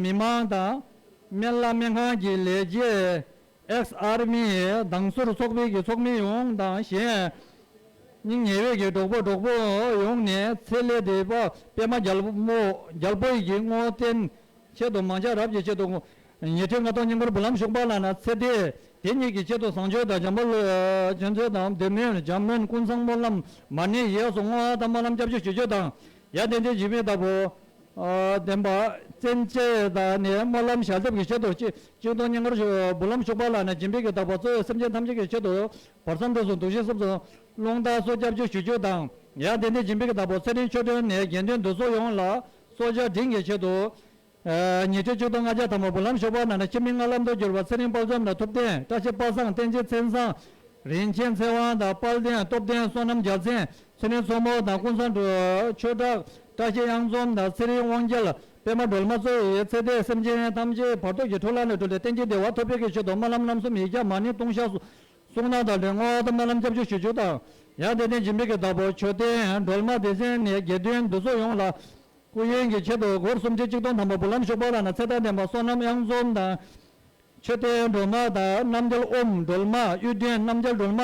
མི་མང་དང་སྨན་བླ་སྨན་ཁང་གི་ལས་བྱེད། ཨེགས་ཨར་མི་མདང་ཟུར་ཚོགས་པའི་གི་ཚོགས་མི་ཡོངས་དང་གཞན་སྙིང་ཉེ་བའི་གི་གྲོགས་པོ་གྲོགས་པོ་ཡོངས་ནས་ཚེ་ལས་འདས་པ་པདྨ་རྒྱལ་མོ་རྒྱལ་པོ་ཡི་གི་བསྔོ་རྟེན་ཆེད་དུ་མང་ཇ་རབ་ཀྱི་ཆེད་དུ་ཉིས་ཁྲི་ལྔ་སྟོང་། སྙིང་ཁོར་འབུལ་ལམ་ཞོགས་པ་ལ་ན་ཚེ་འདས་དེ་ཉིད་ཀྱི་ཆེད་དུ་བཟང་སྤྱོད་དང་འཇམ་དཔལ་ཆོས་མཛད་དང་བདེ་སྨོན་འཇམ་སྨོན་ཀུན་བཟང་སྨོན་ལམ་མ་ཎི་ཡིག་སོགས་བསྔོ་བ་དང་སྨོན་ལམ་སྐྱབས་བཅོལ་ཞུ་རྒྱུ་དང་། ཡང་དེ་འདྲའི་འཇིགས་མེད་བདག་པོ། ཨ་བདེན་པ། བཙན་བྱོལ་དང་ནི་སྨོན་ལམ་ཞལ་འདེབས་ཀྱི་ཆེད་དུ་གཅིག་གཅིག་སྟོང་ཉིས་སྐོར་ཞུ་འབུལ་ལམ་ཞུགས་པ་ལགས་ན། སྦྱིན་པའི་གི་བདག་པོ་གཙོ་བོ་སེམས་ཅན་ཐམས་ཅད་ཀྱི་ཆེད་དུ་བར་མཚམས་འགྲོ་སོང་དུག་ཤན་སོབ་སོང་རླུང་རྟ་སོགས་སྐྱབས་བཅོལ་ཞུ་རྒྱུ་དང་། ཡང་དེ་འདྲའི་སྦྱིན་པའི་གི་བདག་པོ་ཚེ་རིང་ཆོས་སྒྲོན་ནས་དགེ་འདུན་འདུ་ཚོགས་ཡོངས་ལ་གསོལ་ཇ་སྒྲིང་གི་ཆེད་དུ། ཉི་ཁྲི་ཆིག་སྟོང་ལྔ་བརྒྱ་ཐམ་པ་འབུལ་ལམ་ཞུགས་པ་ན་ན་འཆི་མེད་ལྔ་ལམ་དུ་གྱུར་པ་ཚེ་རིང་དཔལ་འཛོམས་དང་ཐུབ་བསྟན་བཀྲ་ཤིས་པ་སངས་བསྟན་འཛིན་མཚན་བཟང་རིན་ཆེན་ཚེ་དབང་དང་དཔལ་ལྡན་སྟོབས་ལྡན་བསོད་ནམས་རྒྱལ་མཚན་ཚེ་རིང་མཚོ་མོ་དང་ཀུན་བཟང་ཆོས་གྲགས་བཀྲ་ཤིས་གཡང་འཛོམས་དང་ཚེ་རིང་དབང་རྒྱལ་པད་མ་སྒྲོལ་མ་གཙོས་ཚེ་འདས་སེམས་ཅན་ཐམས་ཅད་བར་དོ་གི་འཁྲུལ་སློང་ལས་གྲོལ་ཏེ་གཏན་གྱི་བདེ་བ་ཐོབ་པའི་གི་ཆེད་དུ་སྨོན་ལམ་རྣམ་གསུམ་ཡིག་བརྒྱ་མ་ཎི་ལྟུང་བཤགས་གསུང་གསུང་གནང་དང་འབྲེལ་བསྔོ་བ་དང་སྨོན་ལམ་སྐྱབས་བཅོལ་ཞུ་རྒྱུ་དང་། ཡང་དེ་ནས་སྦྱིན་པའི་གི་བདག་པོ་མཆོད་རྟེན་སྒྲོལ་མ་སྡེ་ཚན་ནས་དགེ་འདུན་འདུ་ཚོགས་ཡོངས་ལ། སྐུ་ཡོན་གྱི་ཆེད་དུ་སྒོར་སུམ་ཁྲི་གཅིག་སྟོང་ཐམ་པ་འབུལ་ལམ་ཞུགས་པ་ལགས་ན་ཚེ་དང་ལྡན་པ་བསོད་ནམས་གཡང་འཛོམས་དང་། མཆོད་རྟེན་སྒྲོལ་མ་དང་རྣམ་རྒྱལ་ཨོཾ་སྒྲོལ་མ། གཡུ་སྒྲོན་རྣམ་རྒྱལ་སྒྲོལ་མ།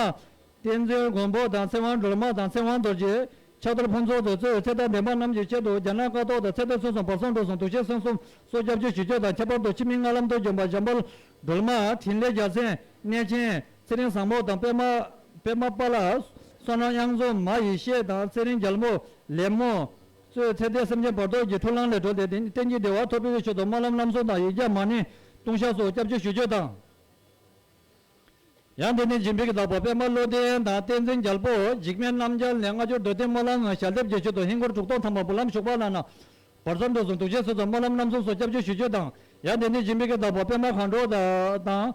བསྟན་འཛིན་མགོན་པོ་དང་ཚེ་དབང་སྒྲོལ་མ་དང་ཚེ་དབང་རྡོ་རྗེ། ཕྱག་རྡོར་ཕུན་ཚོགས་དེ་གཙོས་ཚེ་དང་ལྡན་པ་རྣམས་ཀྱི་ཆེད་དུ་རྒྱ་ནག་ཀ་ཐོག་དང་ཚེ་དང་ཚུན་སོང་བར་གསུམ་འགྲོ་སོང་དུག་ཤན་སོན་གསུམ་སོགས་སྐྱབས་བཅོལ་ཞུ་རྒྱུ་དང་། ཁྱད་པར་དུ་འཆི་མེད་ལྔ་ལམ་དུ་འབྱོན་པ་འཇམ་དཔལ་སྒྲོལ་མ། འཕྲིན་ལས་རྒྱལ་མཚན། གནས་ཆེན། ཚེ་རིང་བཟང་མོ་དང་པད་མ། པད་མ་པཱ་ལགས། བསོད་ནམས་གཡང་འཛོམས། མ་ཡེ་ཤེས་དང་ཚེ་རིང་རྒྱལ་མོ། ལེབ་མོ། གཙོས་ཚེ་འདས་སེམས་ཅན་བར་དོ་གི་འཁྲུལ་སློང་ལས་གྲོལ་ཏེ་གཏན་གྱི་བདེ་བ་ཐོབ་པའི་ཆེད་དུ་སྨོན་ལམ་རྣམ་གསུམ་དང་ཡིག་བརྒྱ་མ་ཎི་ལྟུང་བཤགས་སོགས་སྐྱབས་བཅོལ་ཞུ་རྒྱུ་དང་། ཡང་དེ་ནས་སྦྱིན་པའི་གི་བདག་པོ་པད་མ་བློ་ལྡན་དང་བསྟན་འཛིན་རྒྱལ་པོ་འཇིགས་མེད་རྣམ་རྒྱལ་ནས་སྔ་འགྱུར་མདོ་བསྟན་སྨོན་ལམ་ཞལ་འདེབས་ཀྱི་ཆེད་དུ་ཧིན་སྒོར་དྲུག་སྟོང་ཐམ་པ་འབུལ་ལམ་ཞུགས་པ་ལགས་ན། བར་མཚམས་འགྲོ་སོང་དུག་ཤན་སོན་གསུམ་སྨོན་ལམ་རྣམ་གསུམ་སོགས་སྐྱབས་བཅོལ་ཞུ་རྒྱུ་དང་། ཡང་དེ་ནས་སྦྱིན་པའི་གི་བདག་པོ་པད་མ་མཁའ་འགྲོ་དང་།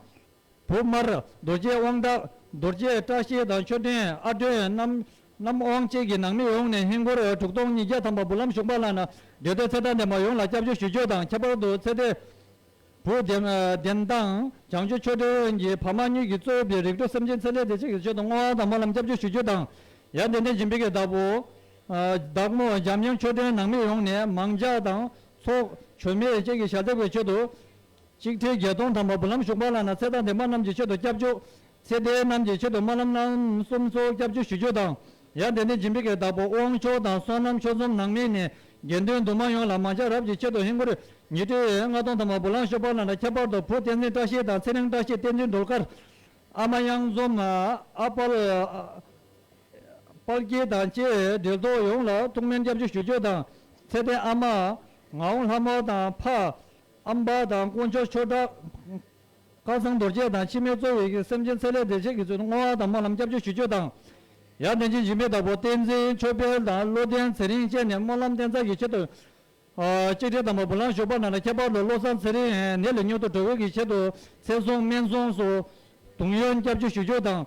བུ་དམར། རྡོ་རྗེ་དབང་དྲག་རྡོ་རྗེ་བཀྲ་ཤིས་དང་མཆོད་སྤྲིན་ཨ་སྒྲོན་རྣམ་རྣམ་དབང་བཅས་ཀྱི་ནང་མི་ཡོངས་ནས་ཧིན་སྒོར་དྲུག་སྟོང་ཉིས་བརྒྱ་ཐམ་པ་འབུལ་ལམ་ཞུགས་པ་ལགས་ན། འདས་དོན་ཚེ་དང་ལྡན་པ་ཡོངས་ལ་སྐྱབས་བཅོལ་ཞུ་རྒྱུ་དང་། ཁྱད་པར་དུ་ཚེ་འདས་བུ་ལྡན་ལྡན་དང་བྱང་ཆུབ་ཆོས་སྒྲོན་གྱི་བ་མ་གཉིས་ཀྱིས་གཙོས་པའི་རིགས་དྲུག་སེམས་ཅན་ཚེ་ལས་འདས་ཆེད་ཀྱི་ཆེད་དུ་བསྔོ་བ་དང་སྨོན་ལམ་སྐྱབས་བཅོལ་ཞུ་རྒྱུ་དང་། ཡང་དེ་ནས་སྦྱིན་པའི་གི་བདག་པོ། བདག་མོ་འཇམ་དབྱངས་ཆོས་སྒྲོན་ནང་མི་ཡོངས་ནས་མང་ཇ་དང་ཚོགས་མཆོད་མེ་བཅས་ཀྱི་ཞལ་འདེབས་ཀྱི་ཆེད་དུ། གཅིག་ཁྲི་བརྒྱད་སྟོང་ཐམ་པ་འབུལ་ལམ་ཞུགས་པ་ལགས་ན་ཚེ་དང་ལྡན་པ་རྣམས་ཀྱི་ཆེད་དུ་སྐྱབས་བཅོལ། ཚེ་འདས་རྣམས་ཀྱི་ཆེད་དུ་སྨོན་ལམ་རྣམ་གསུམ་སོགས་སྐྱབས་བཅོལ་ཞུ་རྒྱུ་དང་། ཡང་དེ་ནས་སྦྱིན་པའི་གི་བདག་པོ་དབང་ཕྱུག་དང་བསོད་ནམས་ཆོས་འཛོམས་ནང་མི་ནས་དགེ་འདུན་འདུས་མང་ཡོངས་ལ་མང་ཇ་རབ་ཀྱི་ཆེད་དུ་ཧིན་སྒོར་ཉིས་ཁྲི་ལྔ་སྟོང་ཐམ་པ་འབུལ་ལམ་ཞུགས་པ་ལགས་ན། ཁྱད་པར་དུ་བུ་བསྟན་འཛིན་བཀྲ་ཤིས་དང་ཚེ་རིང་བཀྲ་ཤིས། བསྟན་འཛིན་སྒྲོལ་དཀར། ཨ་མ་གཡང་འཛོམས། ཨ་པལ། དཔལ་སྐྱེས་དང་བཅས་འབྲེལ་ཐོགས་ཡོངས་ལ་ཐུགས་སྨོན་སྐྱབས་བཅོལ་ཞུ་རྒྱུ་དང་། ཚེ་འདས་ཨ་མ་ངག་དབང་ལྷ་མོ་དང་ཕ་ཨམ་པ་དང་དཀོན་མཆོག་ཆོས་གྲགས། ཁ་སང་རྡོ་རྗེ་དང་འཆི་མེད་གཙོ་བོའི་སེམས་ཅན་ཚེ་ལས་འདས་ཆེད་ཀྱི་ཚུལ་བསྔོ་བ་དང་སྨོན་ལམ་སྐྱབས་བཅོལ་ཞུ་རྒྱུ་དང་། ཡང་དེ་བཞིན་སྦྱིན་པའི་བདག་པོ་བསྟན་འཛིན་ཆོས་འཕེལ་དང་བློ་ལྡན་ཚེ་རིང་བཅས་ནས་སྨོན་ལམ་བསྟན་འཛིན་གྱི་ཆེད་དུ། གཅིག་ཁྲི་ཐམ་པ་འབུལ་ལམ་ཞུགས་པ་ན་ལ། ཁྱད་པར་དུ་བློ་བཟང་ཚེ་རིང་ནད་ལས་མྱུར་དུ་གྲོལ་བའི་ཆེད་དུ་ཚེ་སྲུང་སྨན་སྲུང་སོགས་དུང་ཡོན་སྐྱབས་བཅོལ་ཞུ་རྒྱུ་དང་།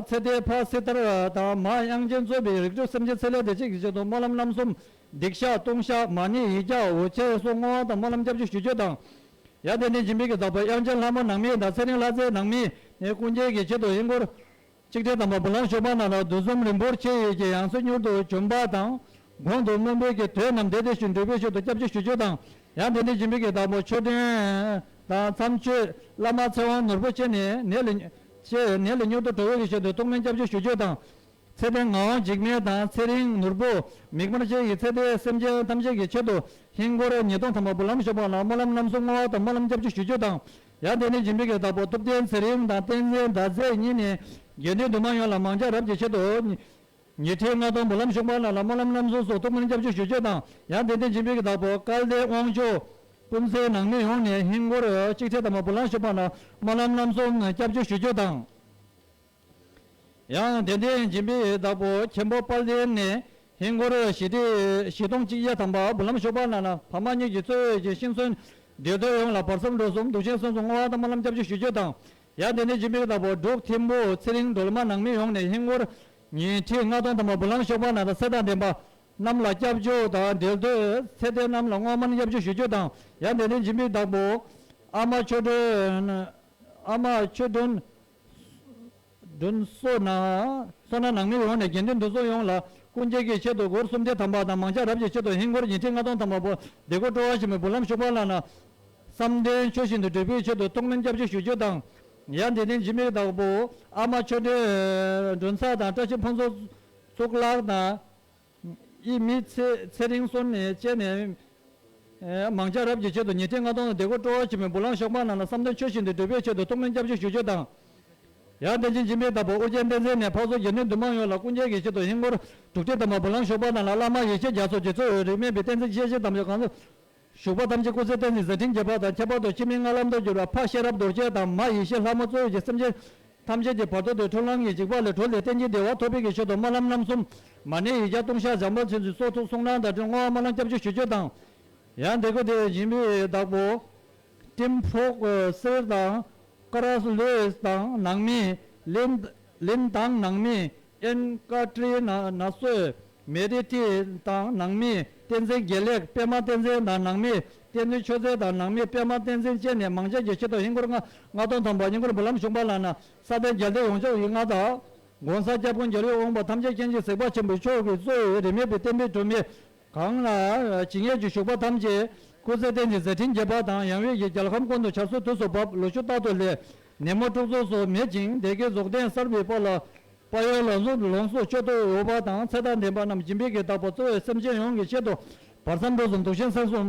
ཚེ་འདས་ཕ་སི་ཐར་དང་མ་དབྱངས་ཅན་གཙོས་པའི་རིགས་དྲུག་སེམས་ཅན་ཚེ་ལས་འདས་ཆེད་ཀྱི་ཆེད་དུ་སྨོན་ལམ་རྣམ་གསུམ། སྡིག་བཤགས་ལྟུང་བཤགས་མ་ཎི་ཡིག་བརྒྱ་འོ་བྱེད་སོགས་བསྔོ་བ་དང་སྨོན་ལམ་སྐྱབས་བཅོལ་ཞུ་རྒྱུ་དང་། ཡང་དེ་ནས་སྦྱིན་པའི་གི་བདག་པོ་དབྱངས་ཅན་ལྷ་མོ་ནང་མི་དང་ཚེ་རིང་ལྷ་རྩེ་ནང་མི་ནས་སྐུ་མཇལ་གྱི་ཆེད་དུ་ཧིན་སྒོར་གཅིག་ཁྲི་ཐམ་པ་འབུལ་ལམ་ཞུགས་པ་ན་ལ། འདུ་འཛོམས་རིན་པོ་ཆེ་ཡི་གི་ཡང་སྲིད་མྱུར་དུ་བྱོན་པ་དང་། གོང་དུ་སྨོན་པའི་གི་དོན་རྣམས་བདེ་བདེ་ཞིང་འགྲུབ་པའི་ཆེད་དུ་སྐྱབས་བཅོལ་ཞུ་རྒྱུ་དང་། ཡང་དེ་ནས་སྦྱིན་པའི་གི་བདག་པོ་ཆོས་སྒྲོན་དང་མཚམས་གཅོད་བླ་མ་ཚེ་དབང་ནོར་བུ་བཅས་ནས་ནད་ལས་ཆེ་ནད་ལས་མྱུར་དུ་གྲོལ་བའི་གི་ཆེད་དུ་ཐུགས་སྨོན་སྐྱབས་བཅོལ་ཞུ་རྒྱུ་དང་། ཚེ་བརྟན་ངག་དབང་འཇིགས་མེད་དང་ཚེ་རིང་ནོར་བུ། མིག་དམར་བཅས་ཀྱི་ཚེ་འདས་སེམས་ཅན་ཐམས་ཅད་ཀྱི་ཆེད་དུ་ཧིན་སྒོར་ཉིས་སྟོང་ཐམ་པ་འབུལ་ལམ་ཞུགས་པ་ལ་སྨོན་ལམ་རྣམ་གསུམ་བསྔོ་བ་དང་སྨོན་ལམ་སྐྱབས་བཅོལ་ཞུ་རྒྱུ་དང་། ཡང་དེ་ནས་སྦྱིན་པའི་གི་བདག་པོ་ཐུབ་བསྟན་ཚེ་རིང་དང་བསྟན་འཛིན་ཟླ་མཛེས་གཉིས་ནས་དགེ་འདུན་འདུས་མང་ཡོངས་ལ་མང་ཇ་རབ་ཀྱི་ཆེད་དུ་ཉི་ཉི་ཁྲི་ལྔ་སྟོང་འབུལ་ལམ་ཞུགས་པ་ལ་ལ་སྨོན་ལམ་རྣམ་གསུམ་སོགས་ཐུགས་སྨོན་སྐྱབས་བཅོལ་ཞུ་རྒྱུ་དང་། ཡང་དེ་ནས་སྦྱིན་པའི་གི་བདག་པོ་སྐལ་ལྡན་དབང་ཕྱུག་སྤུན་མཆེད་ནང་མི་ཡོངས་ནས་ཧིན་སྒོར་གཅིག་ཁྲི་ཐམ་པ་འབུལ་ལམ་ཞུགས་པ་ལ་སྨོན་ལམ་རྣམ་གསུམ་སྐྱབས་བཅོལ་ཞུ་རྒྱུ་དང་། ཡང་དེ་ནས་སྦྱིན་པའི་བདག་པོ་མཁན་པོ་དཔལ་ལྡན་ནས་ཧིན་སྒོར་བཞི་ཁྲི་བཞི་སྟོང་གཅིག་བརྒྱ་ཐམ་པ་འབུལ་ལམ་ཞུགས་པ་ལ་ན་ཕ་མ་གཉིས་ཀྱིས་གཙོས་ཀྱི་ཤིང་ཚོན་འདྲེ་ཐོ་ཡོངས་ལ་བར་གསུམ་འགྲོ་གསུམ་དུག་ཅན་སོན་སོང་བསྔོ་བ་དང་སྨོན་ལམ་སྐྱབས་བཅོལ་ཞུ་རྒྱུ་དང་། ཡང་དེ་ནས་སྦྱིན་པའི་བདག་པོ་འབྲུག་ཐིམ་པོ་ཚེ་རིང་སྒྲོལ་མ་ནང་མི་ཡོངས་ནས་ཧིན་སྒོར་ཉིས་ཁྲི་ལྔ་སྟོང་ཐམ་པ་འབུལ་ལམ་ཞུགས་པ་ན་ད་ཚེ་དང་ལྡན་པ་རྣམས་ལ་སྐྱབས་བཅོལ་དང་འབྲེལ་སྡོད་ཚེ་འདས་རྣམས་ལ་བསྔོ་སྨོན་སྐྱབས་བཅོལ་ཞུ་རྒྱུ་དང་། ཡང་དེ་ནས་སྦྱིན་པའི་བདག་པོ་ཨ་མ་ཆོས་སྒྲོན། ཨ་མ་ཆོས་སྒྲོན། སྒྲོན་སོ་ན། སོ་ན་ནང་མི་ཡོངས་ནས་དགེ་འདུན་འདུ་ཚོགས་ཡོངས་ལ་སྐུ་མཇལ་གྱི་ཆེད་དུ་སྒོར་སུམ་སྟོང་ཐམ་པ་དང་མང་ཇ་རབ་ཀྱི་ཆེད་དུ་ཧིན་སྒོར་ཉིས་ཁྲི་ལྔ་སྟོང་ཐམ་པ་པོ་འདེགས་སྐྱོར་སྤྲོ་བ་ཞུ་མི་འབུལ་ལམ་ཞུགས་པ་ལ་ན། བསམ་དོན་ཆོས་བཞིན་དུ་འགྲུབ་པའི་ཆེད་དུ་ཐུགས་སྨོན་སྐྱབས་བཅོལ་ཞུ་རྒྱུ་དང་། ཡང་དེ་ནས་སྦྱིན་པའི་བདག་པོ་ཨ་མ་ཆོས་སྒྲོན་སྒྲོན་ཚ་དང་བཀྲ་ཤིས་ཕུན་ཚོགས་གཙུག་ལག་དང་། ཨི་མི་ཚེ་ཚེ་རིང་སོན་ནས་བཅས་ནས། མང་ཇ་རབ་ཀྱི་ཆེད་དུ་ཉིས་ཁྲི་ལྔ་སྟོང་དང་འདེགས་སྐྱོར་སྤྲོ་བ་ཞུ་མི་འབུལ་ལམ་ཞུགས་པ་རྣམས་ལ་བསམ་དོན་ཆོས་བཞིན་དུ་འགྲུབ་པའི་ཆེད་དུ་ཐུགས་སྨོན་སྐྱབས་བཅོལ་ཞུ་རྒྱུ་དང་། ཡང་དེ་བཞིན་སྦྱིན་པའི་བདག་པོ་ཨོ་རྒྱན་བསྟན་འཛིན་ནས་འཕགས་ཚོགས་དགེ་འདུན་འདུས་མང་ཡོངས་ལ་ཀུན་མཁྱེན་གྱི་ཆེད་དུ་ཧིན་སྒོར་དྲུག་ཁྲི་ཐམ་པ་བུ་ལོན་ཞུགས་པ་དང་། བླ་མ་ཡེ་ཤེས་རྒྱ་མཚོ་རྗེ་བཙུན་འོད་རིས་མེད་པའི་བསྟན་འཛིན་གཤེགས་ཤིང་དམ་ཆོས་གང་ཟག་ཞུགས་པ་ཐམས་ཅད་སྐུ་ཚེ་བརྟན་ཅིང་མཛད་འཕྲིན་རྒྱས་པ་དང་། ཁྱད་པར་དུ་འཆི་མེད་ལྔ་ལམ་དུ་གྱུར་པ་ཕ་ཤེས་རབ་རྡོ་རྗེ་དང་མ་ཡེ་ཤེས་ལྷ་མོ་གཙོ་བོ་གྱི་སེམས་ཅན་ཐམས་ཅད་ཀྱི་བར་དོ་དེ་འཁྲུལ་ལམ་གྱི་འཇིགས་པ་ལས་གྲོལ་ཏེ་གཏན་གྱི་བདེ་བ་ཐོབ་པའི་ཆེད་དུ་སྨོན་ལམ་རྣམ་གསུམ། མ་ཎི་ཡིག་བརྒྱ་ལྟུང་བཤགས་སྦྱང་བ་ཆེན་པོའི་ཚོགས་ཐུགས་གསུང་གྲངས་དང་འབྲེལ་བསྔོ་བ་སྨོན་ལམ་སྐྱབས་འཇུག་ཞུ་རྒྱུ་དང་། ཡང་དེ་ཀོ་དེ་སྦྱིན་པའི་བདག་པོ། ཏིམ་ཕོག་གསེར་དང་། ཀ་ར་ལོས་དང་ནང་མི། ལིན་ལིན་དང་ནང་མི། ཨེན་ཀ་ཏྲི་ན་ན་སོས། མེ་ཏི་ཏི་དང་ནང་མི། བསྟན་འཛིན་དགེ་ལེགས། པད་མ་བསྟན་འཛིན་དང་ནང་མི། བསྟན་འཛིན་ཆོས་མཛད་དང་ནང་མི། པད་མ་བསྟན་འཛིན་བཅས་ནས་མང་ཆེན་གྱི་ཆེད་དུ་ཧིན་སྒོར་ལྔ་ལྔ་སྟོང་ཐམ་པ་ཧིན་སྒོར་བུ་ལོན་ཞུགས་པ་ལགས་ན། ས་སྟེང་རྒྱལ་བསྟན་ཡོངས་རྫོགས་ཀྱི་མངའ་བདག་༸གོང་ས་༸སྐྱབས་མགོན་རྒྱལ་བའི་དབང་པོ་ཐམས་ཅད་མཁྱེན་ཅིང་གཟིགས་པ་ཆེན་པོ་མཆོག་གི་གཙོ་བོའི་རིས་མེད་པའི་བསྟན་པའི་སྒྲོན་མེ། གང་ལ་ཇི་སྙེད་ཅིག་བཞུགས་པ་ཐམས་ཅད་སྐུ་ཚེ་བརྟན་ཅིང་མཛད་འཕྲིན་རྒྱས་པ་དང་། ཡང་བའི་ཡི་རྒྱལ་ཁམས་ཀུན་ཏུ་ཆར་སོགས་དུས་སུ་བབ། ལོ་ཕྱུགས་རྟག་ཏུ་ལེགས། ནད་མུག་དཀྲུག་ཚོགས་སོགས་མེད་ཅིང་བདེ་སྐྱིད་རྫོགས་ལྡན་གསར་པའི་དཔལ་ལ་དཔལ་ཡོན་ལོངས་སུ་ལོངས་སུ་སྤྱོད་དུ་འོས་པ་དང་། ཚེ་དང་ལྡན་པ་རྣམས་སྦྱིན་པའི་གི་བདག་པོ་གཙོ་བོའི་སེམས་ཅན་ཡོངས་ཀྱི་ཆེད་དུ་བར་མཚམས་འགྲོ་གསུམ་དུག་ཅན་སྲན་གསུམ་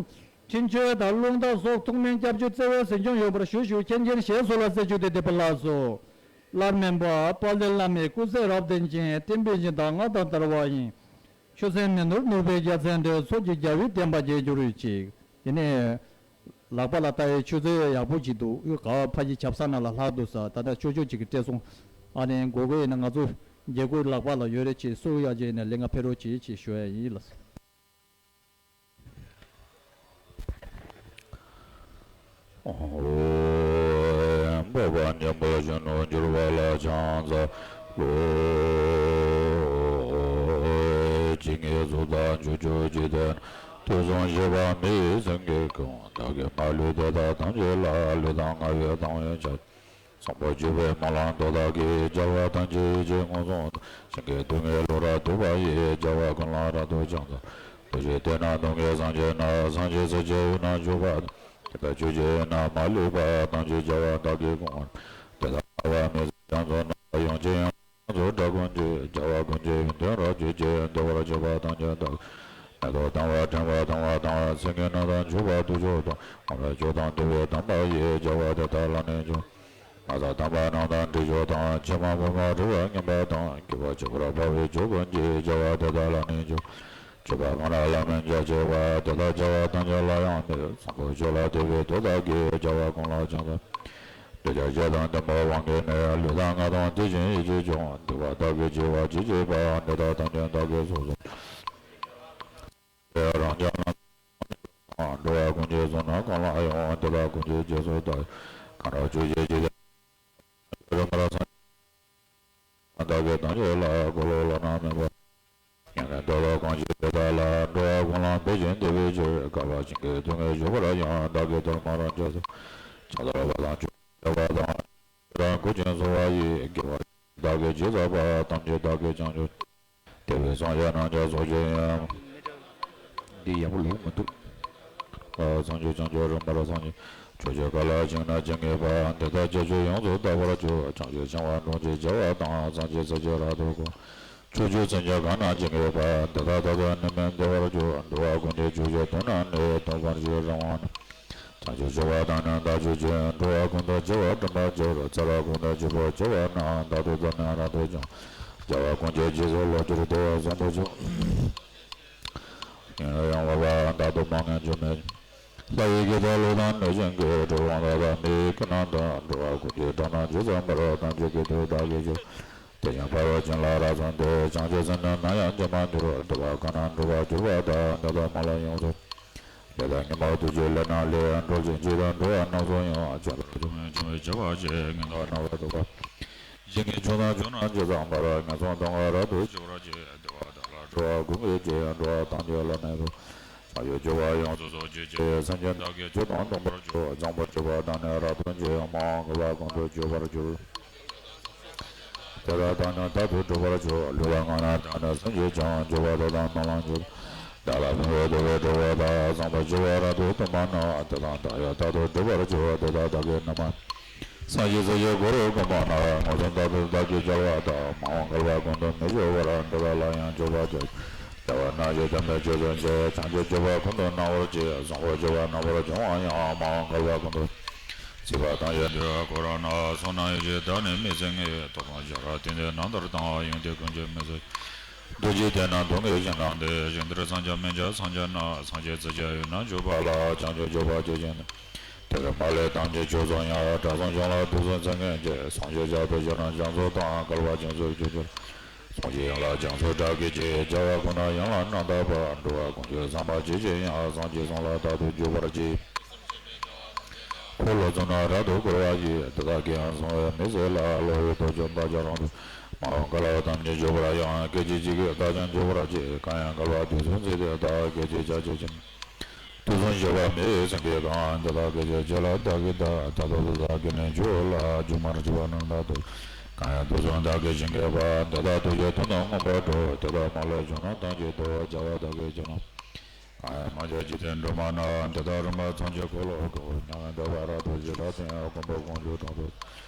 ཕྲིན་བཅོལ་དང་རླུང་རྟ་སོགས་ཐུགས་སྨོན་སྐྱབས་འཇུག་བརྩེ་བས་གཟིགས་སྐྱོང་ཡོད་པར་ཞུ་ཞུ་མཁྱེན་མཁྱེན་ཞེས་གསོལ་བ་སྩལ་རྒྱུ་དེ་འདེབས་པ་ལགས་སོ། སླར་སྨན་པ་དཔལ་ལྡན་བླ་མའི་སྐུ་ཚེ་རབ་བརྟན་ཅིང་བསྟན་པའི་སྦྱིན་བདག་མངའ་ཐང་དར་བ་ཡིན། ཆུ་སྲིན་མི་ནོར་ནོར་བུའི་རྒྱལ་མཚན་འདྲ། ཚོགས་ཀྱི་རྒྱལ་བའི་བསྟན་པ་རྒྱས་གྱུར་ཅིག་ཡིན་ནས། ལག་པ་ལ་ལྟ་ཡའི་ཆུ་ཚོད་ཡག་པོ་ཅིག་འདུག་ག་བ་ཕ་གི་ཆབ་གསང་ནང་ལ་ལྷག་འདུག་ས། ད་ལྟ་ཆོས་ཕྱོགས་ཅིག་གི་སྤྲད་སོང་། ཨ་ནི་མགོ་སྐོར་ཡིན་ན་ང་ཚོ་རྒྱལ་སྒོའི་ལག་པ་ལ་ཡོད་རེད་ཅེས་སུ་ཡ་རྗེས་ནས་ལས་ང་ཕེབས་རོགས་གྱིས་ཅེས་ཞུ་ཡ་ཡིན་ལ། འཕགས་པ་མཉན་པ་སྤྱི་ནོར་གྱུར་པ་ལ་ཕྱག་འཚལ་ལོ། ཇི་སྙེད་གཟུགས་དང་ཕྱོགས་བཅུའི་འཇིག་རྟེན་དུས་གསུམ་གཤེགས་པ་མི་ཡི་སེང་གེ་ཀུན། བདག་གིས་མ་ལུས་དེ་དག་ཐམས་ཅད་ལ། ལུས་དང་ངག་ཡིད་དང་བས་ཕྱག་བཟང་པོ་སྤྱོད་པའི་སྨོན་ལམ་དེ་དག་གིས། རྒྱལ་བ་ཐམས་ཅད་ཡིད་ཀྱིས་མངོན་སུམ་དུ། སེང་གེའི་སྡུག་བསྔལ་བློ་རབ་ཐུལ་བ་ཡིས། རྒྱལ་བ་ཀུན་ལ་རབ་ཏུ་ཕྱག་འཚལ་ལོ། ཐུགས་རྗེ་ལྟས་ན་སྡུག་བསྔལ་སངས་རྒྱས་ནས། སངས་རྒྱས་སྲས་ཀྱི་དབུས་ན་བཞུགས་པ་དང་། དེ་ལྟར་ཆོས་ཀྱི་དབྱིངས་རྣམས་མ་ལུས་པ། ཐམས་ཅད་རྒྱལ་བ་དག་གིས་ཀུན་དགའ་བར་གྱུར། དེ་དག་ལྟ་བ་མི་ཟད་རྒྱ་མཚོ་ནང་། ཡུམ་གྱི་ཡང་སོ་སྒྲ་ཀུན་གྱིས། རྒྱལ་བ་ཀུན་གྱི་ཡོན་ཏན་རབ་བརྗོད་ཅིང་། བདེ་བར་གཤེགས་པ་ཐམས་ཅད་དག་མེ་ཏོག་དང་བས་བཀྲམ་པ་དང་བ་དང་། སེང་གེ་སྣ་དང་བྱུག་པ་དུར་ཁྱོད་དང་། མངོན་པའི་ཕྱོགས་དང་བསྡུས་པའི་དམ་པ་ཡིས། རྒྱལ་བ་དེ་དག་ལ་ནི་མཆོད། ན་བཟའ་དམ་པ་རྣམས་དང་འབྲས་ཆོས་དང་། ཕྱེ་མ་ཕོར་པ་བྲེ་བ་ངན་པ་དང་། སྐྱེ་བ་གཅིག་པུར་བབ་པའི་ཕྱོགས་ཀུན་གྱི། རྒྱལ་བ་དེ་དག་ལ་ནི་མཆོད། མཆོད་པ་སྨོན་ལམ་བླ་མེད་རྒྱ་ཆེ་བ། དེ་དག་བྱ་བ་ཐམས་ཅད་ལ་ཡང་དེ། བཟང་པོའི་ཕྱོགས་ལ་དད་པའི་དོན་དག་གིས། རྒྱལ་བ་ཀུན་ལ་ཕྱག་འཚལ། འདོད་ཆགས་ཞེ་སྡང་གཏི་མུག་དབང་གིས་ནི། ལུས་དང་ངག་དང་དེ་བཞིན་ཡིད་ཀྱིས་ཀྱང་། འདུལ་བ་བདག་གིས་ཆེ་བ་ཅི་མཆིས་པ། འདི་དག་ཐམས་ཅད་བདག་གིས་སོ་སོར། རང་རྒྱལ་ལ་འགྲོ་བ་ཀུན་གྱི་བསོད་ནམས་གང་ལ་ཡང་། དེ་དག་ཀུན་གྱི་རྗེས་སུ་བདག་གང་རབ་ཆོས་ཀྱི་འཇིག་རྟེན་རིམ་པར་སངས་རྒྱས་བདག་གིས་ཐམས་ཅད་ལ། འཁོར་ལོ་བླ་ན་མེད་པ་ཉན་མཁན་དེ་དག་གང་ཞིག་དེ་དག་ལ། འགྲོ་བ་ཀུན་ལ་ཕན་ཞིང་བདེ་བའི་ཕྱིར། བསྐལ་པ་ཕྱིན་གྱི་སྡུག་བསྔལ་བྱོག་པར་ཡང་། བདག་གིས་ཐོག་མར་ཇི་ལྟར་ཕྱག་འཚལ་བ་དང་། མཆོད་པ་བྱ་བ་དང་། རང་སྐུ་ཅན་གསོལ་བ་ཡི། དགེ་བ་བདག་གིས་ཅི་བསགས་པ། ཐམས་ཅད་བདག་གིས་བྱང་ཆུབ། དེ་བས་སངས་རྒྱས་རྣམས་ཀྱང་སོགས་ཀྱི་ཡང་། འདི་ཡག་པོ་ལོག་མི་འདུག་ཨ། བྱང་ཆུབ་བྱང་ཆུབ་རིམ་པར་སངས་རྒྱས། ཕྱོགས་བཅུའི་བསྐལ་པ་ཇི་སྙེད་ན་ཇི་སྙེད་པ། འདི་དག་ཁྱད་ཆོས་ཡོངས་སུ་དག་པར་གྱུར། བྱང་ཆུབ་བྱང་བ་འགྲོ་འདི་བྱ་བ་དང་། སངས་རྒྱས་སྲས་ཀྱི་རབ་ཏུ་བསྐོར། ཕྱོགས་བཅུའི་སེམས་ཅན་གང་ན་ཇི་སྙེད་པ། འདི་དག་མཐར་ཐུག་ནི་མེད་བདེ་བར་གྱུར། འགྲོ་བ་ཀུན་གྱི་ཕྱོགས་བཅུ་དུས་ན་ནི། ཐོབ་པར་ཤོག་རིམ་དབང་རྣམས། བྱང་ཆུབ་སྤྱོད་པ་དང་ནི་བདག་ཕྱོགས་ཀྱི། འགྲོ་བ་ཀུན་ཏུ་སྐྱེ་བ་དྲན་པར་གྱུར། ཚེ་རབས་ཀུན་ཏུ་སྤྱོད་པ་སྤྱོད་པ་ན། བདག་ཐོབ་ཐོབ་ནས་རབ་ཏུ་བྱུང་། རྒྱལ་བ་ཀུན་གྱི་རྗེས་སུ་སློབ་གྱུར་ཏེ། བཟང་པོ་སྤྱོད། ཡང་ཡང་བསླབ་པ་བདག་ཏུ་མ་ངེས་སྐྱོན་མེད། ལྷ་ཡི་སྐད་དང་ཀླུ་དང་གནོད་སྦྱིན་གྱི། གྲུལ་བུམ་དག་དང་མི་ཡི་སྐད་རྣམས་དང་། འགྲོ་བ་ཀུན་གྱི་སྒྲ་རྣམས་ཇི་ཙམ་པར། ཐམས་ཅད་སྐད་དུ་བདག་གིས་ཞུ། དེ་བཞིན་ཕ་རོལ་ཕྱིན་ལ་རབ་གསུངས་ཏེ། བྱང་ཆུབ་སེམས་ནི་ནམ་ཡང་བརྗེད་མ་གྱུར། འགྲོ་བ་གང་ན་འགྲོ་བར་གྱུར་པ་དག །འདི་དག་མ་ལུས་ཡོངས་སུ། ལས་དང་ཉོན་མོངས་དུག་ཅན་ལས་རྣམས་ལས། གྲོལ་ཞིང་འཇིག་རྟེན་འགྲོ་བ་རྣམས་སུ་ཡང་། བྱོན་པར་བྱོན་པའི་བྱོན་པའི་བྱ་བ་ཆེ། ངན་སོང་རྣམ་པར་ཐར་པ། ཞིང་གི་ཆོས་དང་ཆོས་རྣམས་ཇི་ཙམ་པར། ངན་སོང་གདམས་ངག་རབ་ཏུ་ཞི་བར་བྱེད། བདེ་བ་དག་ལ་འགྲོ་བ་ཀུན་གྱི་ཕྱིར། འགྲོ་བ་ཐམས་ཅད་བླ་མེད་རྫོགས། བྱང་ཆུབ་སྤྱོད་པ་ཡོངས་སུ་རྫོགས་བྱེད་ཕྱིར། སེམས་ཅན་བདག་གིས་ཆོས་དང་མཐུན་པར་སྤྱོད། བཟང་པོ་སྤྱོད་པ་དང་ནི་རབ་ཏུ་འབྱེད། མ་འོངས་བསྐལ་པ་ཀུན་ཏུ་སྤྱོད་པར་འགྱུར། དེ་དག་དང་ནི་རྟག་ཏུ་སྒྲུབ་པར་ཤོག་ལུས་དང་ངག་ནི་དག་ནི་སེམས་ཀྱིས་ཀྱང་། སྤྱོད་པ་དག་དང་སྨོན་ལམ་སྤྱོད། བདག་ལ་ཕན་པའི་དོ་པོས་སྒྲུབ་པ་དག་བཟང་པོ་སྤྱོད་པ་རབ་ཏུ་མཐུན་པ་ན། དེ་དག་དག་ཡང་རྟག་ཏུ་སྒྲུབ་པར་ཤོག་དེ་དག་བདག་གིས་ནམ་ཡང་། སངས་རྒྱས་སྲས་ཀྱི་གུ་རུ་གོ་འཕང་ན། མངོན་སུམ་རྟག་ཏུ་བདག་གིས་མཇལ་བ་དག་མ་འོངས་བསྐལ་པ་ཀུན་ཏུ་མི་སྐྱོ་བར། འདི་དག་ལ་ཡང་མཆོད་པ་བརྗོད། བདེ་བ་རྣམས་ཀྱི་དམ་པའི་ཆོས་སུ་འགྱུར། བྱང་ཆུབ་སྤྱོད་པ་ཀུན་ཏུ་སྣང་བར་བྱེད། བཟང་པོ་སྤྱོད་པ་རྣམ་པར་སྦྱོང་བ་ཡང་། མ་འོངས་བསྐལ་པ་ཀུན་ཏུ། སྲིད་པ་དང་ཡལ་འདུལ་འཁོར་བ་ན། བསོད་ནམས་ཡེ་ཤེས་དག་ནི་མི་ཟད་ངེས། ཐོབ་པ་བྱ་ར་དེང་འདིར་རྣམ་ཐར་དང་། ཡོན་ཏན་ཀུན་གྱི་མི་ཟད། རྡོ་རྗེ་གདན་ན་འདུག་ངེས་ཞིང་དང་ལྡན། ཞིང་འདིར་སངས་རྒྱས་མི་འཇིགས་སངས་རྒྱས་ན། སངས་རྒྱས་ཚིག་བཅད་ཡོད་ན་འཇུག་པ་ལ། བྱང་ཆུབ་སྤྱོད་པ་སྤྱོད་ཅིང་དེ་ལས་མ་ལུས་ཐམས་ཅད་སྤྱོད་ཚུལ་ཡང་། དགྲ་བཅོམ་མཆོག་ལ་ཐུགས་བརྩོན་མཛད་མཁན་གྱི། སངས་རྒྱས་ཞབས་ཏོག་ཕྱག་ན་རྒྱ་མཚོ་དང་། བསྐལ་པ་བྱང་ཆུབ་སྤྱོད་ཕྱིར། སངས་རྒྱས་ཡུམ་ལ་རྒྱ་མཚོ་སྒྲ་སྐད་ཀྱིས། རྒྱལ་བ་ཀུན་ལ་ཡང་ལ་རྣམ་དག་པ། འགྲོ་བ་ཀུན་གྱི་བསམ་པ་ཇི་བཞིན་དབྱངས། སངས་རྒྱས་གསུང་ལ་རྟག་ཏུ་འཇུག་པར་བགྱི། འཁོར་ལོ་བཅུ་ན་རབ་ཏུ་བསྐོར་བ་ཡི། དེ་དག་གིས་ཡང་གསུང་བའི་མི་ཚེ་ལ། བློ་ཡི་དོན་བཅུ་བདག་ཀྱང་རང་གྲོལ། མ་འོངས་འགལ་བ་ཐམས་ཅད་འཇོམས་པར་ཡང་། སྐད་ཅིག་གཅིག་གིས་བདག་ཀྱང་འཇོམས་པར་བགྱི། གང་ཡང་འགལ་བ་དུག་གསུམ་ཚིག་དེ་དག་སྐད་ཅིག་ཆ་གཅིག་ཕྱིན། དུག་གསུམ་ཞི་བ་མེད་སེང་གེའི་གདངས། འདི་དག་སྐད་ཅིག་གཅིག་ལ་བདག་གིས་བཟླས། ད་ལྟ་དེ་དག་ཀུན་ནས་འཇོམས་ལ། སྒྱུ་མར་བྱེད་པ་རྣམས་ལ་བསྟོད། གང་ཡང་དུག་གསུམ་བདག་གིས་ཀྱང་བགེགས་པ། འདི་དག་དུག་གི་དོན་རྣམས་མངོན་པར་རྟོགས། དེ་དག་མ་ལུས་རྒྱུ་རྣམས་ཐམས་ཅད་དུ། རྒྱལ་བ་བདག་གིས་ཀྱང་ནམ། གང་ཡང་མ་བྱས་འཇིག་རྟེན་སྒྲོན་མ་རྣམས། འདི་དག་རིམ་པ་ཐམས་ཅད་འཁོར་ལོ་བསྐོར། མྱ་ངན་འདས་པ་རབ་ཏུ་ཞི་དྲག་སྟེ། ཀུན་ཏུ་དངོས་གྲུབ་དོན་རབ་ཏུ།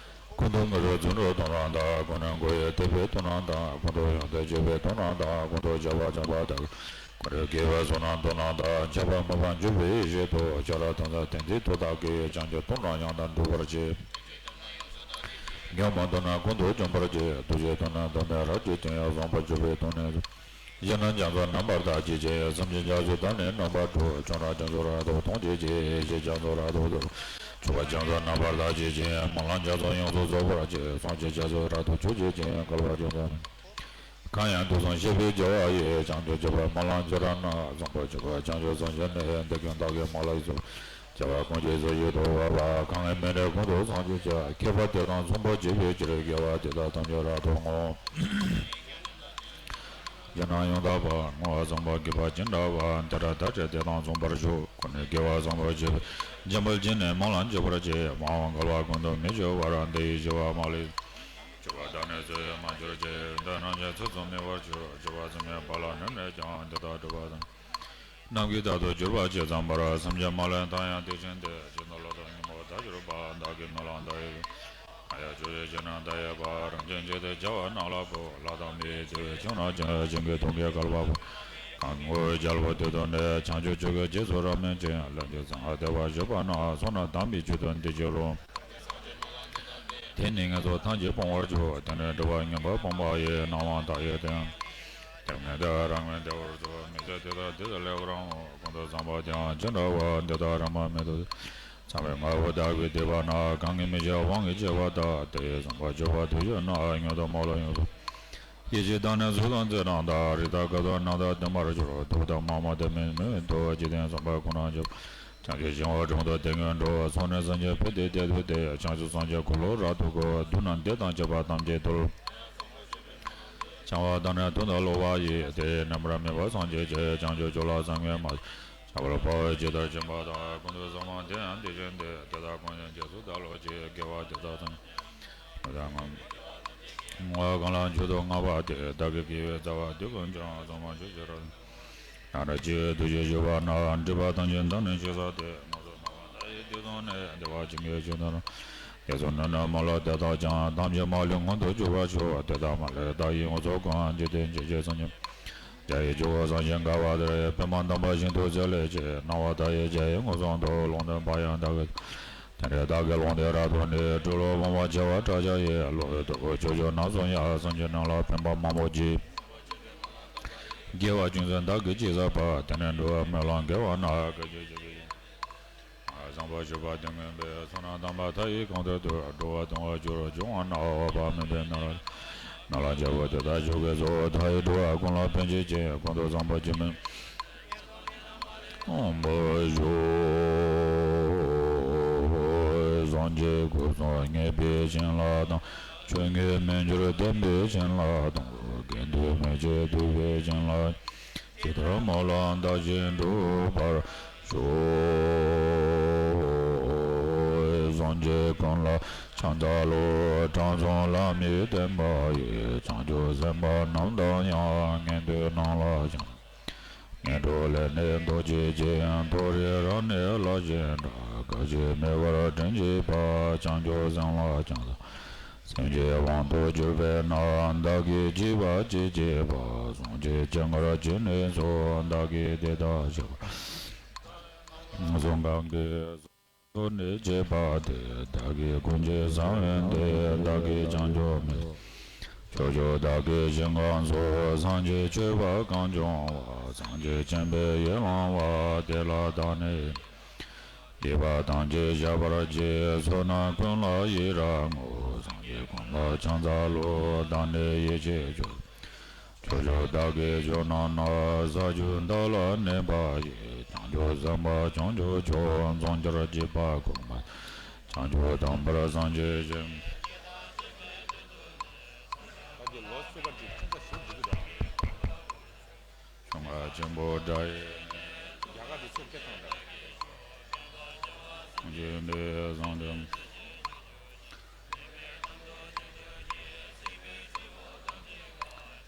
ཀུན་ཏུ་དངོས་གྲུབ་རྫུ་འཕྲུལ་དོན་རབ་དང་། ཀུན་ནས་འགོག་པའི་དེད་དཔོན་དོན་རབ་དང་། ཀུན་ཏུ་ཡོན་ཏན་སྤྱོད་པའི་དོན་རབ་དང་། ཀུན་ཏུ་ཁྱབ་པ་འཇོམས་པ་དང་། ཀུན་ཏུ་དགེ་བའི་བསོད་ནམས་དོན་རབ་དང་། ཁྱབ་པ་མོས་པ་འཇུག་པའི་ཡེ་ཤེས་དང་། ཁྱབ་བདག་དོན་རབ་དེ་འདྲའི་མཐུ་དག་གིས། བྱང་ཆུབ་དོན་རབ་ཡང་དག་འགྲུབ་པར་བྱེད། ཉོན་མོངས་དོན་རབ་ཀུན་ཏུ་འཇོམས་པར་བྱེད། ཐུགས་རྗེ་དོན་རབ་དམ་པའི་རབ་ཀྱི་དོན་ཡང་། བཟང་པོ་སྤྱོད་པའི་དོན་ནི། གཞན་རྣམས་ཀྱང་ཚུར་རྣམ་པར་དག་བྱེད་ཅིང་། སེམས་ཅན་རྒྱ་མཚོའི་གདངས་ནི་རྣམ་པར་འགྲོ། ཆོས་རྣམས་ཀྱང་ཚུར་རབ་ཏུ་མཐོང་བྱེད་ཅིང་། ཡེ་ཤེས་ཀྱང་ཚུར་རབ་ཏུ་རྫོགས། ཆོས་པ་ཀྱང་ཚུར་རྣམ་པར་དག་བྱེད་ཅིང་། སྨོན་ལམ་ཀྱང་ཚུར་ཡོངས་སུ་རྫོགས་པར་བྱེད། བསམ་བྱེད་ཀྱང་ཚུར་རབ་ཏུ་འཇུག་བྱེད་ཅིང་། བསྐལ་པ་ཀུན་ཏུ། གང་ཡང་དུག་གསུམ་ཞི་བའི་རྒྱལ་བ་ཡི། བྱང་ཆུབ་སྤྱོད་པ་སྨོན་ལམ་ཅི་རབ་ན། བཟང་པོ་སྤྱོད་པ་བྱང་ཆུབ་སེམས་བསྐྱེད་ནི། འདི་ཀུན་བདག་གིས་མ་ལུས་སྤྱོད། བྱ་བ་ཀུན་གྱི་རྗེས་སུ་བདག་འོང་བ། གང་གིས་མི་འབྲལ་ཀུན་ཏུ་བཟང་སྤྱོད་བྱ། མཁས་པ་དེ་དག་མཚུངས་པར་བྱེད་པའི་ཕྱིར། དགེ་བ་འདི་དག་ཐམས་ཅད་རབ་ཏུ་བསྔོ། གཞན་རྣམས་ཡང་དག་པར་བསྔོ་བ་བཟང་པོ་དགེ་བ་ཅི་འདྲ་བ། དེ་འདྲ་བདག་ཀྱང་དེ་དག་མཚུངས་པར་ཤོག་ཀུན་ནས་དགེ་བ་བཟང་པོ་སྤྱོད་པའི། སྦྱིན་པ་བྱས་ནས་སྨོན་ལམ་འཇུག་པར་བྱེད། མ་འོངས་འགལ་བ་ཀུན་ཏུ་མི་སྐྱེ་བར། འདི་ཡི་ཞི་བ་མ་ལུས། སྤྱོད་པ་དག་ནི་ཚུལ་བཞིན་མ་གྱུར་ཅིག་འདི་རྣམས་ཀྱི་ཚུལ་ཙམ་ནུས་པར་གྱུར། སྤྱོད་པ་ཙམ་ཡང་བག་ལ་ཉལ་ནས་ཀྱང་། འདི་དག་སྒྲུབ་པ་དང་། རྣམས་ཀྱིས་རྟག་ཏུ་གྱུར་པ་ཇི་ཙམ་པར། སེམས་ཅན་མ་ལུས་མཐའ་ཡང་དེ་བཞིན་ཏེ། ཇི་ལྟར་ལྷ་དང་སྙིང་པོ་དག་གྱུར་པ། བདག་གིས་སྨོན་ལམ་དག་ཡོད་པའི། གང་ཡང་ཕྱོགས་བཅུའི་ཕྱོགས་རྣམས་དག་ཡོད་པ། རིན་ཆེན་གཅིག་ཏུ་བྱ་བ་རྣམས་ལ་ཕོག་ལྷ་དང་མིའི་བདེ་བའི་ཕྱོགས་རྣམས་ཀྱང་། བྱིན་གྱིས་གཏུམ་གྱིས་བསྐལ་པ་ཕོག་གང་གི་ངོ་བོ་རྒྱལ་པོ་དེ་དག་ནི། བྱང་ཆུབ་མཆོག་གི་རྗེས་སུ་རབ་སྨིན་ཅིང་། ལྷུན་གྱིས་གསང་བ་བདེ་བར་བཞུགས་པ་རྣམས། བསོད་ནམས་དམ་པའི་མཆོག་ཏུ་འདི་ཕྱིར་རོ། དེས་ནི་ངན་སོང་ཐམས་ཅད་སྤོང་བར་འགྱུར། དེ་ནས་སྒྲིབ་པ་ངན་པ་སྤངས་པ་ཡི། སྣང་བ་མཐའ་ཡས་དེ་ཡང་། དེ་ནས་བདེ་བ་རབ་སྨིན་བདེ་བར་གསོལ། མི་ཚེ་འདི་དག་བདེ་ལ་སླེབ་པར་སྨོན། ཀུན་ཏུ་བཟང་པོ་དེའང་ཅི་འདྲ་བ། འདི་དག་རབ་སྨིན་དུས་ཚང་བའི་ངོ་བོ་དག་གིས་བསྡུས་པ་ན། གང་གིས་མི་ཕྱེད་དབང་གིས་བྱས་པ་དག་དེ་ཡི་བཟང་པོ་སྤྱོད་པ་དུས་གཞན་ན། ཉོན་དང་མ་ལུས་ཡོངས་སུ། ཡིད་ཆེས་དང་ནི་ཚོགས་དང་རྩེ་གྲམ་དག་རི་དྭགས་དཀར་ཕྲན་རྣམས་དང་ལྡན་པར་གྱུར། གདུགས་དང་དམག་མོ་དེ་མིན་མི་མིན་དུ། འཇིག་རྟེན་བཟང་པོ་ཀུན་ན་ཁྱབ། བྱང་ཆུབ་ཤིང་དབང་དྲུང་དུ་དེ་སྔོན་འགྲོ། ཚོགས་ནི་སེམས་ཅན་ཕན་བདེའི་དེད་དཔོན་ཏེ། བྱང་ཆུབ་སངས་རྒྱས་འཁོར་ལོ་རབ་ཏུ་བསྐོར། བདུད་རྣམས་སྡེ་དང་བཅས་པ་ཐམས་ཅད་བཏུལ། བྱང་བ་དང་ནི་དོན་དུ་སློབ་པ་ཡིས། དེ་ཡི་རྣམ་པར་སྨིན་པ་སངས་རྒྱས་ཀྱི། བྱང་ཆུབ་མཆོག་ལ་བསམ་གྱིས་མ། བྱ་བ་ལ་དཔའ་བོས་ཇི་ལྟར་བྱིན་པ་དང་། ཀུན་ཏུ་བཟང་པོ་དེ་ཡང་དེ་བཞིན་ཏེ། དེ་དག་ཀུན་ཀྱང་རྗེས་སུ་བདག་སློབ་ཅིང་། དགེ་བ་འདི་དག་ཐམས་ཅད་བསྔོ་བ་གང་ལ་མཆོག་ཏུ་བསྔགས་པ་དེས། བདག་གི་དགེ་བའི་རྩ་བ་འདི་ཀུན་ཀྱང་། བཟང་པོ་སྤྱོད་ཕྱིར་རབ་ཏུ། ནམ་ར་སྐྱེ་བའི་དུས་ཀྱི་བཞུགས་པ་ན། སྒྲིབ་པ་ཐམས་ཅད་དག་ནི་ཞིག་ས་ཏེ། ངན་སོང་སྣང་བ་མཐའ་ཡས་དེ་ཚུགས་ནས། བདེ་བ་ཅན་གྱི་ཆོས་དང་། དེ་ཚུ་ནི་ནི་མ་ལུས་དེ་དག་ཀྱང་། ཐམས་ཅད་མ་ལུས་མངོན་དུ་གྱུར་པར་ཤོག་དེ་དག་མ་ལུས་བདག་གིས་ཡོངས་སུ་བཀང་། འཇིག་རྟེན་ཇི་སྙེད་སེམས་ཅན། བརྒྱ་ཡི་སྤྱི་བོར་བསམ་ཞིང་དགའ་བ་དེར། པདྨ་འདམ་བུ་བཞིན་དུ་བརྩེགས་ལས་སྐྱེས། སྣང་བ་མཐའ་ཡས་བརྒྱ་ཡི་མངོན་སུམ་དུ། ལུང་བསྟན་པ་ཡང་བདག་གིས། དེ་འདྲའི་བདག་གི་ལུང་བསྟན་རབ་ཏུ་ནི། སྤྲུལ་པ་དབང་པོ་ཆེ་བ་ཕྲག་བརྒྱ་ཡིས། སློབ་དཔོན་ཐུབ་པ་ཕྱོགས་བཅུ་རྣམས་སུ་ཡང་། སེམས་ཅན་རྣམས་ལ་ཕན་པ་མང་པོ་བགྱིས། དགེ་བ་ཅུང་ཟད་བདག་གིས་ཅི་བསགས་པ། དེ་ནི་འགྲོ་བའི་སྨོན་ལམ་དགེ་བ་རྣམས། བཀའ་བརྒྱུད་ཀྱི་བཞེད་བཟང་པོ་སྤྱོད་པ་དེ་མངོན་པས། བསོད་ནམས་དམ་པ་མཐའ་ཡས་གང་ཐོབ་ཏུ། འགྲོ་བ་དོན་ལ་སྤྱོད་པར་འབྱུང་བ་ན། འོད་དཔག་མེད་པའི་སྨོན་ལམ། སྨོན་ལམ་རྒྱལ་པོ་དེ་དག་མཆོག་གི་གཙོ། མཐའ་ཡས་འགྲོ་བ་ཀུན་ལ་ཕན་བྱེད་ཅིང་། ཀུན་ཏུ་བཟང་པོ་སྤྱོད་པའི། དབང་པོ་སྦྱོར། སངས་རྒྱས་སྐུ་གསུམ་བརྙེས་པའི་བྱིན་རླབས་དང་། ཆོས་དངོས་མི་འགྱུར་བདེན་པའི་བྱིན་རླབས་དང་། དགེ་འདུན་མི་ཕྱེད་འདུས་པའི་བྱིན་རླབས། ཇི་ལྟར་སྨོན་ལམ་བཏབ་ཞིང་འགྲུབ་པར་ཤོག་སངས་རྒྱས་ཀུན་ལ་ཕྱག་འཚལ་ལོ། དྲང་སྲོང་བླ་མའི་བསྟན་པ་ཡི། བྱང་ཆུབ་སེམས་དཔའ་རྣམས་དང་ཡང་། ངན་འདུན་རྣམས་ལ་ཕྱག་འཚལ། ངན་འགྲོ་ལས་ནི་འདའ་བྱེད་ཅིང་། མཐོ་རིས་རབ་གནས་ལ་ཞེན་དྲག་ག་ཅི་མེད་པར་དྲན་བྱེད་པ། བྱང་ཆུབ་སེམས་ལ་ཕྱག་འཚལ། སེམས་ཀྱི་དབང་དུ་གྱུར་པས་ན། བདག་གིས་བགྱིས་པ་ཅི་བགྱིས་པ། བཟང་བགྱིས་ཅི་དགར་ཅི་ནུས་སོགས། བདག་གིས་དེ་དག་བགྱིས་པ། གང་གིས། ཐུགས་ནི་བྱེད་པ་སྟེ། བདག་གིས་ཀུན་གྱི་གསང་བའི་མཐའ། བདག་གིས་བྱང་ཆུབ་མི་ཕྱོགས་བཅུ། བདག་གིས་ཞིང་ཁམས་སོགས། སངས་རྒྱས་མཆོད་པ་གང་བྱུང་བ། སངས་རྒྱས་མཁྱེན་པས་ཡིད་བླང་བ། དེ་ལ་བདག་ནི་ཡིད་པ་ཐམས་ཅད་བཤགས་པར་བགྱི། བསོད་ནམས་ཀུན་ལ་ཡི་རང་ངོ་། སངས་རྒྱས་ཀུན་ལ་ཕྱག་འཚལ་ལོ། བདག་ནི་ཡིད་ཆེས་སྐྱོ། ཕྱོགས་བཅུ་བདག་གི་ཕྱོགས་རྣམས་ན། ས་བཅུ་བདག་ལ་གནས་པ་ཡི། བྱང་ཆུབ་སེམས་དཔའ་བྱང་ཆུབ་མཆོག། མཚོན་ཆར་འཇིགས་པ་ཁུག་མ། བྱང་ཆུབ་དམ་པར་སངས་རྒྱས་ཤིང་། ཆུ་ང་ཆེན་པོ་དགྲ་ཡི། རྒྱ་གར་དེ་ཚོ་སྐད་བཏང་ད། ཁོང་ཆེན་པོའི་བཟང་དོན།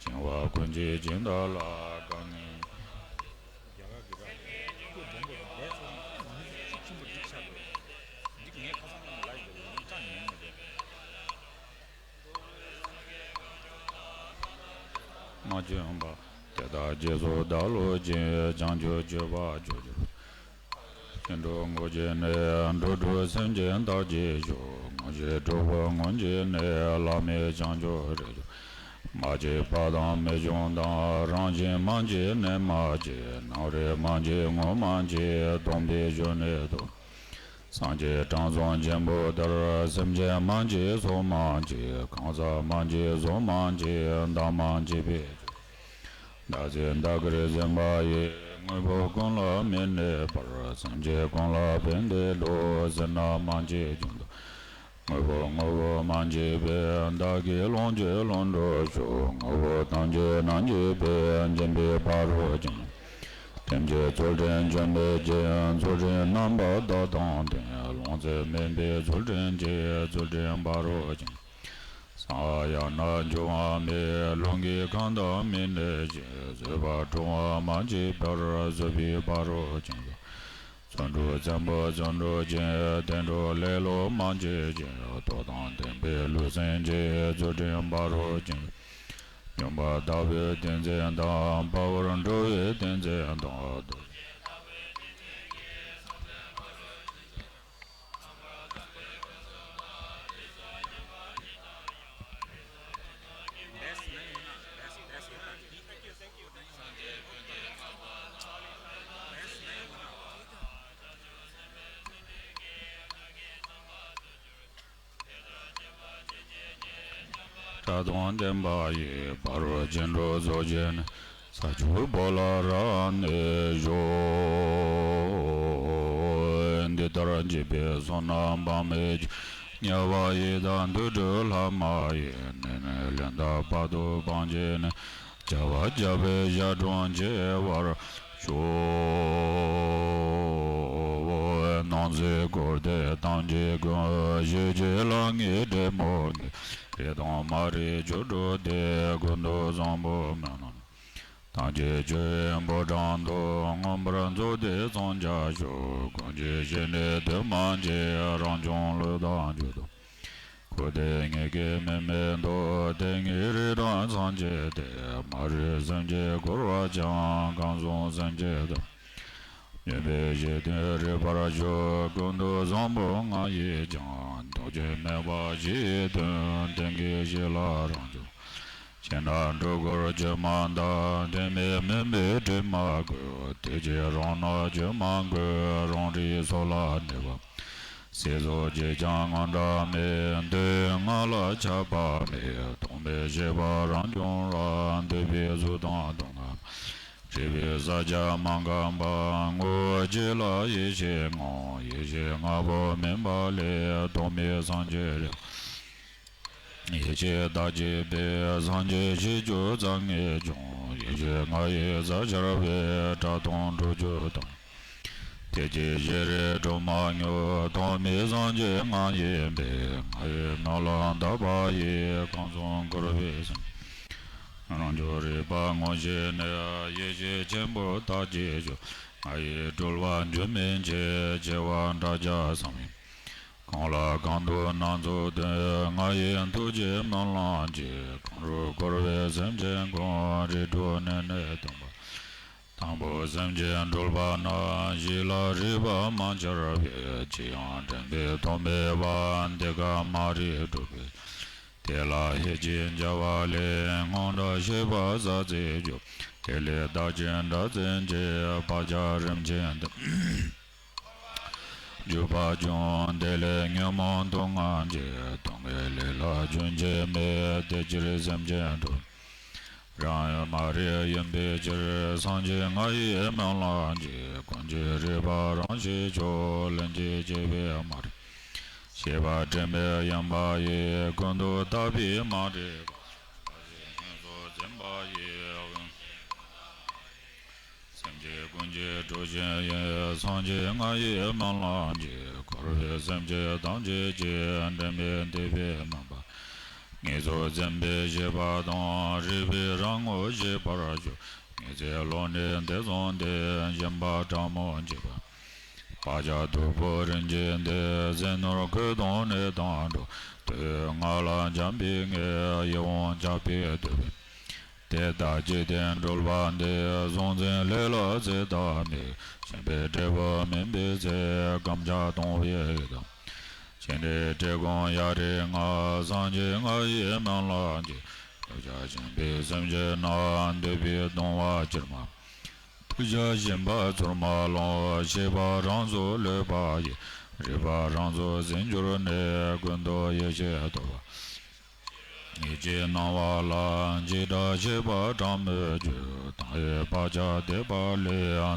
བྱིང་བ་ཀུན་གྱི་སྦྱིན་བདག་ལ། དཀའ་ངལ། རྒྱ་གར་གྱི་ར། སྐད་སྦོམ་པོ་དང་ལས་ཚོགས་མི་ཚོ་ཆེན་པོ་སྒྲིག་ཆགས་འདུག་འདི་ངས་ཁ་སང་ལ་ལ་ཡི་འདུག་ངས་ཀྱང་ཉན་མི་འདུག་མ་བྱོན་པ། དེ་དག་རྗེས་སུ་བདག་སློབ་ཅིང་། བྱང་ཆུབ་སྤྱོད་པ་སྤྱོད་གྱུར། ཤིན་ཏུ་ངུ་བྱས་ནས། འགྲོ་དྲུག་སེམས་ཅན་བདག་གིས་ཞུ། ངུ་ཞིང་སྒྲོག་པ་ངུ་བྱས་ནས། བླ་མེད་བྱང་ཆུབ་རེ་ཞུ། མ་སྐྱེས་པ་དང་མི་འབྱུང་དང་། རང་བཞིན་མ་སྐྱེས་ནད་མ་སྐྱེས། ནམ་རེ་མ་སྐྱེས་ངུ་མ་སྐྱེས། སྡོམ་པའི་ཞུ་ནས་ཐོབ། སངས་རྒྱས་དྲང་སྲོང་ཆེན་པོ་ལྟར། སེམས་ཅན་མ་སྐྱེས་སོགས་མ་སྐྱེས། གང་ཟག་མ་སྐྱེས་སོགས་མ་སྐྱེས། བདག་མ་སྐྱེས་པའི་ཕྱིར། བདག་ཚེ་བདག་གིར་ཟིན་པ་ཡི། དངོས་པོ་ཀུན་ལ་མི་གནས་པར། སེམས་ཅན་ཀུན་ལ་ཕན་བདེ་འགྲོ། ཟིན་ན་མ་སྐྱེས་འབྱུང་དུ། དངོས་པོ་དངོས་པོ་མ་སྐྱེས་པའི། བདག་གིས་ལོངས་སྤྱོད་ལོངས་སྤྲོད་ཤོག་དངོས་པོ་ཐམས་ཅད་རྣམ་སྐྱེས་པའི། འཇིག་པའི་ཕ་རོལ་ཕྱིན། སེམས་ཅན་ཚུལ་ཁྲིམས་སྦྱིན་པའི་ཕྱིར། ཚུལ་ཁྲིམས་རྣམ་པར་དག་དང་ལྡན། ལོངས་སྤྱོད་མིན་པའི་ཚུལ་ཁྲིམས་ཀྱིས། ཚུལ་ཁྲིམས་ཕ་རོལ་ཕྱིན། གསང་བ་ཡང་ན་འབྱུང་བ་མེད། ལུས་ཀྱི་ཁམས་དང་མི་གནས་ཤིང་། བཟོད་པ་འཁྲུལ་བ་མ་མཆིས་པར། བཟོད་པའི་ཕ་རོལ་ཕྱིན། བརྩོན་འགྲུས་བརྩོན་པོ་བརྩོན་འགྲུས་ཀྱིས། བརྟན་འགྲོ་ལེ་ལོ་མ་མཆིས་ཤིང་། རྟོགས་དང་ལྡན་པའི་ལུས་སེམས་ཀྱིས། ཚུལ་ཁྲིམས་ཕ་རོལ་ཕྱིན། སྙོམས་པར་ལྟ་བའི་ཏིང་འཛིན་དང་། དཔའ་བར་འགྲོ་བའི་ཏིང་འཛིན་དང་། སྒྲ་དང་ལྡན་པ་ཡི། ཕ་རོལ་ཕྱིན་དྲུག་རྫོགས་བྱེད་ནི། ས་བཅུ་པོ་ལ་རབ་གནས་སྦྱོར། འདི་ལྟར་འཇིགས་པའི་བསོད་ནམས་དཔག་མེད་ཀྱིས། དམྱལ་བ་ཡི་དྭགས་དུད་འགྲོ་ལྷ་མ་ཡིན། ནད་ནི་ལན་གདགས་བར་དུ་སྤང་བྱས་ནས། བྱ་བ་བྱ་བའི་ཞག་གྲངས་བྱེ་བར་ཤོག་ནམ་ཚིག་འཁོར་འདས་ཐམས་ཅད་ཀུན། ཞེས་བགྱིས་ལ་ངས་བྲན་མོར་ངེས། རིགས་དང་མ་རིག་བཅུ་དྲུག་སྟེ། ཀུན་ཏུ་བཟང་པོ་སྨོན་ལམ་ཐམས་ཅད་ཆུ་ཡི་འབུམ་ཕྲག་འདུ། མངོན་པར་རྫོགས་ཏེ་མཚོན་ཆ་བཞག་ཀུན་གྱི་ཞལ་ནས་འདུས་མ་བྱས། རང་བྱུང་ལུས་དང་མཆོག་ཏུ། འཁོར་འདས་ཉིད་ཀྱིས་མི་དམིགས་ཏོག་དེ་ཉིད་རིགས་དང་སངས་རྒྱས་ཏེ། མ་རིག་སེམས་ཅན་འཁོར་བར་འཁྱམས། གང་གསུམ་སེམས་ཅན་དུ། སྨྱོན་པའི་གཞི་མཐུན་རིག་པར་ཞུ། ཀུན་ཏུ་བཟང་པོ་ང་ཡིས་ཀྱང་། ཐུགས་རྒྱུད་སྨད་པ་བཞི་ཡི་དོན། དེང་གི་གཞི་ལ་རང་བྱུང་། ཕྱི་ནང་སྒྲོ་སྐུར་བཅོས་མ་བཏང་། དོན་མེད་མུན་པའི་དྲི་མ་གོས། དེ་ཕྱིར་རང་སྣང་བཅོས་མ་དགོས། རང་རིག་སོ་ལ་གནས་པ། སྲིད་གསུམ་གྱི་ཀྱང་དངངས་སྐྲག་མེད། འདོད་ཡོན་ལྔ་ལ་ཆགས་པ་མེད། རྟོག་མེད་ཤེས་པ་རང་བྱུང་རབ། འདོད་པའི་གཟུགས་དང་སྡུག་བསྔལ། སྲིད་པའི་ས་བཅད་མ་འགགས་པ། ངོ་བོ་གཅིག་ལ་ཡེ་ཤེས་ངང་། ཡེ་ཤེས་ལྔ་པོ་མིན་པ་ལས། རྟོག་མེད་སངས་རྒྱས་རིག་ཡེ་ཤེས་ཟླ་གཅིག་པའི། སངས་རྒྱས་ཞེས་བརྗོད་རྩ་ལྔས་བྱུང་། ཡེ་ཤེས་ལྔ་ཡིས་ས་ཆར་པའི། སྒྲ་དོན་དྲུག་ཅུ་དང་། དེ་ཕྱིར་ཤེས་རིག་སྒྲོན་མ་སྨྱུག་ཐོགས་མེད་སངས་རྒྱས་ང་ཡིན་པས། ང་ཡི་སྨོན་ལམ་དག་པ་ཡིས། གང་གསུམ་འཁོར་བའི་སེམས། རང་བྱུང་རིག་པ་ངོ་ཤེས་ནས། ཡེ་ཤེས་ཆེན་པོ་དག་གཅིག་ཤོག་ང་ཡི་སྤྲུལ་པ་འགྱུར་མེད་མཁྱེན། ཆེ་བ་དྲག་རྒྱ་གསང་བའི། གང་ལ་གང་འདུལ་སྣ་ཚོགས་སྟོན། ང་ཡི་ཐུགས་རྗེའི་སྨོན་ལམ་གྱིས། གང་རུང་འཁོར་བའི་སེམས་ཅན་ཀུན། རིགས་དྲུག་ནད་ནི་སྟོན་པ། དང་པོ་སེམས་ཅན་སྒྲོལ་བ་ན། ཡིད་ལ་རེག་པ་མ་འཆར་བའི། ཅི་ཡང་དྲན་པའི་དོན་མེད་པ། འདི་ཀ་མ་རིག་སྒྲུབ་པའི། དེ་ལ་ཧེ་ཅིང་བྱ་བ་ལས། སྔོན་གྲོལ་ཤེས་པ་ཟག་བཅས་འཇོམས། དེ་ལས་བདག་གཞན་སྒྲ་ཚད་འབྱེད། བག་ཆགས་རིམ་ཅན་དུ་འཇུག་པ་འབྱུང་། དེ་ལས་ཉོན་མོངས་དུག་ལྔ་འབྱེད། སྡུག་བསྔལ་ལས་ལ་རྒྱུན་ཆད་མེད། དེ་ཕྱིར་སེམས་ཅན་སྒྲོལ། རང་ཡུལ་མ་རིག་ཡིན་པའི་ཕྱིར། སངས་རྒྱས་ང་ཡི་སྨོན་ལམ་གྱིས། ཀུན་གྱིས་རིག་པ་རང་ཞིག་ཆོས། ལན་གཅིག་སྐྱེས་པའི་མ་རིག་པ། ཤེས་པ་དྲན་པས་ཡེངས་པ་ཡིས། ཀུན་ཏུ་བརྟགས་པས་མ་རིག་པ། བདག་གཞན་གཉིས་སུ་འཛིན་པ་ཡིས། སེམས་ཅན་ཀུན་གྱི་གྲོགས་བཞིན་ཡིན། སངས་རྒྱས་ང་ཡི་སྨོན་ལམ་གྱིས། འཁོར་བའི་སེམས་ཅན་ཐམས་ཅད་ཀྱི། འདྲེན་པའི་དད་པས་མུན་པ། ངེས་སུ་འཛིན་པའི་ཤེས་པ་དང་། རིག་པའི་རང་ངོ་ཤེས་པར་ཤོག་ངེས་ཚེ་ལོག་ནས་འདི་བཟུང་སྟེ། ཞེན་པ་ཕྲ་མོ་འཇིགས་པ། བག་ཆགས་སྟུག་པོ་རིམ་གྱིས་འདས། ཟས་ནོར་གོས་གཏོང་ནད་དང་འགྲོགས། དུས་ངན་ལ་འཁྱམས་པའི་ངེས། ཡིད་འོང་ཆགས་པས་བསྡུས་པའི། དེ་དག་ཅི་སྟེ་འགྲུལ་པ་འདི། གཟུང་འཛིན་ལས་ལ་ཚེ་དང་མི། ཞེན་པའི་འབྲས་བུ་སྨིན་པའི་ཚེ། རྐྱེན་ཆགས་གཏོང་བའི་ཡུལ་དང་། ཕྱི་ནས་བཀྲེས་སྐོམ་གཡའ་རིའི་ངང་། སངས་རྒྱས་ང་ཡི་སྨོན་ལམ་གྱིས། གདུལ་བྱ་ཞེན་པའི་སེམས་ཅན་རྣམས། འདོད་པའི་གདུང་བ་ཅིར་མ། འདུ་བྱ་ཞེན་པ་ཚུར་མ་ལོངས། ཤེས་པ་རང་སོར་ལུས་པ་ཡིས། རིག་པ་རང་སོར་ཟིན་གྱུར་ནས། ཀུན་ཏུ་ཡེ་ཤེས་རྟོག་པ། ཉིད་ཀྱི་སྣང་བ་ལ། འཇིགས་སྐྲག་ཤེས་པ་ཕྲ་མོས་སྒྱུར། དང་བའི་བག་ཆགས་དེད་པ་ལས།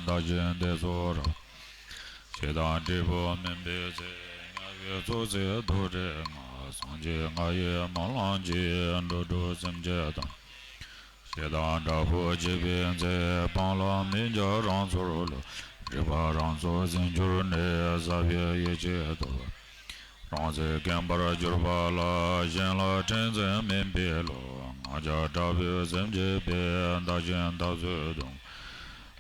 བདག་གཞན་བདེ་སོགས་རབ། ཞེ་སྡང་འབྲས་བུ་སྨིན་པའི་ཚེ། དམྱལ་བའི་ཚོགས་བསལ་རྡོ་རྗེའི་ངང་། སངས་རྒྱས་ང་ཡི་སྨོན་ལམ་གྱིས། འགྲོ་དྲུག་སེམས་ཅན་ཐམས་ཅད། ཞེ་སྡང་དྲག་པོས་འཇིགས་པའི་ཚེ། སྤང་བླང་མི་འགྱུར་རང་སོར་ལུས། རིག་པ་རང་སོར་ཟིན་གྱུར་ནས། ཟབ་པའི་ཡེ་ཤེས་རྟོགས་པ། རང་ཚེ་སྐེམ་པར་གྱུར་པ་ལ། གཞན་ལ་དྲིན་ཅན་སྨིན་པའི་བློ། ང་རྒྱལ་དྲག་པོས་སེམས་བསྐྱེད་པས། བདག་གཞན་འཐབ་རྩོད་གདུང་།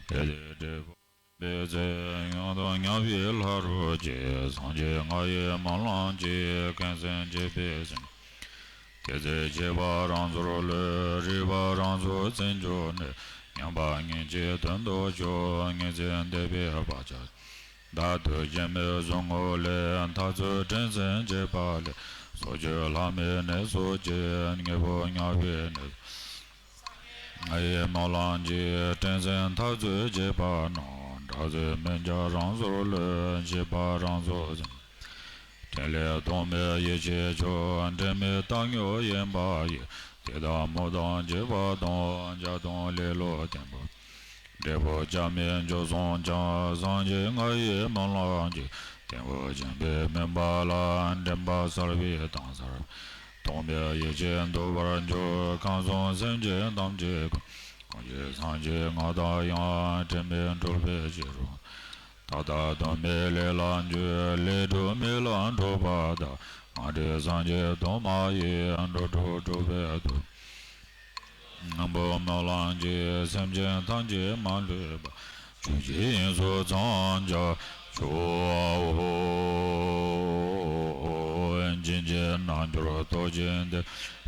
དེ་ལས་འབྲས་བུ་སྨིན་པའི་ཚེ། ཡང་དག་མྱ་ངན་ལས་སྒྲོལ་ཕྱིར། སངས་རྒྱས་ང་ཡི་སྨོན་ལམ་གྱིས། ཀུན་སེམས་བསྐྱེད་པས་སེམས། དེ་ཚེ་ཤེས་པ་རང་སོར་ལུས། རིག་པ་རང་སོར་ཟིན་གྱུར་ནས། ཉམས་པ་ངེས་ཀྱི་དོན་དུ་གྱུར། ངེས་ཚེ་འདས་པའི་བག་ཆགས། བདག་ལྟོས་ཞེན་མེད་གཟུང་ངོ་ལས། འཐབ་རྩོད་དྲིན་ཅན་བྱེད་པ་ལས། སྲོག་གཅོད་ལྷ་མིའི་གནས་སུ་སྐྱེ། དངོས་པོ་ཉམས་པའི་གནས། ང་ཡི་སྨོན་ལམ་གྱིས། དྲིན་ཅན་འཐབ་རྩོད་བྱེད་པ་རྣམས། དྲག་རྩལ་སྨིན་ཀྱང་རང་སོར་ལུས། ཤེས་པ་རང་སོར་ཟིན། དྲིན་ལས་ལྡོག་མེད་ཡེ་ཤེས་མཆོག་འབྲལ་མེད་བཏང་སྙོམས་ཡིན་པ་ཡིས། དེ་དག་མུ་མཐུད་བྱེད་པ་དང་། བྱ་དང་ལེ་ལོ་བརྟན་པོ། འབྲས་བུ་སྐྱབས་མེད་འཇུག་སོང་ཀྱང་། སངས་རྒྱས་ང་ཡི་སྨོན་ལམ་གྱིས། བརྟན་པོ་བྱིན་པས་སྨིན་པ་ལ། འདྲེན་པ་གསར་པའི་གཏིང་གསར། ལྡོག་མེད་ཡེ་ཤེས་འདུ་བར་འགྱུར། ཁམས་གསུམ་སེམས་ཅན་ཐམས་ཅད་ཀུན། ཀུན་གྱི་སངས་རྒྱས་ང་དང་ཡང་། དྲི་མེད་འགྲོ་བའི་ཕྱིར་རུ། ད་ལྟ་དོན་མེད་ལས་ལ་འཇུག་ལས་སྒྲིབ་མེ་ལ་འགྲོ་བ་དག་མ་འདྲེས་སངས་རྒྱས་གདོད་མ་ཡི། འགྲོ་དྲུག་སྒྲོལ་བའི་མཐུ། སྔོན་པོ་སྨོན་ལམ་གྱིས། སེམས་ཅན་ཐམས་ཅད་མ་ལུས་པ། ཆོས་ཀྱི་དབྱིངས་སུ་ཚངས་རྒྱ་ཆུ་བོ། བྱིན་གྱིས་རྣལ་འབྱོར་རྟོག་བཅས་འདི།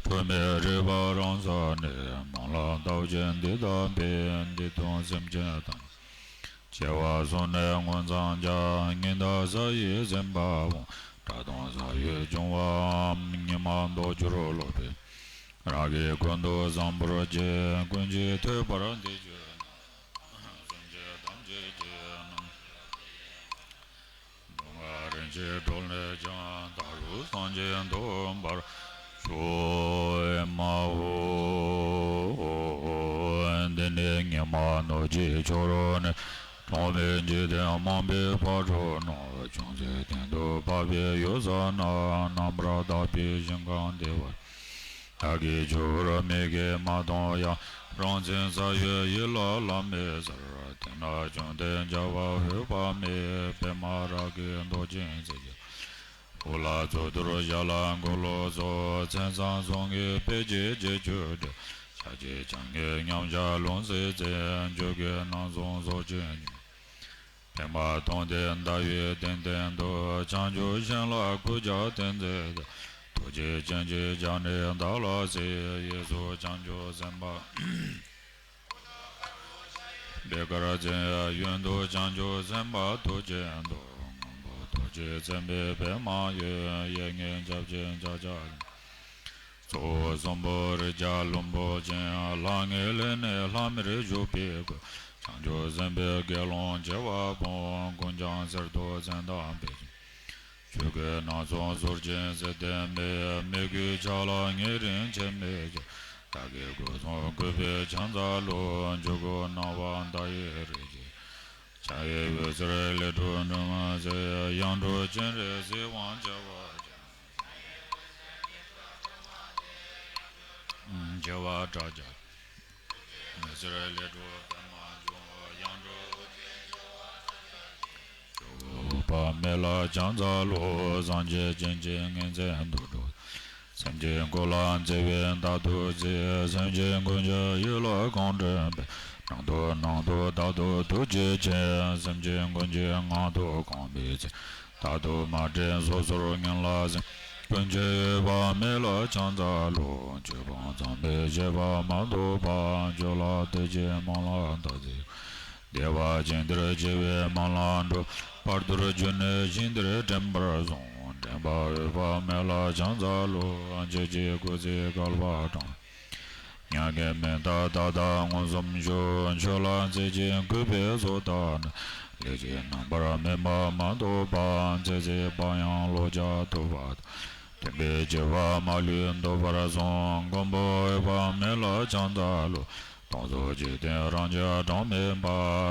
འཁྲུལ་མེད་རིག་པ་རང་ས་ནས། སྨོན་ལམ་བཏབ་བྱས་འདི་དག་འབད། འདི་དང་སེམས་ཅན་ཐམས་ཅད། སྐྱེ་བ་གསུམ་ནས་མངོན་མཚང་རྒྱ། ཉི་ཟླ་གཟའ་ཡིས་ཟིན་པ་འོང་། དགྲ་དང་ཟ་ཡོད་འབྱུང་བའམ། ཉི་མ་ལྡོག་གྱུར་ལོག་པའི། རང་གི་ཀུན་ཏུ་བཟང་པོར་བསྐྱེད། ཀུན་གྱིས་ཐོས་པར་འདི་བརྗོད་ན། སེམས་ཅན་ཐམས་ཅད་ཀྱི་རྣམ་སྡུག་བསྔལ་རིམ་གྱིས་གྲོལ་ནས་ཀྱང་། ད་རུང་སངས་རྒྱས་འདོམས་པར་ཤོག་ཨེ་མ་ཧོ། འདི་ནི་ཉི་མ་ནུབ་ཀྱི་ཕྱོགས་ནས། གྲངས་མེད་འཇིག་རྟེན་མང་པོའི་ཕ་རོལ་ན། ཅུང་ཟད་སྟེང་དུ་བབས་པའི་ཡུལ་ས་ན། རྣམ་པར་དག་པའི་ཞིང་ཁམས་བདེ་བ། བདག་གིས་ཆུ་བུར་མིག་གིས་མ་མཐོང་ཡང་། རང་མཚན་ས་གཡོས་ཡིད་ལ་ལམ་མེད་ཟེར། དེ་ན་བཅོམ་ལྡན་འཇམ་དཔལ་འོད་དཔག་མེད། པདྨ་རཱ་གའི་མདོག་ཅན་རྩེ་གཅིག་འོག་ལ་གཙུག་ཏོར་ཞལ་ལ་འཁོར་ལོ་སོགས། མཚན་བཟང་གསུང་གི་དཔལ་གྱིས་རྗེས་གཅོད་འགྲེལ། ཕྱག་རྒྱའི་ཕྱག་རྒྱའི་མཉམ་གཞག་ལུང་གསལ་མཚན། བརྗོད་བརྒྱའི་རྣམ་གསུམ་སོགས་ཀྱིས་མཉེས། པདྨ་སྟོང་ལྡན་ཟླ་བའི་གདན་སྟེང་དུ། བྱང་ཆུབ་ཤིང་ལ་གུས་ཕྱག་སྟེ་མཛད་དེ། ཐུགས་རྗེ་སྤྱན་གྱིས་བརྐྱངས་ནས་བདག་ལ་གཟིགས། གཡས་སུ་བྱང་ཆུབ་སེམས་དཔའ། པད་དཀར་རྩེ་གཡོན་དུ་བྱང་ཆུབ་སེམས་དཔའ་ཐུགས་རྗེ་མདོ། སྔོན་པོ་རྡོ་རྗེ་འཛིན་པའི་པདྨ་འོད། གཡས་གཡོན་སྐྱབས་ཀྱི་ཕྱག་རྒྱ། གཙོ་བོ་གསུམ་པོ་རིགས་བརྒྱ་ལྷུན་པོ་ཅན། ལྷང་ངེ་ལས་ནི་ལྷམ་མེར་བཞུགས་པའི་སྐུ། བྱང་ཆུབ་སེམས་དཔའི་དགེ་སློང་བྱེ་བ་སྤོང་། ཀུན་ཀྱང་གསེར་ཐུབ་མཚན་དང་འབིགས་ཆུ་སྐད་སྣ་ཚོགས་ཟུར་ཅན་བརྩེ་ལྡན་མའི། མོས་གུས་ཕྱག་ལ་ངེས་རིང་ཆད་མེད་ཀྱི། བདག་གི་སྐུ་གསུང་གུས་པས་ཕྱག་འཚལ་ལོ། འཇུག་སྒོ་སྣང་བ་མཐའ་ཡས་རིགས་ཀྱི། ཕྱག་གཡས་འོད་ཟེར་ལས་གྲུབ་འབྲུ་མ་ཟད། ཡང་གྲུབ་སྤྱན་རས་གཟིགས་དབང་བྱེ་བ་ཅན། བྱེ་བ་ཕྲག་བརྒྱ། མི་ཟེར་ལས་གྲུབ་པདྨ་འབྱུང་། ཡང་གྲུབ་འོད་དཔག་མེད་ལ་ཕྱག་འཚལ་ལོ། སངས་རྒྱས་སྤྱན་གྱིས་ངོས་འཛིན་དུད་འགྲོ། སེམས་ཅན་ཀུན་ལ་བརྩེ་བས་བདག་ཏུ་བརྩེ། སེམས་ཅན་ཀུན་གྱི་ཡིད་ལ་གང་དྲན་པའི། ནང་དུ་ནང་དུ་བདག་ཏུ་ཐུགས་རྗེ་ཆེ། སེམས་ཅན་ཀུན་གྱི་ངང་དུ་གང་བའི་ཚེ། བདག་ཏུ་མ་དྲན་སོ་སོར་ངེས་ལ་ཟིན། ཀུན་མཁྱེན་འོད་དཔག་མེད་ལ་ཕྱག་འཚལ་ལོ། ཆོས་སྤངས་གཙང་མའི་བཞད་པ་མ་ཐོབ་པ། ཆོས་ལ་དད་ཅིང་སྨོན་ལམ་བཏབ་ཚེ། བདེ་བ་ཅན་དེར་སྐྱེ་བའི་སྨོན་ལམ་འགྲུབ། བར་དོར་གྱུར་ནས་ཞིང་དེར་འདྲེན་པར་གསུངས། འདྲེན་པ་འོད་དཔག་མེད་ལ་ཕྱག་འཚལ་ལོ། ཆོས་ཀྱི་སྐུ་ཚེ་བསྐལ་པ་གྲངས། མྱ་ངན་མི་འདའ་ད་ལྟ་མངོན་སུམ་བཞུགས། ཆོས་ལ་བརྩེ་ཞིང་གུས་པས་གཟོ་ལྟ་ན། ལས་ཀྱི་རྣམ་པར་སྨིན་པ་མ་ཐོབ་པ། ཚེ་ཟད་པ་ཡང་ལོག་རྒྱག་ཐུབ་པ་དང་། སྟོན་པའི་སྤྱོད་པ་མ་ལུས་འདོད་པར་གསུངས། མགོན་པོ་འོད་དཔག་མེད་ལ་ཕྱག་འཚལ་ལོ། སྟོང་གཟུགས་འཇིག་རྟེན་རང་རྒྱལ་གྲངས་མེད་པ།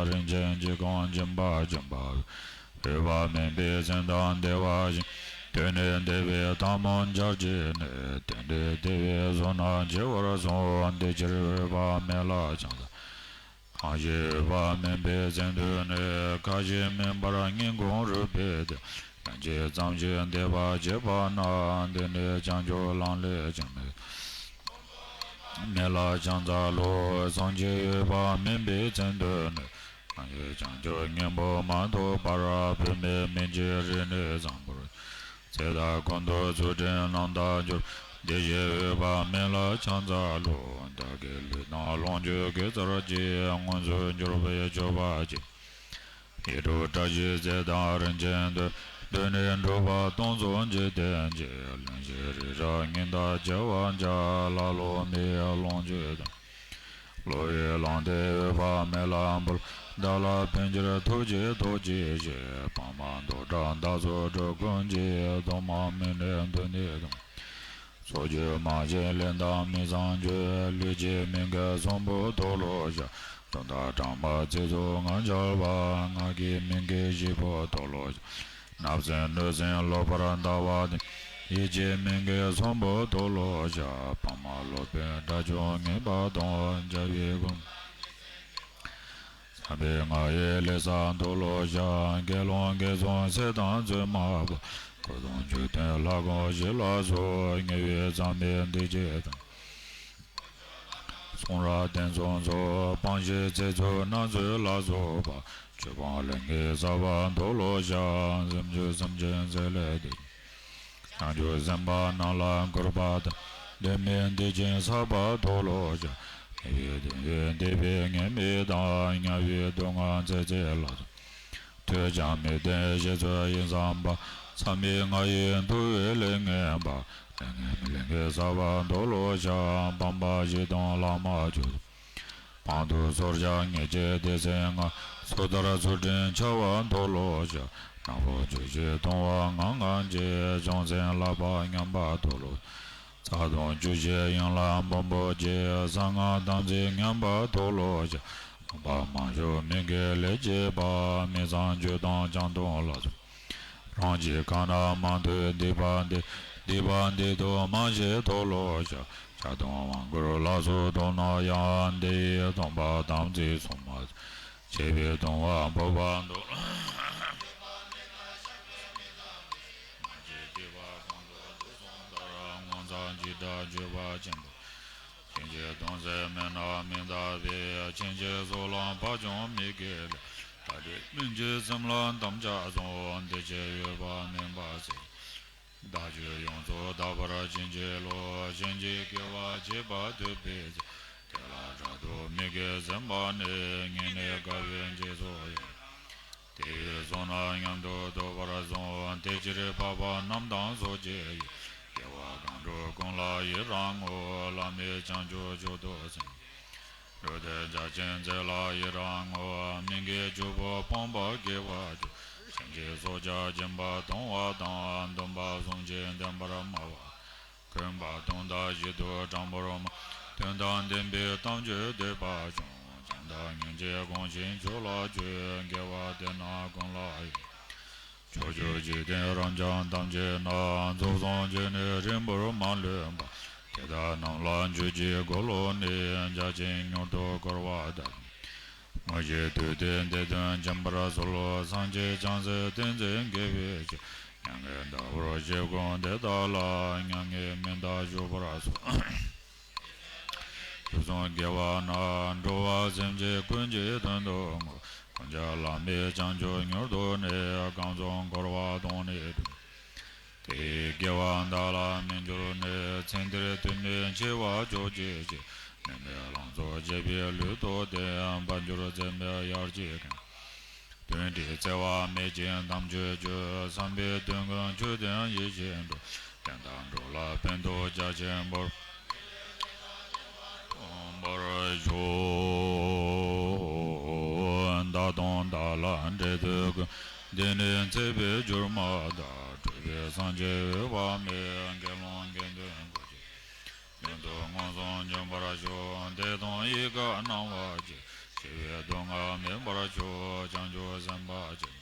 རིན་ཆེན་གྱི་གང་སྦྱིན་པ་སྦྱིན་པ་འོད། འོད་དཔག་མེད་པའི་མཚན་དང་བདེ་བ་ཅན། དོན་ནི་བདེ་བའི་ཐབས་སྨོན་བྱར་བགྱིས་ནས། དེ་འདྲའི་བདེ་བའི་བསོད་ནམས་སྐྱེ་བར་གསུངས། དེ་ཕྱིར་འོད་དཔག་མེད་ལ་ཕྱག་འཚལ། གང་ཞིག་འོད་དཔག་མེད་པའི་མཚན་ཐོས་ནས། ཁ་ཞིག་མིན་པར་སྙིང་ཁོང་རུས་པའི་གཏིང་། ལན་གཅིག་ཙམ་ཞིག་བཟླས་པ་བྱས་པ་ན། དེ་ནི་བྱང་ཆུབ་ལམ་ལས་ཅང་མི་འདའ། མེད་ལ་ཕྱག་འཚལ་ལོ། སངས་རྒྱས་འོད་དཔག་མེད་པའི་མཚན་ཐོས་ནས། གང་ཞིག་བྱང་ཆུབ་སྙིང་པོ་མ་ཐོབ་བར། བུད་མེད་མིན་གྱི་རིགས་ནི་བཟང་པོར། ཚེ་དང་ཀུན་ཏུ་ཚུལ་ཁྲིམས་རྣམ་དག་གྱུར། དེ་བཞིན་འོད་དཔག་མེད་ལ་ཕྱག་འཚལ་ལོ། བདག་གི་ལུས་དང་ལོངས་སྤྱོད་དགེ་རྩར་བགྱིས། མངོན་སུམ་གྱུར་པའི་སྤྱོད་པ་སྤྱད། ཡིད་འཕྲོག་བཀྲ་ཤིས་རྫས་དང་རིན་ཆེན་འདོད། འདོད་ནི་འགྲོ་བ་སྟོང་གསུམ་འཇིག་རྟེན་གྱི། ལོངས་སྤྱོད་རི་རབ་ཉི་ཟླ་བྱེ་བ་འཇའ། ལ་ལོ་མིའི་ལོངས་སྤྱོད་དང་། ལོ་ཡི་ལོངས་སྤྱོད་འོད་དཔག་མེད་ལ་འབུལ། བདག་ལ་ཕན་ཕྱིར་ཐུགས་རྗེས་ཐོགས་བགྱིས་ཤིག། བར་མ་དུ་དྲག་བདག་སོགས་འགྲོ་ཀུན་གྱི། གདུང་མ་མི་ནུས་འདོད་ནི་དང་། ཚོགས་ཀྱི་རྨང་གཞི་ལེན་དང་མི་བཟང་སྤྱོད། ལུས་ཀྱི་མི་དགེ་གསུམ་པོ་མཐོལ་ལོ་བཤགས། གདོན་དང་དྲང་པོ་ཚིག་རྩུབ་ངག་འཁྱལ་བ། ངག་གི་མི་དགེ་བཞི་པོ་མཐོལ་ལོ་བཤགས། བརྣབ་སེམས་གནོད་སེམས་ལོག་པར་ལྟ་བ་དང་། ཡིད་ཀྱི་མི་དགེ་གསུམ་པོ་མཐོལ་ལོ་བཤགས། ཕ་མ་ལོག་པའི་དགྲ་བཅོམ་ངེས་པ་དང་། བྱ་བའི་ཀུན། བསམ་པའི་ངག་ཡིད་ལས་བསགས་མཐོལ་ལོ་བཤགས། དགེ་སློང་དགེ་ཚོང་ཟས་དང་བཙོན་མ་པ། འཁོར་དང་རྒྱུ་མཐུན་ལྷ་ཁང་བཞི་ལ་སོགས། ཉེ་བའི་མཚམས་མེད་འདུས་བྱས་དང་། གསུང་རབ་བསྟན་སྲུང་སོགས། སྤངས་ཤིང་ཚེ་ཚུལ་སྣ་ཚོགས་ལ་སོགས་པ། ཆོས་སྤངས་ལས་འགལ་བསགས་པ་མཐོལ་ལོ་བཤགས། སེམས་ཅན་སེམས་ཅན་ཟས་ལས་འདས། བྱང་ཆུབ་སེམས་དཔའ་རྣམས་ལ་གུས་པ་དང་། དོན་མེད་འདོད་ཆེན་བསགས་པ་མཐོལ་ལོ་བཤགས། ཉེས་པའི་དོན་ཡོད་འདོད་པའི་ངེས་མེད་དང་། དམྱལ་བའི་སྡུག་བསྔལ་ཚེ་ཚད་ལ་སོགས། ཐོས་ཀྱང་མི་བདེན་ཞེས་ཚོད་ཡིན་བསམ་པ། མཚམས་མེད་ལྔ་ཡི་འདུ་བའི་ལས་ངན་པ། ལས་ངན་མི་ལས་ངན་བསགས་པ་མཐོལ་ལོ་བཤགས། སྤངས་པ་བཞི་དང་ལམ་མ་བཅུ། དང་དུ་སོར་བཤགས་ཉེས་བྱས་སྡེ་ཚན་ལྔ། སོ་ཐར་ཚུལ་ཁྲིམས་འཆལ་བ་མཐོལ་ལོ་བཤགས། ནག་པོ་བཅུ་བཞི་གཏོང་བ་ངང་ངམ་གྱིས། བྱང་སེམས་བསླབ་པ་ཉམས་པ་མཐོལ་ལོ། རྩ་ལྟུང་བཅུ་བཞི་ཡན་ལག་འབུམ་པོ་བརྒྱད། གསང་སྔགས་དམ་ཚིག་ངན་པ་མཐོལ་ལོ་བཤགས། སྡོམ་པ་མ་ཞུ་མི་དགེ་ལས་བྱེད་པ། མི་ཚངས་སྤྱོད་དང་བྱང་སྡོམ་ལ་སོགས། རང་གི་ཁ་ན་མ་ཐོས་སྡིག་པ་འདི། སྡིག་པ་འདི་དག་མ་བྱས་མཐོལ་ལོ་བཤགས། ཇ་དང་དབང་བསྐུར་ལ་སོགས་བཏུབ་ན་ཡང་། འདི་ཡི་སྡོམ་པ་དམ་ཚིག་སྲུང་མ་བྱས་པའི་ལྟུང་བ་འབོགས་པ་མཐོལ་ལོ། མ་བྱས་སྡིག་པ་གང་དག་དུག་གསུམ་ལྟར། ངོ་མཚར་འཇིགས་སྐྲག་འགྱོད་པ་ཆེན་པོ། ཕྱིན་ཆད་གདུང་སེམས་མེད་ན་མི་འདག་པས། ཕྱིན་ཆད་སྲོག་ལ་བག་ཀྱང་མི་དགེ་ལས། ད་རེས་སྨིན་བྱེད་སེམས་ལ་དམ་བཅའ་བཟུང་། དེ་ཕྱིར་འོད་དཔག་མེད་པ་གསལ། བདག་རྒྱུད་ཡོངས་སུ་དག་པར་བྱིན་གྱིས་རློབས། ཕྱིན་ཆད་དགེ་བ་བྱེད་པ་ཐོས་པའི་ཚེ། དེ་ལ་ ཐུགས་མི་དགེ་སེམས་དཔའ་ནི། ཉེ་གནས་དགའ་བའི་རྗེས་སུ་ཡི། དེ་ཡི་གསུང་རྣམས་སྙམ་དུ་བདོག་པར་གསུངས། དེ་ཕྱིར་འཕགས་པ་རྣམས་དང་སོ་སྐྱེ་ཡི། སྐྱེ་བ་གང་དྲུག་ཀུན་ལ་ཡི་རང་ངོ་། བླ་མེད་བྱང་ཆུབ་མཆོག་ཏུ་སེམས། འགྲོ་དོན་རྒྱ་ཆེན་མཛད་ལ་ཡི་རང་ངོ་། མི་དགེ་བཅུ་པོ་སྤོང་བར་དགེ་བ་བཅུ། ཕྱིན་ཅི་སོགས་ཀྱང་སྦྱིན་པ་གཏོང་བ་དང་། སྡོམ་པ་བཟུང་ཅིང་ལྡན་པར་སྨྲ་བ། འཁོན་པ་སྟོང་དང་ཞི་དུལ་དྲང་པོར་སྨྲ། དོན་དང་ལྡན་པའི་དམ་ཆོས་འདོད་པ་བྱུང་། བྱམས་དང་སྙིང་རྗེ་སྒོམ་ཞིང་ཕྱོགས་ལ་བཅོས། དགེ་བ་དེ་རྣམས་ཀུན་ལ་ཡི། ཕྱོགས་བཅུའི་འཇིག་རྟེན་རབ་འབྱམས་ཐམས་ཅད་ན། རྫོགས་སངས་རྒྱས་ནི་རིང་པོར་མ་ལུས་པ། དེ་དག་རྣམས་ལ་འཇུག་ཅིང་གོ་སློབ་ནས། རྒྱ་ཆེན་མྱུར་དུ་གོ་བར་བྱ། དངོས་གཞི་དུས་མཐའི་འདི་དོན་མཁྱེན་པར་གསོལ། སངས་རྒྱས་བྱང་སེམས་ཏིང་འཛིན་དགེ་བའི་ཆོས། མྱ་ངན་འདའ་བར་བྱེད་ཀུན་དེ་དག་ལ། མྱ་ངན་མི་འདའ་བཞུགས་པར་གསོལ། དུས་གསུམ་དགེ་བ་རྣམས། འགྲོ་བ་སེམས་ཅན་ཀུན་གྱི་དོན་དུ་བསྔོ། ཀུན་ཀྱང་བླ་མེད་བྱང་ཆུབ་མྱུར་ཐོབ་ནས། གང་བྱུང་འཁོར་བ་དོང་ནས་སྒྲོལ། དེ་ཡི་དགེ་བ་འདི་ལ་མི་འགྱུར་ནས། ཚེ་འདིར་དུས་མིན་འཆི་བ་གཅོད་བྱེད་ཅིང་། མི་མེད་ལང་ཚོ་བྱེད་པའི་ལུས་རྟོགས་ཏེ། དཔལ་འབྱོར་ཚད་མེད་གཡར་བྱེད་མཁན། དོན་དེ་བརྩེ་བ་མེད་ཅིང་དམ་ཆོས་སྤྱོད། བསམ་པའི་དོན་ཀུན་ཆོས་དོན་ཡིད་བཞིན་འགྲུབ། བསྟན་དང་འགྲོ་ལ་ཕན་ཐོགས་རྒྱ་ཆེན་པོར། པར་ཤོག། བདག་དང་བདག་ལ་འབྲེལ་འདོད་ཀུན། འདི་ནི་ཚེ་འཕོས་གྱུར་མ་ཐག། སྤྲུལ་པའི་སངས་རྒྱས་འོད་དཔག་མེད། དགེ་སློང་དགེ་འདུན་སྐུ་མཆེད། མྱུར་དུ་མངོན་སུམ་འབྱོན་པར་ཤོག། བདེ་སྟོང་ཡིད་དགའ་སྣང་བ་སྐྱེ། འཆི་བའི་སྡུག་བསྔལ་མེད་པར་ཤོག། བྱང་ཆུབ་སེམས་དཔའ་ཆེན་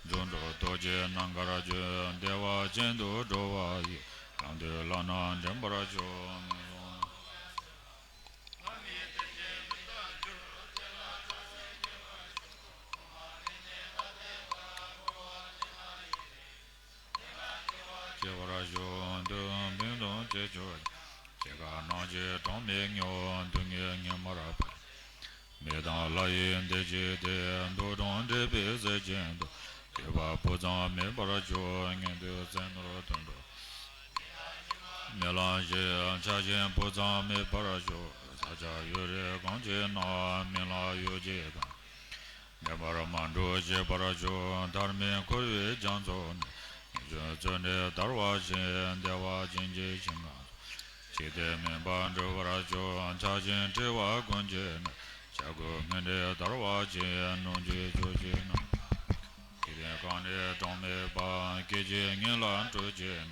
པོ། རྫུ་འཕྲུལ་སྟོབས་ཀྱིས་ནམ་མཁར་སྤྱོད། བདེ་བ་ཅན་དུ་འགྲོ་བ་ཡི། ལམ་དུས་ལ་ནི་འདྲེན་པར་ཤོག། མངོན་སུམ། སྐྱེ་བར་ཤོག། འདོད་ཡོན་ཕུན་སུམ་ཇེ་ཆེར། སྐྱེ་རྒ་ན་འཆི་གྲངས་མེད་མྱོང་། སྡུག་བསྔལ་ངན་མར་བར། མི་དང་ལྷ་ཡི་སྡེ་བརྒྱད་དེ། འདུ་འཕྲོ་འདྲེས་པའི་ཟས་ཅན་དུ། སྡིག་པ་སྤུ་ཙམ་མེད་པར་ཤོག། ངན་འདོད་བཙན་ནོར་དུད་འགྲོ། མི་ལ་ཞེན་ཆགས་ཞེན་སྤུ་ཙམ་མེད་པར་ཤོག། ས་ཆ་ཡུལ་རིས་གང་ཞིག་ན། མི་ལ་གཡོ་སྒྱུ་དང་། ངེས་པར་མ་འགྲོ་ཤེས་པར་ཤོག། ཐར་མེད་འཁོར་བའི་རྒྱ་མཚོ་ནས། ངེས་འབྱུང་བཙོན་ནས་ཐར་བ་ཆེ། བདེ་བ་ཅན་གྱི་ཞིང་ཁམས་སུ། ཅི་སྟེ་མིན་པར་འགྲོ་བར་ཤོག། ཆགས་ཞེན་དྲི་བ་ཀུན་གྱི་ནང་། བྱ་རྒོད་སྔོན་འདྲེན་ཐར་བ་ཆེ། སྣང་བཅུད་ཕྱོགས་བཅུའི་ནང་། འཇིག་རྟེན་གང་ནས་གྲངས་མེད་པ། སྐད་ཅིག་ཉིད་ལ་སྤྲུལ་བྱེད་ནས།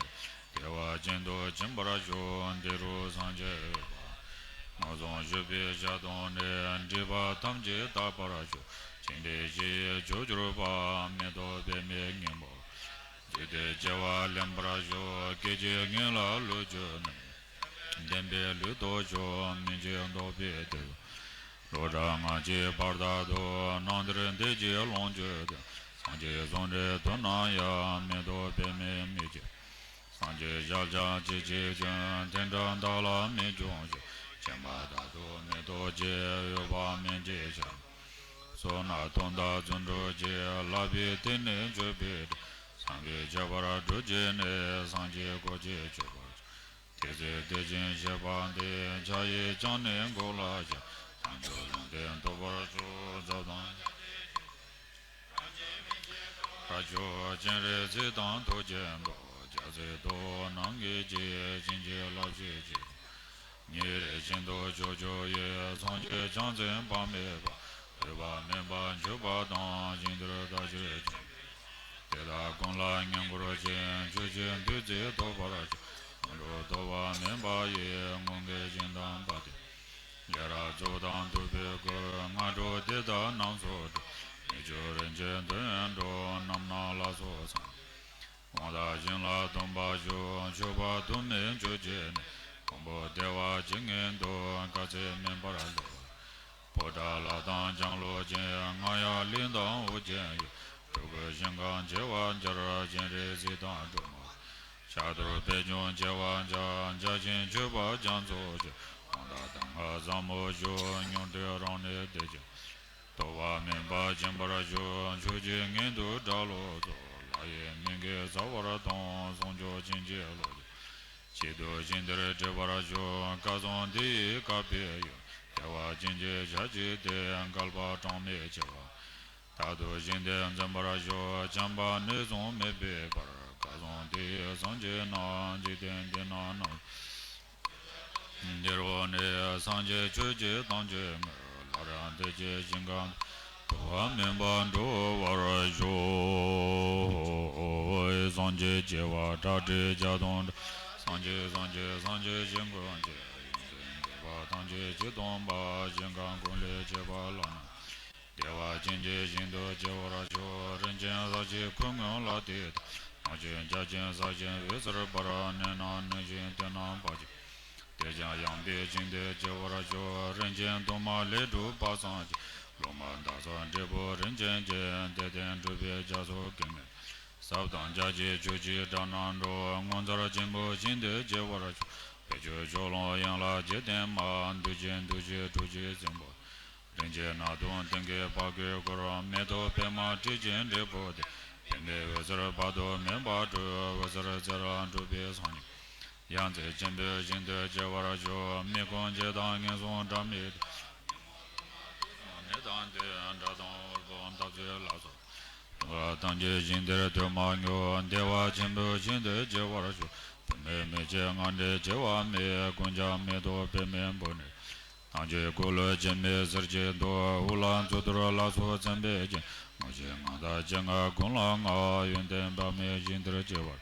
བདེ་བ་ཅན་དུ་སྦྱིན་པར་ཤོག། འདི་རུ་སངས་རྒྱས་འོད་དཔག་མེད། མངོན་སུམ་བཞུགས་པའི་ཞལ་སྟོན་ནས། སྒྲིབ་པ་ཐམས་ཅད་དག་པར་ཤོག། ཅི་འདྲའི་ཞི་ཡི་མཆོག་གྱུར་པ། མེ་ཏོག་པདྨའི་སྙིང་པོ། བརྗོད་དོན་བྱ་བ་ལེགས་པར་ཤོག། སྐད་ཅིག་ཉིད་ལ་ལུས་བཅུ་རྣམས། བདེན་པའི་ལུས་རྟོགས་ཤོག། མི་མཇེད་རྟོགས་པའི་དེད་དཔོན། ལོ་གྲངས་ལྔ་བཅུའི་བར་དག་ཏུ། སྣང་མཐར་འདས་ཀྱི་ལོངས་སྤྱོད་དོན། སངས་རྒྱས་གསུང་འདྲའི་དོན་རྣམས་ཡང་། མེ་ཏོག་པདྨའི་མིག་གི། སངས་རྒྱས་ཞལ་ཕྱག་ཅི་མཆིས་ཀྱང་། དེ་འདྲ་བདག་ལ་མི་འབྱུང་ཞིང་། སྦྱིན་པ་དག་ཏུ་མེ་ཏོག་ཅན། འོད་དཔག་མེད་ཀྱི་ཞལ། བསོད་ནམས་སྟོང་དང་རྫུ་འཕྲུལ་གྱིས། བསླབ་པའི་ཐིག་ནི་བརྗོད་པའི་ཕྲེང་། བསམ་པའི་ཁྱད་པར་སྒྲུབ་བྱེད་ནི། སངས་རྒྱས་སྐུ་ཅན་མཆོད་པར་བྱ། དེ་ཚེ་དེ་བཞིན་གཤེགས་པ་འདི། ཕྱག་གཡས་བརྐྱང་ནས་མགོ་ལ་ཞོན། བྱང་ཆུབ་ལུང་བསྟན་ཐོབ་པར་ཤོག། ཛབ་དང་། ར་ཅོ་སྤྱན་རས་གཟིགས་དང་ཐུགས་རྗེ་མདོ། རྒྱལ་སྲས་ཐུབ་པ་རྣམས་ཀྱིས་རྗེས། བྱིན་གྱིས་བརླབ་ཕྱིར་བགྱི། ཉེ་རིང་ཤིན་ཏུ་ཕྱོགས་བཅུ་ཡི། སངས་རྒྱས་བྱང་སེམས་དཔག་མེད་པ། འོད་དཔག་མེད་པ་མཆོད་པ་དང་། ཞིང་དེར་བདག་ཕྱིར་བྱོན། དེ་དག་ཀུན་ལ་བསྙེན་བཀུར་ཞིང་། ཆོས་ཀྱི་བདུད་རྩི་ཐོབ་པར་ཤོག། དོན་གྲུབ་ཐོབ་པ་མིན་པ་ཡི། དངོས་འགལ་ཞིང་དམ་པ་དེ། ཡ་རབས་གཙུག་དང་བདུག་པའི་གུར། སྔ་དྲོ་དེ་དག་རྣམས་སུ་འགྲོ། མི་བསྐྱོད་རིན་ཆེན་དོན་ཡོད་འགྲོ། རྣམ་སྣང་ལ་སོགས་སངས། དབང་དང་ཞིང་ལ་སྟོན་པར་ཤོག། མཆོད་པ་དུ་མས་མཆོད་བྱས་ནས། ཕུང་པོ་བདེ་བ་ཇི་སྙེད་དུ། དཀའ་ཚེགས་མིན་པར་ལེགས་པར། པུ་ཊ་ལ་དང་ལྕང་ལོ་ཅན། རྔ་ཡབ་ལི་དང་ཨོ་རྒྱན་ཡི། སྤྲུལ་སྐུ་ཞིང་ཁམས་བྱེ་བ་བརྒྱར། སྤྱན་རས་གཟིགས་དང་སྒྲོལ་མ། ཕྱག་རྡོར་པད་འབྱུང་བྱེ་བ་བརྒྱ། རྒྱ་ཆེན་མཆོད་པ་རྒྱ་མཚོ་ཆེ། དབང་དང་གདམས་ངག་ཟབ་མོ་ཤོག། མྱུར་དུ་རང་གནས་བདེ་ཆེན། ཐོབ་པ་མིན་པ་སྦྱིན་པར་ཤོག། མཆོག་གི་ངང་དུ་སྒྲ་ལོ་ཚོགས། ལྷ་ཡི་མིང་གིས་བྱ་བར་གཏོང་། ཟུང་འཇུག་བྱིན་གྱིས་རློབ་ཅིང་། ཆེད་དུ་ཞིང་དེར་འགྲིབ་པར་ཤོག། བཀའ་སྲུང་འདི་ཡི་བཀའ་བརྒྱུད་ཡོད། བདེ་བ་ཅན་གྱི་ཞལ་གཅིག་སྟེ། བསྐལ་པ་གྲངས་མེད་བྱེ་བ། རྟག་ཏུ་བཞེངས་ཏེ་འཛིན་པར་ཞུ། བྱམས་པ་ནས་བཟུང་མི་ཕོད་པར། སྐལ་བཟང་དེ་ཡི་སངས་རྒྱས་རྣམས། འཇིག་རྟེན་འདི་ན་ནམ། འདིར་བ་ནི་སངས་རྒྱས་ཆོས་ཀྱི་དམ་ཆོས་ཉིད། སླར་ཡང་དེ་ཀྱི་ཞིང་ཁམས། འགྲོ་བ་མིན་པར་འགྲོ་བར་ཤོག། སངས་རྒྱས་བྱེ་བ་ཁྲག་ཁྲིག་བརྒྱ་སྟོང་འདྲ། སངས་རྒྱས་སངས་རྒྱས་སངས་རྒྱས་ཞིང་ཀུན་གྱི། ཡོངས་འཛིན་འདུས་པ་ཐམས་ཅད་ཇི་སྟོན་པ། ཞིང་ཁམས་ཀུན་ལས་ཁྱད་པར་ལ་ནི། བདེ་བ་ཅན་གྱི་ཞིང་དུ་སྐྱེ་བར་ཤོག། རིན་ཆེན་གསེར་ཕྱེ་ཁོལ་ངོས་ལ་བཏེགས་ཏེ། རྣམ་ཅན་བརྒྱ་བྱིན་ས་གཞི་འོད་ཟེར་འབར། གནས་རྣམས་ནུས་ཤིང་དེ་རྣམས་བར་ཆད། དེ་ཀྱང་ཡངས་པའི་ཞིང་དུ་སྐྱེ་བར་ཤོག། རིན་ཆེན་གདུང་མ་ལས་གྲུབ་པ་སངས་རྒྱས། ལོ་མ་དྭགས་པོ་འབྲས་བུ་རིན་ཆེན་གྱི། དེ་སྟེང་གྲུབ་པའི་རྒྱ་མཚོ་གེགས་མེད། ཟབ་དང་རྒྱ་ཆེའི་ཆོས་ཀྱི་སྒྲ་རྣམས་སྒྲོག། ངོ་མཚར་ཆེན་པོའི་ཞིང་དུ་སྐྱེ་བར་ཤོག། བདེ་སྤྱོད་ཕྱོགས་ལྷུང་ཡན་ལག་བརྒྱད་ལྡན་མ། འདུ་བྱེད་འདུ་བྱེད་གྲུ་བཞིའི་སྲིན་པོ། རིན་ཆེན་སྣ་བདུན་མཐིང་གི་ཕ་གིས་བསྐོར། མེ་ཏོག་པདྨ་དྲི་ཆེན་འབྲས་བུ་སྟེ། པདྨའི་འོད་ཟེར་དཔག་ཏུ་མེད་པ་འཕྲོས། འོད་ཟེར་རྩེ་རབ་འཁྲུགས་པའི་སངས་རྒྱས། ཡང་རྩེ་ཆེན་པོའི་ཞིང་དུ་སྐྱེ་བར་ཤོག། མི་ཁོང་འཇིག་དང་ངན་སོང་སྒྲ་མི་སྒྲོག། ནད་དང་དུག་དགྲ་དང་དབུལ་པོ་འཐབ་རྩོད་ལ་སོགས། སྡུག་བསྔལ་ཐམས་ཅད་ཞིང་དེར་སྡོད་མ་མྱོང་། བདེ་བ་ཆེན་པོའི་ཞིང་དུ་སྐྱེ་བར་ཤོག། བུད་མེད་མི་ཕྱེད་ང་འདྲའི་སྐྱེ་བ་མེད། ཀུན་ཀྱང་མེ་ཏོག་པདྨའི་སྤུ་ནས། ཐམས་ཅད་འཁོར་ལོས་བྱེ་མའི་ཟུར་གྱིས་འདུལ། དབུ་ལ་མཚོ་གཏེར་ལ་སོགས་མཚན་དཔེ་ཅན། དངོས་གཞི་མངའ་བདག་སྤྱན་སྔར་ཀུན་ལ་མངའ། ཡོན་ཏན་པདྨའི་ཞིང་དེར་སྐྱེ་བར།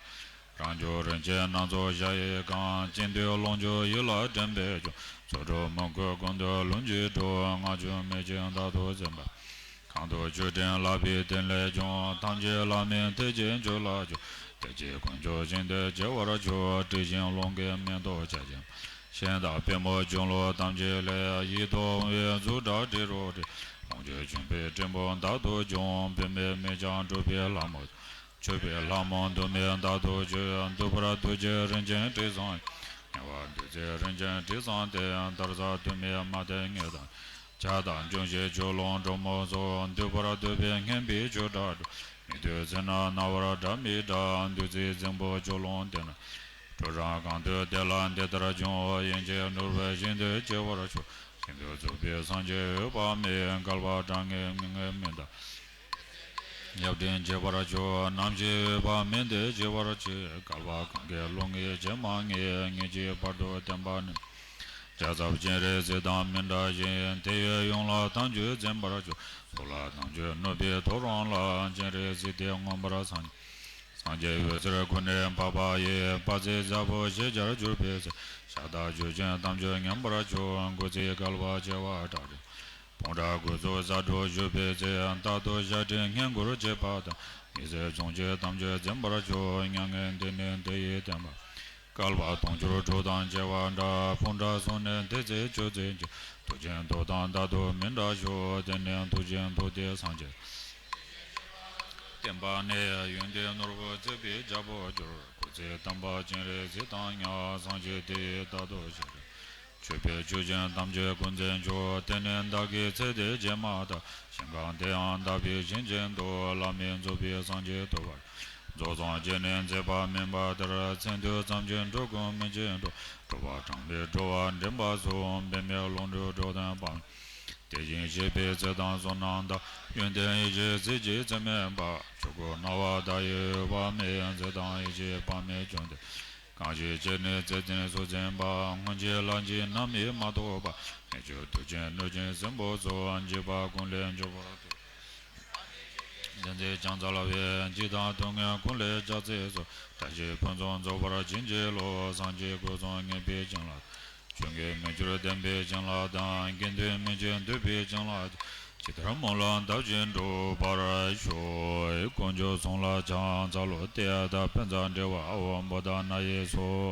རང་བྱུང་རིན་ཆེན་སྣ་ཚོགས་ཞལ་ཡིས་གང་། ཅི་འདོད་ལོངས་སྤྱོད་ཡིད་ལ་དྲན་པས་སྐྱོང་། ཚོགས་དྲུག་མོས་གུས་ཀུན་ཏུ་ལྷུན་གྱིས་གྲུབ། ལྔ་བཅུ་མེ་ལྕེ་རྟག་ཏུ་འཛིན་པ། གང་དུ་ཆོས་དྲན་ལག་པའི་རྟེན་ལས་བྱུང་། ཐམས་ཅད་བླ་མེད་ཐེག་ཆེན་ཆོས་ལ་སྦྱོར། དེ་ཕྱིར་དཀོན་མཆོག་ཞིང་དུ་སྐྱེ་བར་ཤོག། དྲི་ཞིམ་རླུང་གི་མེ་ཏོག་ཆར་ཅན། ཤིང་དང་པདྨོ་ལྗོན་ལོ་ཐམས་ཅད་ལས། ཡིད་དུ་འོང་བའི་གཟུགས་སྒྲ་དྲི་རོ་དྲི། ལོངས་སྤྱོད་ཆུན་པོའི་སྤྲིན་ཕུང་རྟག་ཏུ་འབྱུང་། བུད་མེད་མི་འཆབ་གྲུབ་པའི་ལྷ་མོ། མཆོད་པའི་ལྷ་མོ་འདུ་མི་རྟག་ཏུ་མཆོད། འདུ་བར་འདུ་བྱེད་རིན་ཆེན་དྲི་བཟང་། ཉེ་བར་འདུ་བྱེད་རིན་ཆེན་དྲི་བཟང་སྟེ། དར་ཟབ་དུ་མའི་མ་དེ་ངད་དང་། ཇ་དང་འབྱུང་བཞིའི་ཆུ་ཀླུང་གྲོ་མོ་སོགས། འདུ་བར་འདུ་བའི་སྙན་པའི་ཆུ་སྒྲ་སྒྲོག། མི་འདུ་ཚེ་ན་རྣ་བར་སྒྲ་མི་སྒྲོག། འདུ་བྱེད་རྫིང་བུ་ཆུ་ཀླུང་དེ་ན། གྲོག་རོང་གང་འདུ་དེ་ལ་འདི་ལྟར་འབྱུང་། ཡིད་ཆེས་ནོར་བུའི་ཞིང་དུ་སྐྱེ་བར་ཤོག། ཞིང་དུ་རྫོགས་པའི་སངས་རྒྱས་འོད་དཔག་མེད། བསྐལ་པ་གྲངས་ངེས་མི་ངེས་མི་འདའ། ཡབ་ཡུམ་བརྗིད་པར་ཤོག། རྣམ་ཤེས་འོད་དཔག་མེད་དེ་བརྗིད་པར་བྱེད། བསྐལ་པ་གང་གཱའི་ཀླུང་ངི་བྱེ་མ་ངེས། ངེས་ཀྱི་བར་དུ་བརྟན་པ་ནི། རྒྱལ་ཚབ་སྤྱན་རས་གཟིགས་དང་མི་འབྲལ་ཞིང་། དེ་ཡི་ཡུམ་ལ་དམ་ཆོས་འཛིན་པར་ཤོག། ཚོགས་ལ་དམ་ཆོས་ནུབ་པའི་ཐོ་རངས་ལ། སྤྱན་རས་གཟིགས་དེ་མངོན་པར་སངས། སངས་རྒྱས་འོད་ཟེར་ཀུན་ནས་འཕགས་པ་ཡི། དཔག་ཚད་ཟླ་བོ་ཞེས་བྱར་གྱུར་པའི་ཚེ། ཤ་སྟག་ཆོས་ཅན་དམ་ཆོས་ཉམས་པར་ཤོག། འགོད་ཚེ་བསྐལ་པ་བྱེ་བ་ཕྲག་ཁྲིག། སྤང་ར་དགོས་གཙོ་ཟ་འགྲོ་བཞུགས་པའི་ཚེ། རྟག་ཏུ་ཞབས་འདྲེན་བསྙེན་བཀུར་བྱེད་པ་དང་། མི་ཟད་བྱུང་ཆེད་དམ་ཆོས་འཛིན་པར་ཤོག། མྱ་ངན་འདས་ནས་འདི་ཡི་བསྟན་པ། བསྐལ་པ་དུང་ཕྱུར་དྲུག་དང་བྱེ་བ་འདྲ། སྤང་ར་སོགས་ནས་འདས་ཚེ་མཆོད་ཚེ་མཆོད། ཐུགས་ཆེན་ཐུགས་དམ་རྟག་ཏུ་མི་འབྲལ་ཤོག། དེ་ནས་ཐུགས་ཆེན་ཐུགས་ཏེ་སངས་རྒྱས། བསྟན་པ་ནི་ཡོན་ཏན་ནོར་བུ་བརྩེགས་པའི་རྒྱལ་པོར་གྱུར། སྐུ་ཚེ་དམ་པ་སྤྱན་རས་གཟིགས་དང་མཉམ། སངས་རྒྱས་དེ་ཡི་རྟག་ཏུ་ཞིང་རེག། མཆོད་པའི་ཆོས་ཅན་ཐམས་ཅད་ཀུན་མཚན་མཆོག། དེ་ནས་བདག་གི་ཚེ་འདི་ཕྱི་མ་དག། ཞིང་ཁམས་དེ་ཡང་དག་པའི་ཞིང་ཆེན་དུ། བླ་མེད་རྫོགས་པའི་སངས་རྒྱས་ཐོབ་པར། རྫོགས་སངས་རྒྱས་ནས་མཛད་པ་མིན་པ་ལྟར། མཚན་ཐོས་ཙམ་གྱིས་འགྲོ་ཀུན་སྨིན་ཅིང་འགྲོ། འགྲོ་བ་གྲངས་མེད་འགྲོ་བ་འདྲེན་པ་སོགས། འབད་མེད་ཀློང་དུ་འགྲོ་དོན་སྤང་། དེ་བཞིན་གཤེགས་པའི་ཚུལ་དང་བསོད་ནམས་དང་། ཡོན་ཏན་ཡེ་ཤེས་ཚིག་གཅིག་ཚད་མེད་པ། ཆོས་སྐུ་སྣང་བ་བདག་ཡིད་འོད་དཔག་མེད། ཚེ་དང་ཡེ་ཤེས་དཔག་མེད་བྱོན་ཏེ། གང་ཞིག་ཅི་ནས་བརྩེ་ལྡན་སུ་འཛིན་པ། སྔོན་གྱི་ལྷ་གཉིས་རྣམས་ཡིད་མ་རྟོགས་པ། མི་བསྐྱོད་ཐུགས་ཀྱི་གནོད་སྦྱིན་སྲིན་པོ་སོགས། འཇིགས་པ་ཀུན་ལས་སྐྱོབ་པར་ཐུགས། བདེན་ཚིག་ཀྱང་སྩལ་བས། འཇིགས་དང་སྡུག་བསྔལ་ཀུན་ལས་སྐྱོབ་ཚུལ་སོགས། བཀྲ་ཤིས་ཕུན་སུམ་ཚོགས་པར་བྱིན་གྱིས་རློབས། སངས་རྒྱས་སྐུ་གསུམ་ངེས་པའི་བྱིན་རླབས། ཆོས་ཉིད་མི་འགྱུར་བདེན་པའི་བྱིན་རླབས་དང་། དགེ་འདུན་མི་འཆིང་འདུས་པའི་བྱིན་རླབས་ཀྱིས། ཇི་ལྟར་སྨོན་ལམ་བཏབ་ཀྱང་འགྲུབ་པར་ཤོག། དཀོན་མཆོག་གསུམ་ལ་ཕྱག་འཚལ་ལོ། ཏདྱ་ཐཱ། བཛྲ་དྲི་བ་ཨ་ཝ་བོ་དྷ་ན་ཡེ་སྭཱ་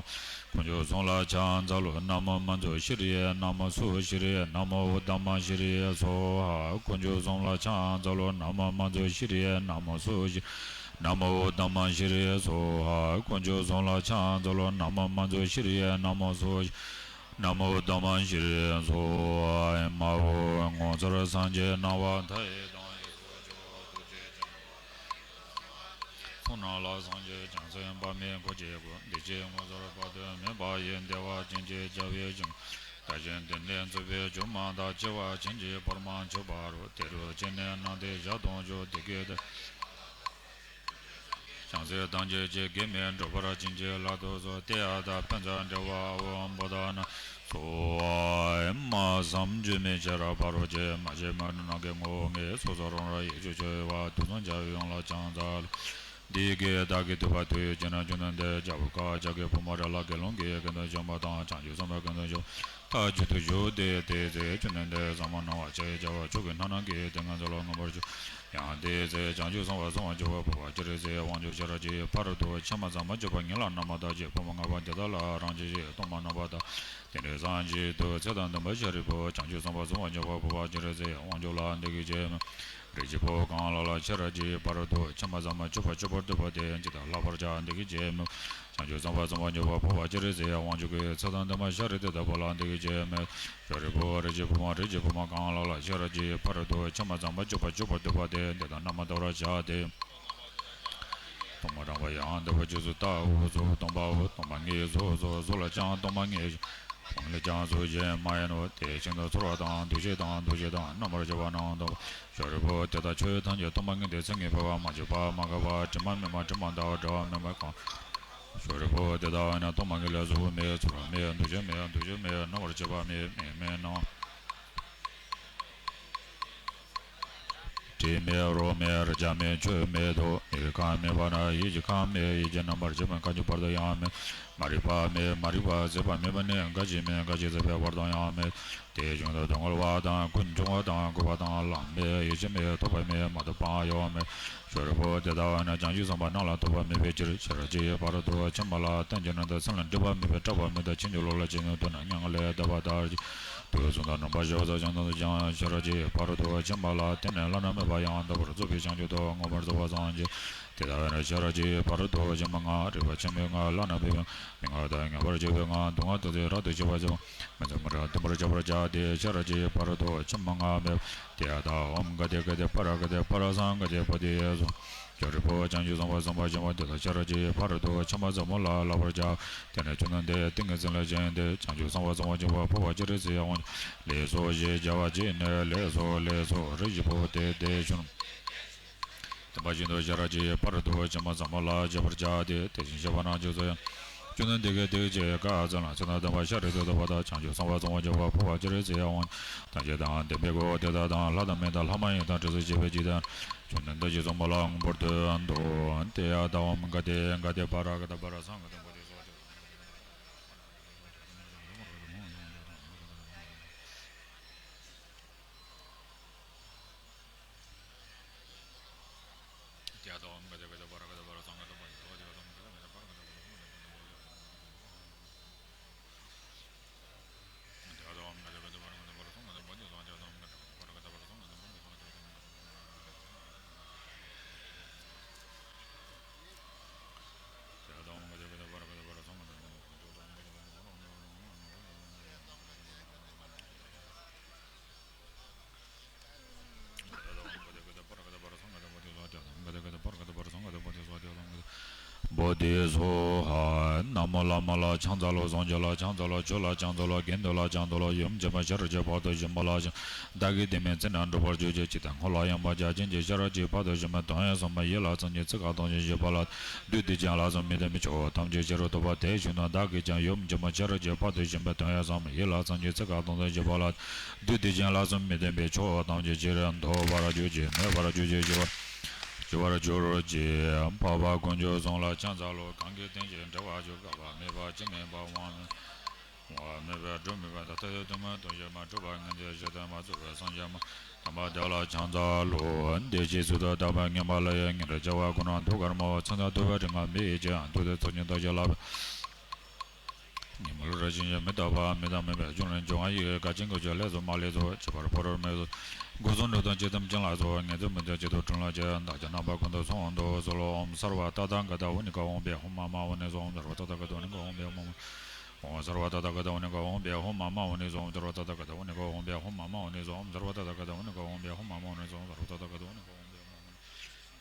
ཧཱ། དཀོན་མཆོག་གསུམ་ལ་ཕྱག་འཚལ་ལོ། ན་མོ་མཉྫུ་ཤྲཱི་ཡེ། ན་མོ་སྭཱ་ཤྲཱི་ཡེ། ན་མོ་ཨུཏྟ་མ་ཤྲཱི་ཡེ་སྭཱ་ཧཱ། དཀོན་མཆོག་གསུམ་ལ་ཕྱག་འཚལ་ལོ། ན་མོ་མཉྫུ་ཤྲཱི་ཡེ། ན་མོ་སྭཱ་ཤྲཱི། ན་མོ་ཨུཏྟ་མ་ཤྲཱི་ཡེ་སྭཱ་ཧཱ། དཀོན་མཆོག་གསུམ་ལ་ཕྱག་འཚལ་ལོ། ན་མོ་མཉྫུ་ཤྲཱི་ཡེ། ན་མོ་སྭཱ་ཤྲཱི། ན་མོ་ཨུཏྟ་མ་ཤྲཱི་ཡེ་སྭཱ་ཧཱ། ཨེ་མ་ཧོ། ངོ་མཚར་སངས་རྒྱས་སྣང་བ་མཐའ་ཡས་དང་། ཚོགས་རྣམས་ལ་སངས་རྒྱས་བྱང་སེམས་དཔག་མེད་འཁོར་གྱིས་བསྐོར། བདེ་གཤེགས་ངོ་མཚར་དཔག་ཏུ་མེད་པ་ཡི། བདེ་བ་ཅན་གྱི་རྒྱལ་བའི་ཞིང་། བདག་གཞན་བདེ་གནས་འཚོ་བའི་རྒྱུ་མ་དག་སྐྱེ་བ་ཕྱིན་ཅི་བར་མ་མཆིས་པ་རུ། དེ་རུ་སྐྱེས་ནས་ནང་དེ་ཞག་དུང་ཕྱུར་བདེ་སྐྱིད་དེ། བྱང་སེམས་ཐམས་ཅད་ཀྱི་དགེ་མི་འགྲུབ་པར་ཕྱིན་ཅི་ལ་དུ་སོ། དེ་ཡང་དག་ཕན་ཚུན་འབྲེལ་བའོ། བུ་དང་ནང་སོ། སྨྲ་བསམ་བརྗོད་མེད་ཕྱིར་ཕ་རོལ་ཕྱིན། མ་སྐྱེས་མ་ནུས་ནམ་མཁའི་ངོ་བོ་ངེས། སོ་སོར་རང་རང་ཡིད་ཆེས་ཆོས་ཡོད་པ། དུག་གསུམ་བྱ་བའི་ཡུལ་ལ་ཕྱག་འཚལ་ལོ། འདི་སྐད་བདག་གིས་ཐོས་པ་དུས་གཅིག་ན། བཅོམ་ལྡན་འདས་རྒྱལ་པོ་ཁ་བ་ཅན་གྱི་བུ་མོ་ར་ལ་དགེ་སློང་གི་དགེ་འདུན་ཆེན་པོ་དང་། བྱང་ཆུབ་སེམས་དཔའི་དགེ་འདུན་ཆེན་པོ་མཐའ་གཅིག་ཏུ་བཞུགས་ཏེ། དེའི་ཚེ་བཅོམ་ལྡན་འདས་ཟབ་མོ་སྣང་བ་ཞེས་བྱ་བ་མཆོག་གི་སྣང་ནམ་མཁའི་དེ་ང་ཚོ་ལ་མངོན་པར་བྱོན། ཡང་དེའི་ཚེ་བྱང་ཆུབ་སེམས་དཔའ་ཚངས་པར་སྤྱོད་པ་འཕོ་བ་སྤྱན་རས་གཟིགས་དབང་ཕྱུག་ཤེས་རབ་ཀྱི་ཕ་རོལ་ཏུ་ཕྱིན་པ་ཟབ་མོ་སྤྱོད་པ་ཉིད་ལ་རྣམ་པར་ཐར་ཅིག་ཕོ་མོ་ལྔ་པོ་འདི་དག་ལ་རང་བཞིན་གྱིས་སྟོང་པར་རྣམ་པར་ཐར། དེ་ནས་སངས་རྒྱས་དུས་ཚེ་དང་ལྡན་པ་ཤཱ་རིའི་བུས་བྱང་ཆུབ་སེམས་དཔའ་ཚངས་པར་སྤྱོད་པ་འཕོ་བ་སྤྱན་རས་གཟིགས་དབང་ཕྱུག་ལ་འདི་སྐད་ཅེས་སྨྲས། རིགས་ཀྱི་བུ་གང་ལ་ལ་ཤེས་རབ་ཀྱི་ཕ་རོལ་ཏུ་ཕྱིན་པ་ཟབ་མོ་སྤྱོད་པ་སྤྱོད་པར་འདོད་པ་དེ་ཇི་ལྟར་བསླབ་པར་བྱ། འདི་སྐད་ཅེས་སྨྲས། བྱང་ཆུབ་སེམས་དཔའ་ཚངས་པར་སྤྱོད་པ་འཕོ་བ་སྤྱན་རས་གཟིགས་དབང་ཕྱུག་གིས་ཚེ་དང་ལྡན་པ་ཤཱ་ར་དྭ་ཏིའི་བུ་ལ་འདི་སྐད་ཅེས་སྨྲས། ཤཱ་རིའི་བུ། རིགས་ཀྱི་བུ་མོ། རིགས་ཀྱི་བུ་མོ་གང་ལ་ལ་ཤེས་རབ་ཀྱི་ཕ་རོལ་ཏུ་ཕྱིན་པ་ཟབ་མོ་སྤྱོད་པ་སྤྱོད་པར་འདོད་པ་དེ་འདི་ལྟར་རྣམ་པར་བལྟ་བར་བྱ་སྟེ། སྟོང་པར་རངས་པ་ཡང་དག་པར་རྗེས་སུ་བལྟའོ། གཟུགས་སྟོང་པའོ། སྟོང་པ་ཉིད་གཟུགས་སོ། གཟུགས་ལ་ཀྱང་སྟོང་པ་ཉིད་ཀྱང་། སྟོང་པ་ཉིད་ལ་ཀྱང་གཟུགས་གཞན་མ་ཡིན་ནོ། དེ་བཞིན་དུ་ཚོར་བ་དང་། འདུ་ཤེས་དང་། འདུ་བྱེད་དང་། རྣམ་པར་ཤེས་པ་རྣམས་སྟོང་པ། ཤཱ་རིའི་བུ། དེ་ལྟར་ཆོས་ཐམས་ཅད་སྟོང་པ་ཉིད་དེ། མཚན་ཉིད་འཕེལ་བ། མ་སྐྱེས་པ། མ་འགགས་པ། དྲི་མ་མེད་པ། དྲི་མ་དང་བྲལ་བ་མེད་པ་གང་། ཤཱ་རིའི་བུ། དེ་ལྟ་བས་ན་སྟོང་པ་ཉིད་ལ་གཟུགས་མེད། ཚོར་བ་མེད། འདུ་ཤེས་མེད། འདུ་བྱེད་མེད། རྣམ་པར་ཤེས་པ་མེད། མིག་མེད་ན། དྲི་མེད། རོ་མེད། རེག་བྱ་མེད། ཆོས་མེད་དོ། མིག་གི་ཁམས་མེད་པ་ན་ཡིད་ཀྱི་ཁམས་མེད། ཡིད་ཀྱི་རྣམ་པར་ཤེས་པ་འགའ་ཞིག་བར་དུ་ཡང་མེད། མ་རིག་པ་མེད། མ་རིག་པ་ཟད་པ་མེད་པ་ནི་འགའ་ཞིག་མེད། འགའ་ཞིག་ཟད་པའི་བར་དུ་ཡང་མེད། དེ་བཞིན་དུ་སྡུག་བསྔལ་བ་དང་། ཀུན་འབྱུང་བ་དང་། འགོག་པ་དང་། ལམ་མེད། ཡེ་ཤེས་མེད། རྟོག་པ་མེད། མ་རྟོགས་པའང་ཡོད་མེད། ཤཱ་རིའི་བུ། དེ་ལྟ་བས་ན་བྱང་ཆུབ་སེམས་དཔའ་རྣམས་ལ་རྟོགས་པ་མེད་པའི་ཕྱིར། ཤེས་རབ་ཀྱི་ཕ་རོལ་ཏུ་ཕྱིན་པ་ལ་བརྟེན་ཅིང་ནི། སེམས་ལ་སྒྲིབ་པ་མེད་པས་སྐྲག་པ་མེད་དོ། ཕྱིན་ཅི་ལོག་ལ་ཇི་སྙེད་འདུག་ན་མྱ་ངན་ལས་འདས་པ་ལྟར། དུས་གསུམ་དུ་རྣམ་པར་ཤེས་པ་དང་། བྱང་དང་ཤེས་རབ་ཀྱི་ཕ་རོལ་ཏུ་ཕྱིན་པ་ལ་བརྟེན་ནས་བླ་ན་མེད་པ་ཡང་དག་པར་རྫོགས་པའི་བྱང་ཆུབ་ཏུ་མངོན་པར་རྫོགས་པར་སངས་རྒྱས། དེ་ལྟ་བས་ན་ཤེས་རབ་ཀྱི་ཕ་རོལ་ཏུ་ཕྱིན་པ་ལྔ། རིག་པ་ཆེན་པོའི་ལྔ། བླ་ན་མེད་པའི་ལྔ། མི་མངའ་བར་དང་ངེས་པར་འབྱེད་པའི་ལྔ། སྡུག་བསྔལ་དང་བྲལ་བའི་རབ་ཏུ་ཕྱིན་པ་ཟེར་བ། མི་འཛིན་པར་འདུན་པར་བྱ་བར་བྱ་སྟེ། ཤེས་རབ་ཀྱི་ཕ་རོལ་ཏུ་ཕྱིན་པ་ལྔ་སྨྲས། དེ་ཡང་དག། ཨོཾ་ག་དེ་ག་དེ་པཱ་ར་ག་དེ་པཱ་ར་སཾ་ག་དེ་བོ་དྷི་སྭཱ་ཧཱ། ཤཱ་རིའི་བུ། བྱང་ཆུབ་སེམས་དཔའ་ཚངས་པར་སྤྱོད་པ་དེ་དག་ཤེས་རབ་ཀྱི་ཕ་རོལ་ཏུ་ཕྱིན་པ་ཟབ་མོ་ལ་བསླབ་པར་བྱ། དེ་ནས་བཅོམ་ལྡན་འདས་ཏིང་ངེ་འཛིན་ལ་བྱོན་ཏེ། བྱང་ཆུབ་སེམས་དཔའ་ཚངས་པར་སྤྱོད་པ་འཕོ་བ་སྤྱན་རས་གཟིགས་དབང་ཕྱུག་ལེགས་སོ་ཞེས་བྱ་བ་གཅིག་ནས། ལེགས་སོ་ལེགས་སོ། རིགས་ཀྱི་བུ་དེ་དེ་བཞིན་དུ། དེ་བཞིན་དུ་ཤེས་རབ་ཀྱི་ཕ་རོལ་ཏུ་ཕྱིན་པ་ཟབ་མོ་ལ་སྤྱད་པར་བྱ་སྟེ། དེ་བཞིན་གཤེགས་པ་རྣམས་ཀྱིས་སུ་ཡང་། བཅོམ་ལྡན་འདས་ཀྱིས་དེ་སྐད་ཅེས་བཀའ་སྩལ་ལོ། ཚེ་དང་ལྡན་པ་ཤཱ་ར་དྭ་ཏིའི་བུ་དག། བྱང་ཆུབ་སེམས་དཔའ་ཚངས་པར་སྤྱོད་པ་འཕོ་བ་སྤྱན་རས་གཟིགས་དབང་ཕྱུག་དང་། བྱེ་དང་ལྡན་པའི་དགེ་བ་དེ་དག་དང་། ལྷ་དང་མི་དང་ལྷ་མ་ཡིན་དང་། དྲི་ཟར་བཅས་པའི་འཇིག་རྟེན་བཅོམ་ལྡན་འདས་ཀྱིས་ཚང་མ་ལ་མངོན་པར་སྟོན་ཏོ། དེ་ཡང་དག། ཨོཾ་ག་དེ་ག་དེ་པཱ་ར་ག་དེ་པཱ་ར་སཾ་ག་དེ་བོ་དྷི་སྭཱ་ཧཱ། བོ་དྷི་སྭཱ་ཧཱ། ན་མོ་བླ་མ་ལ་ཕྱག་འཚལ་ལོ། བཟང་སྤྱོད་ལ་ཕྱག་འཚལ་ལོ། ཆོས་ལ་ཕྱག་འཚལ་ལོ། དགེ་འདུན་ལ་ཕྱག་འཚལ་ལོ། ཡུམ་ཆེན་མོ་ཤཱ་ར་དྭ་ཏིའི་བར་དུ་བྱོན་པ་ལ་ཕྱག་བདག་གིས་དེ་མིན་ཚེ་ན་འགྲུབ་པར་གྱུར་ཅིག །ཇི་ལྟར་སྔོན་ལ་ཡང་མ་བྱས་བྱིན་གྱིས་ཤེས་རབ་ཀྱི་ཕ་རོལ་ཏུ་ཕྱིན་པའི་དོན་ཡང་གསུངས་པ། ཡིད་ལ་ཚིམ་ཅིང་ཚིག་ཁ་གཏོང་ཞིང་བཞུགས་པ་ལ། བདུད་སྡིག་ཅན་ལ་སོགས་མི་ལྡན་པའི་ཕྱོགས་ཐམས་ཅད་ཕྱི་རུ་ཐོབ་པ། དེ་བཞིན་དུ་བདག་གིས་ཀྱང་ཡུམ་ཆེན་མོ་ཤཱ་ར་དྭ་ཏིའི་བར་དུ་བྱོན་པའི་དོན་ཡང་གསུངས་པ། ཡིད་ལ་ཚིམ་ཅིང་ཚིག་ཁ་གཏོང་དུ་བཞུགས་པ་ལ། བདུད་སྡིག་ཅན་ལ་སོགས་མི་ལྡན་པའི་ཕྱོགས་ཐམས་ཅད་ཕྱིར་ཐོབ་པར་གྱུར་ཅིག །མེད་པར་གྱུར་ཅིག །ཞི་བར་ཞི་བར་གྱུར་ཅིག །འཕགས་པ་དཀོན་མཆོག་གསུམ་ལ་ཕྱག་འཚལ་ལོ། གང་གིས་དེང་ཕྱིར་འབྲེལ་བར་འགྱུར། བསྐལ་པ་མེད་པ་སྤྱི་མེད་པ། དབང་མེད་པ་སྒྲུབ་མེད་པ། ད་ལྟ་ཡང་དུ་མ་དུ་ཞིག་མ་གྲུབ་པ་ངེས་འབྱུང་ཞི་བདེ་མ་རྫོགས་པའི་སངས་རྒྱས་མ་དམ་པ་དེ་ལ་ཕྱག་འཚལ་ལོ། བདེ་གཤེགས་གསུང་དུ་བདག་པོས་ཉན་པ་ལ་ཡང་། ཉན་རང་བྱ་བ་ཀུན་རྣམས་ཐུགས་ཀར་སྨྲ་བ། ཚིག་དང་ཐོས་པའི་རིག་སྔགས་མི་ཡི་ཕྱིར། ཐུགས་དམ་ཚོགས་ཀྱང་བདག་གིས་བསླབ་པ། ཉོན་མོངས་རང་བཞིན་གྱིས་མི་རྟོགས་པ། མི་རྟག་མིན་པའི་རྒྱུ་ལས་བྱུང་བ་ཡི། ག་ཅི་འགོག་ཀྱང་ལས་སུ་མ་ལས་སོ། བྱས་པར་ཕ་རོལ་མི་སོ། སྒོ་གསུམ་འགྲོ་དང་སྤྱི་དང་སྤྱན་ལ་སོགས། ངེས་འབྱུང་མི་འདོད་ཀྱི་དུག་དྲོན་ལ་སོགས། བདག་ཀྱང་རྣམ་པ་ཀུན་ཏུ་སོང་དུ་གསོལ་ལོ། ཨོཾ་སརྦ་ཏ་ཐཱ་ག་ཏ་ཝ་ནི་ཀ་ཝཾ་པེ་ཧཱུྃ་མ་མ་ཝ་ནི་སྭཱ་ཧཱ། ཨོཾ་སརྦ་ཏ་ཐཱ་ག་ཏ་ཝ་ནི་ཀ་ཝཾ་པེ་ཧཱུྃ་མ་མ། ཨོཾ་སརྦ་ཏ་ཐཱ་ག་ཏ་ཝ་ནི་ཀ་ཝཾ་པེ་ཧཱུྃ་མ་མ་ཝ་ནི་སྭཱ་ཧཱ། ཨོཾ་སརྦ་ཏ་ཐཱ་ག་ཏ་ཝ་ནི་ཀ་ཝཾ་པེ་ཧཱུྃ་མ་མ་ཝ་ནི་སྭཱ་ཧཱ། ཨོཾ་སརྦ་ཏ་ཐཱ་ག་ཏ་ཝ་ནི་ཀ་ཝཾ་པེ་ཧཱུྃ་མ་མ་ཝ་ནི་སྭཱ་ཧཱ། ཨོཾ་སརྦ་ཏ་ཐཱ་ག་ཏ་ཝ་ནི་ཀ་ཝཾ་པེ་ཧཱུྃ་མ་མ་ཝ་ནི།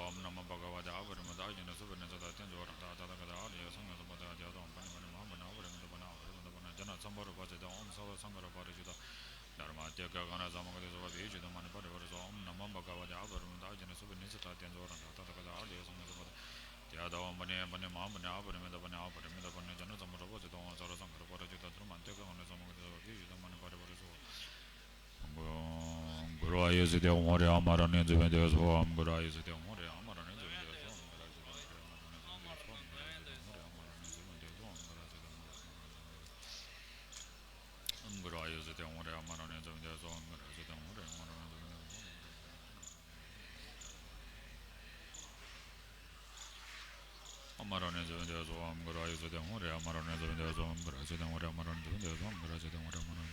ཨོཾ་ན་མོ་བྷ་ག་བ་ཏེ། ཨ་པ་རི་མི་ཏ་ཨཱ་ཡ་ནི་སུ་པ་ཎི་ཙི་ཏ་ཏེ་ཛོ་ར་ཏ་ཏ་ཐ་ག་ཏ་ཨཱ་རི་ཡ་སཾ་མ་ཡ་སཾ་བུ་ཏ་ཏེ། ཨ་ཏ་ཨོཾ་པ་ཎི་པ་ཎི་མ་ཧཱ་པ་ཎི་ཨ་པ་རི་མི་ཏ་པ་ཎི་ཨ་པ་རི་མི་ཏ་པ་ཎི་ཛྙཱ་ན་སཾ་བྷ་རོ་པ་ཙི་ཏ། ཨོཾ་སརྦ་སཾ་བྷ་རོ་པ་རི་ཇི་ཏ། དྷརྨ་ཏེ་ག་ག་ན་ས་མ་ག་ཏེ་ཛོ་བ་བི་ཅུ་ཏ་མ་ཎི་པ་རི་བ་རི་ཛོ། ཨོཾ་ན་མོ་བྷ་ག་བ་ཏེ། ཨ་པ་རི་མི་ཏ་ཨཱ་ཡ་ནི་སུ་པ་ཎི་ཙི་ཏ་ཏེ་ཛོ་ར་ཏ་ཏ་ཐ་ག་ཏ་ཨཱ་རི་ཡ་སཾ་མ་ཡ་སཾ་བུ་ཏ། ཏེ་ཨ་ཏ་ཨོཾ་པ་ཎི་པ་ཎི་མ་ཧཱ་པ་ཎི་ཨ་པ་རི་མི་ཏ་པ་ཎི་ཨ་པ་རི་མི་ཏ་པ་ཎི་ཛྙཱ་ན་སཾ་བྷ་རོ་པ་ཙི་ཏ། ཨོཾ་སརྦ་སཾ་བྷ་རོ་པ་རི་ཇི་ཏ། དྷརྨ་ཏེ་ག་ག་ན་ས་མ་ག་ཏེ་ཛོ་བ་བི་ཅུ་ཏ་མ་ཎི་པ་རི་བ་རི་ཛོ། གུ་རུ་ཨཱ་ཡུ་ཙི་ཏེ་ཧཱུྃ་རེ་ཨ་མ་ར་ཎི་ཛི་བན་ཏེ་སྭཱ་ཧཱ། གུ་རུ་ཨཱ་ཡུ་ཙི་ཏེ་ཧཱུྃ་རེ་ཨ་མ་ར་ཎི་ཛི་བན་ཏེ་སྭཱ་ཧཱ། གུ་རུ་ཨཱ་ཡུ་ཙི་ཏེ་ཧཱུྃ་རེ་ཨ་མ་ར་ཎི་ཛི་བན་ཏེ་སྭཱ་ཧཱ། གུ་རུ་ཨཱ་ཡུ་ཙི་ཏེ་ཧཱུྃ་རེ་ཨ་མ་ར་ཎི་ཛི་བན་ཏེ་སྭཱ་ཧཱ། གུ་རུ་ཨཱ་ཡུ་ཙི་ཏེ་ཧཱུྃ་རེ་ཨ་མ་ར་ཎི་ཛི་བན་ཏེ་སྭཱ་ཧཱ། གུ་རུ་ཨཱ་ཡུ་ཙི་ཏེ་ཧཱུྃ་རེ་ཨ་མ་ར་ཎི་ཛི་བན་ཏེ་སྭཱ་ཧཱ། ཨ་མ་ར་ཎི་ཛི་བན་ཏེ་སྭཱ་ཧཱ། གུ་རུ་ཨཱ་ཡུ་ཙི་ཏེ་ཧཱུྃ་རེ་ཨ་མ་ར་ཎི་ཛི་བན་ཏེ་སྭཱ་ཧཱ། གུ་རུ་ཨཱ་ཡུ་ཙི་ཏེ་ཧཱུྃ་རེ་ཨ་མ་ར་ཎི་ཛི་བན་ཏེ་སྭཱ་ཧཱ། གུ་རུ་ཨཱ་ཡུ་ཙི་ཏེ་ཧཱུྃ་རེ་ཨ་མ་ར་ཎི་ཛི་བན་ཏེ་སྭཱ་ཧཱ། གུ་རུ་ཨཱ་ཡུ་ཙི་ཏེ་ཧཱུྃ་རེ་ཨ་མ་ར་ཎི་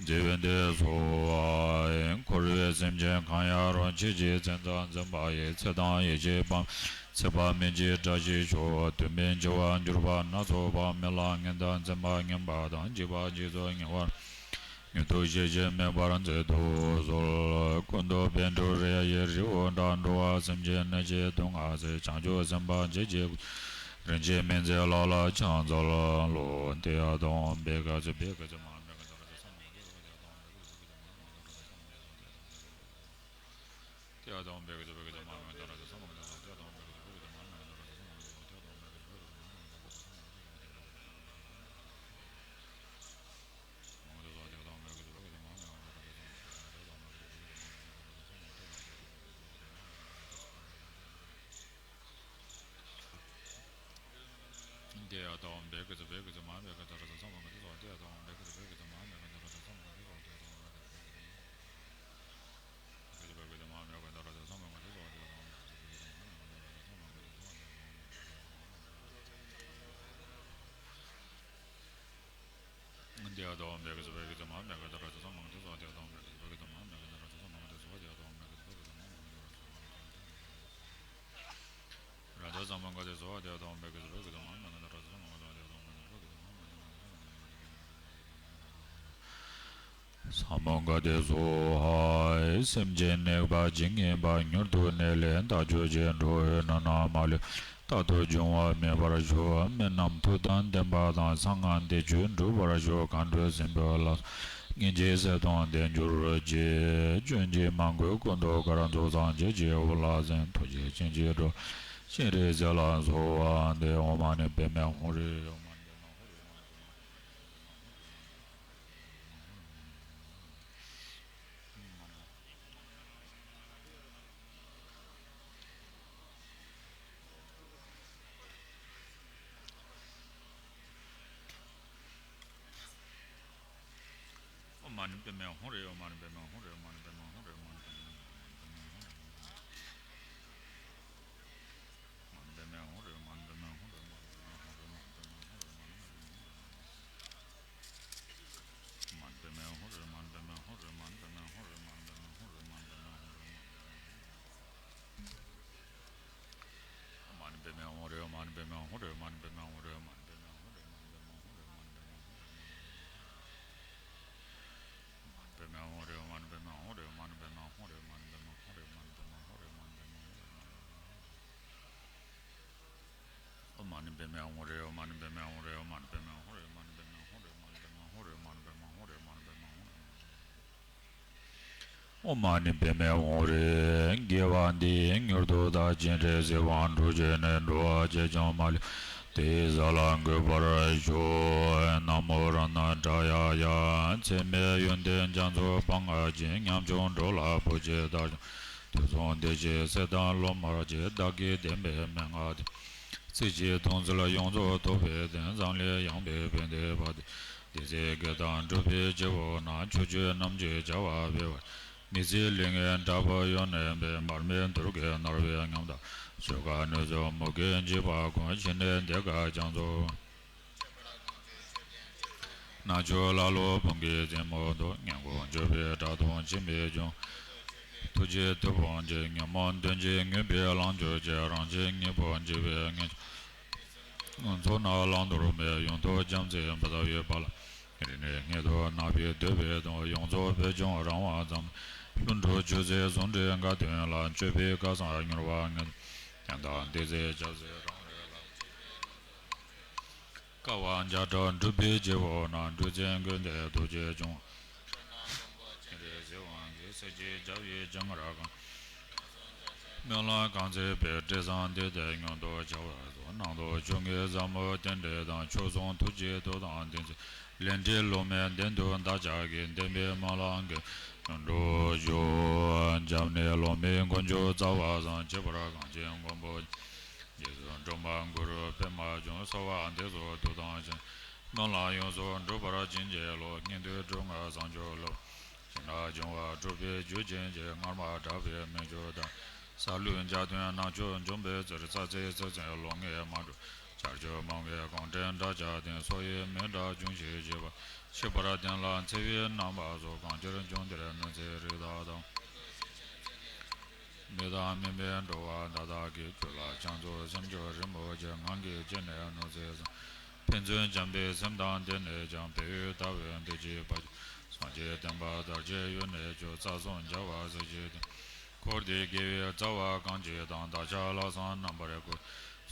ཛི་བན་ཏེ་སྭཱ་ཧཱ། འཁོར་བའི་སེམས་ཅན་གང་ཡང་རུང་། ཆོས་ཀྱི་མཚན་དང་འཛིན་པ་ཡི། ཚེ་དང་ཡིད་ཆེས་སྤངས། ཚེ་དཔག་མེད་ཀྱི་བཀྲ་ཤིས་ཤོག། དུས་མིན་འཆི་བར་གྱུར་པ་སྣ་ཚོགས་པ། སྨོན་ལམ་ངན་དང་བཙན་པ་ངན་པ་དང་། འཇིགས་པ་འཇིགས་ཚོགས་ཉེ་བར། མྱུར་དུ་ཞི་ཞིང་མེད་པར་མཛད་དུ་གསོལ། ཀུན་ཏུ་བཻ་ཌཱུརྱ་ཡི་རི་བོ་འདྲ། འགྲོ་བ་སེམས་ཅན་སྣང་བྱེད་སྡུག་བསྔལ་སེལ། བྱང་ཆུབ་སེམས་དཔའ་རྗེ་བཅས། རིན་ཆེན་སྨིན་མཛད་ལ་ལ་ཕྱག་འཚལ་ལོ། ཏདྱ་ཐཱ། བྷཻ་ག་ཙི་བྷཻ་ག་ཙི་མ་ཧཱ་བྷཻ་ག་ཙི་ར་ཙི་སྭ་མ་ག་ཙི་སྭ་བྷ་ཏདྱ་ཐཱ། ཨོཾ་བྷཻ་ག་ཙི་བྷཻ་ག་ཙི་མ་ཧཱ་བྷཻ་ག་ཙི་ར་ཙི་སྭ་མ་ག་ཙི་སྭ་བྷ་ཏདྱ་ཐཱ། ཨོཾ་བྷཻ་ག་ཙི་བྷཻ་ག་ཙི་མ་ཧཱ་བྷཻ་ག་ཙི་ར་ཙི་སྭ་མ་ག་ཙི་སྭ་བྷ་ཏདྱ་ཐཱ། ཨོཾ་བྷཻ་ག་ཙི་བྷཻ་ག་ཙི་མ་ཧཱ་བྷཻ་ག་ཙི་ར་ཙི་སྭ་མ་ག་ཙི་སྭ་བྷ་ཏདྱ་ཐཱ། ཏདྱ་ཐཱ། ཨོཾ་བྷཻ་ག་ཙི་བྷཻ་ག་ཙི་མ་ཧཱ་བྷཻ་ག་ཙི་ར་ཙི་སྭ་མ་ག་ཙི་སྭ་བྷ་ཏདྱ་ཐཱ། ཨོཾ་བྷཻ་ག་ཙི་བྷཻ་ག་ཙི་མ་ཧཱ་བྷཻ་ག་ཙི་ར་ཙི་སྭ་མ་ག་ཙི་སྭ་བྷ་ཏདྱ་ཐཱ། ཏདྱ་ཐཱ། ཨོཾ་བྷཻ་ག་ཙི་བྷཻ་ག་ཙི་མ་ཧཱ་བྷཻ་ག་ཙི་ར་ཙི་སྭ་མ་ག་ཙི་སྭ་བྷ་ཏདྱ་ཐཱ། ཨོཾ་བྷཻ་ག་ཙི་བྷཻ་ག་ཙི་མ་ཧཱ་བྷཻ་ག་ཙི་ར་ ན་མོ་ག་དེ་སོ་ཧ། སེམས་ཅན་ནད་པ་ཇི་སྙེད་པ། མྱུར་དུ་ནད་ལས་ཐར་གྱུར་ཅིག། འགྲོ་བའི་སྣོད་རྣམས་མ་ལུས་རྟག་ཏུ་འབྱུང་བ་མེད་པར་ཤོག། མི་རྣམས་ཐུགས་དང་ལྡན་པ་དང་། གསང་སྔགས་འདི་ཆོས་འགྲུབ་པར་ཤོག། མཁའ་འགྲོའི་སྲིན་པོའི་ལག་སོགས། སྙིང་རྗེའི་གསེར་དང་ལྡན་གྱུར་ཅིག། སྐྱོན་གྱིས་མ་གོས་སྐུ་མདོག་དཀར། རྫོགས་སངས་རྒྱས་ཀྱི་འོད་ལ་གསན། ཐུགས་རྗེ་ཆེན་གྱིས་འགྲོ་སྤྱན་རས་གཟིགས་ལ་གསོལ་བ་འདེབས། ཨོཾ་མ་ཎི་པདྨེ་ཧཱུྃ་རེ། ཨོཾ་མ་ཎི་པདྨེ་ཧཱུྃ་རེ། ཨོཾ་མ་ཎི་པདྨེ་ཧཱུྃ་རེ། ཨོཾ་མ་ཎི་པདྨེ་ཧཱུྃ་རེ། ཨོཾ་མ་ཎི་པདྨེ་ཧཱུྃ་རེ། ཨོཾ་མ་ཎི་པདྨེ་ཧཱུྃ་རེ། ཨོཾ་མ་ཎི་པདྨེ་ཧཱུྃ་རེ། ཨོཾ་མ་ཎི་པདྨེ་ཧཱུྃ་རེ། དགེ་བ་འདི་ཡིས་མྱུར་དུ་བདག་སྤྱན་རས་གཟིགས་དབང་ཕྱུག་གྱུར་ནས། འགྲོ་བ་ཇི་བཞིན་མ་ལུས་དེ་ཡི་ས་ལ་འགོད་པར་ཤོག། ན་མོ་རཏྣ་ཏྲ་ཡ་ཡ། འཚེ་མེད་ཡོན་ཏན་རྒྱ་མཚོ་སྤང་བ་ཅན། ཉམ་ཆུང་འགྲོ་ལ་བུ་གཅིག་ལྟར་བྱུང་། དུས་གསུམ་བདེ་གཤེགས་སྲས་དང་སློབ་མར་བཅས། བདག་གིས་བསྟན་པའི་མན་ངག་འདི། ཚིག་གཅིག་དོན་གསལ་ཡོངས་རྫོགས་རྟོགས་པའི་གདེང་། འཛམ་གླིང་ཡངས་པའི་བན་དེ་བར། འདི་ཚེ་དགེ་དང་སྒྲུབ་པའི་སྤྱི་བོ་ན། ཕྱོགས་བཅུའི་རྣམ་མཁྱེན་བྱ་བ་འཕེལ་བར། མི་ཚེའི་ལས་ངན་དྲག་པོ་གཡོ་ནས་འབད། མར་མེ་དུར་གྱིས་མནར་བའི་ངང་དུ། ཆོས་ག་ནུས་གསུམ་མུ་གེས་འཇིགས་པ་ཀུན། ཕྱི་ནས་འདི་ཀ་རྒྱ་མཚོ། ནག་ཕྱོགས་ཀླ་ཀློ་དཔུང་གི་རྩེ་མོ་དུ། ངན་ཁུར་འཇུག་པའི་དགྲ་དང་འཆི་མེད་འབྱུང་། ཐུགས་རྗེའི་མཐུ་དཔུང་གིས། ཉོན་མོངས་གདོན་བགེགས་ངན་པས་བསླང་གྱུར་ཅིག། རང་གཞན་གཉིས་པོ་འཇིགས་པའི་ངན་ཚོགས་རྣམས་བླང་དོར་མེད། ཡོངས་རྫོགས་བྱམས་བརྩེའི་འབུལ་ཐབས་ཡོད་པ་ལ། རིང་ནས་ངེས་དོ་ནག་པོས་འདོད་པའི་དོན། ཡོངས་རྫོགས་བོད་ལྗོངས་རང་དབང་ཙམ། ལྷུན་གྲུབ་ཆོས་སྲིད་ཟུང་འབྲེལ་དགའ་སྟོན་ལ། སྤྱོད་པའི་སྐལ་བཟང་མྱུར་བ་ངེས། དོན་དམ་བདེ་ཚེ་སྐྱབས་སུ་རང་རེ་ལ། དཀའ་བ་བརྒྱ་ཕྲག་སྒྲུབ་པའི་སྤྱི་བོ་ན། སྒྲུབ་ཆེན་ཀུན་ལྡན་རྡོ་རྗེ་འཆང་། སྤྱན་རས་གཟིགས་དབང་གིས། གསེར་གྱི་རྒྱབ་ཡི་ལྕང་ར་གང་། སྨོན་ལམ་གང་མཛད་པའི་འབྲས་བཟང་འདི་དག་མངོན་དུ་བྱ་བར་ཤོག། སྣང་ལོ་ཆོས་དབྱིངས་ཟབ་མོ་རྟེན་འབྲེལ་དང་། མཆོག་ཟུང་ཐུགས་ཀྱི་རྡོ་དང་ལྡན་ཚེ། ལས་འབྲས་ལོག་མེད་བདེན་དུ་བདག་ཅག་གི། བདེན་པའི་སྨོན་ལམ་གྱི་འགྲོ་ཞུ། འཇམ་ནས་ལོ་མའི་མགོན་མཆོག་རྩ་བ་བཟང་། ཁྱད་པར་གངས་ཅན་མགོན་པོ། རྗེ་བཙུན་སྒྲོལ་མ་གུ་རུ་པདྨ་འབྱུང་། གསོལ་བ་འདེབས་སོ་ཐུགས་དམ་ཞིང་། སྨོན་ལམ་ཡོངས་སུ་འགྲུབ་པར་བྱིན་གྱིས་རློབས། སྙིགས་དུས་སྒྲུབ་ངག་བཟང་སྤྱོད་སློབ། ཞིང་རལ་སྦྱོང་བ་སྒྲུབ་པའི་རྒྱུ་རྐྱེན་གྱིས། སྔར་མ་དག་པའི་མི་ཆོས་དང་། སཱ་ལུའི་འཇའ་སྟོན་ནག་ཕྱོགས་འབྱུང་བའི་ཚེར། རྩྭ་རྩེ་ཚེར་ཚེར་ལོ་ལྔའི་མ་འགྲོ། ཆར་ཆུ་མང་བའི་གུང་ཁྲན་འདྲ་ཆགས་ལྡན། སོགས་ཡི་མི་འདྲ་འབྱུང་ཞིང་གཞིག་པ། ཤི་བར་བསྟན་ལ་འཚེ་བའི་རྣམ་པ་སོགས། གང་ཕྱིར་འབྱུང་འདིར་གནོད་འཚེའི་རིགས་དག་དང་། མི་དང་མིན་པའི་འགྲོ་བ་མཐའ་དག་གི། རྒྱུད་ལ་ཕྱག་མཛུབ་སེམས་མཆོག་རིན་པོ་ཆེ། ངང་གིས་བཅད་ནས་གནོད་འཚེ་སེལ། ཕན་ཚུན་བྱམས་པའི་སེམས་དང་ལྡན་ནས་ཀྱང་། བལ་ཡུལ་ལྟ་བུའི་འདི་ཕྱི་བར། སངས་རྒྱས་བསྟན་པ་དར་ཞིང་ཡུན་གནས་ཤོག། རྩ་གསུམ་རྒྱལ་བ་སྲས་ཀྱི་དོན། འཁོར་འདས་དགེ་བའི་རྩ་བ་གང་ཞིག་དང་། བདག་ཅག་ལྷག་བསམ་རྣམ་པར་འཁོར།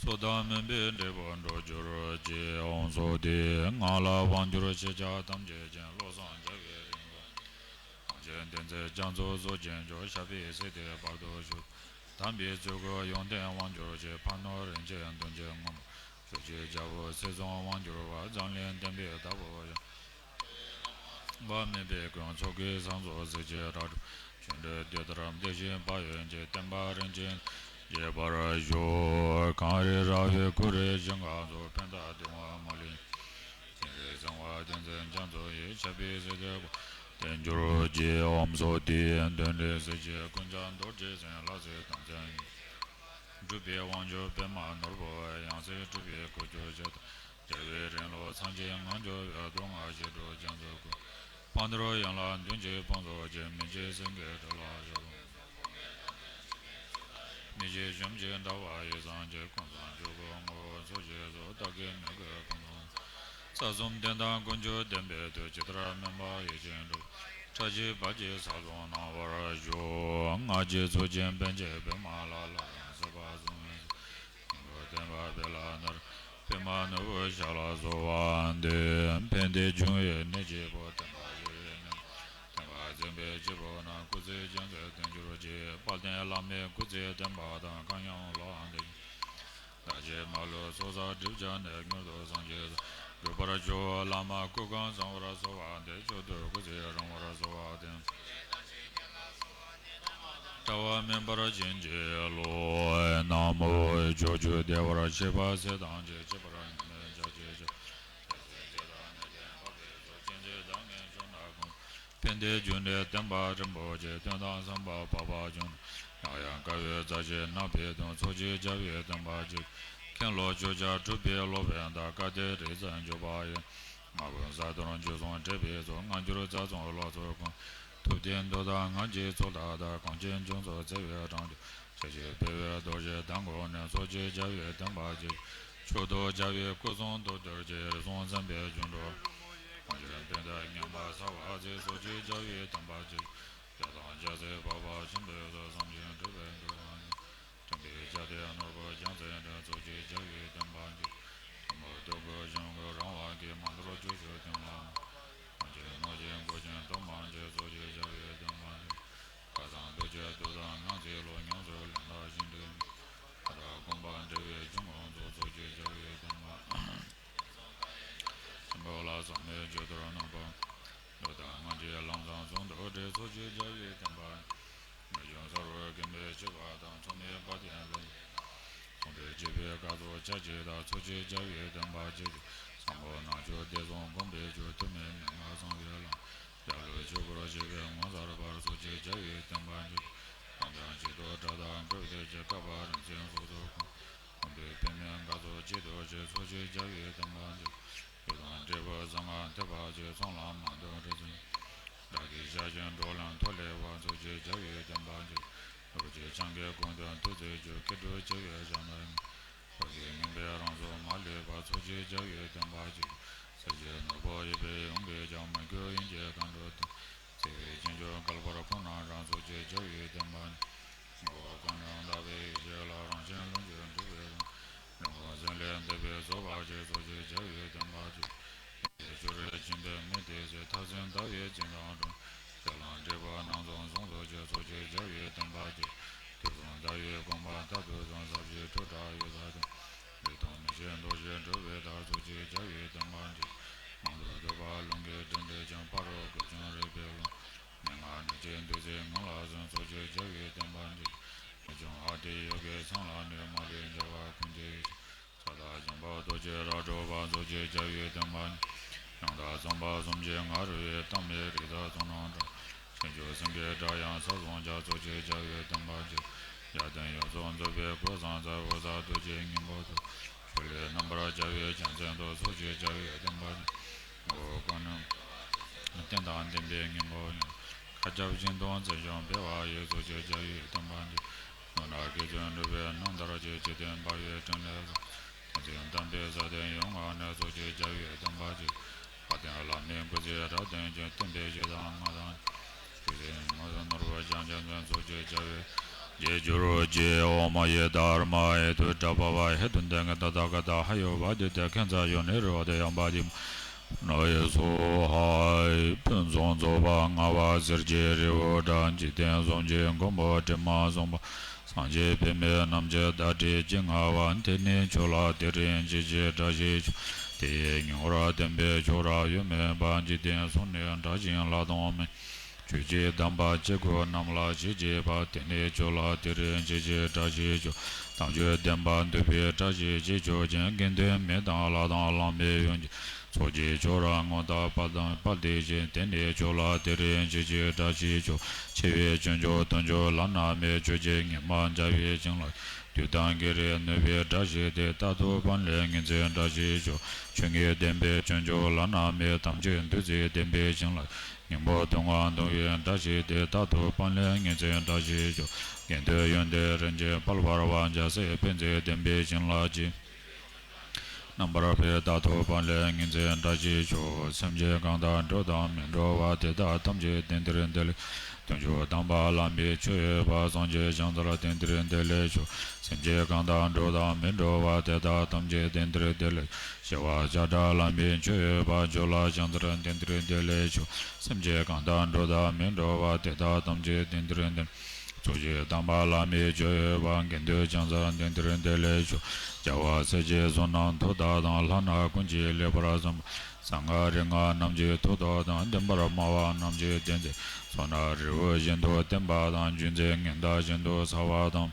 སྲོག་དང་མུན་པའི་འབྲས་བུ་འགྲུབ་གྱུར་ཅིག། ཨོཾ་སྭ་སྟི། ངག་ལ་དབང་བསྒྱུར་ཤེས་བྱ་ཐམས་ཅད་མཁྱེན། བློ་བཟང་རྒྱལ་བའི་རིང་ལུགས། གངས་ཅན་བསྟན་འཛིན་རྒྱ་མཚོ་གཙུག་གི་མཇུག། ཞབས་པད་སྲིད་མཐའི་བར་དུ་བཞུགས། དམ་པའི་ཚུལ་ཁྲིམས་ཡོན་ཏན་དབང་བསྒྱུར་ཅིག། ཕ་ནོར་རིན་ཆེན་དུང་ཆེན་ངོ་མ། ཆོས་ཀྱི་རྒྱལ་པོ་སྲས་གསུམ་དབང་བསྒྱུར་བ། འཛམ་གླིང་བསྟན་པའི་བདག་པོ་ཡང་། དམིགས་པ་མེད་པའི་ཀུན། ཚོགས་ཀྱི་བསང་གསོལ་གཟི་བརྗིད་རབ་སྒྲོགས། ཆོ་འཕྲུལ་འདི་ལྟར་བདེ་ཞིང་འཕགས་ཡུལ་གྱི། བསྟན་པ་རིན་ཆེན་རྒྱས་པར་ཤོག། གངས་རི་ར་བས་ཁུག་རེ་ཞིང་ཁམས་སུ། ཕན་དང་བདེ་བ་མ་ལུས། སྤྱན་རས་གཟིགས་དབང་བསྟན་འཛིན་རྒྱ་མཚོ་ཡི། ཞབས་པད་སྲིད་མཐའི་བར་དུ་བརྟན་གྱུར་ཅིག། ཨོཾ་སྭ་སྟི། གདོན་འདྲེ་སྲི་ཞུའི་རྐུན་ཇག་རྡོ་རྗེ་སེམས། ལྷ་སྲིན་དམ་ཅན་ཉེན་ཁའི་དགྲ། སྒྲུབ་པའི་དབང་ཕྱུག་པདྨ་ནོར་བུ་ཡང་སྲིད་སྒྲུབ་པའི་མགོན་ཁྱོད་ཆེ་མཐའ། རྒྱལ་བའི་རིང་ལུགས་སངས་རྒྱས་ངང་ཁྱོད་ཡོད། གདོང་ལྔ་ཞི་ཁྲོ་རྒྱ་མཚོའི་སྐུ། བར་དོར་ཡན་ལག་བདུན་གྱི་དཔུང་ཚོགས་ཀྱིས། མི་འཇིགས་སེང་གེའི་ཁྲོད་ལ་བཞུགས། མི་ཤིགས་གཞོམ་གཞིག་འདྲ་བ་ཡི་སངས་རྒྱས། ཀུན་བཟང་ཆོས་སྐུ་ངོ་བོ་ཚུལ་བཞིན་སོ། བདག་གིས་མི་གོས་ཕུང་ཐོགས་ན། རྩ་གསུམ་བསྟན་དང་དཀོན་མཆོག་བསྟན་པའི་དོན། ཇི་ལྟར་སྨོན་པ་ཡིད་བཞིན་འགྲུབ། ཕྲ་ཞིང་བབ་ཀྱིས་ས་རྫོང་སྣང་བར་ཤོག། སྔགས་ཀྱི་ཚོགས་ཀྱིས་པཎ་ཆེན་པདྨ་ལ། ལྷ་དང་སྲིད་པ་ཟུང་བའི་ཚོགས། སྙིང་པོ་བསྟན་པ་སྤེལ་ལ་ནུར། པདྨ་ནོར་བུའི་ཞལ་ལ་གསོལ་བ་འདེབས། ཕན་བདེ་འབྱུང་བའི་གནས་སྐྱེས་བུ། བསྟན་པ་ཡུན་རིང་གནས། བསྟན་པ་འཛིན་པའི་སྐྱེས་བུ་རྣམས། སྐུ་ཚེ་རྒྱ་མཚོའི་དོན་གྱུར་ཅིག། དཔལ་ལྡན་བླ་མའི་སྐུ་ཚེ་བརྟན་པ་དང་། གང་ཡང་བློ་ལྡན་བདག་གི་མ་ལུས་ཚོགས་བསགས་སྒྲིབ་སྦྱངས་ནས། མྱུར་དུ་སངས་རྒྱས་སུ་འགྲུབ་པར་ཤོག། བླ་མ་སྐུ་ཁམས་བཟང་བར་གསོལ་བ་འདེབས། མཆོག་ཏུ་སྐུ་ཚེ་རིང་བར་གསོལ་བ་འདེབས། དགྲ་བོ་མེ་འབར་བཞིན་གྱི་གློག་ནག་མོ། ཕྱོགས་བཅུ་བདེ་བར་གཤེགས་པ་སྲས་དང་བཅས། གཅིག་པུར་ཉི་མའི་འཇའ་ཆི་ཆི། རྒྱལ་སྲས་བཅས་དང་གནས་བརྟན་འཕགས་པའི་ཚོགས། མཁྱེན་བརྩེ་དང་ངེས་འབྱུང་ནག་ཁུང་། ཕན་བདེའི་འབྱུང་གནས་བསྟན་པ་རིན་པོ་ཆེ། བསྟན་དང་བསམ་པ་འཕགས་པ་འབྱུང་། ཡང་ཡང་དཀའ་བའི་རྩ་ཆེན་ནགས་པའི་གདུང་། ཚོགས་ཀྱི་རྒྱལ་བའི་བསྟན་པ་རྒྱས། མཁན་སློབ་ཆོས་རྒྱལ་གྲུབ་པའི་སློབ་དཔོན་དང་། བཀའ་གདམས་རིག་རྩལ་འཇུག་པ་ཡི། མ་བུ་གཟའ་གདོང་རྒྱུད་གསུམ་འབྲེལ་བའི་ཚོགས། སྔ་འགྱུར་རྩ་གསུམ་སློབ་ཚོགས་ཀུན། ཐུབ་བསྟན་མདོ་དང་སྔགས་ཀྱི་ཚོགས་ལ་བདག། གངས་ཅན་ལྗོངས་སུ་བརྩེ་བའི་འབྲང་རྒྱས། ཞལ་བཞུགས་འཕེལ་བའི་རྡོ་རྗེ་གདན་ཀུན་ནས། ཚོགས་ཀྱི་རྒྱལ་བའི་བསྟན་པ་རྒྱས། མཆོག་ཏུ་རྒྱལ་བའི་སྐུ་གསུང་ཐུགས་རྟོགས་ཀྱི། རིགས་གསུམ་མཚན་པའི་རྒྱུ་འགྲོ། གངས་ཅན་བསྟན་དང་མཉམ་པ་གསལ་བར་མཛད། ཚོགས་ཀྱི་རྒྱལ་བའི་བསྟན་པ་རྒྱས། རྒྱལ་དང་རྒྱལ་སྲས་འཕགས་པ་ཆེན་པོའི་ཚོགས། བསམ་བཞིན་འགྲུབ་པའི་འགྲོ་བ་ཉིད། སྟོན་པའི་ཕྱག་རྟེན་ནོར་བུ་རྒྱལ་མཚན་འདྲ། ཚོགས་ཀྱི་རྒྱལ་བའི་བསྟན་པ་རྒྱས། ཐུན་མོང་ཐུགས་ཀྱི་འབྱུང་པོ་རང་དབང་གིས། མ་འདོར་ཕྱོགས་བཅུའི་དོན་ལ། རྨོངས་ཤིང་རྨོངས་ཤིང་འགོད་ཅིང་སྟོབས་མང་བྱེད། ཚོགས་ཀྱི་རྒྱལ་བའི་བསྟན་པ་རྒྱས། བཀའ་གདམས་རྡོ་རྗེ་གདུགས་དང་སྔགས་ཀྱི་ཀློང་། ཉམས་སུ་ལེན་པ་ཤིན་ཏུ་ནུས། ཐབས་དང་དགོངས་པ་འགྲེལ་བའི་འབྱུང་ཁུངས་སུ། ཚོགས་ཀྱི་རྒྱལ་བའི་བསྟན་པ་ཆེན་པོ་ལ། ཟག་མེད་མཆོད་གཏོར་རྣམ་པ། མདོ་དང་སྔགས་ཀྱི་ལམ་བཟང་ཟུང་དུ་འབྲེལ། ཚོགས་ཀྱི་རྒྱལ་བའི་བསྟན་པ། ངེས་འབྱུང་གསལ་བར་མཁྱེན་པའི་ཤེས་པ་དང་། མཚུངས་མེད་དཔལ་ལྡན་ལྷུན་གྱིས། གསུང་དོན་འཆད་པའི་སྐབས་སུ་ཕྱག་བགྱིས་དང་། ཚོགས་ཀྱི་རྒྱལ་བའི་བསྟན་པ་རྒྱས། བྱང་སྒོ་ནག་ཕྱོགས་བདེ་སོགས་སྒོམ་པའི་མཆོག། ཐུན་མིན་མན་ངག་གསང་བའི་ལམ། རྒྱ་ལུགས་ཆོས་སྐུར་བཞེད་པའི་ངོ་མཚར་བར། ཚོགས་ཀྱི་རྒྱལ་བའི་བསྟན་པ་རྒྱས། རང་དོན་གཅིག་ཏུ་སྒྲ་དང་དགོས་འདོད་ཀྱི། བསྐལ་པ་རིམ་བྱོན་ཚོགས་སུ་འཁོར། སྟོན་པའི་པདྨའི་དཀའ་ཐུབ་གཅིག་ཏུ་བྱོན། ཚོགས་ཀྱི་རྒྱལ་བའི་བསྟན་པ་རྒྱས། ཆོས་དང་འབྲས་བུ་གསང་སྔགས་ཐེག་པ་རྒྱས། ཚོགས་ལམ་མང་དུ་རིག་འཛིན། བདག་གིས་ཕྱག་བཞེས་འགྲོ་ལམ་ཐོག་ལེགས་པར། ཚོགས་ཀྱི་རྒྱལ་བའི་བསྟན་པ་རྒྱས། རྡོ་རྗེ་འཆང་གི་དགོངས་དོན་ཐུགས་བརྩེ་ཆོས། སྐྱེ་འགྲོ་སྤྱི་བོའི་ཞབས་ནས། རྡོ་རྗེ་སྙིང་པོས་རང་གཟུགས་མ་ལུས་པ། ཚོགས་ཀྱི་རྒྱལ་བའི་བསྟན་པ་རྒྱས། གསལ་བྱེད་ནོར་བུ་ཡིད་བཞིན་ཡོངས་གྱུར་ཀྱང་། མི་བསྐྱོད་དབྱིངས་ཀྱི་མཁའ་འགྲོ་དང་། བརྩེ་བའི་སྤྱན་མཆོག་བསྐལ་པར་ཁོང་རྣམས་བཞུགས། ཚོགས་ཀྱི་རྒྱལ་བའི་བསྟན་པ་རྒྱས། སྔོན་གོང་ནས་དག་པའི་ཡེ་ཤེས་ལ། རང་བཞིན་ལྷུན་གྱིས་གྲུབ་པའི་ལམ། ལུང་ཁུངས་ཟིན་ལས་འདས་པའི་རྫོགས་པ་རྒྱས། ཚོགས་ཀྱི་རྒྱལ་བའི་བསྟན་པ་རྒྱས། ཆོས་རིན་ཆེན་པདྨའི་ཏོག་ཙེ། ཐག་ཆོད་ཟླ་བའི་སྤྱན་དང་འདྲ། ཤེས་ལམ་འབྲས་བུ་སྣ་ཚོགས་ཟུང་དུ་འཇུག། ཚོགས་ཀྱི་རྒྱལ་བའི་བསྟན་པ་རྒྱས། དུས་གསུམ་ཟླ་བའི་དགོངས་པ་རྟག་ཏུ་བཟུང་། ཟབ་ཞི་སྤྲོས་བྲལ་ཡུལ་དུ་སྟོན། རིག་སྟོང་མི་ཤེས་མདོ་ཞེས་འགྲོ་བའི་བདག། ཚོགས་ཀྱི་རྒྱལ་བའི་བསྟན་པ་རྒྱས། མང་ཐོས་ཐོས་པ་ལུང་གིས་འདྲེན་འདྲེན་ཅིང་། ཕ་རོལ་ཀུན་འབྱུང་རིག་པའི་ཀློང་། མན་ངག་ནུས་ཅན་བདུད་རྩིའི་ངོམས་ལ་སོགས། ཚོགས་ཀྱི་རྒྱལ་བའི་བསྟན་པ་འདི། ངེས་འབྱུང་ཨ་ཏི་ཡོ་གའི་མཚན་ལ་ནི། མ་ལུས་རྒྱལ་བ་ཀུན་གྱི་ཡིད། ཕྱག་དང་ལྗང་པ་རྡོ་རྗེ་རབ་སྒྲོགས་པ། ཚོགས་ཀྱི་རྒྱལ་བའི་བསྟན་པ་འདི། ཡང་དག་རྩོམ་པ་གསུམ་གྱི་ང་རོ་ཡིས། གཏམས་པའི་རིགས་དང་རྩོམ་རྣམས་བཀྲ། ཕྱིན་ཅི་སེང་གེའི་སྒྲ་ཡང་ས་གསུམ་ཁྱབ། ཚོགས་ཀྱི་རྒྱལ་བའི་བསྟན་པ་འདི། རྒྱལ་བསྟན་ཡུལ་སོགས་མཛོད་པའི་གོས་བཟང་རྩལ། འོད་གསལ་རྡོ་རྗེའི་སྙིང་པོ་ཐོབ། ཆོས་ལས་རྣམ་པར་རྒྱལ་བའི་རྒྱལ་མཚན་ཐོབ། ཚོགས་ཀྱི་རྒྱལ་བའི་བསྟན་པ་འདི། ངོ་བོ་ཀུན་རྣམས་རྟེན་དང་བརྟེན་པའི་སྙིང་པོ་ཉིད། མཁའ་ཁྱབ་སྤྱན་སྟོང་མཛེས་བཟང་འཕེལ་བ་ཡི། ཚོགས་ཀྱི་རྒྱལ་བའི་བསྟན་པ་འདི། ནོར་ནག་གི་ཚོན་འགྲུབ་པའི་རྣམ་ཐར་གྱིས། འཇིག་རྟེན་འབར་བའི་སྤྲིན་ལས་སུ། ཁྱོད་མཚན་དམ་པའི་ས་སྟེང་ཡོངས་ཁྱབ་ནས། ཚོགས་ཀྱི་རྒྱལ་བའི་བསྟན་པ་འདི། དཔལ་ལྡན་བླ་མའི་སྐུ་ཚེ་རབ་བརྟན་ཅིང་། བསྟན་པའི་གཞི་དང་སྔགས་དང་། ཆོས་སྲིད་ངོ་བོ་ནོར་བུ་ཞིང་ཁྱབ་ནས། ཚོགས་ཀྱི་རྒྱལ་བའི་རྒྱས་གྱུར་ཅིག། ཨོཾ་ཡེ་དྷརྨཱ་ཧེ་དུ་ཏྲ་བྷ་ཝ་ཧེ་དུན་ཏེ་ག་ཏ་ད་ག་ཏ་ཧ་ཡོ་བ་དི་ཏེ་ཁན་ཚ་ཡོ་ནི་རི་བ་ཏེ་ཡམ་བ་དི་ན་ཡེ་སྭཱ་ཧཱ། ཕུན་སུམ་ཚོགས་པ་ལྔ་པ་གསེར་གྱི་རི་བོ་འདྲ། འཇིག་རྟེན་གསུམ་གྱི་མགོན་པོ་དྲི་མ་སྲུང་བ། སངས་རྒྱས་པདྨའི་རྣམ་རྒྱལ་བདག་བསྐྱེད་ཅིང་བསྔགས་པ། དེ་ནི་མཆོག་ལ་དེ་རིང་ཅི་མཆིས་བཀྲ་ཤིས་ཤོག། དེ་ཡི་སྙིང་པོར་བསྟན་པའི་མཆོག་རབ་ཡོད་མིན་པ། འཇིག་རྟེན་གསུམ་ནས་དྲག་ཅིང་ལྷག་མཐོང་མིན། ཆོས་ཀྱི་གདམས་པ་སྐྱེ་དགུ་རྣམས་ལ་ཞེས་བགྱིས་པ། དེ་ནི་མཆོག་ལ་དེ་རིང་ཅི་མཆིས་བཀྲ་ཤིས་ཤོག། དམ་ཆོས་བདེན་པ་འདུས་པའི་བཀྲ་ཤིས་ཀྱི་མཆོག་ཅན། དགེ་འདུན་མི་དང་ལྷ་དང་བླ་མའི་ཡོན་ཏན། ཚོགས་ཀྱི་མཆོག་རབ་མངོན་མཐོ་དཔལ་དང་དཔལ་དེ་བཞིན། དེ་ནི་མཆོག་ལ་དེ་རིང་ཅི་མཆིས་བཀྲ་ཤིས་ཤོག། ཆེ་བའི་སྤྱོད་མཆོག་དོན་མཆོག་བླ་ན་མེད། ཆོས་ཀྱི་ཉི་མ་འཇའ་བའི་བྱིན་རླབས། བདུད་དང་བགེགས་རིགས་གནོད་པའི་དགྲ་ཞིག་སྟེ། རྟག་ཏུ་ཕམ་ལས་ངེས་འཛིན་དགྲ་ཞིག་ཤོག། ཆོས་ཉིད་བདེན་པའི་སྤྱོད་མཆོག་བླ་ན་མེད། དམ་ཆོས་བདུད་རྩི་བདེན་པའི་བྱིན་རླབས། སྙིང་པོ་གདུང་བ་གདུང་བའི་དགྲ་ཞིག་སྟེ། རྟག་ཏུ་ཕམ་ལས་ངེས་འཛིན་དགྲ་ཞིག་ཤོག། དགེ་འདུན་ཡོན་ཏན་རིན་ཆེན་དཔལ་འབར་བ། འཇའ་ཟེར་སྤུན་མཆེད་བདེན་པའི་བྱིན་རླབས་ཀྱིས། རྣམ་པར་འཕེལ་རྟག་ཏུ་སྤང་ལས་ངེས་འཛིན་བྲལ་ཞིང་ཤོག་སེམས་ཅན་གང་དག་འགྲོ་དང་མི་འགྲོ་བ་དེ་དག་ཐམས་ཅད་བདེན་བདེར་བདེ་ལེགས། དོན་བཅུ་དམ་པ་བླ་མེད་ཆོས་ཡོད་པ། སངས་རྒྱས་ཞིང་དེར་བདེན་བདེར་བདེ་ལེགས་ཤོག་སེམས་ཅན་གང་དག་འགྲོ་དང་མི་འགྲོ་བ་དེ་དག་ཐམས་ཅད་བདེན་བདེར་བདེ་ལེགས། ཞི་བ་ཆགས་བྲལ་བླ་མེད་ཆོས་ཡོད་པ། ཇོ་ལ་ཞིང་དེར་བདེན་བདེར་བདེ་ལེགས་ཤོག་སེམས་ཅན་གང་དག་འགྲོ་དང་མི་འགྲོ་བ་དེ་དག་ཐམས་ཅད་བདེན་བདེར་བདེ་ཚོགས་ཀྱི་དམ་པ་བླ་མེད་ཆོས་ཡོད་པ། དགེ་འདུན་ཞིང་ས་བདེན་བདེར་བདེ་ལེགས་ཤོག་རྒྱལ་བ་སྲས་ཀྱི་གསུང་རྣམས་ཐོས་པ་དང་། ལྷ་ནག་ཀུན་གྱིས་ལེགས་པར་གསན་པ། གསང་སྔགས་རིག་སྔགས་རྣམས་ཀྱི་ཐོག་ཐོག་དང་། བདེན་པར་སྨྲ་བ་རྣམས་ཀྱི་བདེན་ཚིག་ཚོགས་རྣམས་རི་བོ་བཞིན་དུ་བརྟན་པ་དང་། རྒྱུ་མཚན་ཉི་ཟླ་བཞིན་དུ་གསལ་བ་དང་།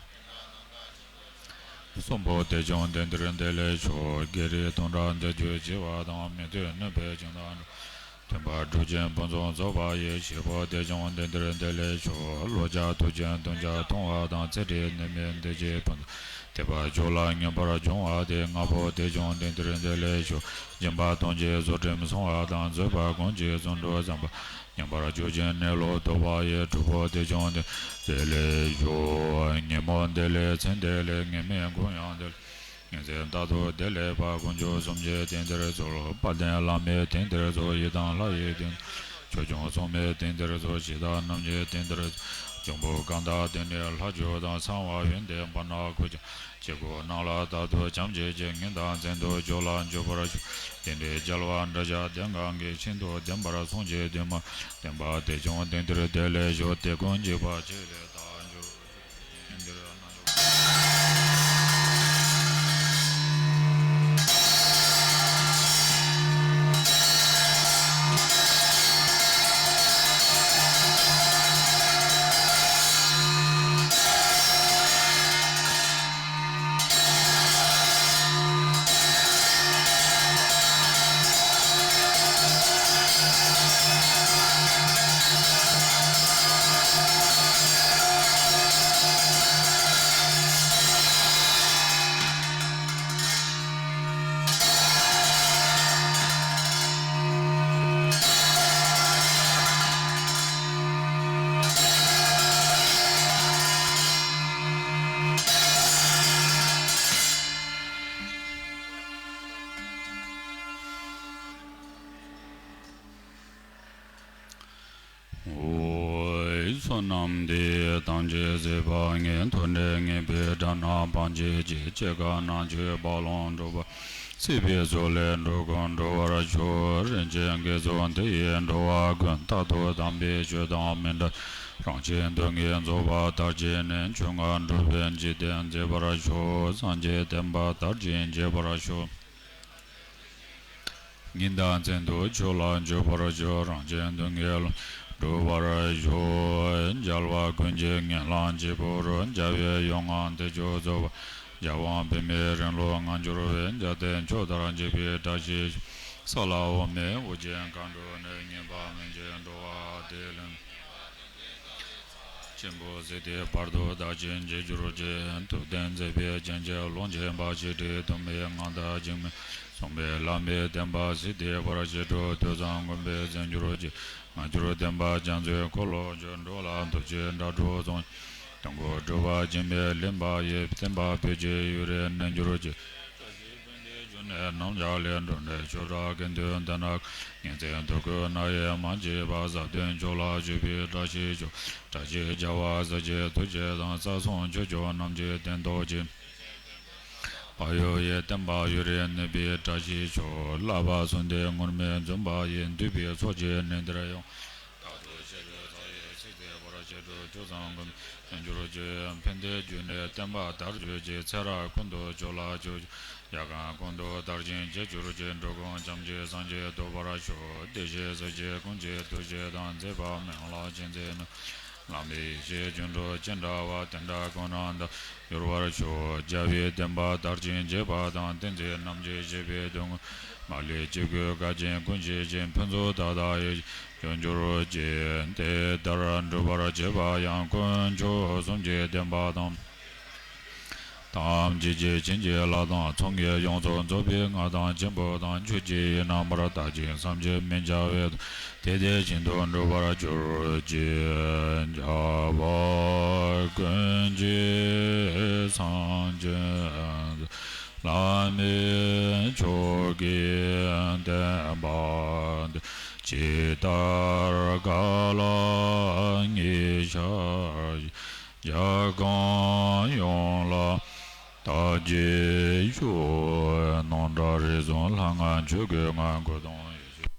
གསུམ་པོ་དེ་ཀྱང་བདེན་བདེར་བདེ་ལེགས་ཤོག་བགེགས་རིགས་དུང་སྒྲ་འདེགས་རྒྱུ་བྱེད་པ་དང་། མི་མཐུན་གནོད་པའི་ཞིང་དང་འགྲོ། མཐུན་པར་སྒྲུབ་ཅིང་ཕུན་སུམ་ཚོགས་པ་ཡི། བཞི་པོ་དེ་ཀྱང་བདེན་བདེར་བདེ་ལེགས་ཤོག་བློ་ཆགས་དུག་ཅན་གདུང་ཆགས་གདུང་བ་དང་། ཚེ་རིང་ནད་མེད་བདེ་སྐྱིད་ཕུན་སུམ། དད་པ་མཆོག་ལ་སྙོམས་པར་འབྱུང་བ་སྟེ། ལྔ་པོ་དེ་ཀྱང་བདེན་བདེར་བདེ་ལེགས་ཤོག་སྦྱིན་པ་གཏོང་ཅིང་བཟོ་སྒྲིམ་སྲུང་བ་དང་། བཟོད་པ་སྒོམ་ཅིང་བརྩོན་འགྲུས་བརྩམ་པ། ཉམས་པར་འཇུག་ཅིང་གནས་ལུགས་རྟོགས་པ་ཡི། དྲུག་པོ་དེ་ཀྱང་བདེན་བདེར་བདེ་ལེགས་ཤོག་ཉོན་མོངས་བདེ་ལེགས་མཚན་བདེ་ལེགས། ངེས་མེད་ཀུན་ཡང་བདེ་ལེགས། ངེས་འཛིན་རྟག་ཏུ་བདེ་ལེགས་པ། དཀོན་མཆོག་གསུམ་གྱི་དེང་འདིར་གཙོར། དཔལ་ལྡན་བླ་མའི་དེང་འདིར་གཙོར། ཡི་དམ་ལྷ་ཡི་དེང་འདིར་གཙོར། ཆོས་སྐྱོང་སྲུང་མའི་དེང་འདིར་གཙོར། གཞི་བདག་རྣམས་ཀྱི་དེང་འདིར་གཙོར། འབྱུང་པོ་གང་དག་དེང་ནས་ལྷག་གྱུར་དང་། གསང་བ་ཡོན་ཏན་བར་ན་འཁོར་ཀྱང་། སྤྱི་སྒོ་རྣམས་ལ་རྟག་ཏུ་བྱམས་བརྩེ་ཅིང་། ངེས་དང་མཚན་ཐོགས་ཕྱོགས་ལ་འཇུག་པར་ཤོག་དེང་འདིར་རྒྱལ་བ་འདྲ་བྱ་ལྡན་གང་གིས། ཤིན་ཏུ་བདེན་པར་གསུངས་ཀྱི་དེ་མ་བདེན་པ་དེ་ཀྱང་དེང་འདིར་བདེ་ལེགས་ཤོག་དེ་ཀུན་འཇིག་པ་ཆོས་ལས་ཐར་འགྱུར། འོ། བསོད་ནམས་འདི་ཡིས་ཐམས་ཅད་གཟིགས་པ་ཉིད། ཐོབ་ནས་ཉེས་པའི་དགྲ་རྣམས་ཕམ་བྱེད་ཅིང་། སྐྱེ་རྒ་ན་འཆིའི་རྦ་ཀློང་འཁྲུགས་པ། སྲིད་པའི་མཚོ་ལས་འགྲོ་ཀུན་སྒྲོལ་བར་ཤོག་རིན་ཆེན་དགེ་ཚོགས་འདི་ཡིས་འགྲོ་བ་ཀུན། རྟག་ཏུ་དམ་པའི་ཆོས་དང་མི་འབྲལ། རང་གཞན་དོན་གཉིས་རྫོགས་པ་དར་ཞིང་ནི། ཆོས་ལྔ་སྒྲུབ་པའི་འཇིག་རྟེན་མཛེས་པར་ཤོག་སངས་རྒྱས་བསྟན་པ་དར་ཞིང་རྒྱས་པར་ཤོག་ཉིན་དང་མཚན་དུ་ཆོས་ལ་འཇུག་པར་ཤོག་རང་གཞན་དོན་གཉིས་ལམ་འགྲོ་བར་ཤོག་རྒྱལ་བ་ཀུན་གྱི་ངན་ལམ་གྱི་བུ་རུ། རྒྱལ་བའི་ཡོངས་ལྔ་དེ་ཅུང་རྫོགས་པ། རྒྱལ་དབང་པདྨའི་རིང་ལུགས་ངང་གྱུར་པའི། འཇིག་རྟེན་ཕྱོགས་མཐར་འཇིག་པའི་བཀྲ་ཤིས་ཤོག་ས་ལ་འོ་མའི་དབུ་ཅན་མཁའ་འགྲོ་ནི། ཉེས་པ་མེད་ཅིང་འགྲོ་བ་བདེ་ལེགས། ཆེན་པོ་སྲིད་མཐའི་བར་དུ་དར་ཞིང་རྒྱས་གྱུར་ཅིག་ཐུབ་བསྟན་མཛད་པའི་རྒྱལ་ཆེན་ཀློང་ཆེན་པ། ཞི་ཁྲོའི་དུ་མས་མངའ་བདག་འཇིགས་མེད་སྲུང་མའི་བླ་མའི་བསྟན་པ། སྲིད་མཐའི་བར་ཞི་ཁྲོ་ཐོས་བསམ་སྒོམ་པས་འཛིན་གྱུར་ཅིག་མངོན་གྱུར་བསྟན་པ་རྒྱ་མཚོའི་འཁོར་ལོ་བསྐྱོད། འགྲོ་ལ་ཐུགས་རྗེའི་དྲག་པོས་སྲུང་། དོན་ཀུན་སྒྲུབ་པ་འཇིགས་མེད་གླིང་པ་ཡི། བསྟན་པ་བོད་ཀྱི་ཡུལ་རེར་གནས་གྱུར་ཅིག་བཀྲ་ཤིས་དཔལ་ལྡན་འབྱུང་གནས་རྣམས་ཀྱང་ལེགས། འགྲོ་འདྲེན་ཆོས་དྲག་དགེ་འདུན་དེ་རྣམས། ཉིན་མཚན་དུས་ཀུན་ན་ཡང་མ་མཆིས་པར། ཟབ་དོན་ཕྱོགས་ལ་ཕྱིན་པའི་བཀྲ་ཤིས་ཤོག་བཀྲ་ཤིས་རྒྱལ་བ་སྲས་ཀྱི་ཐུགས་རྗེ་དང་། ས་གསུམ་ཆོས་སྐྱོང་རྣམས་ཀྱི་དོན་རྟོགས་ཤིང་། བག་ཡོད་ཡིད་བརྟན་པ་ཡུན་རིང་གནས་པའི་བཀྲ་ཤིས་ཤོག་བསླབ་པ་གསུམ་ལྡན་ངུར་སྨྲིག་འཛུམ་པ་ཡིས། འདུས་པའི་ཚོགས་ཀྱིས་གནས་འདིར་ཡོང་། རྟག་ཏུ་ཞི་ཁྲོའི་ས་ཡི་སྲིད་མཐའི་བར། ཞི་ཁྲོ་ཐོས་བསམ་སྒོམ་པས་འཛིན་གྱུར་ཅིག་ཕན་བདེའི་རྒྱུ་ནི་བསྟན་པ་དར་གྱུར་ཅིག་ཚེ་རབས་ཀུན་ཏུ་ཕྱོགས་ལ་ཕྱོགས་ཀྱི། ཡ་གང་ཀུན་ཏུ་དར་ཞིང་རྒྱས་གྱུར་ཅིག་འགྲོ་ཀུན་བྱམས་ཀྱིས་སངས་རྒྱས་ཐོབ་པར་ཤོག་བདེ་གཤེགས་སྲས་ཀྱི་ཀུན་གྱི་ཐུགས་རྗེ་དང་། མཛད་པ་མི་ལ་ཕྱིན་ཅི་མ་ལོག་བླ་མའི་ཡེ་ཤེས་སྒྱུ་འཕྲུལ་ཅི་འདྲ་བ། དེ་འདྲ་ཀུན་ལ་བདག་གཡོ་བར་ཤོག་རྒྱལ་བའི་བསྟན་པ་དར་ཞིང་རྒྱས་པ་དང་། བསྟན་འཛིན་རྣམས་ཀྱི་བཞེད་པའི་དོན་ཀུན། མ་ལུས་ཅི་དགོས་བཀའ་དྲིན་ཀུན་ཤེས་ཤིང་། ཕུན་ཚོགས་མཐའ་དག་ཡིད་བཞིན་འབྱུང་གྱུར་ཅིག་དེ་ལྟར་འགྲུབ་པར་བྱེད་པ་ཡང་། དཀོན་མཆོག་གསུམ་གྱི་བསྟན་པ་དང་། དམ་ཅན་གྱི་བྱིན་གྱིས་བརླབས་དང་། ཚོགས་ཀྱིས་ཡོངས་སུ་རྫོགས་པའི་མངའ་ཐང་ཆེན་པོ་དང་། ཆོས་ཀྱི་དབྱིངས་རྣམ་པར་དག་ཅིང་བསམ་གྱིས་མི་ཁྱབ་པའི། དེ་དེ་བཞིན་དུ་འགྲུབ་པར་གྱུར་ཅིག་རྒྱལ་བ་ཀུན་གྱི་སངས་རྒྱས། བླ་མེད་མཆོག་གི་བསྟན་པ་འདི། ཇི་ལྟར་ག་ལ་ངེས་ཤར་ཞིང་། རྒྱལ་ཁམས་ཡོངས་ལ་དར་རྒྱས་ཤོག། སྣང་གྲགས་རིག་གསུམ་ལྷ་སྔགས་ཆོས་སྐུའི་ངང་སྐུ་གདུང་ཡེ་ཤེས།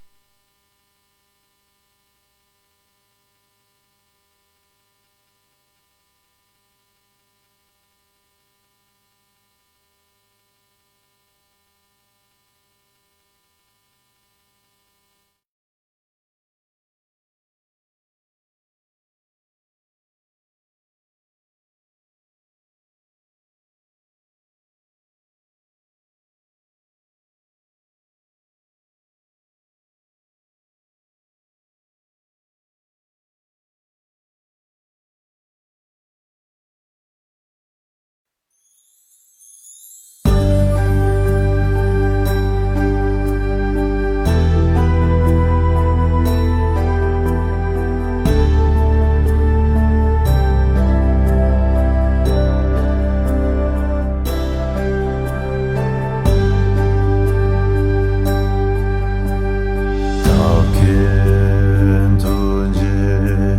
བདག་གིས་ཐུགས་རྗེ་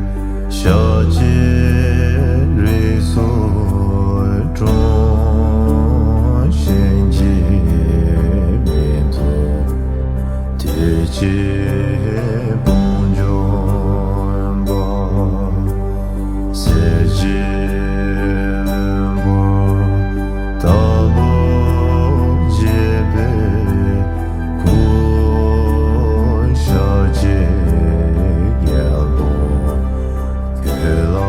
ཤཱཀྱའི་རིགས་སུ་འཁྲུངས། གཞན་གྱིས་མི་ཐུབ་བདེ་སྐྱིད་སྤོང་འབྱུང་བ། སྲས་བཅས་བློན་པོ་ལྟ་བུར་བརྗོད་པའི་སྐུ། ཤཱཀྱའི་རྒྱལ་པོ་ཁྱོད་ལ་